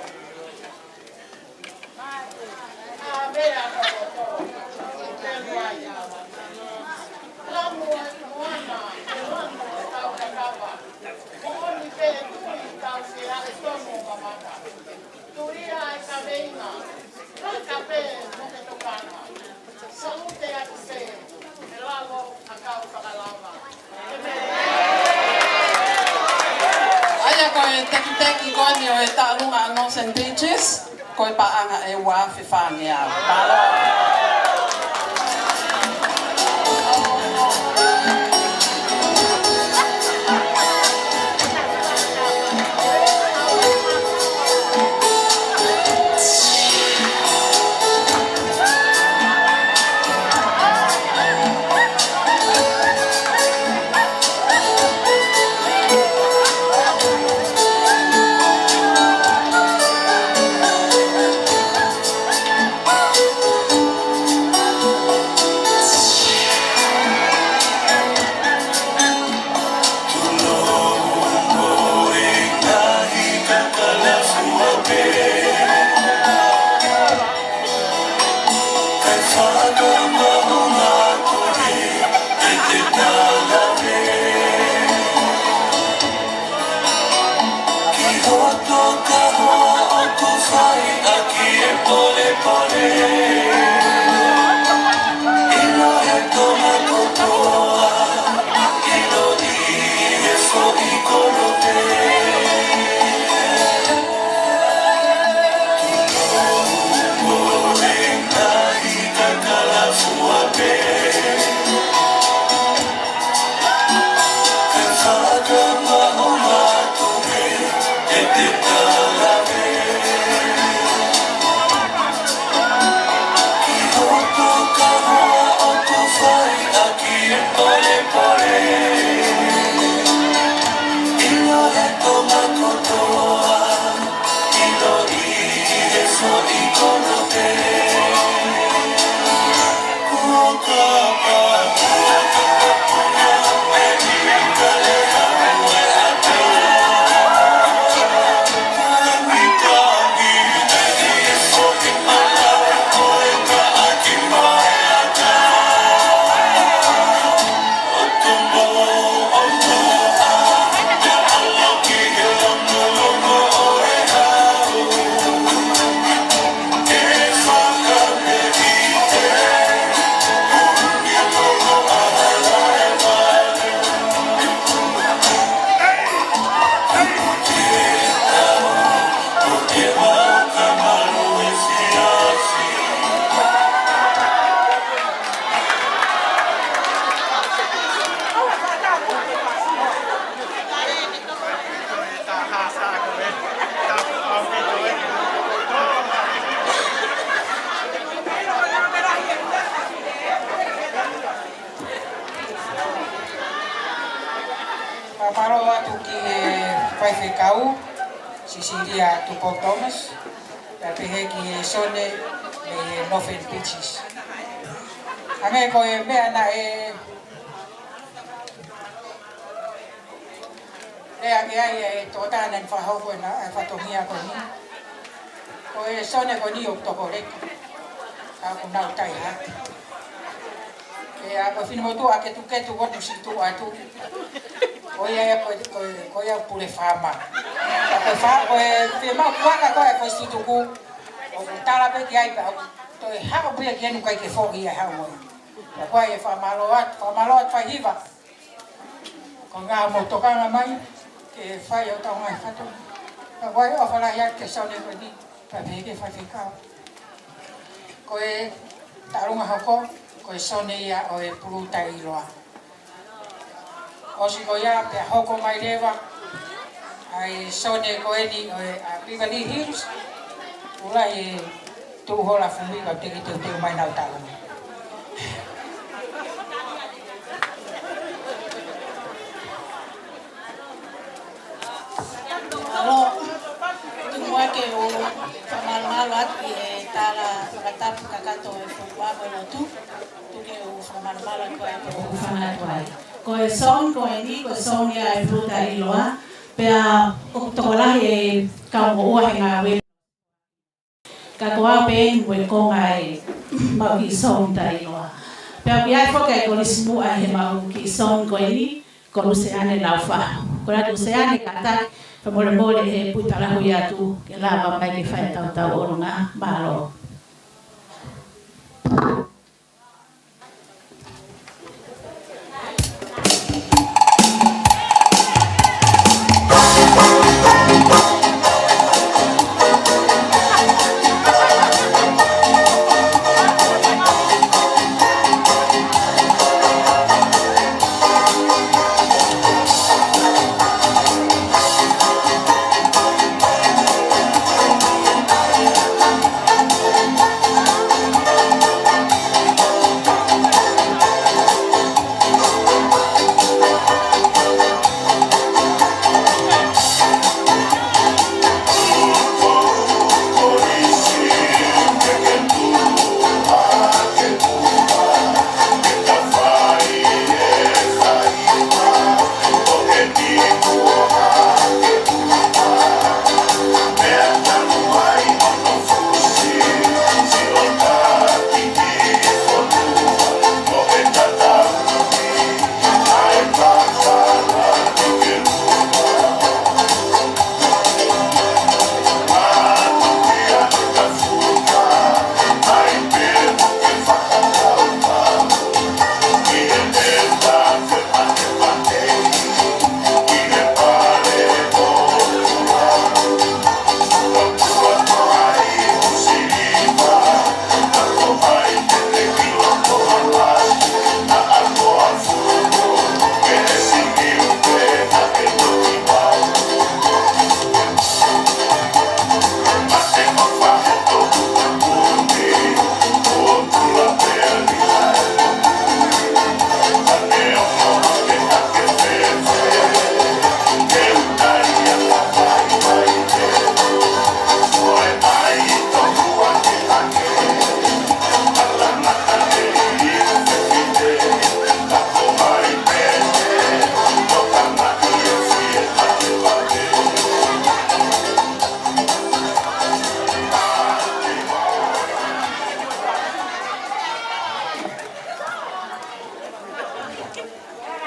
ʻA mea ko to. Lamu e moana, e lanu e tau kakava. Moʻoni pē tui tau fea e tomo mamata. Tulia e kaveinga, laka pē mo ke tokanga. Salute atu pē, he lalo ʻa kau fakalava. ʻA ia ko e tekiteki ko eni ʻo e taʻalunga ʻa Northern Beaches, ko e paʻanga ʻe ua afe fāngeau. Mālō. Mālō atu ki he faifekau, Sisilia Tupou Thomas, pea pehē ki he Sone mei he Northern Beaches. Hangē ko e meʻa naʻe lea ki ai e tokotaha naʻe fakahoko ʻa e fatongia ko eni. Ko e Sone ko eni ʻoku toko leka. Ka ʻoku nau tai hake. ʻE, ʻa ko e finemotuʻa ketuketu ko eni ʻoku siʻi tuʻu atu. Ko ia ia ko e, ko e, ko ia pule fama. Ka ko e fa-, ko e fiemaʻu kuaka ko e ko e situku. ʻOku tala pē ki ai pea ʻoku toe haʻu pē ki eni ʻikai ke foʻi ia haʻu mo ia. Ka ko e fakamālō atu, fakamālō atu fai hiva. Ko e ʻuhinga hoʻomou tokanga mai ke fai ʻo tau ngai fatu. Ka ko e ʻofa lahi atu ki he Sone ko eni, pea pehē ki he faifekau. Ko e taʻu ʻe hoko, ko e Sone ia ʻo e Pulu Taʻeʻiloa. ʻOsi ko ia pea hoko mai leva ʻa e Sone ko eni ʻo e, ʻa Beverly Hills, ʻoku lahi e tuʻu hola fumi ka te ke teuteu mai nau taʻu. Mālō, tuku muʻa ke u fakamālō atu ki he tala fakatapu kakato e fuakava lotu, tuku ke u fakamālō atu ai pea u hūfanga atu ai. Ko e song ko eni, ko e song ia e Pulu Taʻeʻiloa, pea ʻoku tokolahi e kau moʻua he ngāue. Ka ko au pē eni mo e konga e mau kiʻi song taʻeʻiloa. Pea ʻoku ʻi ai foki e kolisi muʻa he mau kiʻi song ko eni, ko Luseane Laufahu. Ko Luseane kātaki, fakamolemole he puta lahu ia atu, ke lava mai ke fai ʻetau tauʻolunga, mālō.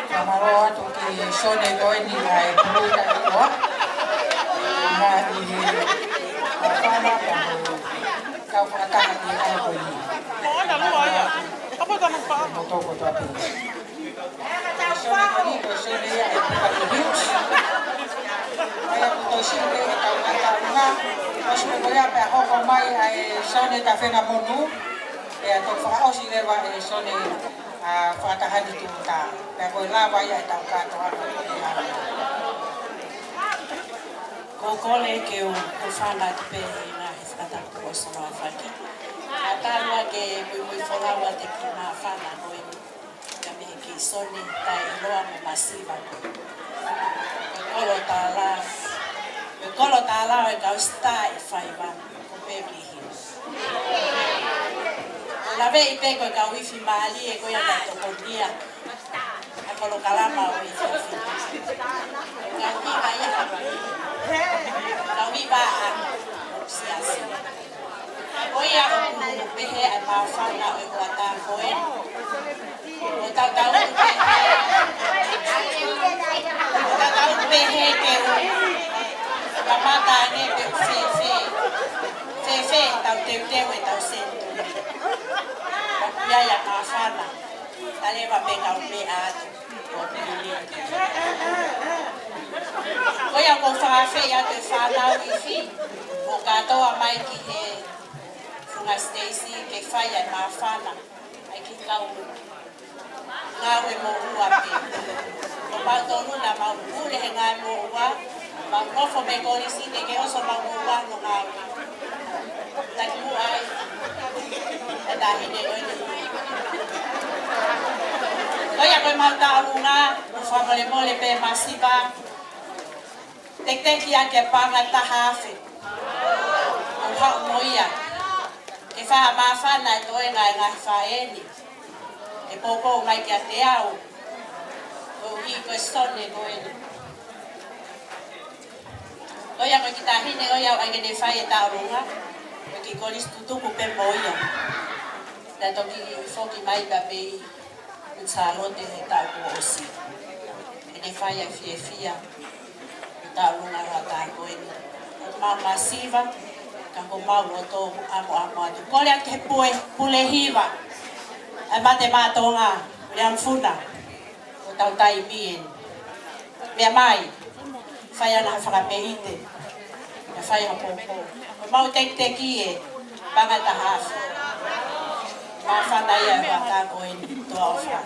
Fakamālō atu ki he Sone ko eni ʻa e Pulu Taʻeʻiloa. Ngaahi ʻāfana ka mo kau fakataha ki he ʻaho ko eni. Mālō atu. Mo toko tua pē. Sone ko eni, ko e Sone ia e Pulu Taʻeʻiloa. ʻA ia ko e siʻi pē ʻetau ngaahi taʻu ngā. ʻOsi ko ia pea hoko mai ʻa e Sone Tafenga Monu. Pea toki fakaʻosi leva e Sone ʻa Fakatahani Tūʻuta. Pea ko e lava ia ʻetau kātoanga ko e ala. Ko e kole ke u, ke u fana atu pē he ngaahi fakatapu kuo ʻosi hono aofaki. Ka talu ā ke muimui folau atu ki he māfana ko eni. Ka mei he kiʻi Sone taʻeʻiloa mo masiva. Kolo tālā. Ko e kolo tālā ʻo e kau Star ʻe faiva, ko Beverly Hills. ʻOku ou laveʻi pē ko e kau ifi mālie ko ia naʻe tokonia ʻa e polokalama ʻo e efiafi ni. Kau hiva ia, kau hiva ʻa e siasi. Ko ia ʻoku pehē ʻa e māfana ʻo e hoʻatā ko eni. ʻOku tau tau pehē, ʻoku tau tau pehē ke u kamata ange pe ʻoku fēfē, fēfē ʻetau teuteu ʻetau senituli. ʻOku ʻi ai ʻa e māfana, ta leva pē kau meʻa atu. Ko ia ʻoku ou fakaafeʻi atu e fānau ifi, ʻo kātoa mai ki he funga siteisi ke fai ʻa e māfana, ʻa e kiʻi kau ngāue moʻua pē. Ko mautolu naʻa mau pule he ngāue moʻua, mau nofo mei kolisi teʻeki ke ʻosi homau moʻua hono ngāue. Taki muʻa ai, e taʻahine ko eni. Ko ia ko e mau taʻalunga, ʻoku fakamolemole pē masiva, tekiteki ʻa e paʻanga ʻe taha afe. ʻOku haʻu mo ia ke fai ha māfana ʻi he toenga ʻo e ngaahi faʻē ni. ʻE poupou mai kiate au, koeʻuhi ko e sone ko eni. Ko ia ko e kiʻi taʻahine ko ia ʻoku ʻikai ke ne fai e taʻalunga, ko e kiʻi kolisi tutuku pē mo ia. Naʻe toki foki mai pē mei Sālote he taʻu kuo ʻosi. ʻE ne fai ʻa e fiefia ʻo e taʻalunga hoʻatā ko eni. ʻOku mau masiva, ka ʻoku mau loto ʻamoʻamo atu. Kole atu ki he pule, pule hiva ʻa e Mate Maʻa Tonga, Leamfuna, ko hotau taimi eni. Meʻa mai, fai ʻa e fakameʻite, ʻa e fai ha poupou. ʻOku mau tekiteki e paʻanga ʻe taha afe. Māfana ia ʻi he hoʻatā ko eni, tuʻa ʻofa.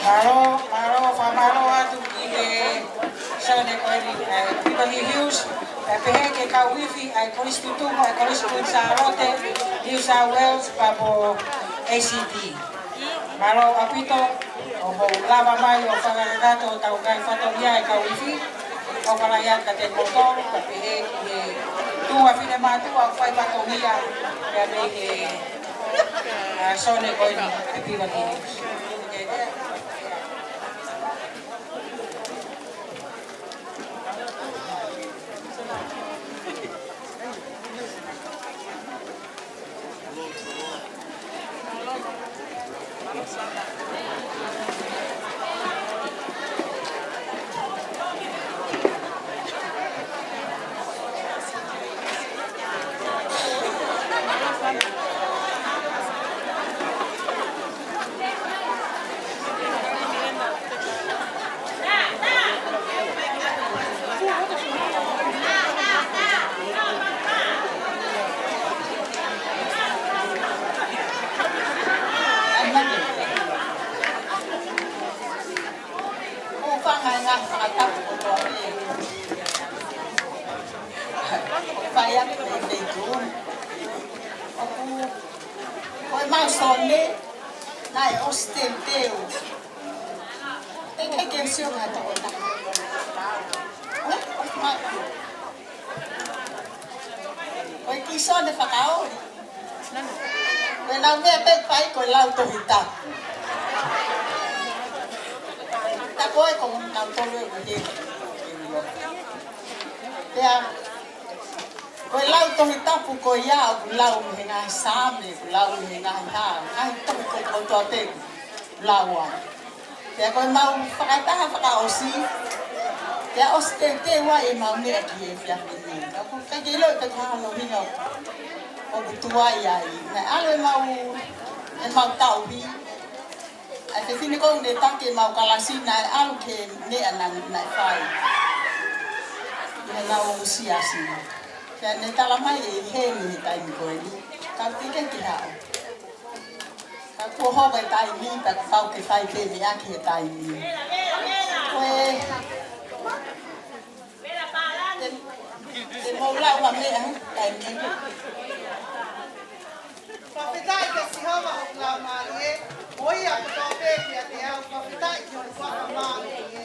Mālō, mālō, fakamālō atu ki he sone ko eni, ʻa e Beverly Hills, ʻa e pehē ki he kau ifi ʻa e Kolisi Tutuku, ʻa e Kolisi Kuini Sālote, New South Wales, pea mo A C T. Mālō ʻaupito, ʻoku mou lava mai ʻo fakakakato hotau ngaahi fatongia ʻa e kau ifi, ʻoku ou kole atu kiate kimoutolu, kae pehē ki he tuofefine mātuʻa ʻoku fai fatongia, pea mei he Sone ko eni, happy birthday. ʻOku ou fakaʻamu ke fakatapu kotoa pē. Fai atu e feituʻu. ʻOku, ko e mau Sone, naʻe ʻosi teuteu. Te ke ke sio ka toko ta. Ē? ʻOsi mai. Ko e kiʻi Sone fakaoli. Ko e lau meʻa pē ʻoku fai ko e lau Tohi Tapu. Ta ko e ko nau tolu e ko e. Pea, ko e lau Tohi Tapu ko ia ʻoku lau mei he ngaahi Saame, ʻoku lau mei he ngaahi hā, ngaahi tohi ko e kotoa pē ʻoku lau ai. Pea ko e mau fakataha fakaʻosi, pea ʻosi teuteu ai e mau meʻa ki he efiafi ni. Ka ʻoku ʻikai ke ʻilo pe ko e hā hono ʻuhinga ʻoku tuai ai. Naʻe ʻalu e mau, e mau tauhi. ʻA e fefine ko ē naʻe taki e mau kalasi naʻe ʻalu ki he meʻa naʻe, naʻe fai. ʻI heʻenau siasi. Pea ne talamai ʻe heni he taimi ko eni. Ka ʻoku ʻikai ke haʻu. Ka kuo hoko e taimi, pea kuo pau ke fai pē meʻa ki he taimi. Ko e, te, te mou lau ha meʻa, taimi. Fakafetaʻi kia Sihova ʻoku laumālie, ʻo ia kotoa pē kiate au, fakafetaʻi ki hono huafa māʻoniʻoni.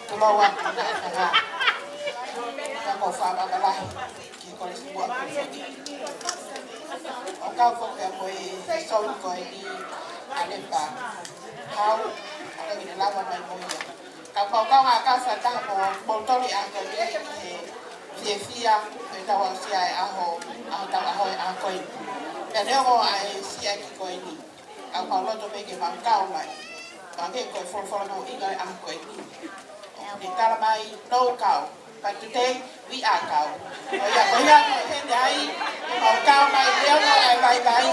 Tulou atu, naʻe taha. Ka ko fakamālō ki he Kolisi Muʻa Kulufoki. ʻO kau foki pea mo e sou ko eni ʻa Lepa. Hau, ʻa ka kine lava mai mo ia. Ka mau kau ngā kau fata mo, mo toli a ko eni he fiefia, ʻetau aʻusia e ʻaho, ʻaho tau ʻaho e ʻaho ko eni. Pea neongo ʻa e siʻaki ko eni. Ka mau loto pē ke mau kau mai. Pea ke ko e folofola mahuʻinga e ʻaho ko eni. ʻOku ne talamai, no kau. But today, we are kau. Ko ia, ko ia, ko e heni ai, mau kau mai, neongo ʻa e vaivai.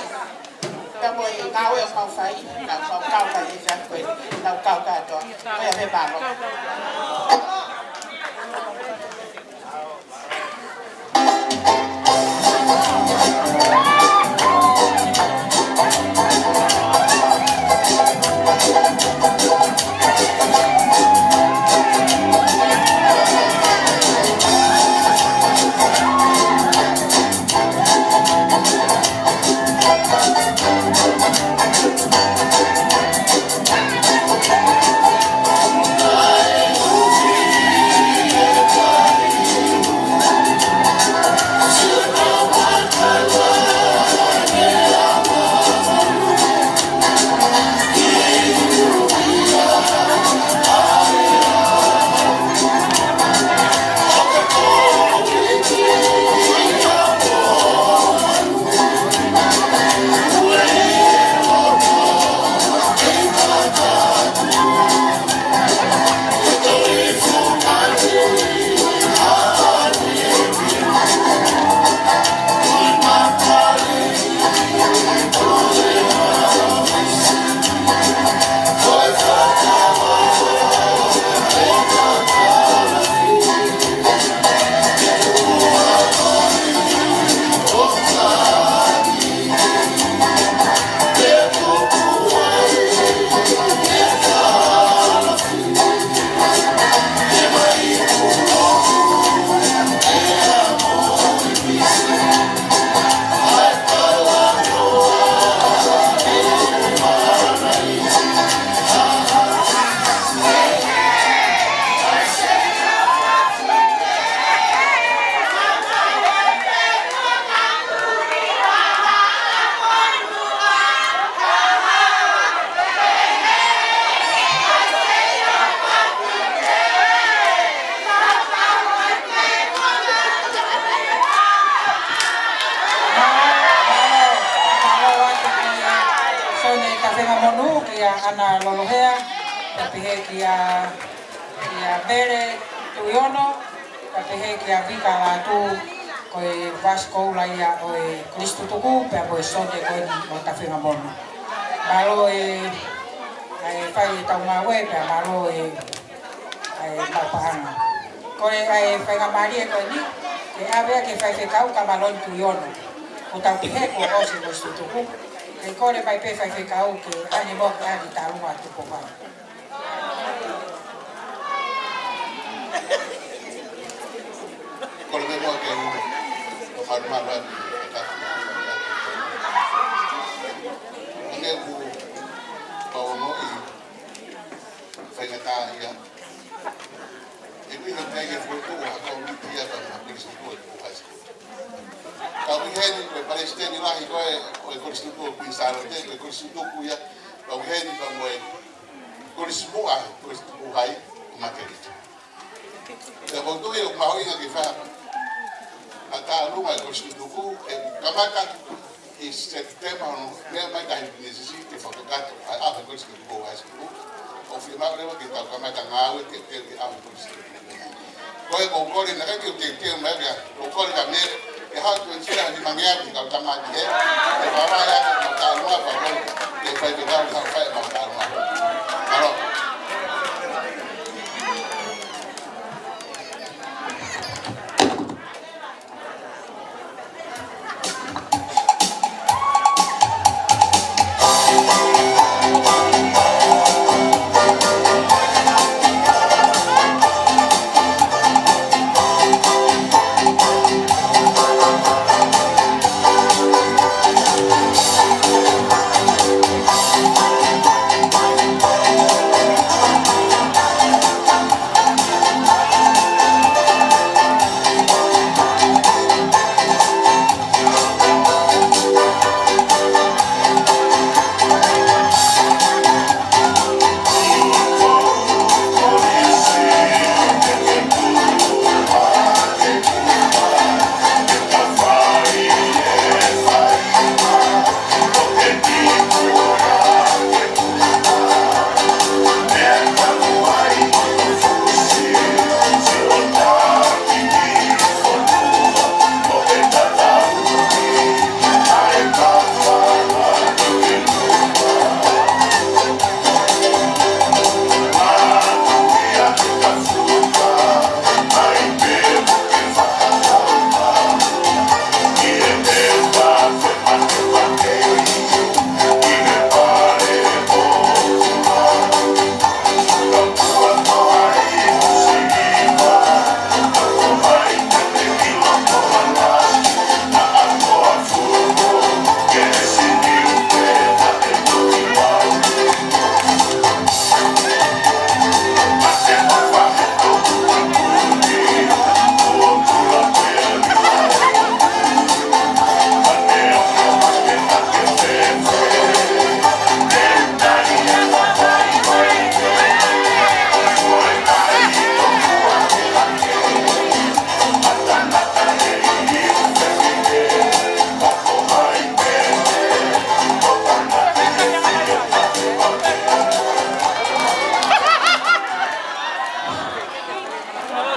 Pea mo e ngāue ʻoku mau fai, ka mau kau mai e fiefia ko eni, mau kau kātoa. Ko ia pē mālō. Kia Ana Lolohea, pea pehē kia, kia Mele Tuʻiono, pea pehē kia Vika Lātū, ko e Vice Koula ia ʻo e Kolisi Tutuku, pea mo e Sōte ko eni ʻo Tafengamono. Mālō e, e fai e tau ngāue, pea mālō e ʻa e mau paʻanga. Ko e ʻa e faingamālie ko eni, ke ʻave ʻa e faifekau Kamaloni Tuʻiono. Ko tau pehē kuo ʻosi e Kolisi Tutuku. Ke kole mai pē faifekau ke ʻane mo ke ʻane tālunga atu ko pai. Kole mai mo ke ʻo malu malu atu. Ane ku pau mo i faingataʻaʻia. ʻE ui ha meʻa ke fokotuʻu ha kōmiti ia ka ha Kolisi Tutuku ʻo Tutuku High School. Ka ʻi heni ko e palesiteni lahi ko ē ʻo e Kolisi Tutuku ʻo Kuini Sālote, ko e Kolisi Tutuku ia, ka ʻi heni ka mo e Kolisi Muʻa, Kolisi Tutuku High, ʻo Makeleti. Pea ʻoku ou tui ʻoku mahuʻinga ke fai ha tālunga e Kolisi Tutuku, ʻe kamata ʻi Sepitema hono meʻa mai tahi Pinisisi ke fakakakato ʻa e ʻaho Kolisi Tutuku High School. ʻOku fiemaʻu leva ke tau kamata ngāue ke teu ke ʻaho Kolisi Tutuku. Ko e ʻoku ou kole naʻa ke teuteu mai pea ʻoku ou kole ka mea ke hau tu ensila ni mangeavi kau tamani he. Ke vavai ake mau tālunga pea kole ke fai ke tau hau fai mau tālunga. Mālō.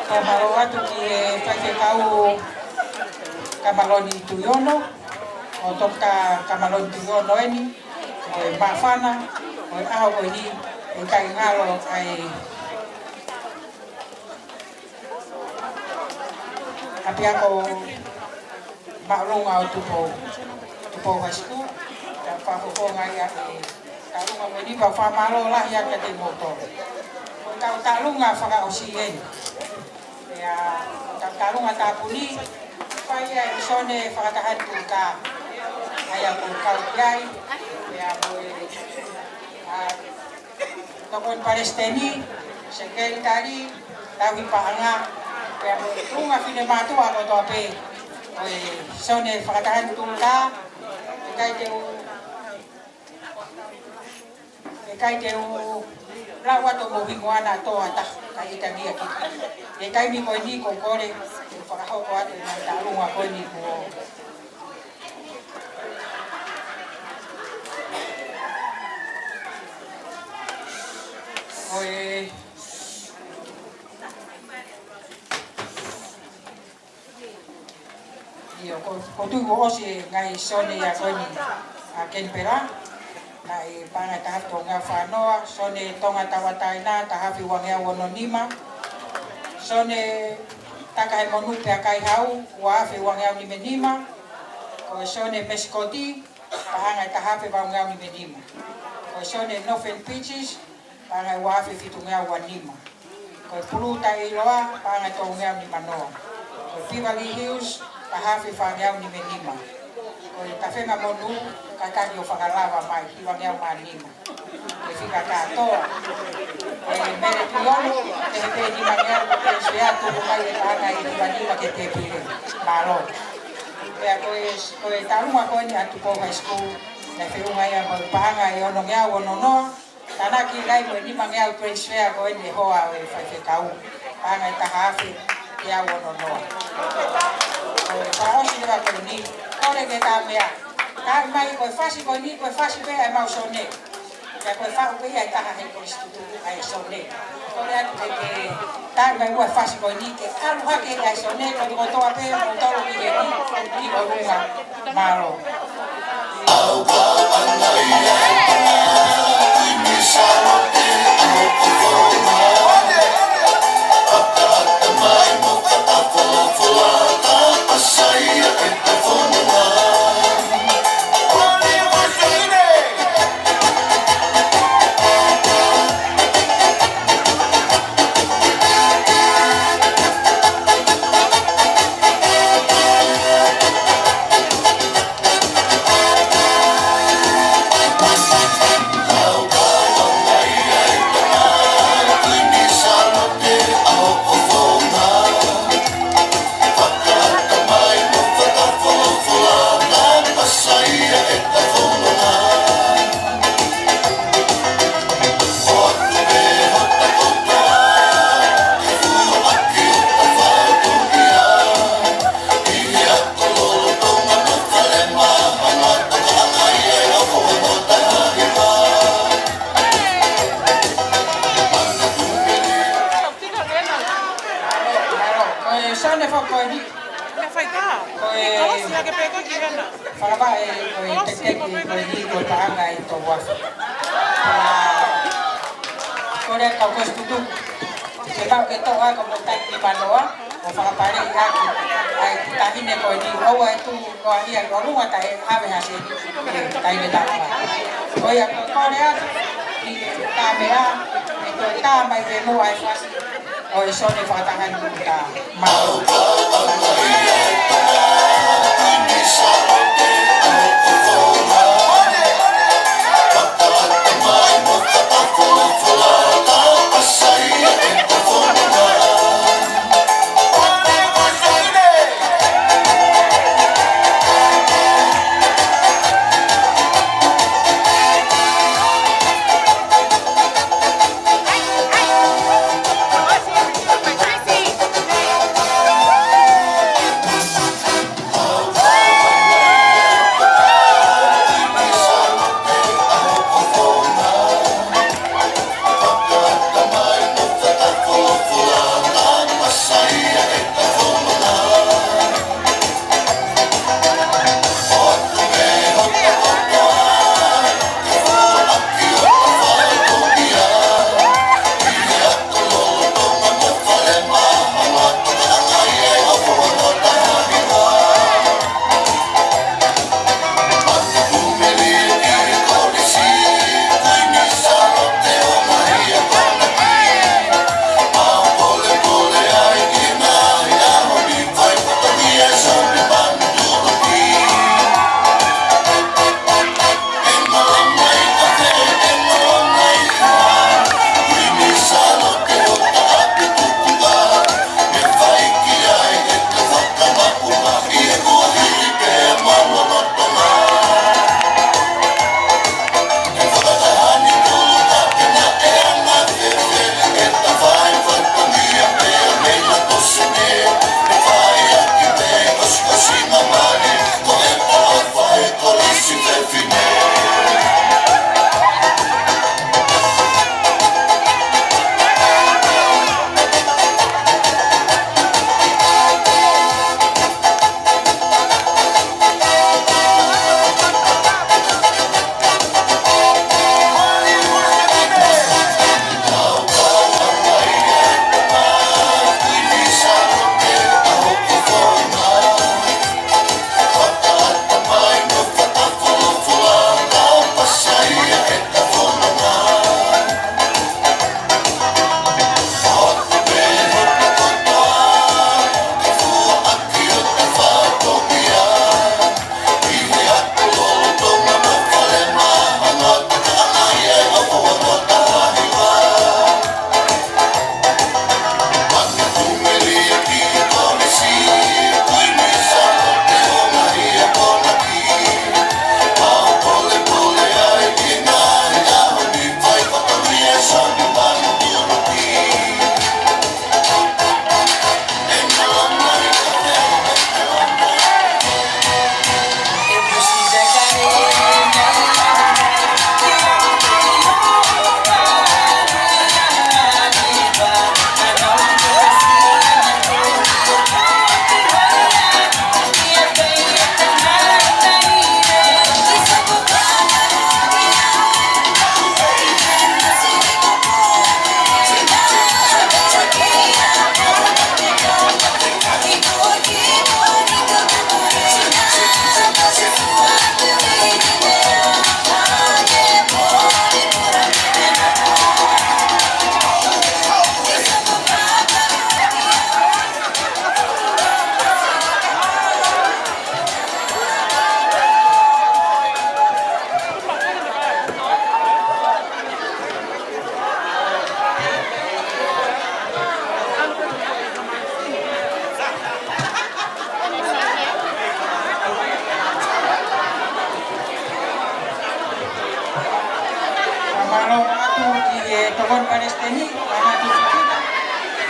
Pea mālō atu ki he faifekau Kamaloni Tuʻiono, ʻo Toketā Kamaloni Tuʻiono eni, ʻo e māfana ʻo e ʻaho ko eni, ʻe ʻikai ngalo ai ʻapiako māʻolunga ʻo Tupou, Tupou High School, ka fakafofonga ia e tālunga mo ni, ka fakamālō lahi atu kiate kimoutolu. Ko e kau tālunga fakaʻosi eni. Pea ko e kau tālunga tāpuni, fai ia ʻe Sone Fakatahane Tuʻuta. ʻA ia ʻoku kau ki ai, pea mo e, ʻa, Tokoni Palesiteni, Sekelitali, Tauhi Paʻanga, pea mo e tuʻunga finemātuʻa kotoa pē ʻo e Sone Fakatahane Tuʻuta, ʻikai te u, ʻikai te u lau atu mo hingoa na toa ta, ka ʻi tangia ki. ʻI he taimi ko eni ʻoku ou kole, ke fakahoko atu e ngaahi tālunga ko eni kuo. Ko e tuʻu ʻosi e ngaahi Sione ia ko eni ʻa Kenipela. Naʻe paʻanga ʻe taha afe tolungeau fā noa, Sione Tonga Tauʻatāina, taha afe uangeau ono nima. Sione Takahemonū Peakaihau, ua afe uangeau nima nima. Ko e Sione Mesikoti, paʻanga ʻe taha afe valungeau nima nima. Ko e Sione Northern Beaches, paʻanga ʻe ua afe fitungeau ua nima. Ko e Pulu Taʻeiloa, paʻanga ʻe tolungeau nima noa. Ko e Beverly Hills, taha afe fāngeau nima nima. Ko e Tafengamonū, kātaki ʻo fakalava mai, hivangeau mā nima. Ko e fika kātoa. Ko e Mele Tuʻiʻonu, pehē pē nimangeau, ko e Sea tuku mai e paʻanga ʻe hiva nima ki he tēpile. Mālō. Pea ko e, ko e taʻu ko eni ʻa Tupou High School, naʻe feʻunga ia mo e paʻanga ʻe onongeau ono noa, tānaki ai mo e nimangeau transfer ko eni hoa ʻo e faifekau. Paʻanga ʻe taha afe teau ono noa. Ko e fakaʻosi leva ko eni, kole ke tā meʻa. Tali mai ko e fasi ko eni, ko e fasi pē ʻa e mau Sione. Pea ko e faʻu pē ia ʻe taha he kolisi tutuku ʻa e Sione. Kole atu ke ke tali mai muʻa e fasi ko eni ke ʻalu hake ʻa e Sione kotokotoa pē mo tolo ki heni, ki ʻolunga. Mālō. Ko e Sione foki ko eni. Ko e fakavaʻe ko e teketeki ko eni ko e paʻanga ʻe tolu afe. Ko e kau kolisi tutuku. Ke pau ke toʻo ʻa e kau mōtai nima noa, ʻo fakapaleʻi ʻaki ʻa e taʻahine ko eni, ʻoua ʻe tuʻu noa ia ʻi ʻolunga taʻe ʻave ha seni ki he taʻahine taʻu. Ko ia ko e kole atu ki he tā meʻa, ʻe toe tā mai pē muʻa e fasi ʻo e Sione Fakataha ni kuta. Mālō. Tokoni Palesiteni, ʻa Ngāti Fifita,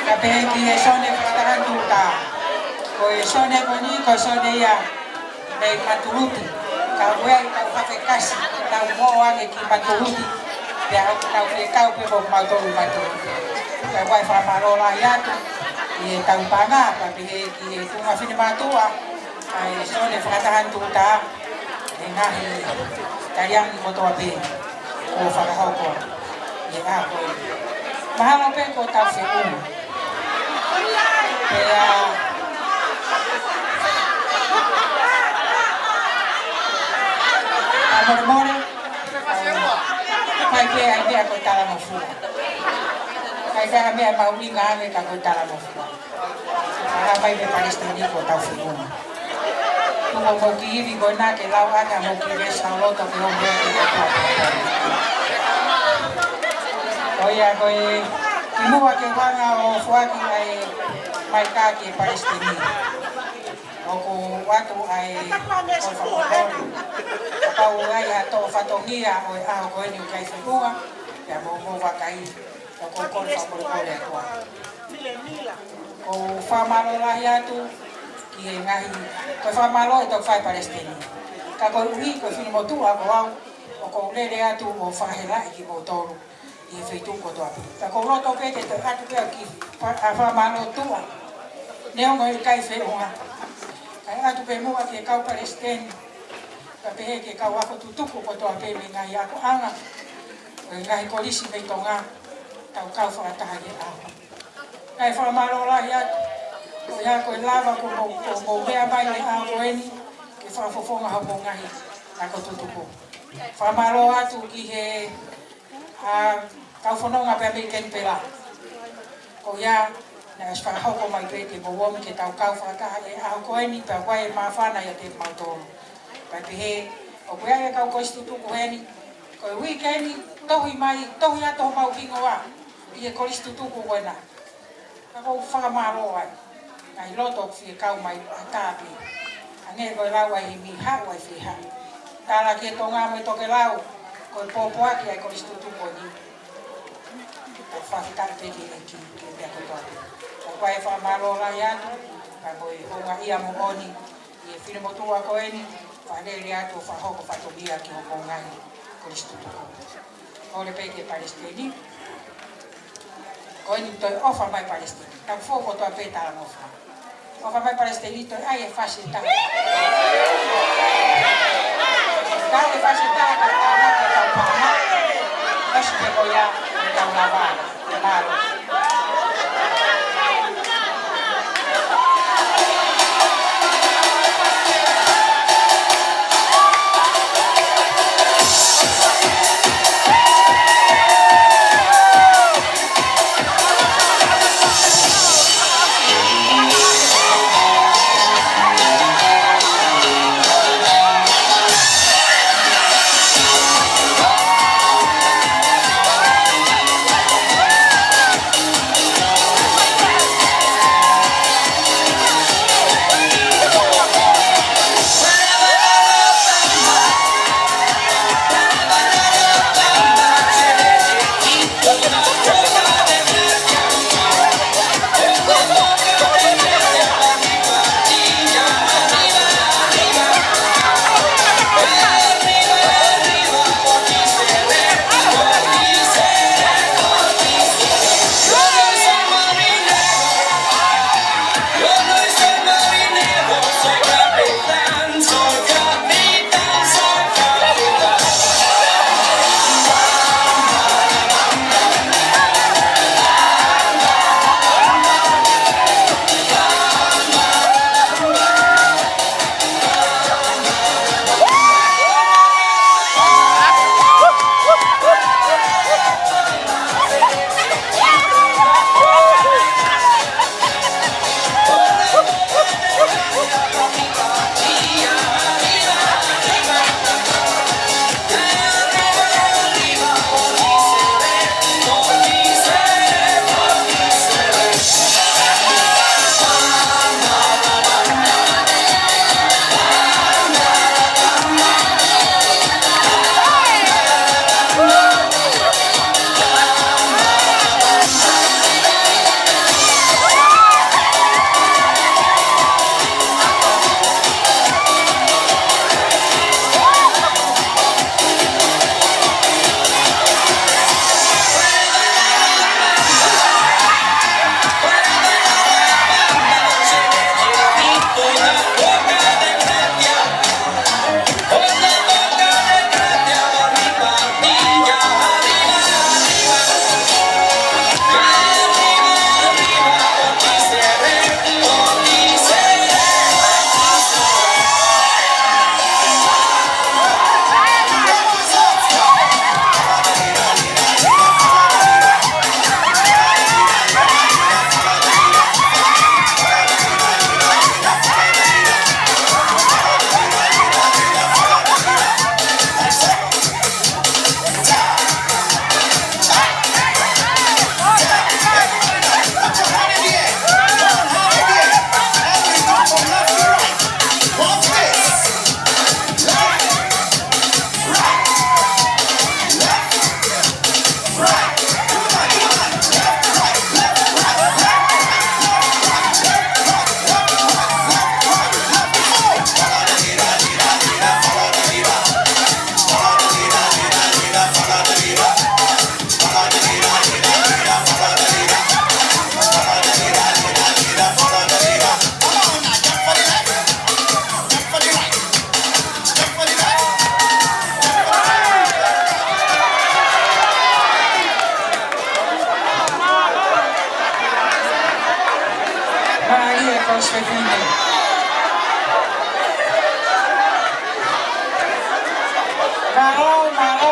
kae pehē ki he Sione Fakataha Tuʻutaha. Ko e Sione ko eni, ko e Sione ia mei Maturuti. Ka ʻoku ʻi ai ʻetau fefekasi, ʻetau moʻo ange ki Maturuti. Pea ʻoku tau fekau pē mo mautolu Maturuti. Ka ʻoku ou fakamālō lahi atu ʻi heʻetau paʻanga, kae pehē ki he tuʻunga finemātuʻa, ʻa e Sione Fakataha Tuʻutaha, e ngaahi taliangi kotoa pē kuo fakahoko ʻi he ʻaho ko eni. Mahalo pē kuo tau feʻunga. Pea, ʻa molemole, ʻikai ke ʻi ai ha meʻa ko e talangofua. ʻIkai ke ʻi ai ha meʻa mahuʻinga ange ka ko e talangofua. Ka ʻai mai pē Palesiteni kuo tau feʻunga. Tuku hoʻomou kiʻi ivi ko ena ke lau ʻaki haʻamou kiʻi veesi ʻa loto ke ʻomai ke tau. Ko ia ko e kimuʻa ke u hanga ʻo foaki ʻa e maika ki he Palesiteni. ʻOku ʻoatu ʻa e kole fakamolemole. Kapau ʻoku ʻi ai ha toʻo fatongia ʻo e ʻaho ko eni ʻoku ʻikai feʻunga, pea mou, mou vakai. ʻOku ou kole fakamolemole atu. ʻOku ou fakamālō lahi atu ki he ngaahi, ko e fakamālō ʻe toki fai Palesiteni. Ka koeʻuhi ko e finemotuʻa ko au, ʻoku ou lele atu ʻo fakahelaʻi kimoutolu ʻi he feituʻu kotoa pē. Ka ʻoku ou loto pē ke toe ʻatu pē ʻa e kiʻi fa-, ʻa e fakamālō tuʻa. Neongo ʻoku ʻikai feʻunga, kae ʻatu pē muʻa ki he kau Palesiteni. Kae pehē ki he kau ako tutuku kotoa pē mei he ngaahi akoʻanga ʻo e ngaahi kolisi mei Tonga, tau kau fakataha he ʻaho. Kae fakamālō lahi atu, ko ia ko e lava kuo mou, kuo mou meʻa mai he ʻaho ko eni, ke fakafofonga hoʻomou ngaahi ako tutuku. Fakamālō atu ki he, ʻa, kau fononga pea mei Kenipela. Ko ia, naʻe ʻosi fakahoko mai pē ke mou omi ke tau kau fakataha he ʻaho ko eni, pea ʻoku ʻi ai e māfana ʻiate kimautolu. Kae pehē, ʻoku ʻi ai e kau kolisi tutuku heni, ko e uike ni, tohi mai, tohi atu homau hingoa ʻi he kolisi tutuku ko ena. Ka ʻoku ou fakamālō ai. ʻI loto ʻoku fie kau mai ʻa e tāpē. Hangē ko e lau ʻa e himi, haʻu ʻa e fiha. Tala ki he Tonga mo e tokelau, ko e pōpoaki ʻa e kolisi tutuku ko eni. Ka fakafetaʻi pē ki he ʻEiki, ki he meʻa kotoa pē. Ka ko e fakamālō lahi atu, ka ko e houngaʻia moʻoni ʻi he finemotuʻa ko eni, fakalele atu ʻo fakahoko fatongia ki hoʻomou ngaahi kolisi tutuku. Kole pē ki he Palesiteni. Ko eni toe ʻofa mai Palesiteni. Tau fou kotoa pē talangofua. ʻOfa mai Palesiteni, toe ʻai e fasi ʻe taha. Tau e fasi ʻe taha, ka tau na ke tau paʻanga. Fasi pē ko ia, ke tau lava. Mālō. Mālō, mālō.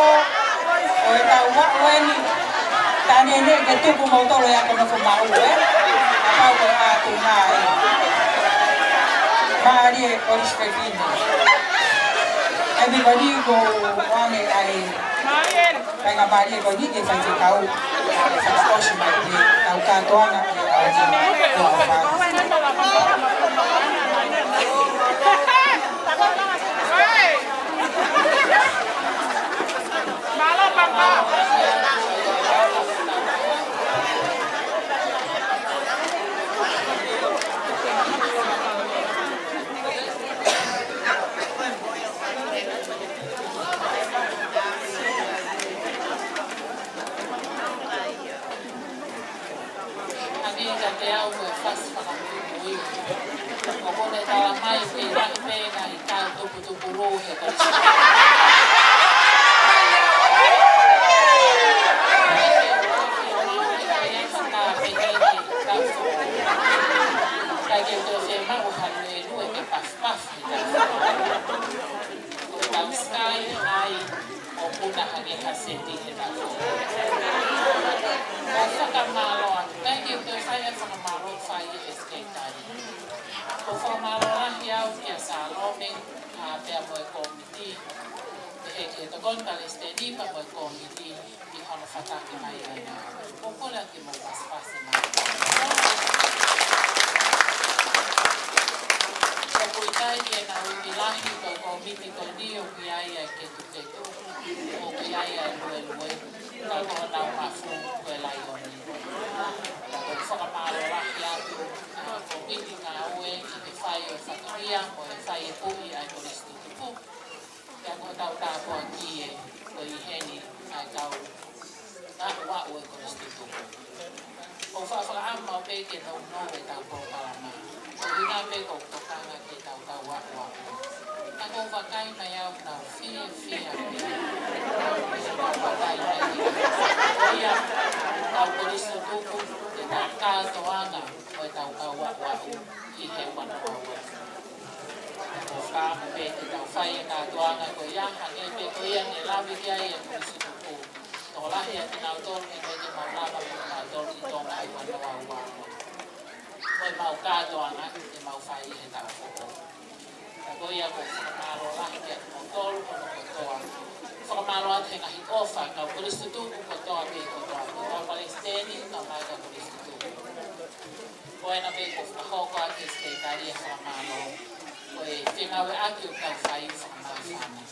ʻOku tau ʻalu eni. Tane ne ke tuku mo tolo ya kono ko mau e. Kapau ko atu nai. Mālie Kolisi Fefine. Everybody ko ane ai. Faingamālie ko eni ke faifekau. Fakaʻosi mai pē ʻetau kātoanga ʻi he ʻaho ni. Ko au fai. Hangē kiate au ko e fasi fakamuimui. ʻOku ne talamai ʻoku ʻi ai pē ngaahi tau tuputupulū he Kolisi. Ka ke toe fiemaʻu ha lue lue ke pafupafu he tau foʻou. Ko e tau sky high ʻoku na hangē ha seti he tau foʻou. ʻO fakamālō atu, ʻikai ke toe fai ha fakamālō fai ʻe he Sekelitali. ʻOku fakamālō lahi au kia Salome, ʻa, pea mo e kōmiti, pehē ki he tokoni palesiteni pea mo e kōmiti, ʻi hono fataki mai ʻa e ngāue. ʻOku ou kole ke mou pasipasi mai. ʻOku ʻikai ke nau ivi lahi ko e kōmiti ko eni ʻoku ʻi ai ʻa e ketuketu, ʻoku ʻi ai ʻa e luelue, ka ko honau mafu ko e laione. ʻOku ou fakamālō lahi atu ʻa e kōmiti ngāue ʻi he fai ʻo e fatongia, ʻo e fai e puʻi ʻa e Kolisi Tutuku. Pea ko hotau tāpuaki ē, ko e ʻi heni ʻa e kau ngaʻuaʻu ʻo e Kolisi Tutuku. ʻOku ou faʻa fakaʻamu pē ke nounou ʻetau polokalama. Ko e ʻuhinga pē ko e tokanga ki heʻetau kau ngaʻuaʻu. Ka ʻoku ou vakai mai au ʻoku nau fiefia pē. Vakai mai. Ko ia, kau Kolisi Tutuku, ʻetau kātoanga ʻo ʻetau kau ngaʻuaʻu ʻi he ua noa ua. ʻOku ou fakaʻamu pē ke tau fai e kātoanga ko ia, hangē pē ko ia ne lave ki ai e Kolisi Tutuku. Tokolahi ʻa kinautolu ʻikai ke mau lava mo kinautolu ʻi Tonga ʻi he ua noa ua. Ko e mau kātoanga ke mau fai ʻi he tau foʻou. Ka ko ia ʻoku ou fakamālō lahi kia kimoutolu hono kotoa. Fakamālō atu he ngaahi ʻofa, kau Kolisi Tutuku kotoa pē kotoa. Kau palesiteni, kau mai kau Kolisi Tutuku. Ko ena pē ʻoku fakahoko atu e Sekelitali e fakamālō. Ko e fengāueʻaki ʻoku tau fai fakamāfana.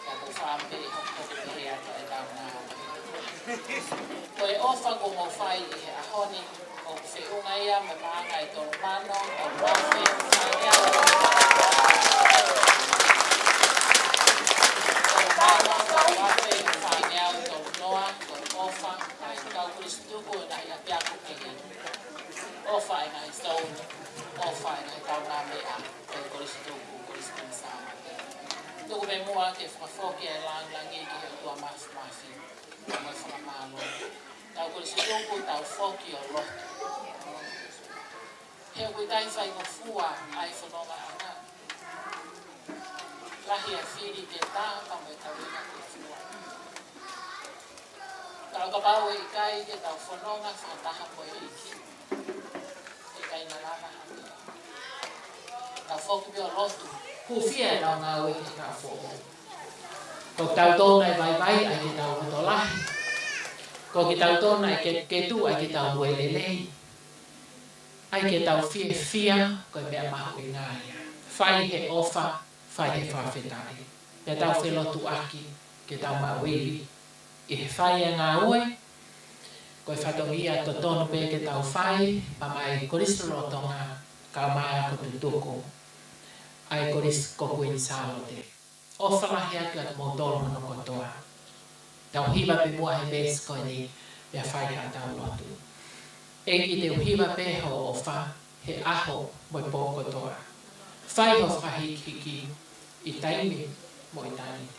Ka ʻoku ou fakaʻamu pē ʻe hokohoko pehē atu ʻetau ngāue. Ko e ʻofa ʻoku mou fai ʻi he ʻaho ni, ʻoku feʻunga ia mo e paʻanga ʻe tolu mano, tolu afe, fāngeau. Tolu mano, tolu afe, fāngeau, tolu noa, ko e ʻofa ʻa e kau Kolisi Tutuku ʻi he ngaahi ʻapiako kehe. ʻOfa ʻa e ngaahi souni, ʻofa ʻa e ngaahi kaungāmeʻa, ko e Kolisi Tutuku, Kolisi Tutuku Sāmate. Tuku pē muʻa ke fakafoki ʻa e lāngilangi ki he ʻOtua Māfimafi. Mo e fakamālō. Tau Kolisi Tutuku, tau foki ʻo lotu. He ʻoku ʻikai faingofua ʻa e fonongaʻanga. Lahi ʻa e fili ke tā pea mo e tauʻi ke fua. Ka ʻo kapau ʻe ʻikai ke tau fononga fakataha mo e ʻEiki, ʻe ʻikai malava ha meʻa. Tau foki pē ʻo lotu. Hūfia ʻetau ngāue ki he tau foʻou. Ko kitautolu naʻe vaivai, ʻai ke tau loto lahi. Ko kitautolu naʻe ketuketu, ʻai ke tau lue lelei. ʻAi ke tau fiefia, ko e meʻa mahuʻinga ia. Fai he ʻofa, fai he fakafetaʻi. Pea tau felotuʻaki, ke tau maʻu ivi. ʻI he fai e ngāue, ko e fatongia totonu pē ke tau fai, pea mei Kolisi Lolotonga, kae ʻumaʻā ʻa e Kolisi Tutuku, ʻa e Kolisi ko Kuini Sālote. ʻOfa lahi atu kiate kimoutolu hono kotoa. Tau hiva pē muʻa he veesi ko eni, pea fai haʻatau lotu. ʻEiki, te u hiva pē hoʻo ʻofa, he ʻaho mo e pō kotoa. Fai hoʻo fakahīkihiki, ʻi taimi mo ʻitāniti.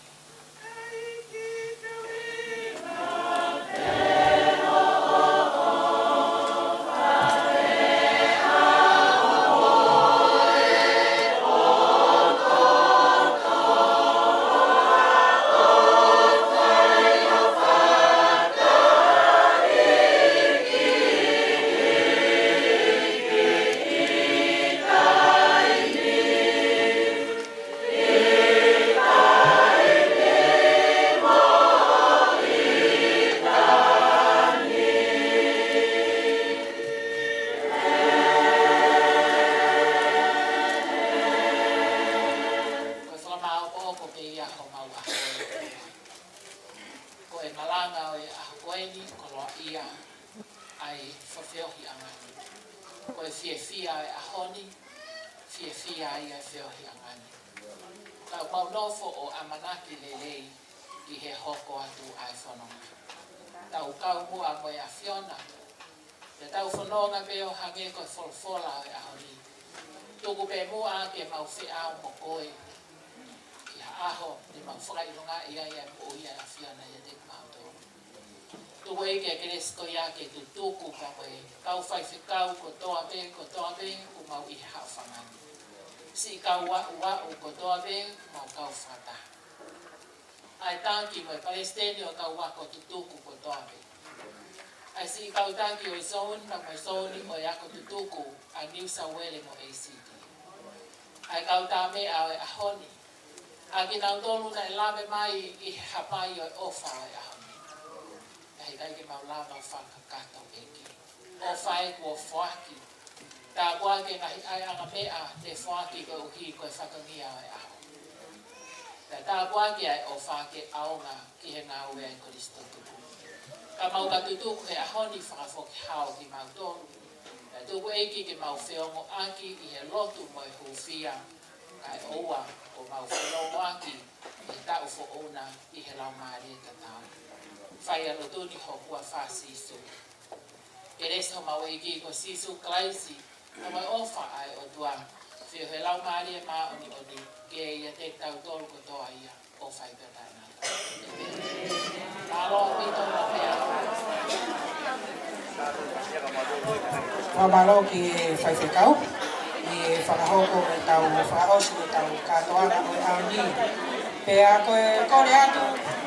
Ko e malanga ʻo e ʻaho ko eni, koloaʻia ʻa e fefeohiʻanga ni. Ko e fiefia ʻo e ʻaho ni, fiefia ai ʻa e feohiʻanga ni. Ka mau nofo ʻo ʻamanaki lelei ki he hoko atu ʻa e fononga. Tau kau muʻa mo e ʻAfiona, pea tau fononga pē ʻo hangē ko e folofola ʻo e ʻaho ni. Tuku pē muʻa ke mau feʻao mo koe ki ha ʻaho te mau fakaʻilongaʻi ai ʻa e moʻui ʻa e ʻAfiona ʻiate kimautolu. Tuku ʻEiki ʻa e kelesi ko ia ke tutuku pea mo e kau faifekau kotoa pē, kotoa pē ʻoku mau ʻi he haʻofanga ni. Siʻi kau aʻuaʻu kotoa pē ʻoku mau kau fakataha. ʻA e taki mo e palesiteni ʻo e kau ako tutuku kotoa pē. ʻA e siʻi kau taki ʻo e zone, pea mo e zone ʻo e ako tutuku ʻa New South Wales mo e A C T. ʻA e kau tāmeʻa ʻo e ʻaho ni. ʻA kinautolu naʻe lave mai ʻi he hapai ʻo e ʻofa ʻo e ʻaho ni. Ka he ʻikai ke mau lava ʻo fakakakato ʻEiki. ʻOfa ē kuo foaki. Tāpuaki e ngaahi ʻaiʻanga meʻa ne foaki koeʻuhi ko e fatongia ʻo e ʻaho. Pea tāpuaki ʻa e ʻofa ke ʻaonga ki he ngāue ʻa e Kolisi Toetuʻu. Ka mau ka tutuku he ʻaho ni fakafoki hao kimautolu. Pea tuku ʻEiki ke mau feongoʻaki ʻi he lotu mo e hūfia. Kae ʻoua ʻo mau feongoʻaki ʻi he taʻu foʻou na ʻi he Laumālie tatau. Fai ʻa e lotu ni ʻi he huafa ʻo Sīsū. Kelesi homau ʻEiki ko Sīsū Kalaisi, pea mo e ʻofa ʻa e ʻOtua, feohi ʻa e Laumālie Māʻoniʻoni, ke ʻiate kitautolu kotoa ia, ʻo fai pē ʻo taʻengata. ʻĒmeni. Mālō ʻaupito mo e Fakamālō ki he faifekau, ʻi he fakahoko ʻetau fakaʻosi ʻetau kātoanga ʻo e ʻaho ni. Pea ko e kole atu,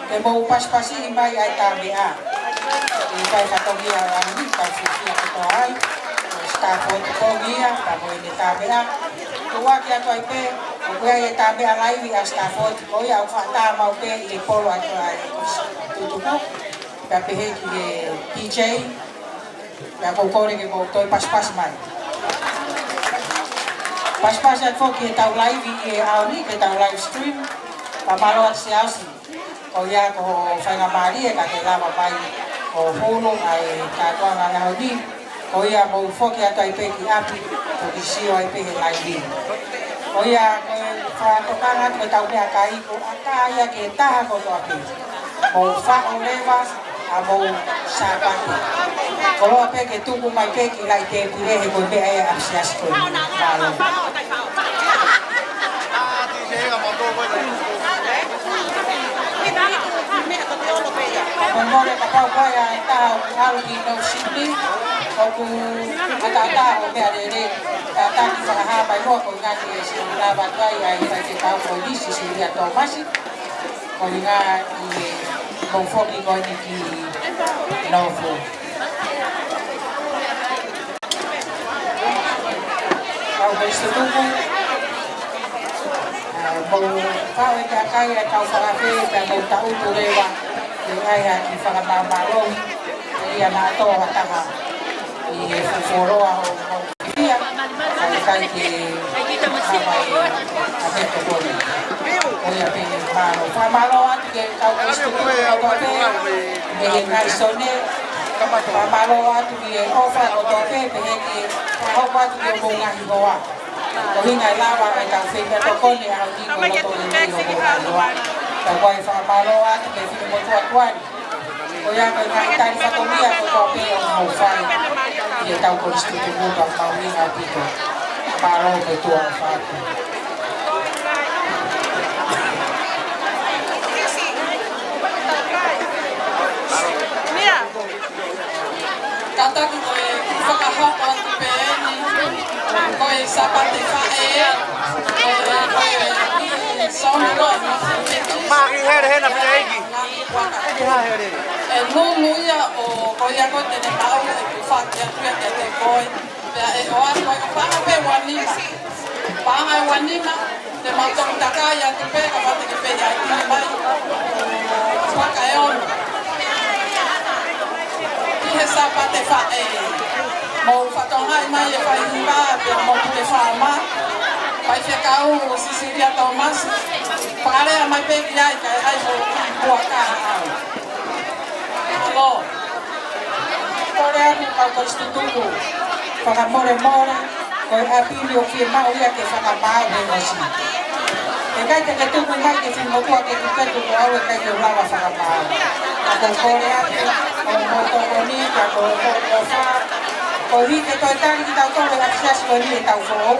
ke mou pasipasi mai ʻa e tāmeʻa. ʻI he fatongia ʻo e ʻaho ni, kau fiefia kotoa ai, ko Stafford Pongia, pea mo ʻene tāmeʻa. Ko e ʻoatu atu ai pē, ko e ʻai e tāmeʻa laivi ʻa Stafford, ko ia ʻoku faʻa tā maʻu pē ʻi he polo atu ai, tutuku. Pea pehē ki he D J, pea ʻoku ou kole ke mou toe pasipasi mai. Pasipasi atu foki ki heʻetau laivi ʻi he ʻaho ni, ki heʻetau live stream, pea mālō atu siʻi ʻaosi. Ko ia ko e faingamālie ka ke lava mai ʻo hulu ai kātoa ngā ʻaho ni. Ko ia mou foki atu ai pē ki ʻapi, toki sio ai pē he laivi. Ko ia ko e fakatokanga atu ʻetau meʻakai ko e ʻatā ia ki he taha kotoa pē. Mou faʻo leva ʻa homou Sāpate. Koloa pē ke tuku mai pē ki he laʻi tēpile he ko e meʻa ia ʻa e siasi ko eni. Mālō. Ko e mole kapau ko e ʻatā ʻoku ʻalu ki New Sydney, ʻoku ʻatā ʻo meʻa lelei, tataki fakahā mai muʻa ko e ngati e siʻi lava atu ai ʻa e faifekau ko Lisi Silia Tōmasi. Ko e ngaahi mou foki ko eni ki Norfolk. Kau Kolisi Toetuʻu, ʻa, mou kau e kakai ʻa e kau fakaafe, pea mou taʻutu leva, ke ʻai ha kiʻi fakamaʻumaʻu, ʻe ia naʻa tō ha taha, ʻi he fuoloa ʻo mou ia, ʻa e kai ke kama e ʻa me tokoni. Ko ia pē mālō. Fakamālō atu ki he kau Kolisi Toetuʻu kotoa pē, mei he ngaahi sone. Fakamālō atu ki he ʻofa kotoa pē, pehē ki he fakahoko atu ki hoʻomou ngaahi hoa. Ko e ʻuhinga e lava ʻetau feʻiloaki tokoni ʻaho ni ko e loto lelei hoʻomou ngaahi hoa. Pea ko e fakamālō atu ki he finemotuʻa tuʻa ni. Ko ia ko e ngaahi tali fatongia kotoa pē ʻoku mou fai ki heʻetau Kolisi Toetuʻu, ʻoku mahuʻinga ʻaupito. Mālō mo e tuʻa ʻofa atu. Kātaki ko e fakahoko atu pē eni, ko e Sāpate Faʻē, ko e, ko e, sona ko e, Maki hele hena pia iki. ʻE nunu ia ʻo, ko ia ko e te ne maʻu e kufaki atu ia kiate koe. Pea ʻe ʻoatu ai ka paʻanga pē ua nima. Paʻanga ua nima, te mau toki takai atu pē, ka mate ke pei ai kini mai. Fakaeono. ʻI he Sāpate Faʻē. Mou fakatokangaʻi mai e fai hiva, pea mo Puke Faama. Faifekau Sisilia Tōmasi. Fakalea mai pē ki ai, kae ʻai hoʻo kiʻi puaka au. Tutuku, fakamolemole, ko e ʻapi ni ʻoku fiemaʻu ia ke fakamaau he ʻosi. ʻE ʻikai te ke tuku mai ke fimotua ke tuketu ko au ʻe ʻikai ke u lava fakamaau. Ka ko e kole atu, ʻo mo tokoni, ka ko e kole ʻofa, koeʻuhi ke toe tali kitautolu ʻe he siasi ko eni ʻetau foʻou,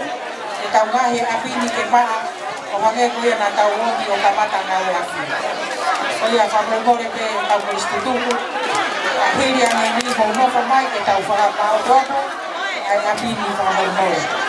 ʻetau ngaahi ʻapi ni ke maʻa, ʻo hangē ko ia naʻa tau ō ki ʻo kamata ngāue ʻaki. Ko ia fakamolemole pē kau Kolisi Tutuku, ka hili ange ni mou nofo mai ke tau fakamaʻopoʻopo ʻa e ʻapi ni fakamolemole.